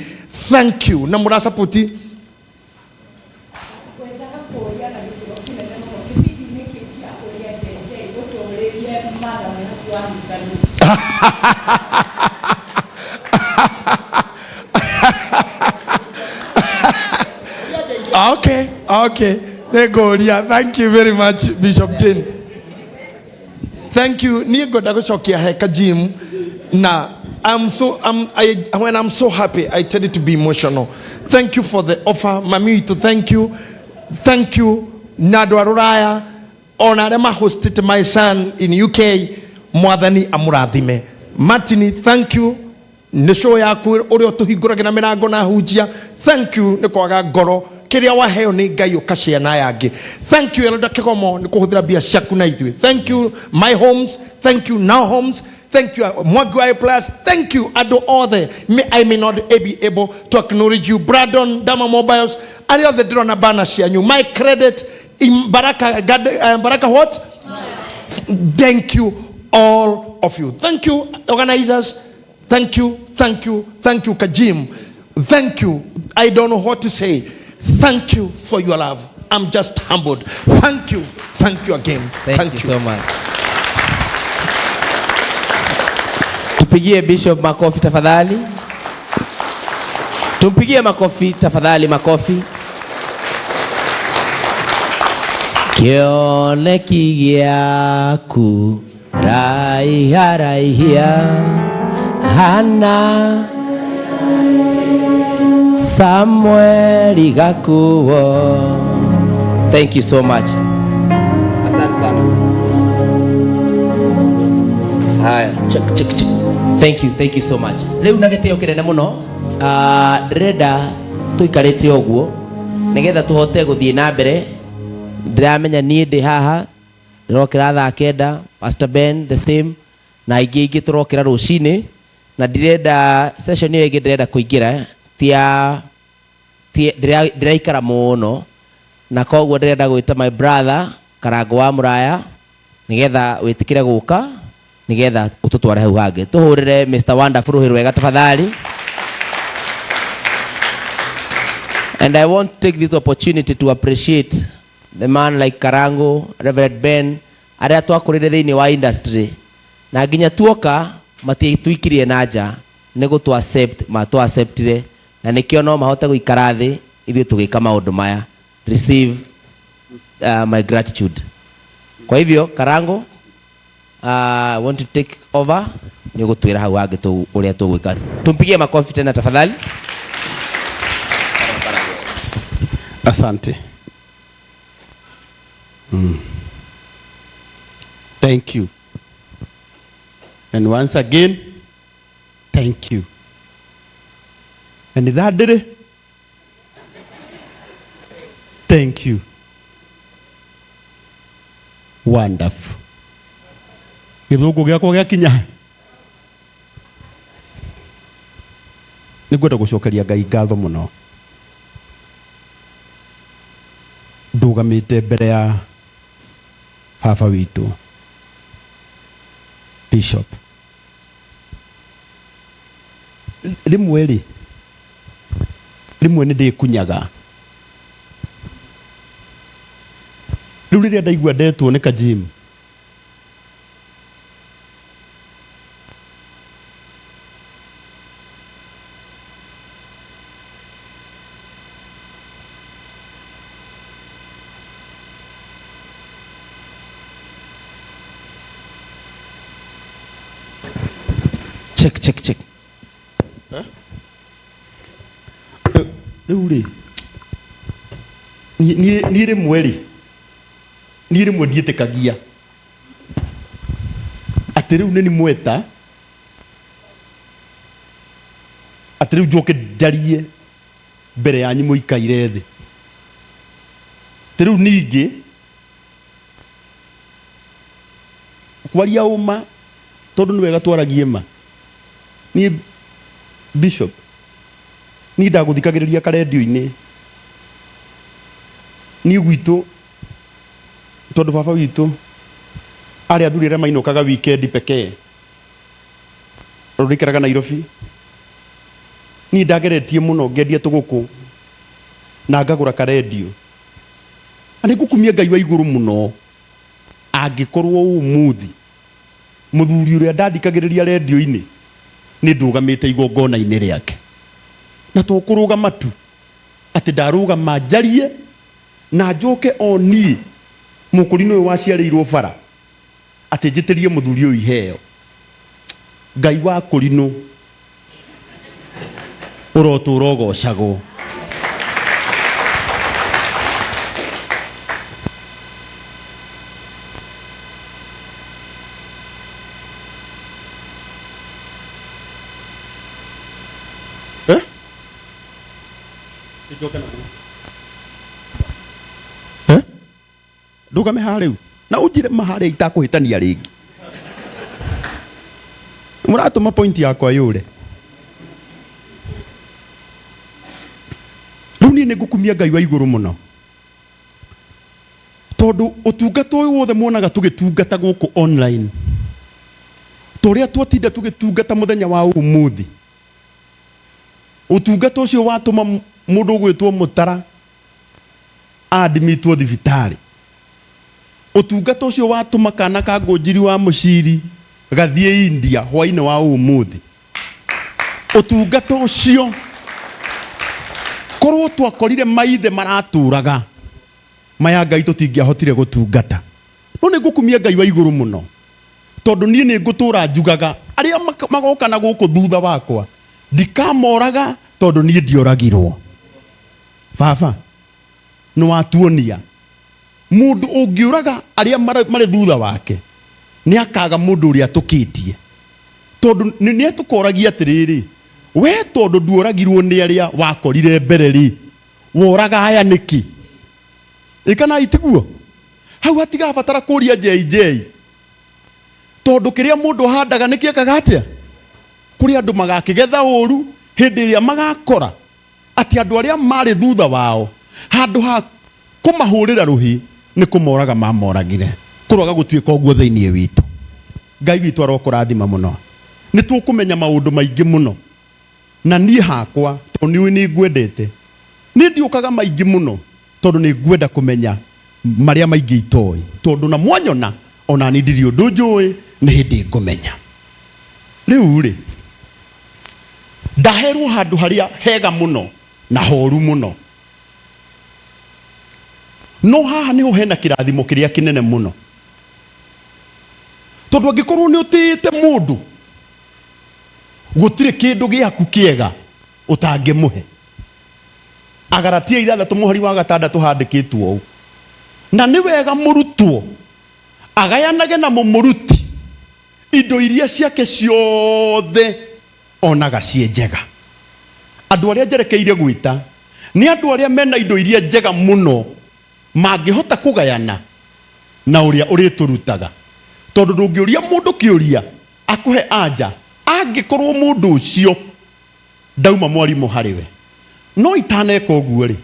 Thank you. Na mũrasapoti. Ngwendaga kũũria na gĩkĩro kĩnene mũno, kĩbindi-inĩ kĩu kĩa ũrĩa JJ ũtũũrĩrie Martha mwĩ hakuhĩ wa hikanio. Okay, nĩngũria. Thank you very much, Bishop Jane. Thank you. Niĩ ngwenda gũcokia heka Jim na I'm so I'm, I, when I'm so happy, I tend to be emotional. Thank you for the offer, mami witũ. Thank you, thank you. Na andũ a rũraya, ona arĩa mahostĩte my son in UK, Mwathani amũrathime. Martin, thank you. Nĩ show yaku ũrĩa ũtũhingũragĩra mĩrango na hunjia. Thank you nĩ kwaga ngoro kĩrĩa waheo nĩ Ngai ũkashare na aya angĩ. Thank you Elder Kĩgomo nĩ kũhũthĩra mbia ciaku na ithuĩ. Thank you My Homes, thank you Now Homes, thank you Mwangi wa A Plus, thank you andũ othe. I may not be able to acknowledge you. Brandon Dama Mobiles, arĩa othe ndĩrona bana cianyu, My Credit, Baraka, Baraka what? Thank you all of you. Thank you organizers. Thank you, thank you, thank you Kajim. Thank you. I don't know what to say. Thank you for your love. I'm just humbled. Thank you. Thank you again. Thank you so much. Tupigie Bishop makofi tafadhali. Tumpigie makofi tafadhali, makofi. Kĩoneki gĩaku raiha raihia hana Samueli gakuo. Thank you so much. Asante sana. Haya, check check check. Thank you, thank you so much. Rĩu na gĩtĩo kĩnene mũno, ndĩrenda tũikarĩte ũguo nĩgetha tũhote gũthiĩ na mbere. Ndĩramenya niĩ ndĩ haha ndĩrokĩra thaa 9, Pastor Ben the same, na ingĩ ingĩ tũrokĩra rũcinĩ, na ndirenda session ĩyo ĩngĩ ndĩrenda kũingĩra tia ndĩraikara mũno, na koguo ndĩrenda gwĩta my brother Karango wa Mũraya nĩgetha wĩtĩkĩre gũka nĩgetha ũtũtware hau hangĩ. Tũhũrĩre Mr. Wonderful rũhĩ rwega tafadhali. And I want to take this opportunity to appreciate the man like Karango, Reverend Ben, arĩa twakũrĩre thĩinĩ wa industry na nginya tuoka matiatuikirie na nja, nĩ gũtũ accept matũ acceptire, na nĩkĩo no mahote gũikara thĩ ithuĩ tũgĩka maũndũ maya. Receive my gratitude. Kwa hivyo Karango, I want to take over nĩ ũgũtwĩra hau hangĩ ũrĩa tũgwĩka. Tumpigie makofi tena tafadhali. Asante. Thank you. And once again, thank you. And that did it. Thank you. Wonderful. Gĩthũngũ gĩakwa gĩakinya. Nĩngwenda gũcokeria Ngai ngatho mũno. Ndũgamĩte mbere ya baba witũ Bishop. Rĩmwe rĩ, rĩmwe nĩ ndĩkunyaga. Rĩu rĩrĩa ndaigua ndetwo nĩ Kajim, Check, check, check. Rĩu rĩ, niĩ rĩmwe rĩ, niĩ rĩmwe ndiĩtĩkagia atĩ rĩu nĩ nimweta atĩ rĩu njoke njarie mbere yanyu mũikaire thĩ. Atĩ rĩu ningĩ kwaria ũma, tondũ nĩ wega twaragie ma. Niĩ Bishop, niĩ ndagũthikagĩrĩria karendio-inĩ. Niĩ gwitũ, tondũ baba witũ arĩ athuri arĩa mainũkaga weekend pekee, tondũ ndaikaraga Nairobi. Niĩ ndageretie mũno ngendia tũgũkũ na ngagũra karendio. Na nĩngũkumia Ngai wa igũrũ mũno angĩkorwo ũmũthĩ mũthuri ũrĩa ndathikagĩrĩria rendio-inĩ nĩ ndũgamĩte igongona-inĩ rĩake. Na to kũrũgama tu, atĩ ndarũgama njarie na njoke o niĩ mũkũrinũ ũyũ waciarĩirwo bara atĩ njĩtĩrie mũthuri ũyũ iheo. Ngai wa kũrinũ ũrotũra ũgocagwo. Njoke na gũkũ. Eh? Ndũgame haha rĩu na ũnjĩre ma harĩa itakũhĩtania rĩngĩ. Mũratũma point yakwa yũre. Rĩu niĩ nĩ ngũkumia Ngai wa igũrũ mũno tondũ ũtungata ũyũ wothe muonaga tũgĩtungata gũkũ online ta ũrĩa twatinda tũgĩtungata mũthenya wa ũmũthĩ ũtungata ũcio watũma mũndũ ũgwĩtwo mũtara admitwo thibitarĩ ũtungata ũcio watũma kana ka ngũnjiri wa mũciri gathiĩ India hwainĩ wa ũmũthĩ ũtungata ũcio korwo twakorire maithe maratũraga maya Ngai tũtingĩahotire gũtungata no nĩ ngũkumia Ngai wa igũrũ mũno tondũ niĩ nĩ ngũtũra njugaga arĩa magoka na gũkũ thutha wakwa ndikamoraga tondũ niĩ ndioragirwo. Baba nĩ watuonia mũndũ ũngĩũraga arĩa marĩ thutha wake nĩ akaga mũndũ ũrĩa atũkĩtie tondũ nĩ atũkoragia atĩrĩrĩ we tondũ nduoragirwo nĩ arĩa wakorire mbere rĩ woraga aya nĩkĩ ĩkana itiguo hau hatigabatara kũria JJ tondũ kĩrĩa mũndũ ahandaga nĩ kĩekaga atĩa kũrĩ andũ magakĩgetha ũru hĩndĩ ĩrĩa magakora atĩ andũ arĩa marĩ thutha wao handũ ha kũmahũrĩra rũhĩ nĩ kũmoraga mamoragire kũroga gũtuĩka ũguo thĩinĩ witũ Ngai witũ arokũrathima mũno nĩ tũkũmenya maũndũ maingĩ mũno na niĩ hakwa tondũ nĩ ũĩ nĩ ngwendete nĩ ndiũkaga maingĩ mũno tondũ nĩ ngwenda kũmenya marĩa maingĩ itoĩ tondũ na mwanyona ona niĩ ndirĩ ũndũ njũĩ nĩ hĩndĩ ngũmenya rĩu rĩ ndaherwo handũ harĩa hega mũno na horu mũno no haha nĩho hena kĩrathimo kĩrĩa kĩnene mũno tondũ angĩkorwo nĩ ũtĩĩte mũndũ gũtirĩ kĩndũ gĩaku kĩega ũtangĩmũhe Agalatia ithathatũ mũhari wa gatandatũ handĩkĩtwo ũũ na nĩ wega mũrutwo agayanage na mũmũruti indo iria ciake ciothe onaga ciĩ njega. Andũ arĩa njerekeire gwĩta nĩ andũ arĩa mena indo iria njega mũno mangĩhota kũgayana na ũrĩa ũrĩtũrutaga tondũ ndũngĩũria mũndũ kĩũria akũhe anja angĩkorwo mũndũ ũcio ndauma mwarimũ harĩ we. No itaneka ũguo rĩ,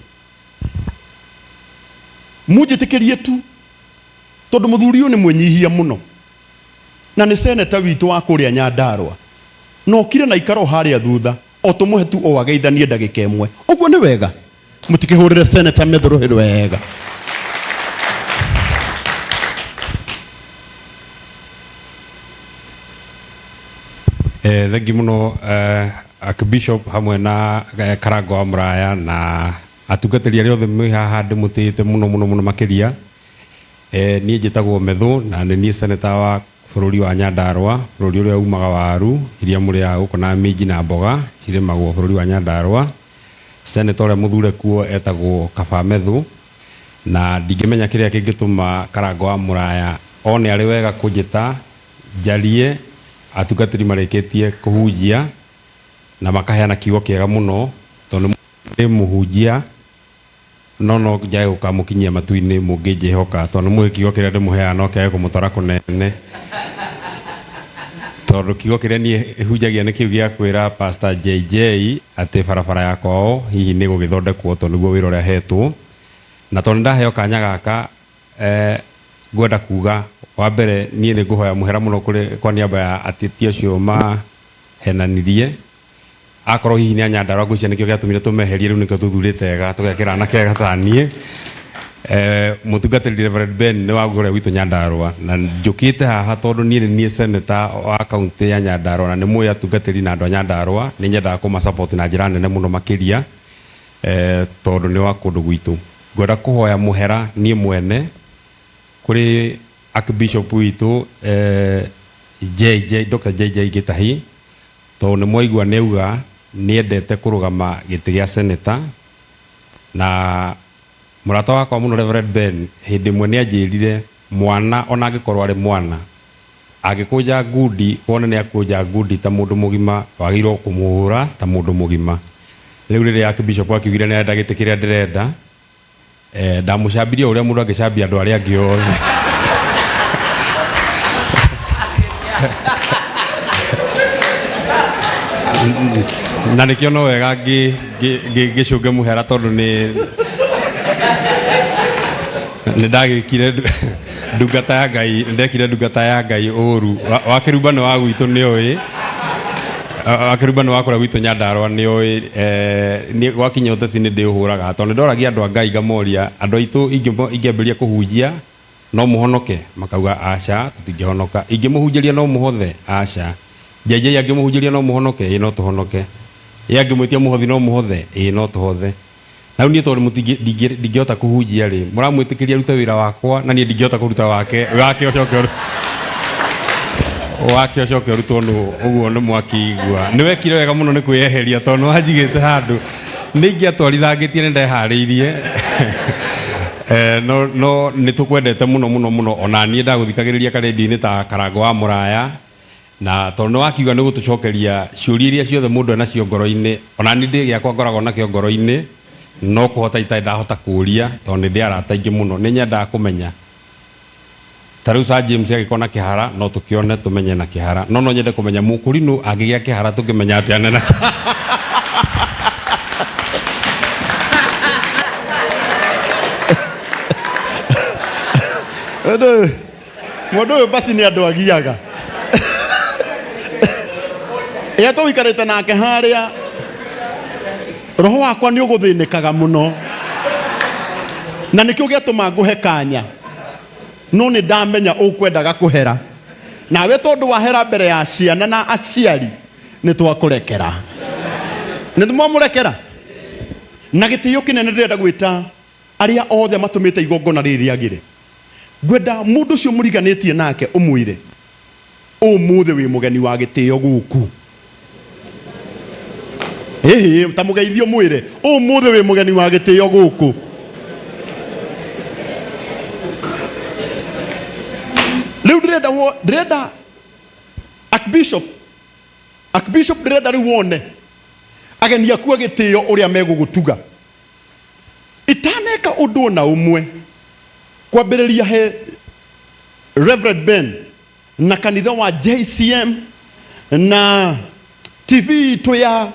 mũnjĩtĩkĩrie tu tondũ mũthuri ũyũ nĩ mwĩnyihia mũno na nĩ seneta witũ wa kũrĩa Nyandarua na okire na aikara o harĩa thutha o tũmũhe tu o ageithanie ndagĩka ĩmwe. Ũguo nĩ wega? Mũtikĩhũrĩre seneta mĩthũrũhĩ wega. Thengi muno Archbishop hamwe na Karango wa Muraya na atungatĩri arĩa othe mwĩ haha ndĩmũtĩĩte mũno mũno mũno makĩria. Niĩ njĩtagwo Methu na nĩ niĩ seneta wa bũrũri wa Nyandarua, bũrũri ũrĩa umaga waru iria mũrĩaga gũkũ na minji na mboga cirĩmagwo bũrũri wa Nyandarua. Seneta ũrĩa mũthure kuo etagwo Kaba Methu na ndingĩmenya kĩrĩa kĩngĩtũma Karango wa Muraya one arĩ wega kũnjĩta njarie atungatĩri marĩkĩtie kũhunjia na makaheana kiugo kĩega mũno tondũ nĩ mũhunjia no no njage gũkamũkinyia matu-inĩ mũngĩnjĩhoka tondũ nĩ mũĩ kiugo kĩrĩa ndĩmũheaga no kĩage kũmũtwara kũnene tondũ kiugo kĩrĩa niĩ hunjagia nĩ kĩu gĩa kwĩra Pastor JJ atĩ barabara ya kwao hihi nĩ gũgĩthondekwo tondũ nĩguo wĩra ũrĩa hetwo na tondũ nĩ ndaheo kanya gaka ngwenda kuga wa mbere niĩ nĩ ngũhoya mũhera mũno kũrĩ kwa niaba ya ateti acio mahenanirie akorwo hihi nĩ a Nyandarua ngwĩciria nĩkĩo gĩatũmire tũmeherie rĩu nĩkĩo tũthurĩte ega tũgekĩra anake ega ta niĩ. Mũtungatĩri Reverend Ben nĩ wa kũrĩa gwitũ Nyandarua na njũkĩte haha tondũ niĩ nĩ niĩ senator wa kaunti ya Nyandarua na nĩ mũĩ atungatĩri na andũ a Nyandarua nĩ nyendaga kũma support na njĩra nene mũno makĩria tondũ nĩ wa kũndũ gwitũ. Ngwenda kũhoya mũhera niĩ mwene kũrĩ Archbishop witũ JJ, Dr. JJ Gĩtahi tondũ nĩ mwaigua nĩ auga nĩ endete kũrũgama gĩtĩ gĩa senator na mũrata wakwa mũno Reverend Ben hĩndĩ ĩmwe nĩ anjĩrire mwana ona angĩkorwo arĩ mwana angĩkũnja ngundi wone nĩ akũnja ngundi ta mũndũ mũgima wagĩrĩirwo kũmũhũra ta mũndũ mũgima. Rĩu rĩrĩa Archbishop akiugire nĩ arenda gĩtĩ kĩrĩa ndĩrenda, ndamũcambirie o ũrĩa mũndũ angĩcambia andũ arĩa angĩ othe. Na nĩkĩo no wega ngĩcũnge mũhera tondũ nĩ nĩ ndagĩkire ndungata ya Ngai, ndekire ndungata ya Ngai ũru. Wakĩrumba nĩ wa gwitũ nĩ oĩ, wakĩrumba nĩ wa kũrĩa gwitũ Nyandarũa nĩ oĩ, niĩ gwakinya ũteti nĩ ndĩũhũraga tondũ nĩ ndoragia andũ a Ngai ngamoria, andũ aitũ ingĩambĩrĩria kũhunjia no mũhonoke? Makauga aca tũtingĩhonoka. Ingĩmũhunjĩria no mũhothe? Aca. JJ angĩmũhunjĩria no mũhonoke? Ĩĩ no tũhonoke. Ĩ angĩmwĩtia mũhothi no mũhothe? Ĩĩ no tũhothe. Na rĩu niĩ tondũ ndingĩhota kũhunjia rĩ, mũramwĩtĩkĩria arute wĩra wakwa na niĩ ndingĩhota kũruta wake, wake ũcoke wake ũcoke ũrutwo nũ? Ũguo nĩ mwakĩigua. Nĩ wekire wega mũno nĩ kwĩyeheria tondũ nĩ wanjigĩte handũ. Nĩ ingĩatwarithangĩtie nĩ ndeharĩirie. No nĩ tũkwendete mũno mũno mũno. Ona niĩ ndagũthikagĩrĩria karendio-inĩ ta Karango wa Mũraya. Na tondũ nĩ wakiuga nĩ ũgũtũcokeria ciũria iria ciothe mũndũ enacio ngoro-inĩ, ona niĩ ndĩ gĩakwa ngoragwo nakĩo ngoro-inĩ, no kũhota itarĩ ndahota kũũria, tondũ nĩ ndĩ arata aingĩ mũno. Nĩ nyendaga kũmenya. Ta rĩu Sir James angĩkorwo na kĩhara, no tũkĩone tũmenye na kĩhara. No no nyende kũmenya Mũkũrinũ angĩgĩa kĩhara tũngĩmenya atĩa nĩ na kĩhara. Mũndũ ũyũ basi nĩ andũ agiaga. Ĩrĩa tũikarĩte nake harĩa, roho wakwa nĩ ũgũthĩnĩkaga mũno, na nĩkĩo gĩatũma ngũhe kanya, no nĩ ndamenya ũkwendaga kũhera nawe, tondũ wahera mbere ya ciana na aciari nĩ twakũrekera, nĩ mwamũrekera. Na gĩtĩo kĩnene ndĩrenda gwĩta arĩa othe matũmĩte igongona rĩrĩ rĩagĩre. Ngwenda mũndũ ũcio mũriganĩtie nake ũmwĩre, ũmũthĩ wĩ mũgeni wa gĩtĩo gũkũ. Ĩhĩ, ta mũgeithie ũmwĩre, ũmũthĩ wĩ mũgeni wa gĩtĩo gũkũ. Rĩu ndĩrenda ndĩrenda Archbishop, Archbishop ndĩrenda rĩu wone ageni aku a gĩtĩo ũrĩa megũgũtuga. Itaneka ũndũ ona ũmwe, kwambĩrĩria he Reverend Ben na kanitha wa JCM na TV itũ ya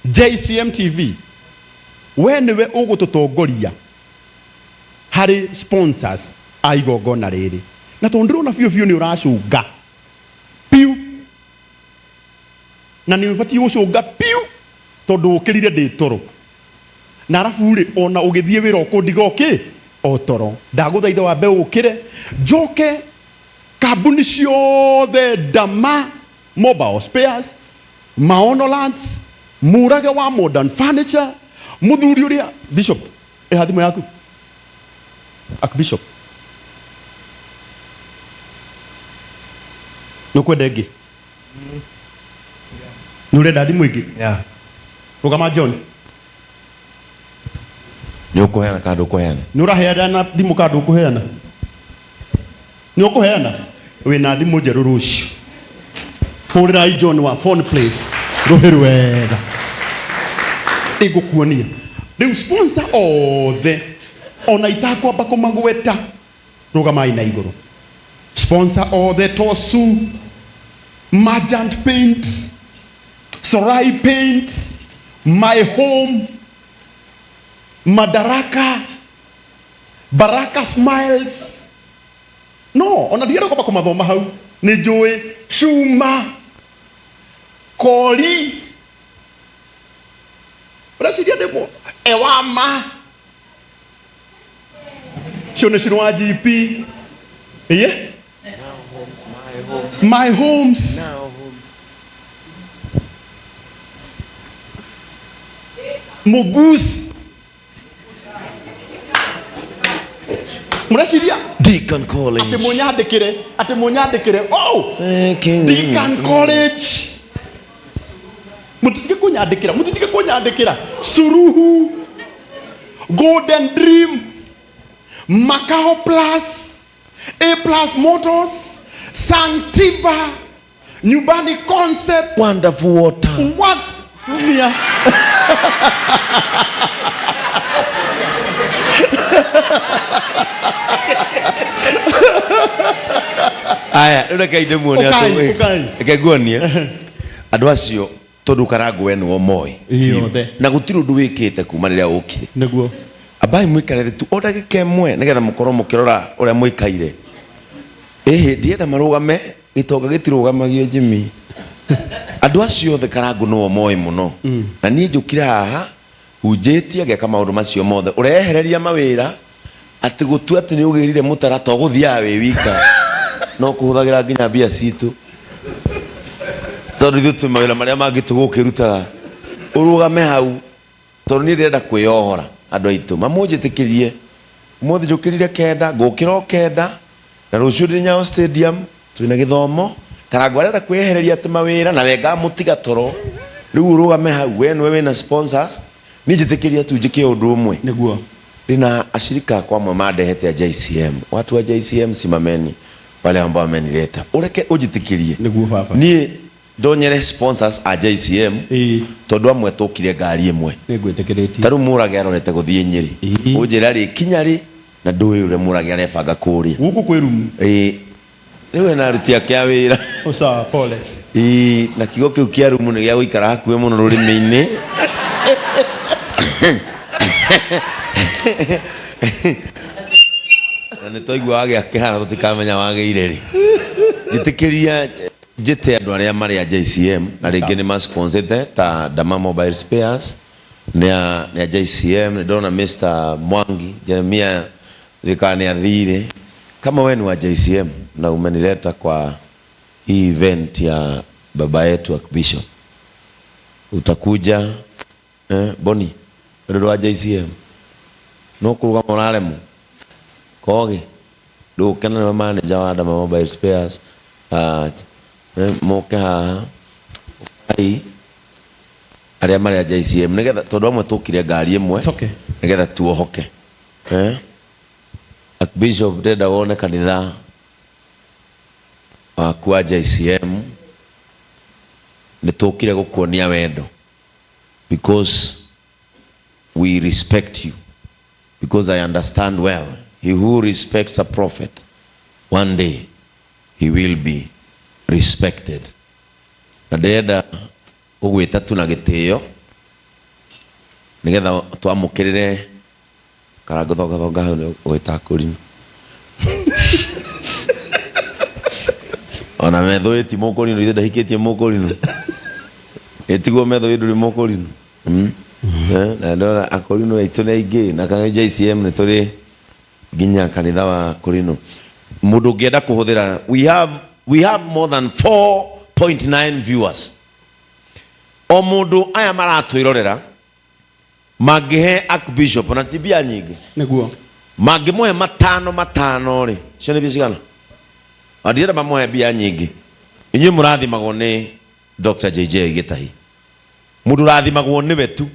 JCM TV, we nĩwe ũgũtũtongoria harĩ sponsors a igongona rĩrĩ, na tondũ ndĩrona biũ biũ nĩ ũracũnga piu, na nĩ ũbatiĩ gũcũnga piu tondũ ũkĩrire ndĩ toro, na arabu rĩ, ona ũgĩthiĩ wĩra ũkũndiga ũkĩ o toro. Ndagũthaitha wambe ũkĩre, njoke kambuni ciothe, Dama Mobile Spares, Maono Lands, Mũrage wa Modern Furniture, mũthuri ũrĩa Bishop, ĩha thimũ yaku Archbishop, nĩ ũkwenda ĩngĩ? Nĩ ũrenda thimũ ĩngĩ? Rũgama John. Nĩ ũkũheana kana ndũkũheana? Nĩ ũraheana thimũ kana ndũkũheana? Nĩ ũkũheana? Wĩna thimũ njerũ rũciũ. Hũrĩrai John wa Phone Place rũhĩ rwega. Ĩngũkuonia. Rĩu sponsor othe ona itakwamba kũmagweta, rũgamai na igũrũ. Sponsor othe, Tosu, Merchant Paint, Sorai Paint, My Home, Madaraka, Baraka Smiles. No, ona ndirenda kwamba kũmathoma hau. Nĩ njũĩ Cuma, Kori, ũreciria ndĩ mũ Ewama, cio nĩ cirũ wa GP. Ĩye? My Homes. Mugus. Mũreciria Deacon College. Atĩ mũnyandĩkĩre, atĩ mũnyandĩkĩre. Oh! Deacon College. Mũtitige kũnyandĩkĩra, mũtitige kũnyandĩkĩra. Suruhu. Golden Dream. Macau Plus. A Plus Motors. Santiva. Nyumbani Concept. Wonderful Water. What? Tumia. Aya, rĩu rekei ndĩmuonie Ũkai, atĩ- ũkai. Reke nguonie andũ acio tondũ karangũ we nĩwe moĩ Yothe. Na gũtirĩ ũndũ wĩkĩte kuma rĩrĩa ũkire. Nĩguo. Ambai mũikare thĩ tu o ndagĩka ĩmwe nĩgetha mũkorwo mũkĩrora ũrĩa mũikaire. Ĩhĩ, ndienda marũgame, gĩtonga gĩtirũgamagio Jimmy. Andũ acio othe karangũ nĩwe moĩ mũno. Na niĩ njũkire haha hunjĩtie ngeka maũndũ macio mothe. Ũrehereria mawĩra atĩ gũtua atĩ nĩ ũgĩrire mũtara to gũthiaga wĩ wika no kũhũthagĩra nginya mbia citũ tondũ ithuĩ twĩ mawĩra marĩa mangĩ tũgũkĩrutaga. Ũrũgame hau tondũ niĩ ndĩrenda kwĩyohora andũ aitũ mamũnjĩtĩkĩrie. Ũmũthĩ njũkĩrire kenda, ngũkĩra o kenda na rũciũ ndĩ Nyayo Stadium twĩna gĩthomo. Karangũ arenda kwĩyehereria atĩ mawĩra na we ngamũtiga toro. Rĩu ũrũgame hau we nĩwe wĩna sponsors, niĩ njĩtĩkĩria tu njĩke ũndũ ũmwe. Nĩguo. Ndĩna ashirika akwa amwe mandehete a JCM. Watu wa JCM simameni, wale ambao wamenileta. Ũreke ũnjĩtĩkĩrie. Nĩguo baba. Niĩ ndonyere sponsors a JCM tondũ amwe tũkire ngari ĩmwe. Nĩngwĩtĩkĩrĩtie. Ta rĩu Mũrage arorete gũthiĩ Nyĩrĩ. Ũnjĩra rĩ kinya rĩ na ndũĩ ũrĩa Mũrage arebanga kũrĩa. Gũkũ kwĩ rumu. Ĩĩ. Rĩu ena aruti ake a wĩra. Sawa, pole. Ĩĩ, na kiugo kĩu kĩa rumu nĩ gĩa gũikara hakuhĩ mũno rũrĩmĩ-inĩ. Na nĩ twaigua wagĩa kĩhara tũtikamenya wagĩire rĩ. Njĩtĩkĩria njĩte andũ arĩa marĩ a JCM na rĩngĩ nĩ masponsete ta Dama Mobile Spares nĩ a nĩ a JCM. Nĩ ndona Mr Mwangi Jeremia thirikari nĩ athire. Kama we ni wa JCM na umenileta kwa hii event ya baba yetu Archbishop, utakuja Boni rĩrĩ wa JCM no kũrũgama ũraremwo kogi ndũgũkena nĩwe manager wa Dama Mobile Spares. Moke haha ai arĩa marĩ a JCM nĩgetha tondũ amwe tũkire ngari ĩmwe nĩgetha tuohoke. Archbishop ndĩrenda wone kanitha waku wa JCM nĩ tũkire gũkuonia wendo because we respect you, because I understand well he who respects a prophet one day he will be respected. Na ndĩrenda gũgwĩta tu na gĩtĩo nĩgetha twamũkĩrĩre karangũthongathonga hau nĩ ũgwĩta kũrinũ. Ona metho ĩti mũkũrinũ, ithe ndahikĩtie mũkũrinũ. Ĩtiguo metho ĩ ndũrĩ mũkũrinũ. Na ndona akũrinũ aitũ nĩ aingĩ na kana JCM nĩ tũrĩ nginya kanitha wa kũrinũ. Mũndũ ũngĩenda kũhũthĩra, we have more than 4.9 viewers. O mũndũ aya maratwĩrorera mangĩhe Archbishop na ti mbia nyingĩ. Nĩguo. Mangĩmũhe matano matano rĩ, cio nĩ mbia cigana? Na ndirenda mamũhe mbia nyingĩ. Inyuĩ mũrathimagwo nĩ Dr. JJ Gĩtahi. Mũndũ ũrathimagwo nĩwe tu.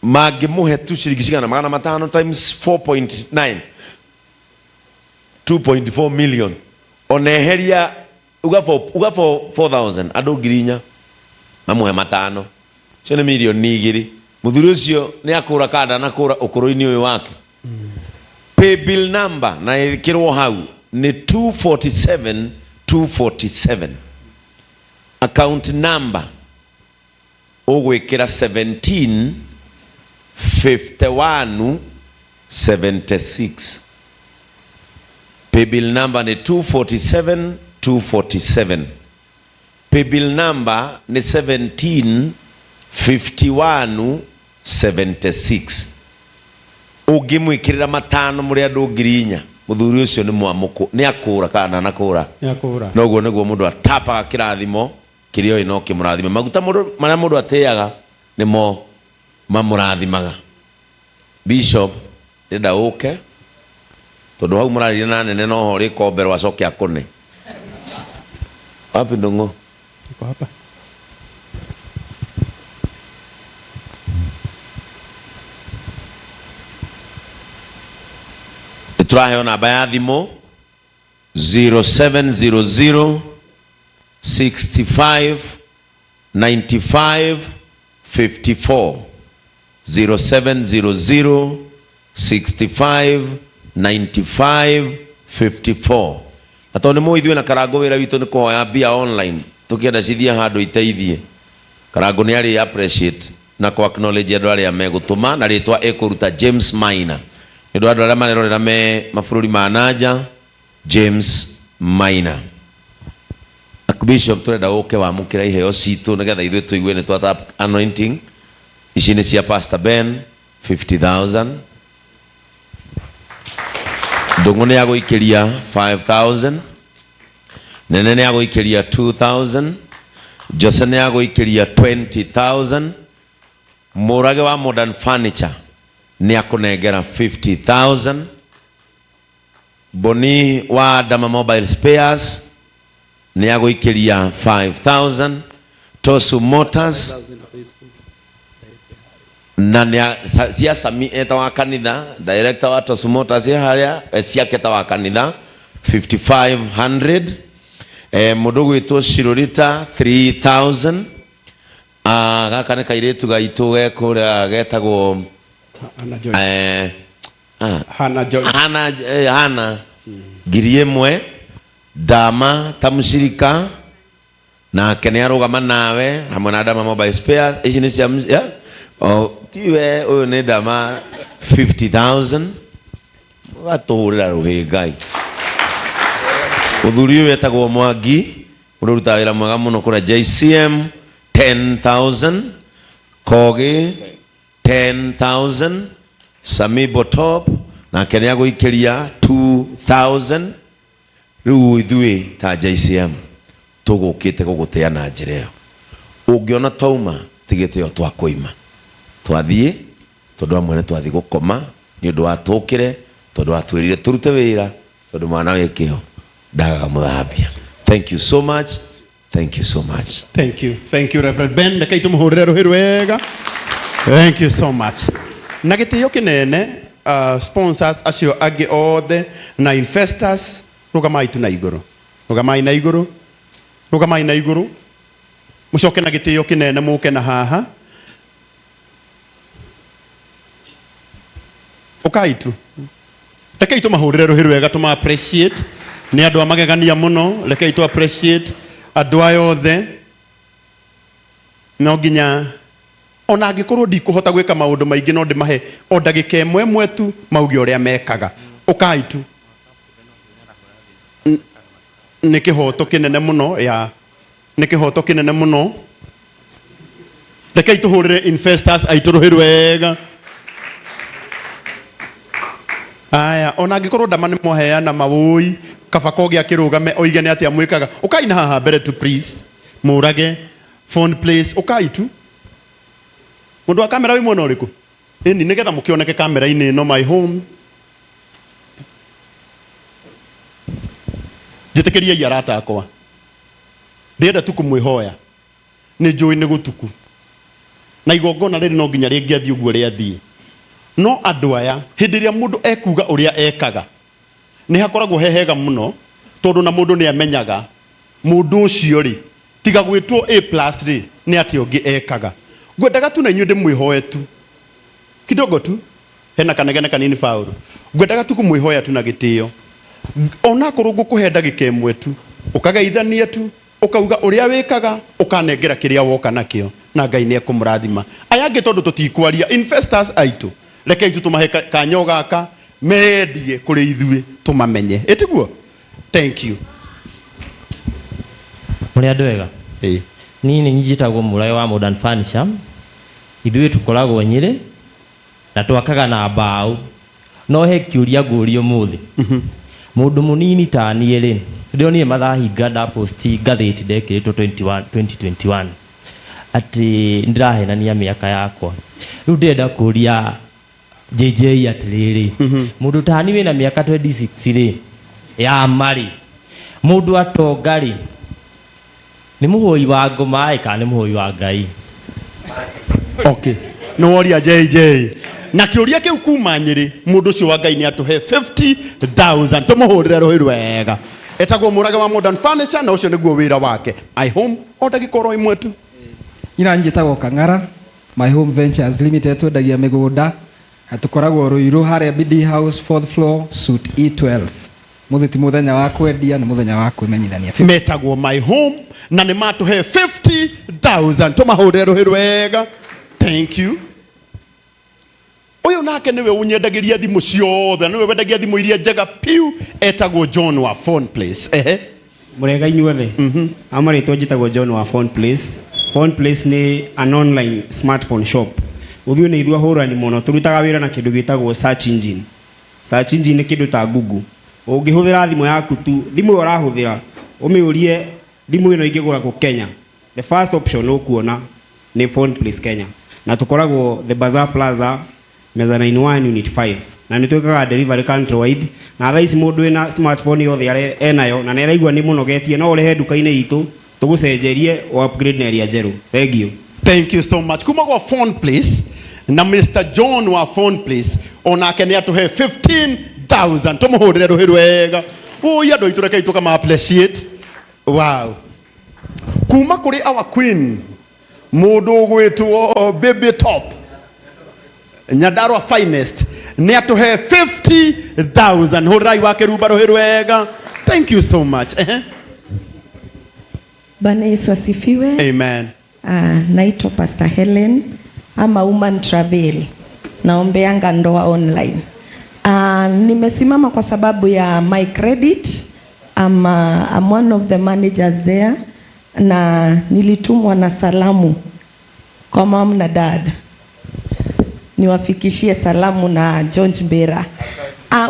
Mangĩmũhe tu ciringi cigana? Magana matano times 4.9. 2.4 million. Oneheria uga for, uga for 4,000 andũ ngiri inya mamũhe matano. Cio nĩ mirioni igĩrĩ. Mũthuri ũcio nĩ akũra kana ndanakũra ũkũrũ-inĩ ũyũ wake. Pay bill number na ĩkĩrwo hau nĩ 247 247. Account number ũgwĩkĩra 17 51 76. Pay bill number nĩ 247 247. Pay bill number nĩ 17 51 76. Ũngĩmwĩkĩrĩra matano mũrĩ andũ ngiri inya, mũthuri ũcio nĩ mwamũkũ, nĩ akũra kana ndanakũra? Nĩ akũra. Noguo nĩguo mũndũ atapaga kĩrathimo kĩrĩa oĩ no kĩmũrathime. Maguta mũndũ marĩa mũndũ atĩaga nĩmo mamũrathimaga. Bishop, ndĩrenda ũke tondũ hau mũrarire na nene no ho rĩkomberwo acoke akũne. Wapi Ndung'u? Niko hapa. Nĩtũraheo namba ya thimũ 0700 65 95 54 0700 65 95 54 na tondũ nĩ mũĩ ithuĩ na Karangũ wĩra witũ nĩ kũhoya mbia online tũkĩenda cithiĩ handũ iteithie. Karangũ nĩ arĩ appreciate na kũ acknowledge andũ arĩa megũtũma na rĩtwa ĩkũruta James Maina. Nĩ ũndũ wa andũ arĩa marerorera me mabũrũri ma nanja, James Maina. Archbishop tũrenda ũke wamũkĩra iheo citũ nĩgetha ithuĩ tũigue nĩ twa tap anointing. Ici nĩ cia Pastor Ben 50,000. Ndũng'ũ nĩ agũikĩria 5,000. Nene nĩ agũikĩria 2,000. Jose nĩ agũikĩria 20,000. Mũrage wa Modern Furniture nĩ akũnengera 50,000. Boni wa Dama Mobile Spares nĩ agũikĩria 5,000. Tosu Motors na nĩ cia Sami eta wa kanitha, director wa Tosu Motors e harĩa, ciake ta wa kanitha 5500. Mũndũ gwĩtwo Shirorita 3000. Gaka nĩ kairĩtu gaitũ ge kũrĩa getagwo Hana Joyce. Hana 1000. Dama ta mũcirika nake nĩ arũgama nawe hamwe na Dama Mobile Spares. Ici nĩ cia yeah? Oh, tiwe ũyũ nĩ Dama 50,000. Ũgatũhũrĩra rũhĩ Ngai. Mũthuri ũyũ wetagwo Mwangi ũrutaga wĩra mwega mũno kũrĩa JCM 10,000. Kogi 10,000. Sami Botop nake nĩ agũikĩria 2,000. Rĩu ithuĩ ta JCM tũgũkĩte gũgũtĩa na njĩra ĩyo. Ũngĩona twauma tigĩte ĩyo twakũima, twathiĩ tondũ amwe nĩ twathiĩ gũkoma nĩ ũndũ wa tũkĩre, tondũ watwĩrire tũrute wĩra, tondũ mwana wĩ kĩo ndagaga mũthambia. Thank you so much. Thank you so much. Thank you. Thank you, Reverend Ben. Reke tumuhurire ruhi rwega. Thank you so much. Na gĩtĩo kĩnene, sponsors acio angĩ othe na investors, rũgamai tu na igũrũ. Rũgamai na igũrũ. Rũgamai na igũrũ. Mũcoke na gĩtĩo kĩnene mũke na haha. Ũkai tu. Rekei tũmahũrĩre rũhĩ rwega, tũma appreciate. Nĩ andũ a magegania mũno. Rekei tũ appreciate andũ aya othe. No nginya ona angĩkorwo ndikũhota gwĩka maũndũ maingĩ, no ndĩmahe o ndagĩka ĩmwe ĩmwe tu mauge ũrĩa mekaga. Ũkai tu. Nĩ kĩhoto kĩnene mũno ya nĩ kĩhoto kĩnene mũno. Rekei tũhũrĩre investors aitũ rũhĩ rwega. Aya, ona angĩkorwo ndama nĩ mwaheana mawũi, kaba koge akĩrũgame oige nĩ atĩa mwĩkaga. Ũkai na haha mbere tu please. Mũrage phone place, ũkai tu. Mũndũ wa kamera wĩ mwena ũrĩkũ? Ĩni, nĩgetha mũkĩoneke kamera-inĩ ĩno my home. Njĩtĩkĩriai arata akwa. Ndĩrenda tu kũmwĩhoya. Nĩ njũĩ nĩ gũtuku. Na igongona rĩrĩ no nginya rĩngĩathiĩ ũguo rĩathiĩ. No andũ aya, hĩndĩ ĩrĩa mũndũ ekuga ũrĩa ekaga, nĩ hakoragwo he hega mũno, tondũ na mũndũ nĩ amenyaga mũndũ ũcio rĩ, tiga gwĩtwo A plus rĩ, nĩ atĩa ũngĩ ekaga. Ngwendaga tu na inyuĩ ndĩmwĩhoe tu. Kidogo tu. Hena kanegene kanini Paũlũ. Ngwendaga tu kũmwĩhoya tu na gĩtĩo. Onakorwo ngũkũhe ndagĩka ĩmwe tu, ũkageithania tu, ũkauga ũrĩa wĩkaga, ũkanengera kĩrĩa woka nakĩo, na Ngai nĩ ekũmũrathima. Aya angĩ tondũ tũtikwaria, investors aitũ, rekei tu tũmahe kanya o gaka, meyendie kũrĩ ithuĩ tũmamenye. Ĩtiguo? Thank you. Mũrĩ andũ ega? Ĩĩ. Niĩ nĩ njĩtagwo Mũraĩ wa Modern Furniture. Ithuĩ tũkoragwo Nyĩrĩ na twakaga na mbaũ. No he kĩũria ngũria ũmũthĩ. Mũndũ mũnini ta niĩ rĩ, ndĩronire mathaa hinga ndaposti ngathĩti ndekĩrĩtwo 2021 atĩ ndĩrahenania mĩaka yakwa. Rĩu ndĩrenda kũria JJ atĩrĩrĩ, mũndũ ta niĩ wĩna mĩaka 26 rĩ, ya ma rĩ, mũndũ atonga rĩ, nĩ mũhoi wa ngoma ĩ kana nĩ mũhoi wa Ngai? Okay. Nĩ woria JJ. Na kĩũria kĩu kuma Nyĩrĩ, mũndũ ũcio wa Ngai nĩ atũhe 50,000. Tũmũhũrĩre rũhĩ rwega. Etagwo Mũrage wa Modern Furniture na ũcio nĩguo wĩra wake. I home o ndagĩka oro ĩmwe tu. Nyina njĩtagwo Kang'ara. My Home Ventures Limited, twendagia mĩgũnda na tũkoragwo Ruiru harĩa BD House, fourth floor, suite E12. Mũthĩ ti mũthenya wa kwendia, nĩ mũthenya wa kwĩmenyithania. Metagwo My Home na nĩ matũhe 50,000. Tũmahũrĩre rũhĩ rwega. Thank you. Ũyũ nake nĩwe ũnyendagĩria thimũ ciothe, nĩwe wendagia thimũ iria njega piu, etagwo John wa Phone Place. Ehe. Mũrega inyuothe. Amarĩtwo njĩtagwo John wa Phone Place. Phone Place nĩ an online smartphone shop. Ũthuĩ nĩ ithuĩ ahũrani mũno, tũrutaga wĩra na kĩndũ gĩtagwo search engine. Search engine nĩ kĩndũ ta Google. Ũngĩhũthĩra thimũ yaku tu, thimũ ĩyo ũrahũthĩra, ũmĩũrie thimũ ĩno ingĩgũra kũ Kenya, the first option ũkuona nĩ Phone Place Kenya. Na tũkoragwo The Bazaar Plaza, mezzanine 1, unit 5, na nĩ twĩkaga delivery countrywide. Na thaa ici mũndũ wĩna smartphone yothe enayo na nĩaraigua nĩ mũnogetie, no ũrehe nduka-inĩ itũ tũgũcenjerie o upgrade na ĩrĩa njerũ. Thank you. Thank you so much. Kuma kwa Phone Place na Mr John wa Phone Place, onake nĩ atũhe 15,000. Tũmũhũrĩre rũhĩ rwega. Ũi, andũ aitũ, rekei tũkama appreciate. Wow. Kuma kũrĩ our queen, mũndũ ũgwĩtwo Baby Top, Nyandarua finest, nĩ atũhe 50,000. Hũrĩrai wa kĩrumba rũhĩ rwega. Thank you so much. Ehe. Bwana Yesu asifiwe. Amen. Naitwa Pastor Helen ama Woman Travel. Naombeanga ndoa online. Nimesimama kwa sababu ya my credit. I'm one of the managers there, na nilitumwa na salamu kwa mom na dad. Niwafikishie salamu na George Mbera.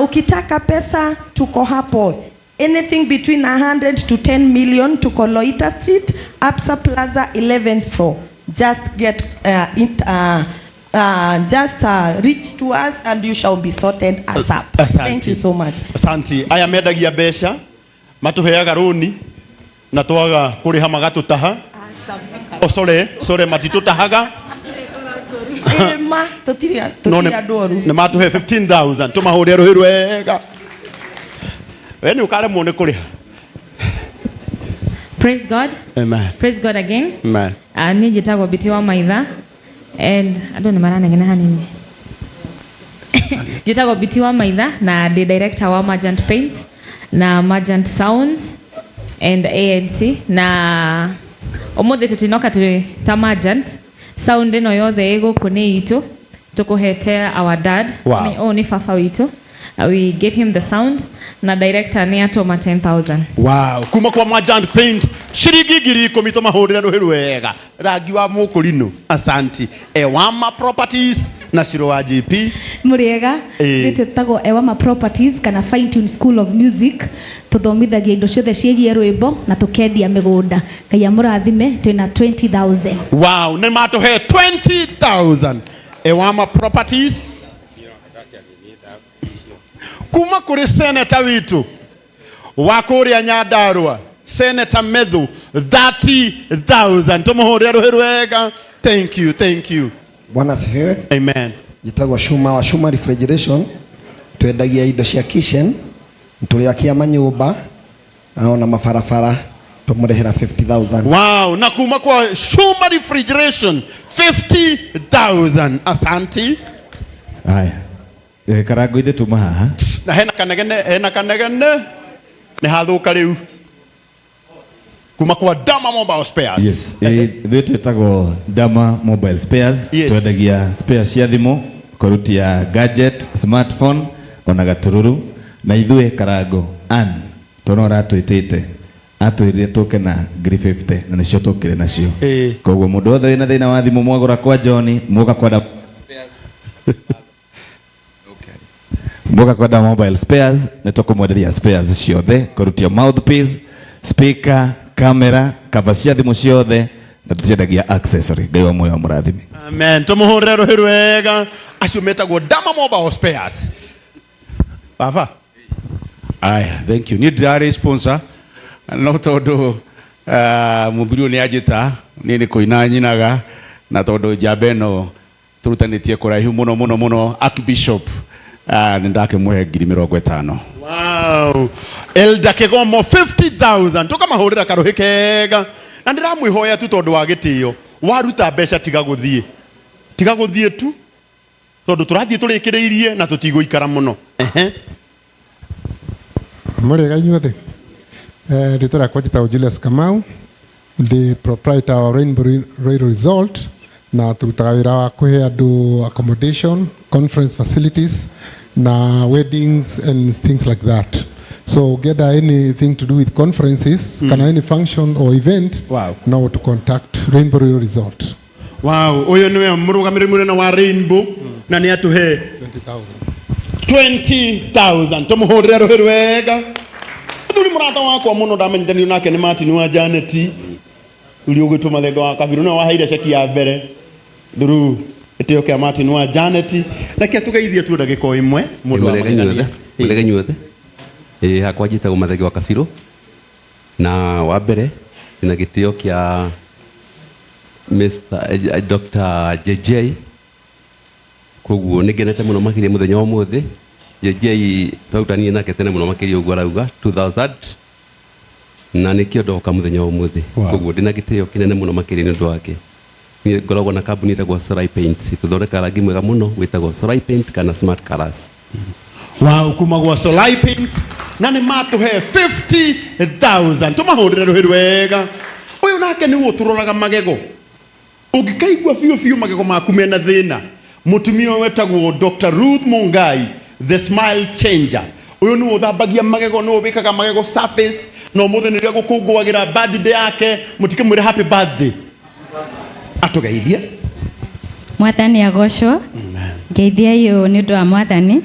Ukitaka pesa tuko hapo. Anything between 100 to 10 million, tuko Loita Street, Absa Plaza, 11th floor. Just get it, just reach to us and you shall be sorted ASAP. Asante. Thank you so much. Asante. Aya mendagia mbeca, matuheaga rũni na twaga kũrĩha magatũtaha. Oh, sorry, sorry, matitũtahaga. Ĩma, tũtirĩ No, tũtirĩ andũ oru. Nĩ matũhe 15,000. Tũmahũrĩre rũhĩ rwega. We nĩ ũkaremwo nĩ kũrĩha. Praise God. Amen. Praise God again. Amen. Niĩ njĩtagwo Betty wa Maitha and andũ nĩ maranegena hanini. Njĩtagwo Betty wa Maitha na ndĩ director wa Merchant Paints na Merchant Sounds and ANT, na ũmũthĩ tũtinoka twĩ ta Merchant. Sound ĩno yothe ĩ gũkũ nĩ itũ, tũkũhete our dad. Wow. Ũyũ nĩ baba witũ. We gave him the sound na director nĩ atũma 10,000. Wow. Kuma kwa Merchant Paint ciringi 10,000. Tũmahũrĩre rũhĩ rwega, rangi wa mũkũrinũ. Asanti. Ewama Properties na Shiro wa GP. Mũrĩega. Ĩĩ. Nĩ twĩtagwo Ewama Properties kana Fine Tune School of Music. Tũthomithagia indo ciothe ciĩgiĩ rwĩmbo na tũkendia mĩgũnda. Ngai amũrathime. Twĩna 20,000. Wow, nĩ matũhe 20,000, Ewama Properties. Kuma kũrĩ seneta witũ wa kũrĩa Nyandarua, Senator Methu, 30,000. Tũmũhũrĩre rũhĩ rwega. Thank you, thank you. Bwana asifiwe. Amen. Njĩtagwo Shuma wa Shuma Refrigeration. Twendagia indo cia kitchen, tũrĩakia manyũmba na ona mabarabara, tũmũrĩhĩra 50,000. Wow, na kuma kwa Shuma Refrigeration 50,000. Asanti. Haya. Karango ithe tuma haha. Na hena kanegene, hena kanegene. Nĩ hathũka rĩu. Kuma kwa Dama Mobile Spares. Yes, ithuĩ twĩtagwo Dama Mobile Spares. Yes. Twendagia spares cia thimũ, kũrutia gadget, smartphone ona gatururu. Na ithuĩ Karango Ann tondũ ũratwĩtĩte atwĩrire tũke na 50,000 na nĩcio tũkire nacio. Koguo mũndũ wothe wĩna thĩna wa thimũ, mwagũra kwa John, muoka kwenda mboka kwenda mobile spares, nĩ tũkũmwenderia spares ciothe, kũrutia mouthpiece, speaker, camera, cover cia thimũ ciothe, na tũtiendagia accessory. Ngai wa muoyo amũrathime. Amen. Tũmũhũrĩre rũhĩ rwega. Acio metagwo Dama Mobile Spares. Baba. Aya, thank you. Niĩ ndirarĩ sponsor no tondũ mũthuri ũyũ nĩ anjĩta, niĩ nĩ kũina nyinaga, na tondũ njamba ĩno tũrutanĩtie kũraihu mũno mũno mũno, Archbishop, nĩ ndakĩmũhe 50,000. Wow. Elder Kigomo 50,000. Tũkamahũrĩra karũhĩ kega. Na ndĩramwĩhoya tu tondũ wa gĩtĩo. Waruta mbeca tiga gũthiĩ. Tiga gũthiĩ tu tondũ tũrathiĩ tũrĩkĩrĩirie na tũtigũikara mũno. Ehe. Mũrĩega inyuothe. Eh, rĩtwa rĩakwa njĩtagwo Julius Kamau, ndĩ proprietor wa Rainbow Royal Resort na tũrutaga wĩra wa kũhe andũ accommodation, conference facilities na weddings and things like that. So ũngĩenda anything to do with conferences kana any function or event, no to contact Rainbow Royal Resort. Wow, ũyũ nĩwe mũrũgamĩrĩri mũnene wa Rainbow na nĩ atũhe 20,000 tũmũhũrĩre rũhĩ rwega. Mũthuri mũrata wakwa mũno ndamenyithanirio nake nĩ Martin wa Janet ũrĩa ũgwĩtwo Mathenge wa Kabiru nĩwe waheire ceki ya mbere through gĩtĩo kĩa Martin wa Janet. Reke tũgeithie tu ndagĩka o ĩmwe mũndũ wa Mũrega inyuothe, magegania. mũrega inyuothe. Ĩĩ hakwa njĩtagwo Mathenge wa Kabirũ na wa mbere ndĩna gĩtĩo kĩa Mr. Dr. JJ koguo nĩ ngenete mũno makĩria mũthenya wa ũmũthĩ. JJ twarutanire nake tene mũno makĩria ũguo arauga 2000 na nĩkĩo ndoka mũthenya wa ũmũthĩ. Koguo ndĩna gĩtĩo kĩnene mũno makĩria nĩ ũndũ wake. Niĩ ngoragwo na kambuni ĩtagwo Sorai Paints, tũthondekaga rangi mwega mũno wĩtagwo Sorai Paint kana Smart Colors. Wow, kuma gwa Solai Paint na nĩ matũhe 50,000 tũmahũrĩre rũhĩ rwega. Ũyũ nake nĩwe ũtũroraga magego. Ũngĩkaigua biũ biũ magego maku mena thĩna, mũtumia ũyũ wetagwo Dr. Ruth Mungai, the smile changer. Ũyũ nĩwe ũthambagia magego, nĩwe wĩkaga magego surface, na ũmũthĩ nĩrĩo gũkũngũagĩra birthday yake, mũtikĩmwĩre happy birthday. Atũgeithie. Mwathani agocwo. Ngeithiai ũũ nĩ ũndũ wa Mwathani.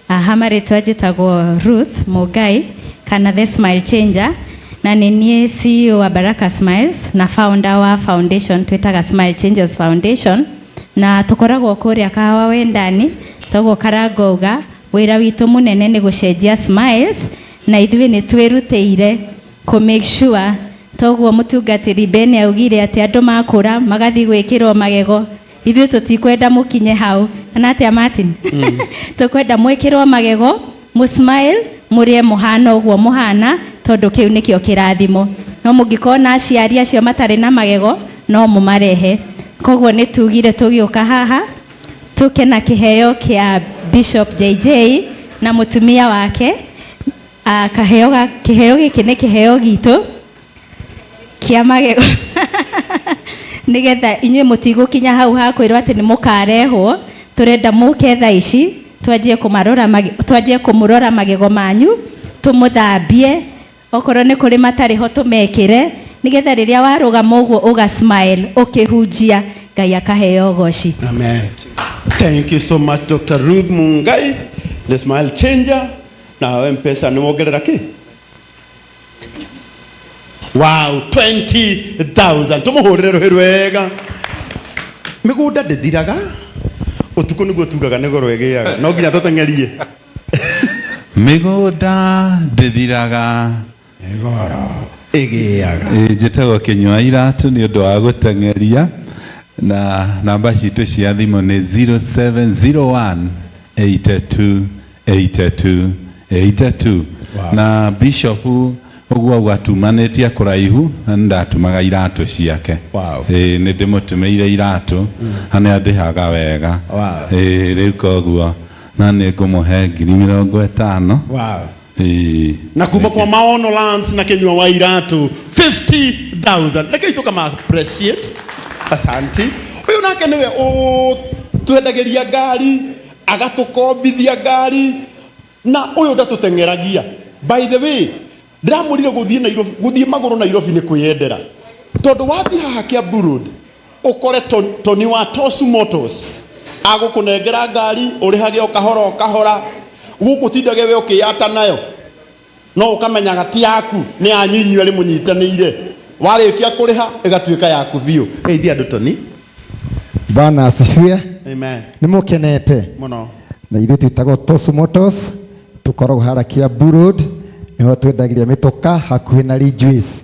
Aha marĩtwa njĩtagwo Ruth Mũngai kana The Smile Changer na nĩ niĩ CEO wa Baraka Smiles na founder wa foundation twĩtaga Smile Changers Foundation na tũkoragwo kũrĩa Kahawa Wendani toguo Karangauga wĩra witũ mũnene nĩ gũcenjia smiles na ithuĩ nĩ twĩrutĩire kũ make sure toguo mũtungatĩri Ben augire atĩ andũ makũra magathiĩ gwĩkĩrwo magego ithuĩ tũtikwenda mũkinye hau kana atĩa Martin? Tũkwenda mwĩkĩrwo magego mũsmile mũrĩe mũhana ũguo mũhana tondũ kĩu nĩkĩo kĩrathimo no mũngĩkorwo na aciari acio matarĩ na magego no mũmarehe koguo nĩ tugire tũgĩũka haha tũke na kĩheo kĩa Bishop JJ na mũtumia wake. Kaheo kĩheo gĩkĩ nĩ kĩheo gitũ kĩa magego nĩgetha inyuĩ mũtigũkinya hau ha kwĩrwo atĩ nĩ mũkarehwo tũrenda mũke thaa ici twanjie kũmarora twanjie kũmũrora magego manyu tũmũthambie okorwo nĩ kũrĩ matarĩ ho tũmekĩre nĩgetha rĩrĩa warũgama ũguo ũga smile ũkĩhunjia Ngai akaheo ũgoci. Amen. Thank you so much Dr. Ruth Mungai, the smile changer. Na M-Pesa nĩ wongerera kĩ? Wow, 20,000. Tũmũhũrĩre rũhĩ rwega. Mĩgũnda ndĩthiraga. Ũtukũ nĩguo tugaga nĩ goro ĩgĩaga. No nginya tũteng'erie. Mĩgũnda ndĩthiraga ĩgĩaga. Njĩtagwo Kĩnyua Iratũ nĩ ũndũ wa gũteng'eria na namba citũ cia thimũ nĩ 0701 82 82 82. Na bishop ũguo auga tumanĩtie kũraihu na nĩ ndatumaga iratũ ciake. Ĩĩ nĩ ndĩmũtũmĩire iratũ na nĩ andĩhaga wega. Ĩĩ rĩu koguo na nĩ ngũmũhe 50,000. Ĩĩ. Na kuma kwa Maono Lands na Kinyua wa Iratu 50,000. Reke tukama appreciate. Asanti. Ũyũ nake nĩwe ũtwendagĩria ngari, agatũkombithia ngari na ũyũ ndatũteng'eragia. By the way, ndĩramwĩrire gũthiĩ Nairobi, gũthiĩ magũrũ Nairobi nĩ kwĩyendera. Tondũ wathiĩ haha Kiambu Road, ũkore Tony wa Tosu Motors agũkũnengera ngari ũrĩhage o kahora o kahora gũkũ tindage we ũkĩyata nayo no ũkamenyaga ti yaku nĩ yanyu inyuĩ erĩ mũnyitanĩire warĩkia kũrĩha ĩgatuĩka yaku biũ. Geithia andũ Tony. Bwana asifiwe. Amen. Nĩ mũkenete mũno. Na ithuĩ twĩtagwo Tosu Motors tũkoragwo harĩa Kiambu Road nĩho twendagĩria mĩtoka hakuhĩ na Ridgeways.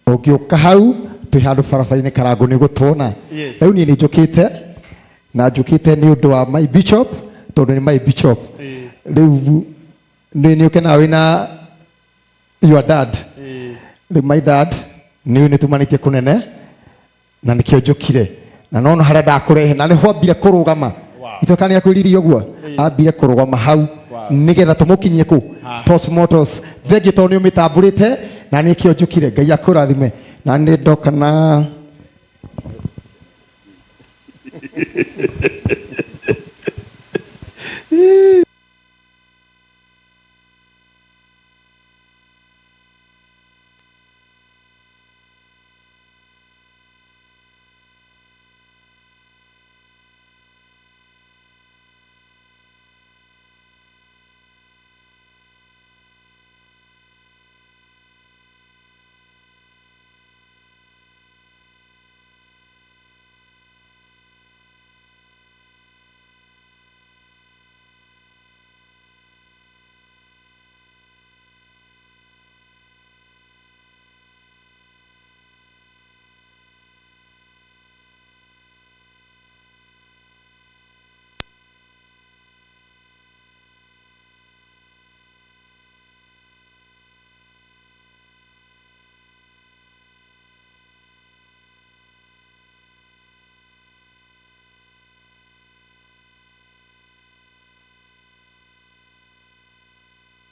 Ũngĩũka hau twĩ handũ barabara-inĩ Karangũ nĩ ũgũtuona. Rĩu niĩ nĩ njũkĩte na njũkĩte nĩ ũndũ wa my bishop tondũ nĩ my bishop. Rĩu nĩ ũkenaga wĩna your dad. Rĩu my dad nĩ nĩ tumanĩtie kũnene na nĩkĩo njũkire. Na nona harĩa ndakũrehe na nĩho ambire kũrũgama. Itoka nĩ akwĩrire ũguo ambire kũrũgama hau nĩgetha tũmũkinyie kũ Tos Motors. Thengiũ tondũ nĩ ũmĩtambũrĩte na nĩkĩo njũkire. Ngai akũrathime na nĩ ndoka na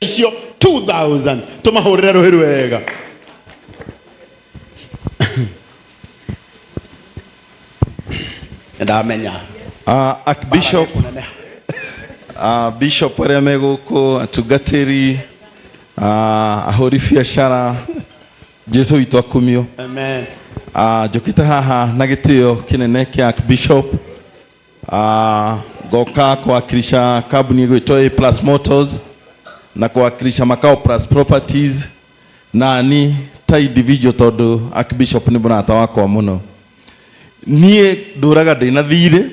Icio 2000 tumahurire ruhi rwega. Ndamenya. Archbishop, Bishop arĩa me gũkũ, atungatĩri, ahũri biacara, Jesu witũ akumio. Amen. Njũkĩte haha na gĩtĩo kĩnene kĩa Archbishop, ngoka kuwakilisha kambuni ĩgwĩtwo A Plus Motors na kuwakilisha Makao Plus Properties na ni ta individual tondu Archbishop nĩ mũrata wakwa mũno. Niĩ ndũraga ndĩna thirĩ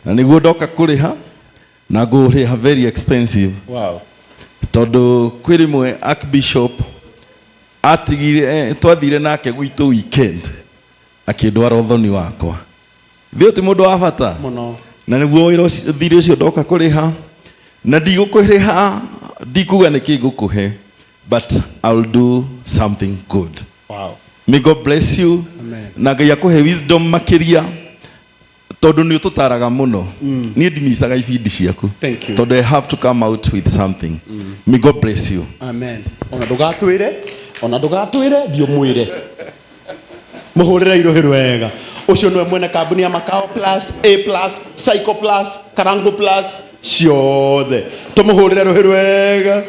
na nĩguo ndoka kũrĩha na ngũrĩha very expensive. Wow. Tondu kwĩ rĩmwe Archbishop atigire, twathire nake gwitũ weekend akĩndwara ũthoni wakwa. Thĩ ti mũndũ wa bata mũno. Na nĩguo wĩra ũcio, thirĩ ũcio ndoka kũrĩha na ndigũkũrĩha, ndikuga nĩkĩ ngũkũhe, but I'll do something good. Wow. May God bless you. Amen. Na Ngai akũhe wisdom makĩria tondu nĩ ũtũtaraga mũno. Niĩ ndimicaga ibindi ciaku. Thank you. Tondu I have to come out with something. May God bless you. Amen. Ona ndũgatwĩre, ona ndũgatwĩre, thiĩ ũmwĩre. Mũhũrĩre irohi rwega. Ũcio nĩwe mwene kambuni ya Makao Plus, A Plus, Psycho Plus, Karango Plus, ciothe. Tũmũhũrĩre rũhĩ rwega.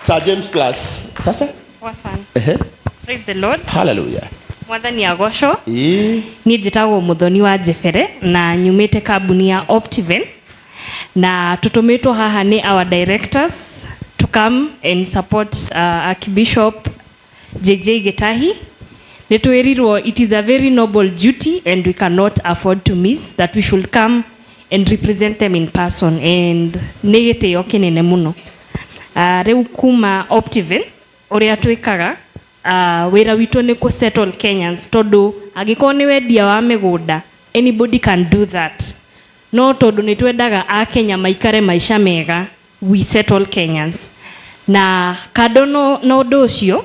Sir James Plus. Sasa? Wasan. Ehe. Praise the Lord. Hallelujah. Mwathani agocwo. Ĩĩ. Niĩ njĩtagwo Mũthoni wa Njebere na nyumĩte kambuni ya Optiven na tũtũmĩtwo haha nĩ our directors to come and support Archbishop JJ Gitahi. Nĩ twĩrirwo it is a very noble duty and we cannot afford to miss that we should come and represent them in person and nĩ gĩtĩo kĩnene mũno. Rĩu kuma Optiven ũrĩa twĩkaga, wĩra witũ nĩ kũ settle Kenyans tondũ angĩkorwo nĩ wendia wa mĩgũnda anybody can do that, no tondũ nĩ twendaga a Kenya maikare maica mega, we settle Kenyans. Na kando na ũndũ ũcio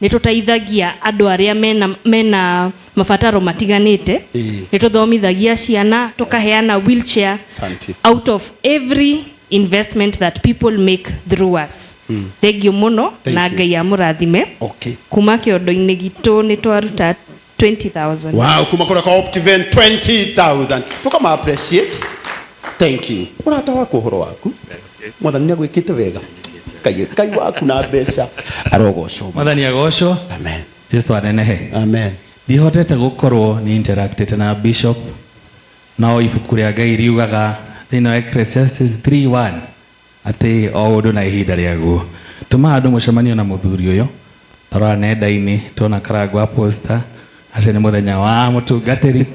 nĩ tũteithagia andũ arĩa mena mabataro matiganĩte. Nĩ tũthomithagia ciana, tũkaheana wheelchair. Asante. Out of every investment that people make through us. Thank you mũno. Thank na you. Ngai amũrathime. Okay. Kuma kĩondo-inĩ gitũ nĩ twaruta 20,000. Wow, kuma kũrĩa kwa Optiven 20,000. Tũkama appreciate. Thank you. Ũrata waku ũhoro waku. Mwathani nĩ agwĩkĩte wega. Ngai Ngai waku na mbeca arogocwo. Mwathani agocwo. Amen. Jesu anenehe. Amen. Ndihotete gũkorwo nĩ interacted na bishop no ibuku rĩa Ngai riugaga thĩinĩ wa Ecclesiastes 3:1 atĩ o ũndũ na ihinda rĩaguo. Tũma andũ mũcemanio na mũthuri ũyũ tarora nenda-inĩ tuona Karangũ poster atĩ nĩ mũthenya wa mũtungatĩri.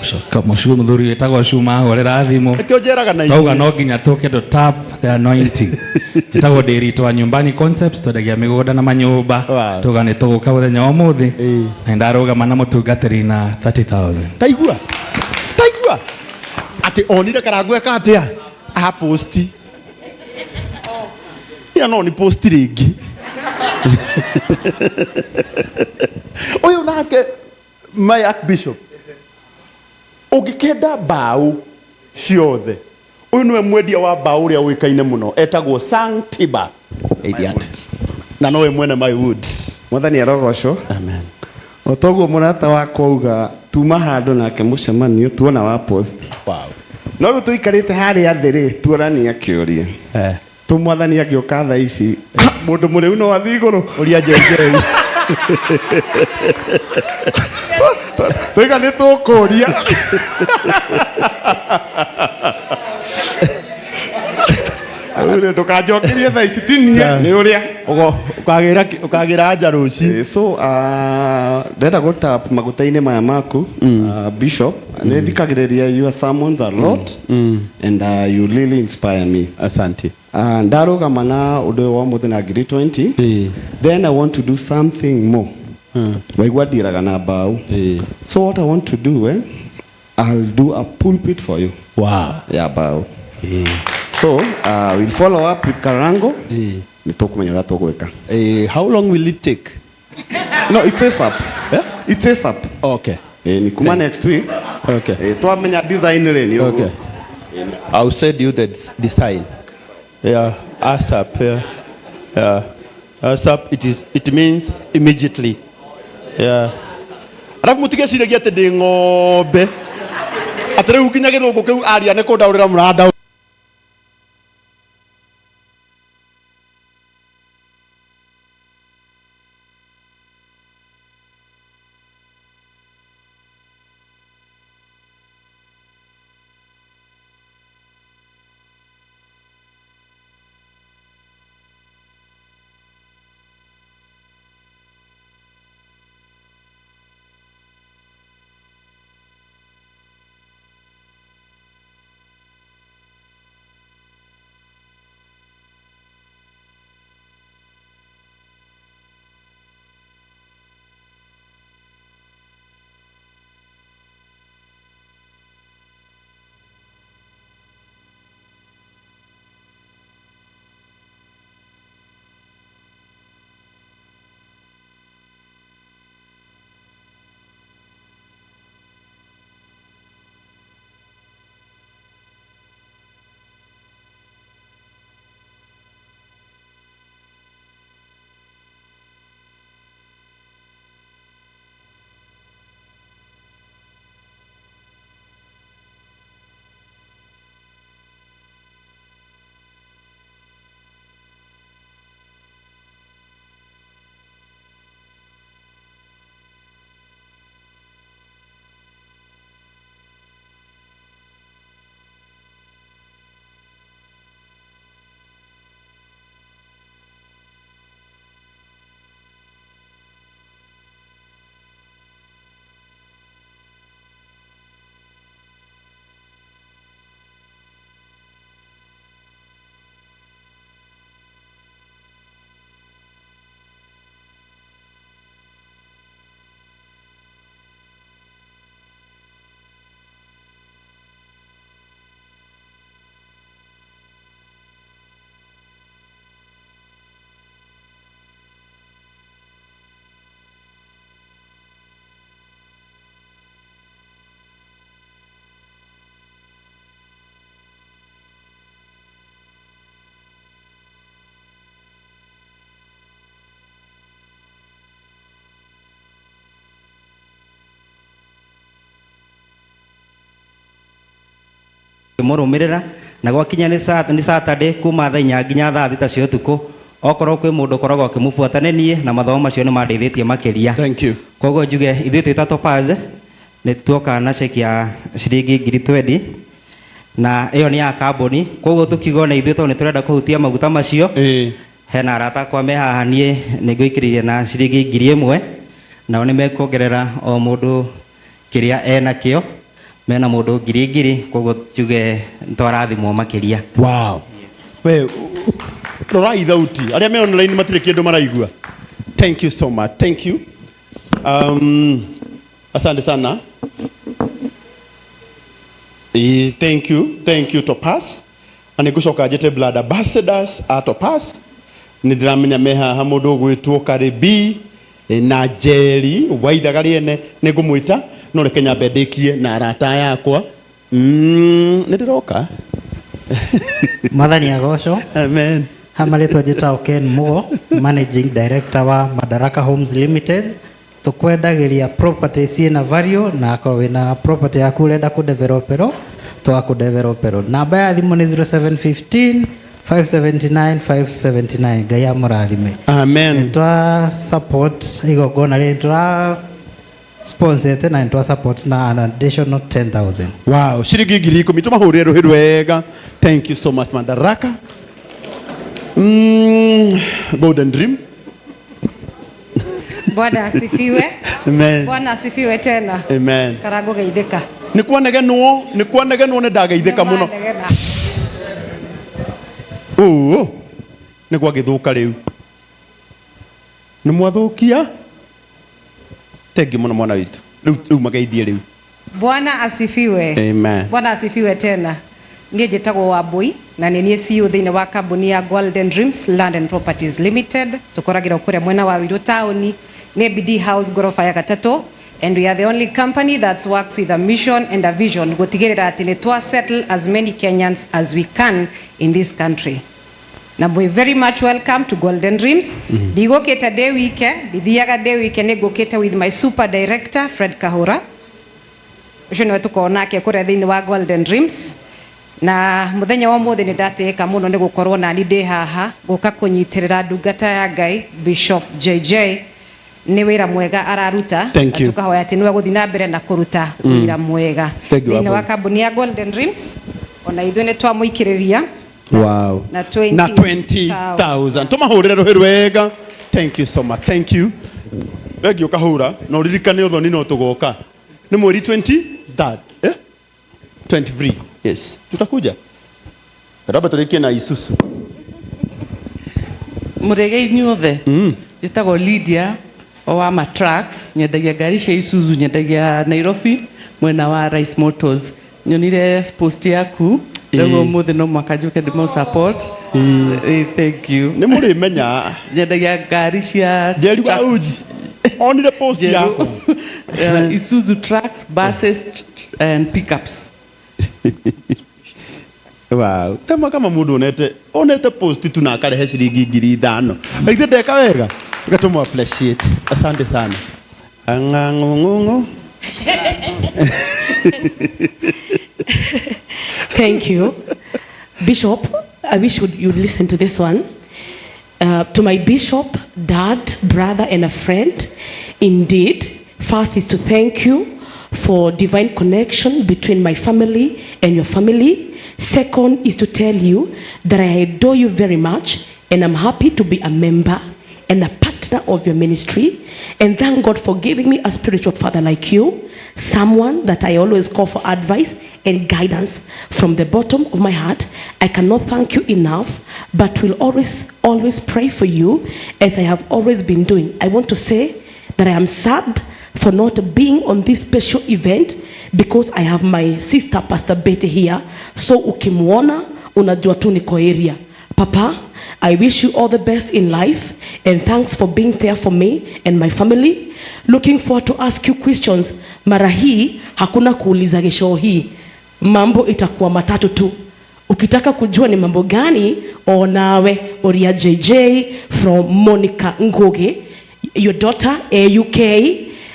Mũcoka mũthuri wĩtagwo Cuma ahũrĩra thimũ. Nĩkĩo njeraga na Twauga ithuĩ. no nginya tũke to tap the anointing. Njĩtagwo Ndĩritũ wa Nyumbani Concepts, twendagia mĩgũnda na manyũmba. Tuga nĩ tũgũka mũthenya wa ũmũthĩ na ndarũgama na mũtungatĩri na 30,000. Taigua. Taigua. Atĩ onire Karangũ eka atĩa? A post. Ya no ni post rĩngĩ. Ũyũ nake my Archbishop. Ũngĩkenda mbaũ ciothe, ũyũ nĩwe mwendia wa mbaũ ũrĩa ũĩkaine mũno, etagwo Sang Tiba na nowe mwene My Wood. Mwathani arogocwo. Amen. O toguo mũrata wakwa auga tuma handũ nake mũcemanio tuona wa post. Wow. No rĩu tũikarĩte harĩa thĩ rĩ tuorania kĩũria. Tu mwathani angĩũka thaa ici mũndũ mũrĩu no athiĩ igũrũ. Ũria JJ. Tũiga nĩ tũkũria. Rĩu rĩ, ndũkanjokerie thaa ici tinie nĩ ũrĩa. Ũkagĩra ũkagĩra anja rũciũ. So ndĩrenda gũ tap maguta-inĩ maya maku Bishop, nĩ thikagĩrĩria your sermons a lot and you really inspire me. Asante. Ndarũgama na ũndũ ũyũ wa ũmũthĩ na ngiri 20, then I want to do something more. Waigua ndiraga na mbaũ. So what I want to do, I'll do a pulpit for you. Wow. Ya mbaũ. So we'll follow up with Karango. Nĩ tũkũmenya ũrĩa tũgwĩka. How long will it take? No, it's ASAP. Eh? It's ASAP. Okay. Ni kuma next week. Okay. Twamenya design rĩ nĩ ũguo. Okay. I'll send you the design. Yeah, ASAP. Yeah. Yeah. ASAP, it means immediately. Yeah. Arabu mutigeciragia atĩ ndĩ ng'ombe. Atĩ rĩu nginya gĩthũngũ kĩu aria nĩ kũndaũrĩra mũrandaũrĩra. Mũrũmĩrĩra na gwakinya nĩ Saturday kuma thaa 4 nginya thaa 6 cia ũtukũ, okorwo kwĩ mũndũ ũkoragwo akĩmũbuata nĩ niĩ, na mathomo macio nĩ mandeithĩtie makĩria. Thank you. Koguo njuge ithuĩ twĩ ta Topaz nĩ tuoka na ceki ya ciringi ngiri 20 na ĩyo nĩ ya kambuni. Koguo tũkiuga ona ithuĩ tondũ nĩ tũrenda kũhutia maguta macio, hena arata akwa me haha, niĩ nĩ ngũikĩrĩire na ciringi ngiri 1, nao nĩ mekuongerera o mũndũ kĩrĩa enakĩo, mena mũndũ ngiri ngiri, koguo njuge nĩtwarathimwo makĩria. Wow. We rorai thauti arĩa me online matirĩ kĩndũ maraigua. Thank you so much. Thank you. Asante sana. Thank you. Thank you Topaz. Na nĩngũcoka njĩte blood ambassadors a Topaz. Nĩ ndĩramenya me haha mũndũ ũgwĩtwo Karibi na Jerry Waithaga rĩene, nĩ ngũmwĩta. No reke nyambe ndĩkie na arata aya akwa. Nĩ ndĩroka. Mwathani agocwo. Amen. Ha marĩtwa njĩtagwo Ken Mugo, Managing Director wa Madaraka Homes Limited. Tũkwendagĩria property ciĩna value na akorwo wĩna property yaku ũrenda kũdeveloperwo twakũdeveloperwo. Namba ya thimũ nĩ 0715 579 579. Ngai amũrathime. Amen. Nĩ twa support igongona rĩrĩ tũra sponsete na nĩ twa support na an additional 10,000. Wow, ciringi 10,000 tũmahũrĩre rũhĩ rwega. Thank you so much Madaraka. Golden Dream. Bwana asifiwe. Amen. Bwana asifiwe tena. Amen. Karango geithĩka. Nĩ kwanegenwo, nĩ kwanegenwo nĩ ndageithĩka mũno. Nĩmanegena. Ũũ nĩ gwagĩthũka rĩu. Nĩ mwathũkia. Thank you mũno mwana witũ. Rĩu rĩu mageithie rĩu. Bwana asifiwe. Amen. Bwana asifiwe tena. Niĩ njĩtagwo Wambui na nĩ niĩ CEO thĩinĩ wa kambuni ya Golden Dreams Land and Properties Limited. Tũkoragĩrwo kũrĩa mwena wa Ruiru taũni nĩ BD House ngoroba ya gatatũ, and we are the only company that works with a mission and a vision gũtigĩrĩra atĩ nĩ twa settle as many Kenyans as we can in this country. Na mwĩ very much welcome to Golden Dreams. Ndigũkĩte ndĩ wike, ndithiaga ndĩ wike, nĩ ngũkĩte with my super director Fred Kahura. Ũcio nĩwe tũkorwo nake kũrĩa thĩinĩ wa Golden Dreams. Na mũthenya wa ũmũthĩ nĩ ndatĩĩka mũno nĩ gũkorwo nani ndĩ haha gũka kũnyitĩrĩra ndungata ya Ngai Bishop JJ nĩ wĩra mwega araruta. Thank you. Na tũkahoya atĩ nĩwe gũthiĩ na mbere na kũruta wĩra mwega. Thank you, Thĩinĩ wa Wambui. kambuni ya Golden Dreams ona ithuĩ nĩ twamũikĩrĩria Wow. na 20,000. Na 20,000. Tũmahũrĩre rũhĩ rwega. Thank you so much. Thank you. Thengiũ kahũra na ũririkane ũthoni no tũgoka. Nĩ mweri 23rd. Eh? 23. Yes. Tutakuja. Raba tũrĩkie na Isuzu. Mũrĩge inyuothe. Njĩtagwo Lydia o wa Matrax, nyendagia ngari cia Isuzu, nyendagia Nairobi mwena wa Rice Motors. Nyonire post yaku rĩu ũmũthĩ no mwaka njũke ndĩmũ support. Thank you. Nĩ mũrĩmenya. Nyendagia ngari cia Njeri wa Uji. Onire post Njerũ. yaku. Isuzu trucks, buses and pickups. Wow. Kama kama mundu onete post tu na akarehe ciringi 5,000. Ithe ndeka wega. Gatũmũ appreciate. Asante sana. Ang'ang'ung'ung'u. Thank you. Bishop, I wish you'd listen to this one. To my bishop, dad, brother, and a friend, indeed, first is to thank you for divine connection between my family and your family. Second is to tell you that I adore you very much and I'm happy to be a member and a partner of your ministry. And thank God for giving me a spiritual father like you, someone that I always call for advice and guidance from the bottom of my heart. I cannot thank you enough, but will always, always pray for you as I have always been doing. I want to say that I am sad for not being on this special event because I have my sister Pastor Betty here. So ukimwona unajua tu niko area. Papa, I wish you all the best in life and thanks for being there for me and my family. Looking forward to ask you questions. Mara hii hakuna kuuliza gesho hii. Mambo itakuwa matatu tu. Ukitaka kujua ni mambo gani, onawe Oria JJ from Monica Ngugi, your daughter AUK,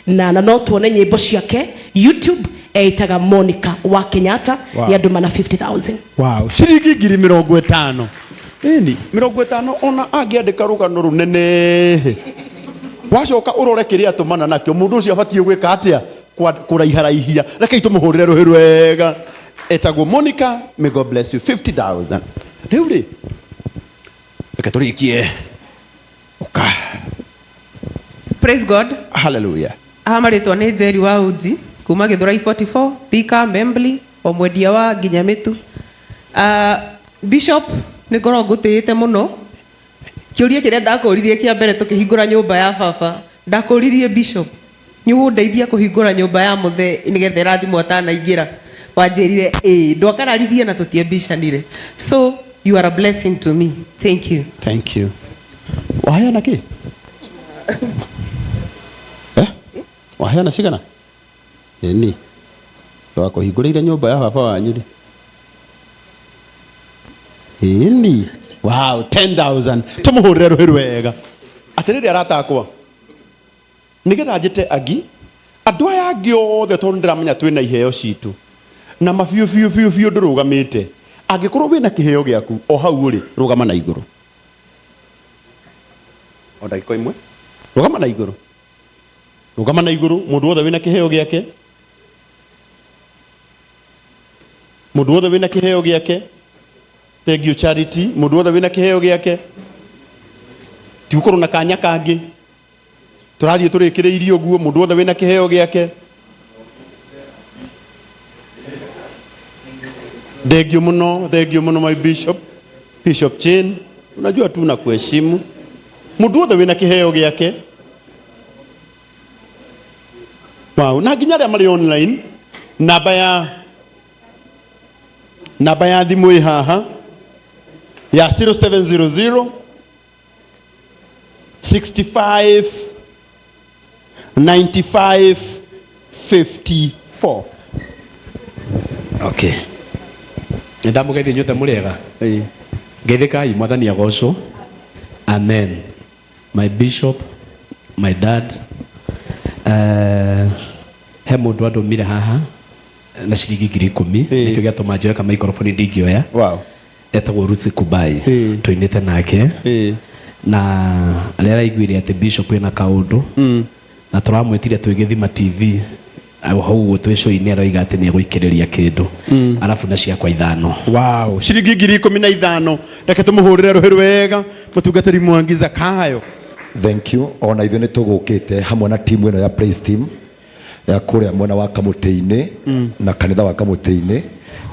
na no tuone nyimbo ciake YouTube eitaga Monica wa Kenyatta. Wow. Ni andũ mana 50,000. Wow, ciringi 50,000. Ĩni, 50 ona angĩandĩka rũgano rũnene. Wacoka ũrore kĩrĩa atũmana nakĩo, mũndũ ũcio abatiĩ gwĩka atĩa? Kũraiharaihia. Rekei tũmũhũrĩre rũhĩ rwega. Etagwo Monica, may God bless you, 50,000. Rĩu rĩ, reke tũrĩkie. Ũka. Praise God. Hallelujah. Aha marĩtwa nĩ Njeri wa Uji kuma Gĩthũrai 44 Thika Membli o mwendia wa nginya mĩtu. Bishop nĩ ngoragwo ngũtĩĩte mũno. Kĩũria kĩrĩa ndakũririe kĩa mbere tũkĩhingũra nyũmba ya baba, ndakũririe Bishop, nĩ ũgũndeithia kũhingũra nyũmba ya mũthee nĩgetha ĩrathimwo atanaingĩra. Wanjĩrire ĩĩ, ndwakararirie na tũtiambicanire. So you are a blessing to me. Thank you. Thank you. Waheana kĩ? Waheana cigana? Ĩni. Ndwakũhingũrĩire nyũmba ya baba wanyu rĩ. Ĩni. Wow, 10,000. Tũmũhũrĩre rũhĩ rwega. Atĩrĩrĩ arata akwa. Nĩgetha njĩte angi, andũ aya angĩ othe tondũ nĩndĩramenya twĩna iheo citũ. Na ma biũ biũ biũ biũ ndũrũgamĩte. Angĩkorwo wĩna kĩheo gĩaku o hau ũrĩ, rũgama na igũrũ. O ndagĩka ĩmwe. Rũgama na igũrũ. Rũgama na igũrũ, mũndũ wothe wĩna kĩheo gĩake. Mũndũ wothe wĩna kĩheo gĩake. Thank you Charity. Mũndũ wothe wĩna kĩheo gĩake. Tigũkorwo na kanya kangĩ. Tũrathiĩ tũrĩkĩrĩirie ũguo, mũndũ wothe wĩna kĩheo gĩake. Thank you mũno, thank you mũno my bishop, Bishop Jane. Unajua tu na kuheshimu. Mũndũ wothe wĩna kĩheo gĩake. Wow, na nginya arĩa marĩ online, namba ya namba ya thimũ ĩ haha ya 0700 65 95 54. Okay. Nĩ ndamũgeithia inyuothe mũrĩ ega. Ngeithĩkai mwathani agocwo. Amen. My bishop, my dad. He mũndũ andũmire haha na ciringi 10,000 nĩkĩo gĩatũma njoe ka microphone ndingĩoya. Wow. Etagwo Lucy Kubai. Tũinĩte nake. Na rĩrĩa araiguire atĩ bishop ena kaũndũ na tũramwĩtire twĩ Gĩthima TV hau ũguo twĩ show-inĩ aroiga atĩ nĩ egũikĩrĩria kĩndũ arabu na ciakwa ithano. Wow, ciringi 15,000. Reke tũmũhũrĩre rũhĩ rwega mũtungatĩri Mwangi Zakayo. Thank you. Ona ithuĩ nĩ tũgũkĩte hamwe na timu ĩno ya praise team ya kũrĩa mwena wa Kamũtĩ-inĩ na kanitha wa Kamũtĩ-inĩ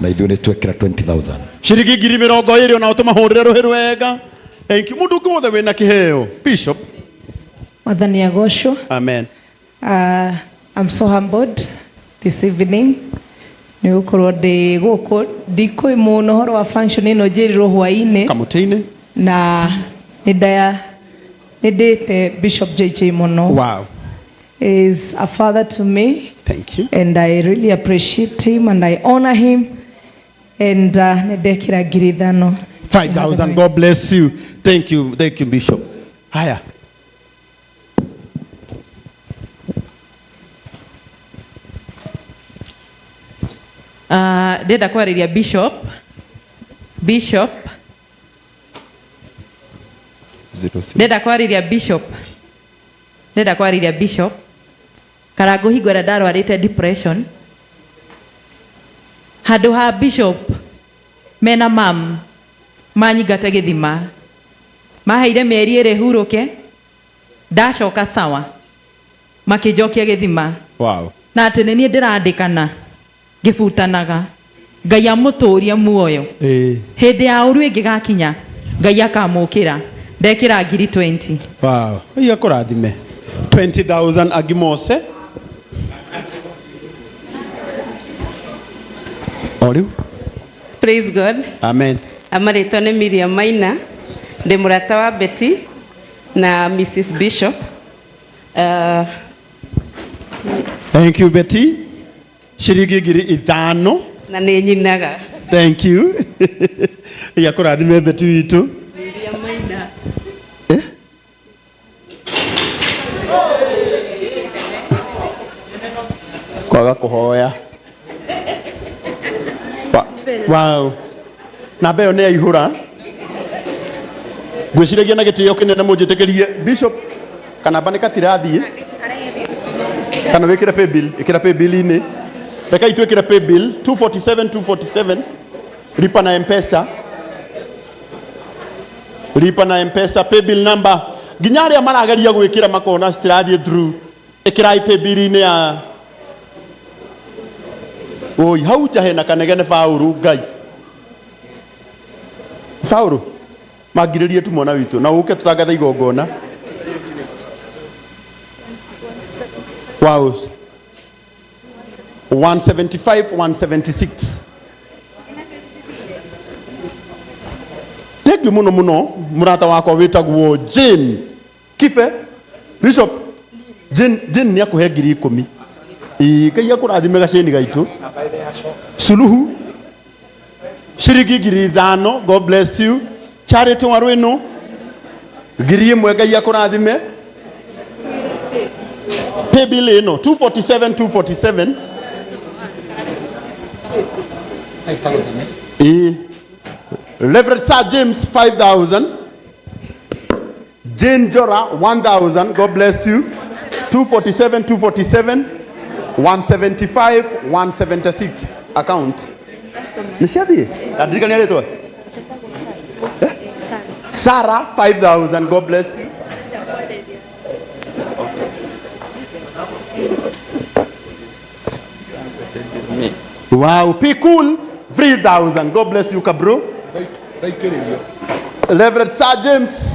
na ithuĩ nĩ twekĩra 20,000. Ciringi 20,000 onao tũmahũrĩre rũhĩ rwega. Thank you. Mũndũ ũngĩ wothe wĩna kĩheo. Bishop. Mwathani agocwo. Amen. I'm so humbled this evening nĩ gũkorwo ndĩ gũkũ ndikũĩ mũno ũhoro wa function ĩno njĩrirwo hwaĩ-inĩ Kamũtĩ-inĩ. na nĩ ndĩte Bishop JJ mũno. Wow. Is a father to me. Thank you. And I really appreciate him and I honor him. And nĩ ndekĩra 5,000. 5,000. God bless you. Thank you. Thank you, Bishop. Haya. Ndĩrenda kwarĩria Bishop. Bishop. Ndĩrenda kwarĩria Bishop. Ndĩrenda kwarĩria Bishop. Karangũ hingo ĩrĩa ndarwarĩte depression. Handũ ha Bishop mena mam manyingate gĩthima. Maheire mĩeri ĩrĩ hurũke. Ndacoka sawa. Makĩnjokia gĩthima. Wow. Na atĩ nĩ niĩ ndĩrandĩkana ngĩbutanaga. Ngai amũtũrie muoyo. Hĩndĩ ya ũru ĩngĩgakinya Ngai akamũkĩra. Ndekĩra 20,000. Wow. Iya kũrathime. 20,000 angimose. O rĩu. Praise God. Amen. Amarĩtwa nĩ Miriam Maina, ndĩ mũrata wa Betty na Mrs. Bishop. Thank you Betty. Ciringi 5,000. Na nĩ nyinaga. Thank you. Iya kũrathime Betty witũ. Miriam Maina. Kwaga kũhoya. Wow. Namba ĩyo nĩ yaihũra. Ngwĩciragia na gĩtĩo kĩnene mũnjĩtĩkĩrie Bishop kanamba nĩ katirathiĩ. Kana wĩkĩre paybill, ĩkĩra paybill-inĩ. Rekei twĩkĩre paybill 247 247 lipa na M-Pesa. Lipa na M-Pesa paybill number. Nginya arĩa marageria gwĩkĩra makona citirathiĩ through. Ĩkĩrai paybill-inĩ ya Oi, hau nja hena kanegene Paũlũ Ngai. Paũlũ mangirĩrie tu mwana witũ na ũke tũtangathe igongona. Wow. 175 176. Thank you muno muno murata wakwa witagwo Jane Kibe. Bishop Jane, Jane ni akuhe 10,000. Ĩĩ, Ngai akũrathime gacĩni gaitũ. Suluhu ciringi 5,000, God bless you. Charity wa Rwĩnũ 1,000, Ngai akũrathime. Paybill ĩno 247 247. Ĩĩ. Reverend Sir James 5,000. Jane Jora 1,000, God bless you. 247 247 175 176 account. Nĩ ciathiĩ? Ndirikania rĩtwa. Eh? Sarah 5,000, God bless you. Wow, P cool 3,000. God bless you, Kabro. Reverend Sir James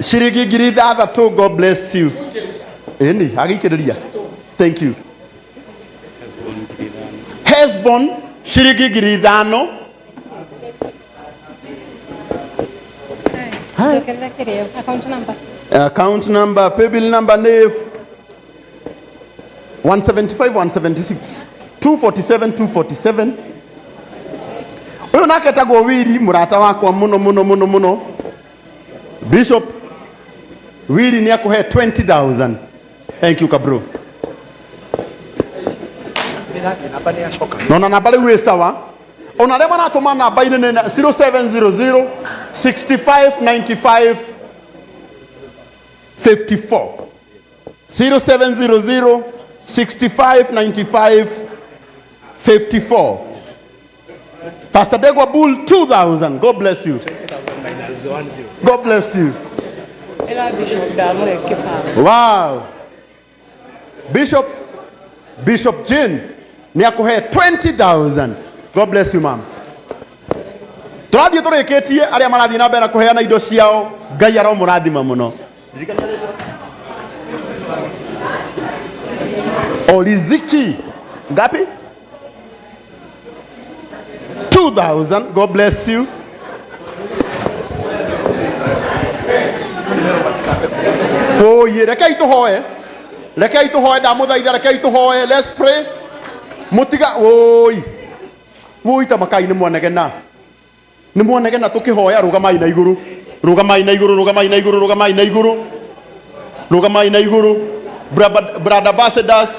ciringi 6,000, God bless you. Ĩni, agĩikĩrĩria. Thank you. Hesbon ciringi 5,000. Hi. Account number. Account number, paybill number nĩ 175 176 247 247. Ũyũ nake etagwo Wiri, mũrata wakwa mũno mũno mũno mũno. Bishop Wiri nĩ akũhe 20,000. Thank you, Kabro. Nona namba rĩu ĩ sawa. Ona arĩa maratũma namba-inĩ nĩ 0700 65 95 54. 0700 65 95 54. Pastor Degwa Bull 2000. God bless you. God bless you. Ĩra Bishop ndamũhe kĩbaũ. Wow. Bishop Jane nĩ akũhe 20,000. God bless you, ma'am. Tũrathiĩ tũrĩkĩtie arĩa marathiĩ na mbere na kũheana indo ciao, Ngai aromũrathima mũno. O riziki ngapi? 2000. God bless you. Oye, rekei tũhoe, rekei tũhoe, ndamũthaitha, rekei tũhoe. Let's pray. Mũtiga woi woi ta makai nĩ mwanegena, nĩ mwanegena tũkĩhoya. Rũgamai na igũrũ, rũgamai na igũrũ, rũgamai na igũrũ, rũgamai na igũrũ, rũgamai na igũrũ. Brother ambassadors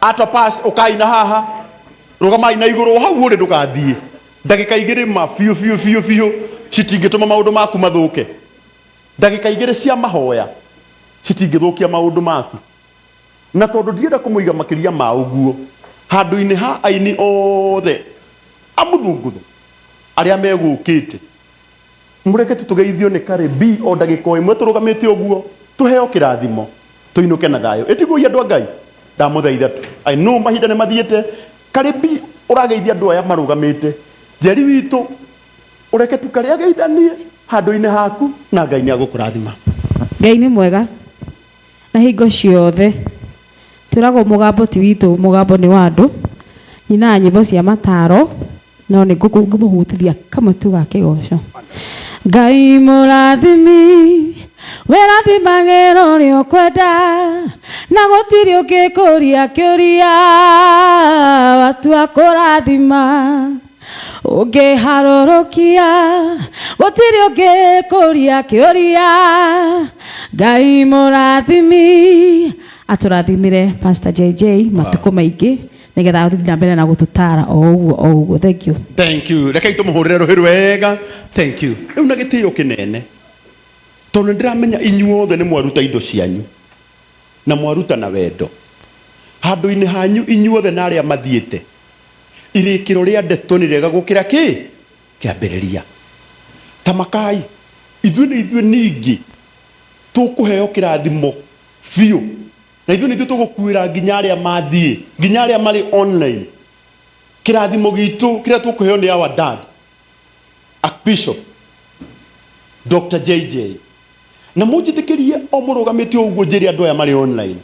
atopas, ũkai na haha, rũgamai na igũrũ hau ũrĩ, ndũgathiĩ ndagĩka igĩrĩ ma biũ biũ biũ biũ citingĩtũma maũndũ maku mathũke. Ndagĩka igĩrĩ cia mahoya citingĩthũkia maũndũ maku, na tondũ ndirenda kũmũiga makĩria ma ũguo handũ-inĩ ha aini othe amũthungutho arĩa megũkĩte, mũreke tu tũgeithio nĩ Karĩbi o ndagĩka o ĩmwe tũrũgamĩte ũguo, tũheo kĩrathimo tũinũke na thayũ. Ĩtiguoi andũ a Ngai, ndamũthaitha tu. I know mahinda nĩ mathiĩte. Karĩbi ũrageithia andũ aya marũgamĩte, Njeri witũ ũreke tu karĩ ageithanie handũ-inĩ haku, na Ngai nĩ agũkũrathima. Ngai nĩ mwega na hingo ciothe. Twĩragwo mũgambo ti witũ, mũgambo nĩ wa andũ. Nyinaga nyĩmbo cia mataro, no nĩ ngũmũhutithia kamwe tu ga kĩgoco. Ngai mũrathimi, wĩrathimagĩra ũrĩa ũkwenda, na gũtirĩ ũngĩkũria kĩũria watua kũrathima. Ũngĩharũrũkia gũtirĩ ũngĩkũria kĩũria. Ngai mũrathimi atũrathimire Pastor JJ matukũ maingĩ, nĩgetha athiĩ na mbere na gũtũtara o ũguo o ũguo. Thank you. Thank you. Rekei tũmũhũrĩre rũhĩ rwega. Thank you. Rĩu na gĩtĩo kĩnene, tondũ nĩ ndĩramenya inyuothe nĩ mwaruta indo cianyu na mwaruta na wendo handũ-inĩ hanyu inyuothe na arĩa mathiĩte, irĩkĩro rĩa ndeto nĩ rĩega gũkĩra kĩ kĩambĩrĩria. Tamakai ithuĩ nĩ ithuĩ ningĩ tũkũheo kĩrathimo biũ, na ithuĩ nĩ ithuĩ tũgũkuĩra nginya arĩa mathiĩ, nginya arĩa marĩ online. Kĩrathimo gitũ kĩrĩa tũkũheo nĩ our dad Archbishop Dr. JJ, na mũnjĩtĩkĩrie o mũrũgamĩte ũguo njĩre andũ aya marĩ online,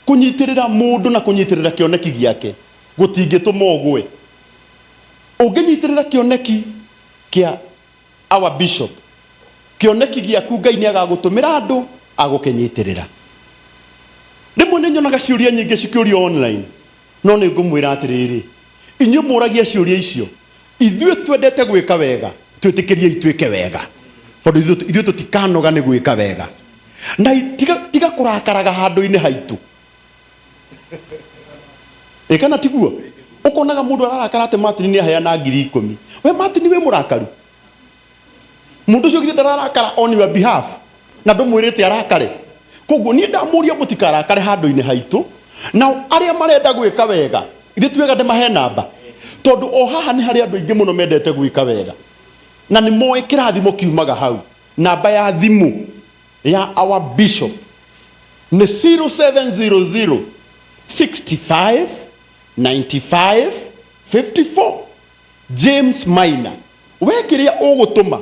kũnyitĩrĩra mũndũ na kũnyitĩrĩra kĩoneki gĩake gũtingĩtũma ũgwe. Ũngĩnyitĩrĩra kĩoneki kĩa our bishop, kĩoneki gĩaku Ngai nĩ agagũtũmĩra andũ agũkĩnyitĩrĩra. Rĩmwe nĩ nyonaga ciũria nyingĩ cikĩũrio online, no nĩ ngũmwĩra atĩrĩrĩ, inyuĩ mũragia ciũria icio, ithuĩ twendete gwĩka wega, twĩtĩkĩriei twĩke wega, tondũ ithuĩ tũtikanoga nĩ gwĩka wega. Na tiga kũrakaraga handũ-inĩ haitũ. Ĩ kana tiguo? Ũkonaga mũndũ ararakara atĩ Martin nĩ aheana 10,000. We Martin wĩ mũrakaru? Mũndũ ũcio githĩ ndararakara on your behalf na ndũmwĩrĩte arakare? Koguo niĩ ndamũria mũtikarakare handũ-inĩ haitũ. Nao arĩa marenda gwĩka wega, ithuĩ ti wega ndĩmahe namba, tondũ o haha nĩ harĩ andũ aingĩ mũno mendete gwĩka wega na nĩ moĩ kĩrathimo kiumaga hau. Namba ya thimũ ya our bishop nĩ 0700 65 95 54. James Maina. We kĩrĩa ũgũtũma,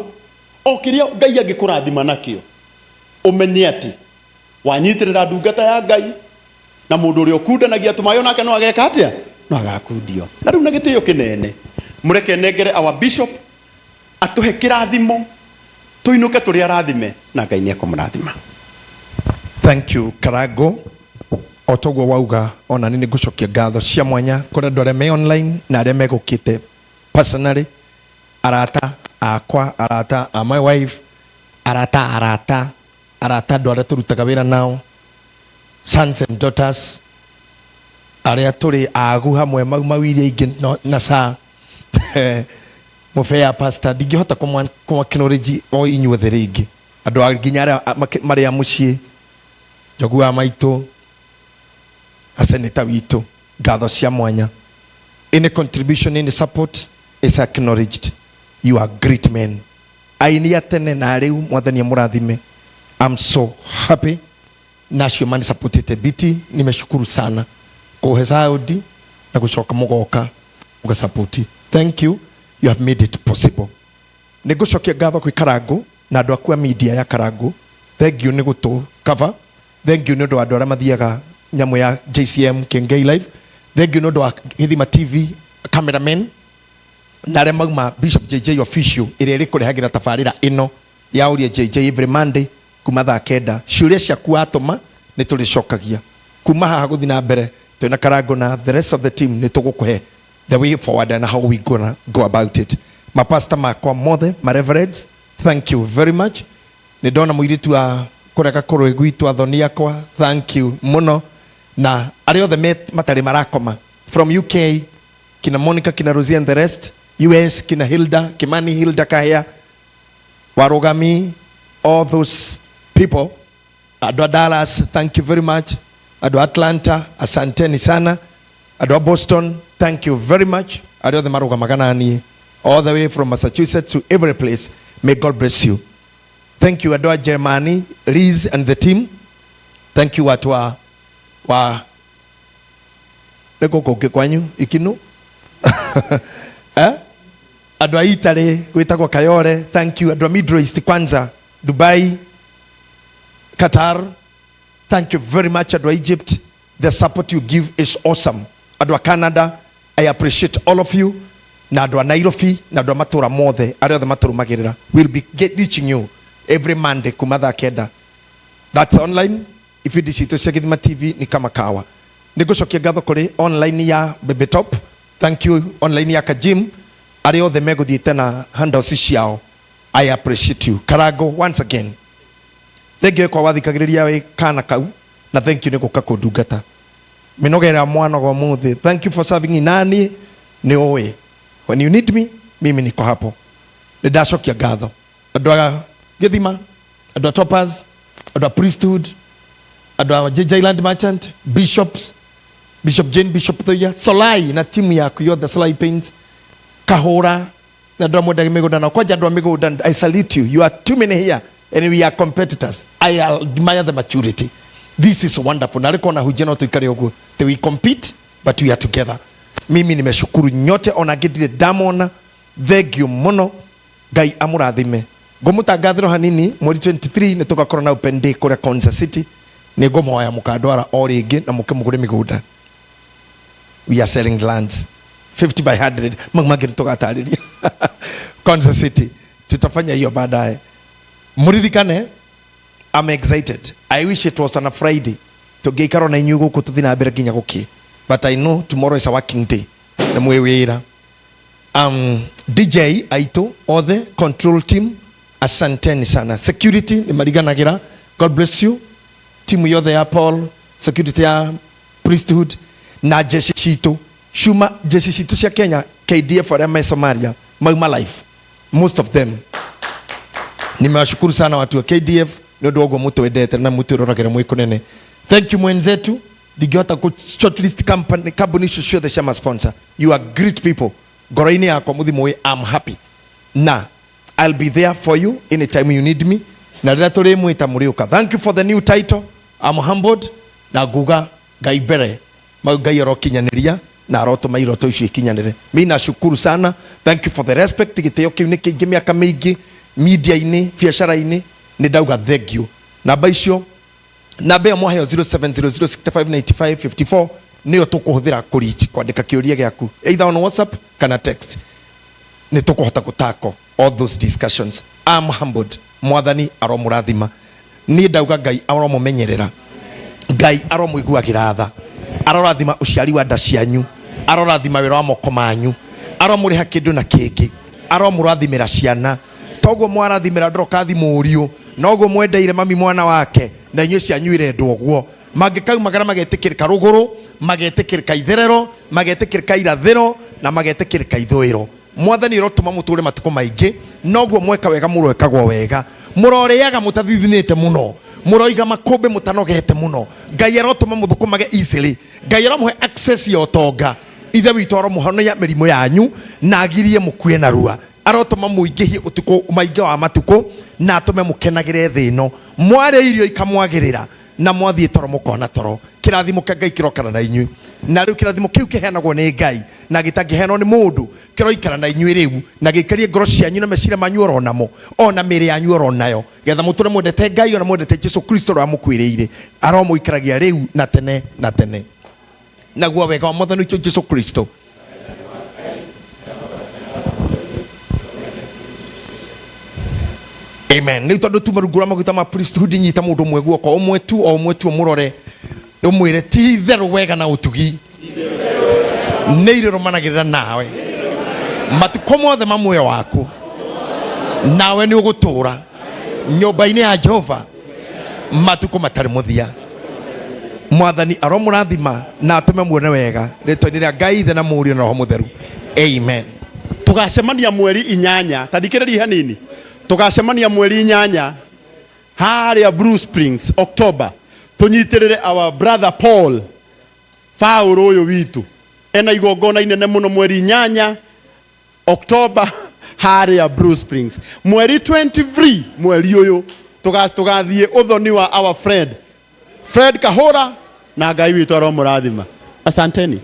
o kĩrĩa Ngai angĩkũrathima nakĩo, ũmenye atĩ wanyitĩrĩra ndungata ya Ngai na mũndũ ũrĩa ũkundanagia tũmaĩ onake no ageka atĩa? No agakundio. Na rĩu na gĩtĩo kĩnene, mũreke nengere our bishop atũhe kĩrathimo, tũinũke tũrĩ arathime, na Ngai nĩ ekũmũrathima. Thank you Karango. O toguo wauga, ona niĩ nĩ ngũcokia ngatho cia mwanya kũrĩ andũ arĩa me online na arĩa megũkĩte personally, arata akwa, arata a my wife, arata arata, arata andũ arĩa tũrutaga wĩra nao, sons and daughters, arĩa tũrĩ agu hamwe mau mawiria ingĩ no, na saa mũbea pastor, ndingĩhota kũmwa acknowledge o inyuothe rĩngĩ, andũ a nginya arĩa marĩ a mũciĩ, njogu wa maitũ na seneta witũ, ngatho cia mwanya. Any contribution, any support is acknowledged. You are great men. Aini a tene na rĩu, mwathani amũrathime. I'm so happy na acio manisupportete biti, nimeshukuru sana kũhe saudi na gũcoka mũgoka mũgasapoti. Thank you, you have made it possible. Nĩ ngũcokia ngatho kwĩ Karango na andũ aku a media ya Karango. Thank you nĩ gũtũ cover. Thank you nĩ ũndũ wa andũ arĩa mathiaga nyamũ ya JCM Kengei Live. Thank you nĩ ũndũ wa Gĩthima TV cameramen na arĩa mauma Bishop JJ Official ĩrĩa ĩrĩkũrehagĩra tabarĩra ĩno ya Ũria JJ every Monday kuma thaa 9. Ciũria ciaku watũma nĩ tũrĩcokagia kuma haha gũthiĩ na mbere. Twĩna Karango na the rest of the team nĩ tũgũkũhe the way forward and how we gonna go about it. Mapasta makwa mothe, ma reverends, thank you very much. Nĩ ndona mũirĩtu wa kũrĩa gakũrũ gwitũ athoni akwa, thank you mũno. Na arĩa othe matarĩ marakoma from UK, kina Monica, kina Rosie and the rest, US, kina Hilda, Kimani, Hilda Kahia, Warugami, all those people. Andũ a Dallas, thank you very much. Andũ a Atlanta, asanteni sana. Andũ a Boston, thank you very much. Arĩa othe marũgamaga na niĩ all the way from Massachusetts to every place, may God bless you. Thank you andũ a Germany, Liz and the team. Thank you watu wa nĩ gũkũ kũngĩ kwanyu ikinu, eh? Andũ a Italy gwĩtagwo Kayore, thank you. Andũ a Middle East, kwanza Dubai, Qatar, thank you very much. Andũ a Egypt, the support you give is awesome. Andũ a Canada, I appreciate all of you. Na andũ a Nairobi na andũ a matũra mothe arĩa othe matũrũmagĩrĩra, we'll be reaching you every Monday kuma thaa 9. That's online. Ibindi citũ cia Gĩthima TV ni kama kawa. Nĩ ngũcokia ngatho kũrĩ online ya Bebe Top, thank you. Online ya Kajim, arĩa othe megũthiĩte na handles ciao, I appreciate you. Karango, once again, thank you kwa wathikagĩrĩria wĩ kana kau, na thank you nĩ gũka kũndungata mĩnoga ĩrĩa mwanoga ũmũthĩ. Thank you for serving inani. Nĩ ũĩ when you need me, mimi niko hapo. Nĩ ndacokia ngatho andũ a Gĩthima, andũ a Toppers, andũ a priesthood, andũ a JJ Land Merchant, bishops, Bishop Jane, Bishop Thoya, Solai na timu yaku yothe, Solai Paints, Kahũra na andũ a mwendagia mĩgũnda, na kwanja andũ a mĩgũnda, I salute you. You are too many here and we are competitors. I admire the maturity. This is wonderful. Na arĩkorwo na hunjia no tũikare ũguo. We compete but we are together. Mimi nimeshukuru nyote, ona angĩ ndirĩ ndamona. Thank you mũno. Ngai amũrathime. Ngũmũtangathĩrwo hanini, mweri 23 nĩ tũgakorwo na open day kũrĩa Konza City. Nĩ ngũmũhoya mũkandwara o rĩngĩ na mũke mũgũre mĩgũnda. We are selling lands 50 by 100. Mau mangĩ nĩ tũgatarĩria Konza City, tutafanya hiyo baadaye. Mũririkane, I'm excited. I wish it was on a Friday. Tũngĩikara na inyuĩ gũkũ tũthiĩ na mbere nginya gũkĩ, but I know tomorrow is a working day na mwĩ wĩra. DJ aitũ othe, control team, asanteni sana. Security nĩ mariganagĩra, God bless you. Timu yothe ya Paul, security ya priesthood na jeshi citũ cuma, jeshi citũ cia Kenya KDF arĩa me Somalia mauma life, most of them. Nimewashukuru sana watu wa KDF nĩ ũndũ wa ũguo mũtwendete na mũtwĩroragĩra mwĩ kũnene. Thank you mwenzetu. Ndingĩhota kũ shortlist company, kambuni icio ciothe cia ma sponsor. You are great people. Ngoro-inĩ yakwa mũthimo wĩ, I'm happy na I'll be there for you anytime you need me, na rĩrĩa tũrĩmwĩta mũrĩũka. Thank you for the new title. I'm humbled na nguga Ngai mbere mau, Ngai arokinyanĩria na arotũma iroto icio ikinyanĩre. Mi nashukuru sana. Thank you for the respect. Gĩtĩo kĩu nĩ kĩingĩ, mĩaka mĩingĩ media-inĩ, biacara-inĩ, nĩ ndauga thank you. Namba icio, namba ĩyo mwaheo 0700659554 nĩyo tũkũhũthĩra kũreach kwandĩka kĩũria gĩaku either on WhatsApp kana text. Nĩ tũkũhota gũtako all those discussions. I'm humbled. Mwathani aromũrathima. Niĩ ndauga Ngai aromũmenyerera, Ngai aromũiguagĩra tha, arorathima ũciari wa nda cianyu, arorathima wĩra wa moko manyu, aromũrĩha kĩndũ na kĩngĩ, aromũrathimĩra ciana toguo mwarathimĩra ndorokathi mũriũ, noguo mwendeire mami mwana wake, na inyuĩ cianyu irendwo ũguo. Mangĩkaumagara magetĩkĩrĩka rũgũrũ, magetĩkĩrĩka itherero, magetĩkĩrĩka irathĩro na magetĩkĩrĩka ithũĩro. Mwathani ũrotũma mũtũre matukũ maingĩ, noguo mweka wega mũroekagwo wega, mũrorĩaga mũtathithinĩte mũno, mũroiga makũmbĩ mũtanogete mũno. Ngai arotũma mũthũkũmage easily. Ngai aromũhe access ya ũtonga. Ithe witũ aromũhonia mĩrimũ yanyu na agirie mũkue narua. Arotũma mũingĩhie ũtukũ maingĩ wa matukũ na atũme mũkenagĩre thĩ ĩno. Mwarĩa irio ikamwagĩrĩra na mwathiĩ toro mũkona toro. Kĩrathimo kĩa Ngai kĩrokana na inyuĩ, na rĩu kĩrathimo kĩu kĩheanagwo nĩ Ngai na gĩtangĩheanwo nĩ mũndũ kĩroikara na inyuĩ rĩu, na gĩikarie ngoro cianyu na meciria manyu oro namo, ona mĩĩrĩ yanyu oro nayo, getha mũtũre mwendete Ngai ona mwendete Jesu Kristo ũrĩa wamũkuĩrĩire. Aromũikaragia rĩu na tene na tene. Naguo wega wa Mwathani witũ Jesu Kristo, amen. Rĩu tondũ tuma rungu rwa maguta ma priesthood, nyita mũndũ ũmwe guoko, ũmwe tu, o ũmwe tu, ũmũrore ũmwĩre, ti itherũ wega na ũtugi nĩ irĩrũmanagĩrĩra nawe matukũ mothe ma muoyo waku, nawe nĩ ũgũtũũra nyũmba-inĩ ya Jehova matukũ matarĩ mũthia. Mwathani aromũrathima na atũme muone wega, rĩtwa-inĩ rĩa Ngai Ithe na Mũriũ na Roho Mũtheru, amen. Tugacemania mweri 8, ta thikĩrĩria hanini. Tugacemania mweri 8 harĩa Blue Springs, October, tũnyitĩrĩre our brother Paul Paũlũ ũyũ witũ ena igongona inene mũno mweri 8 October harĩa Blue Springs. Mweri 23 mweri ũyũ tũgathiĩ ũthoni wa our friend Fred Kahũra, na Ngai witũ aromũrathima. Asanteni.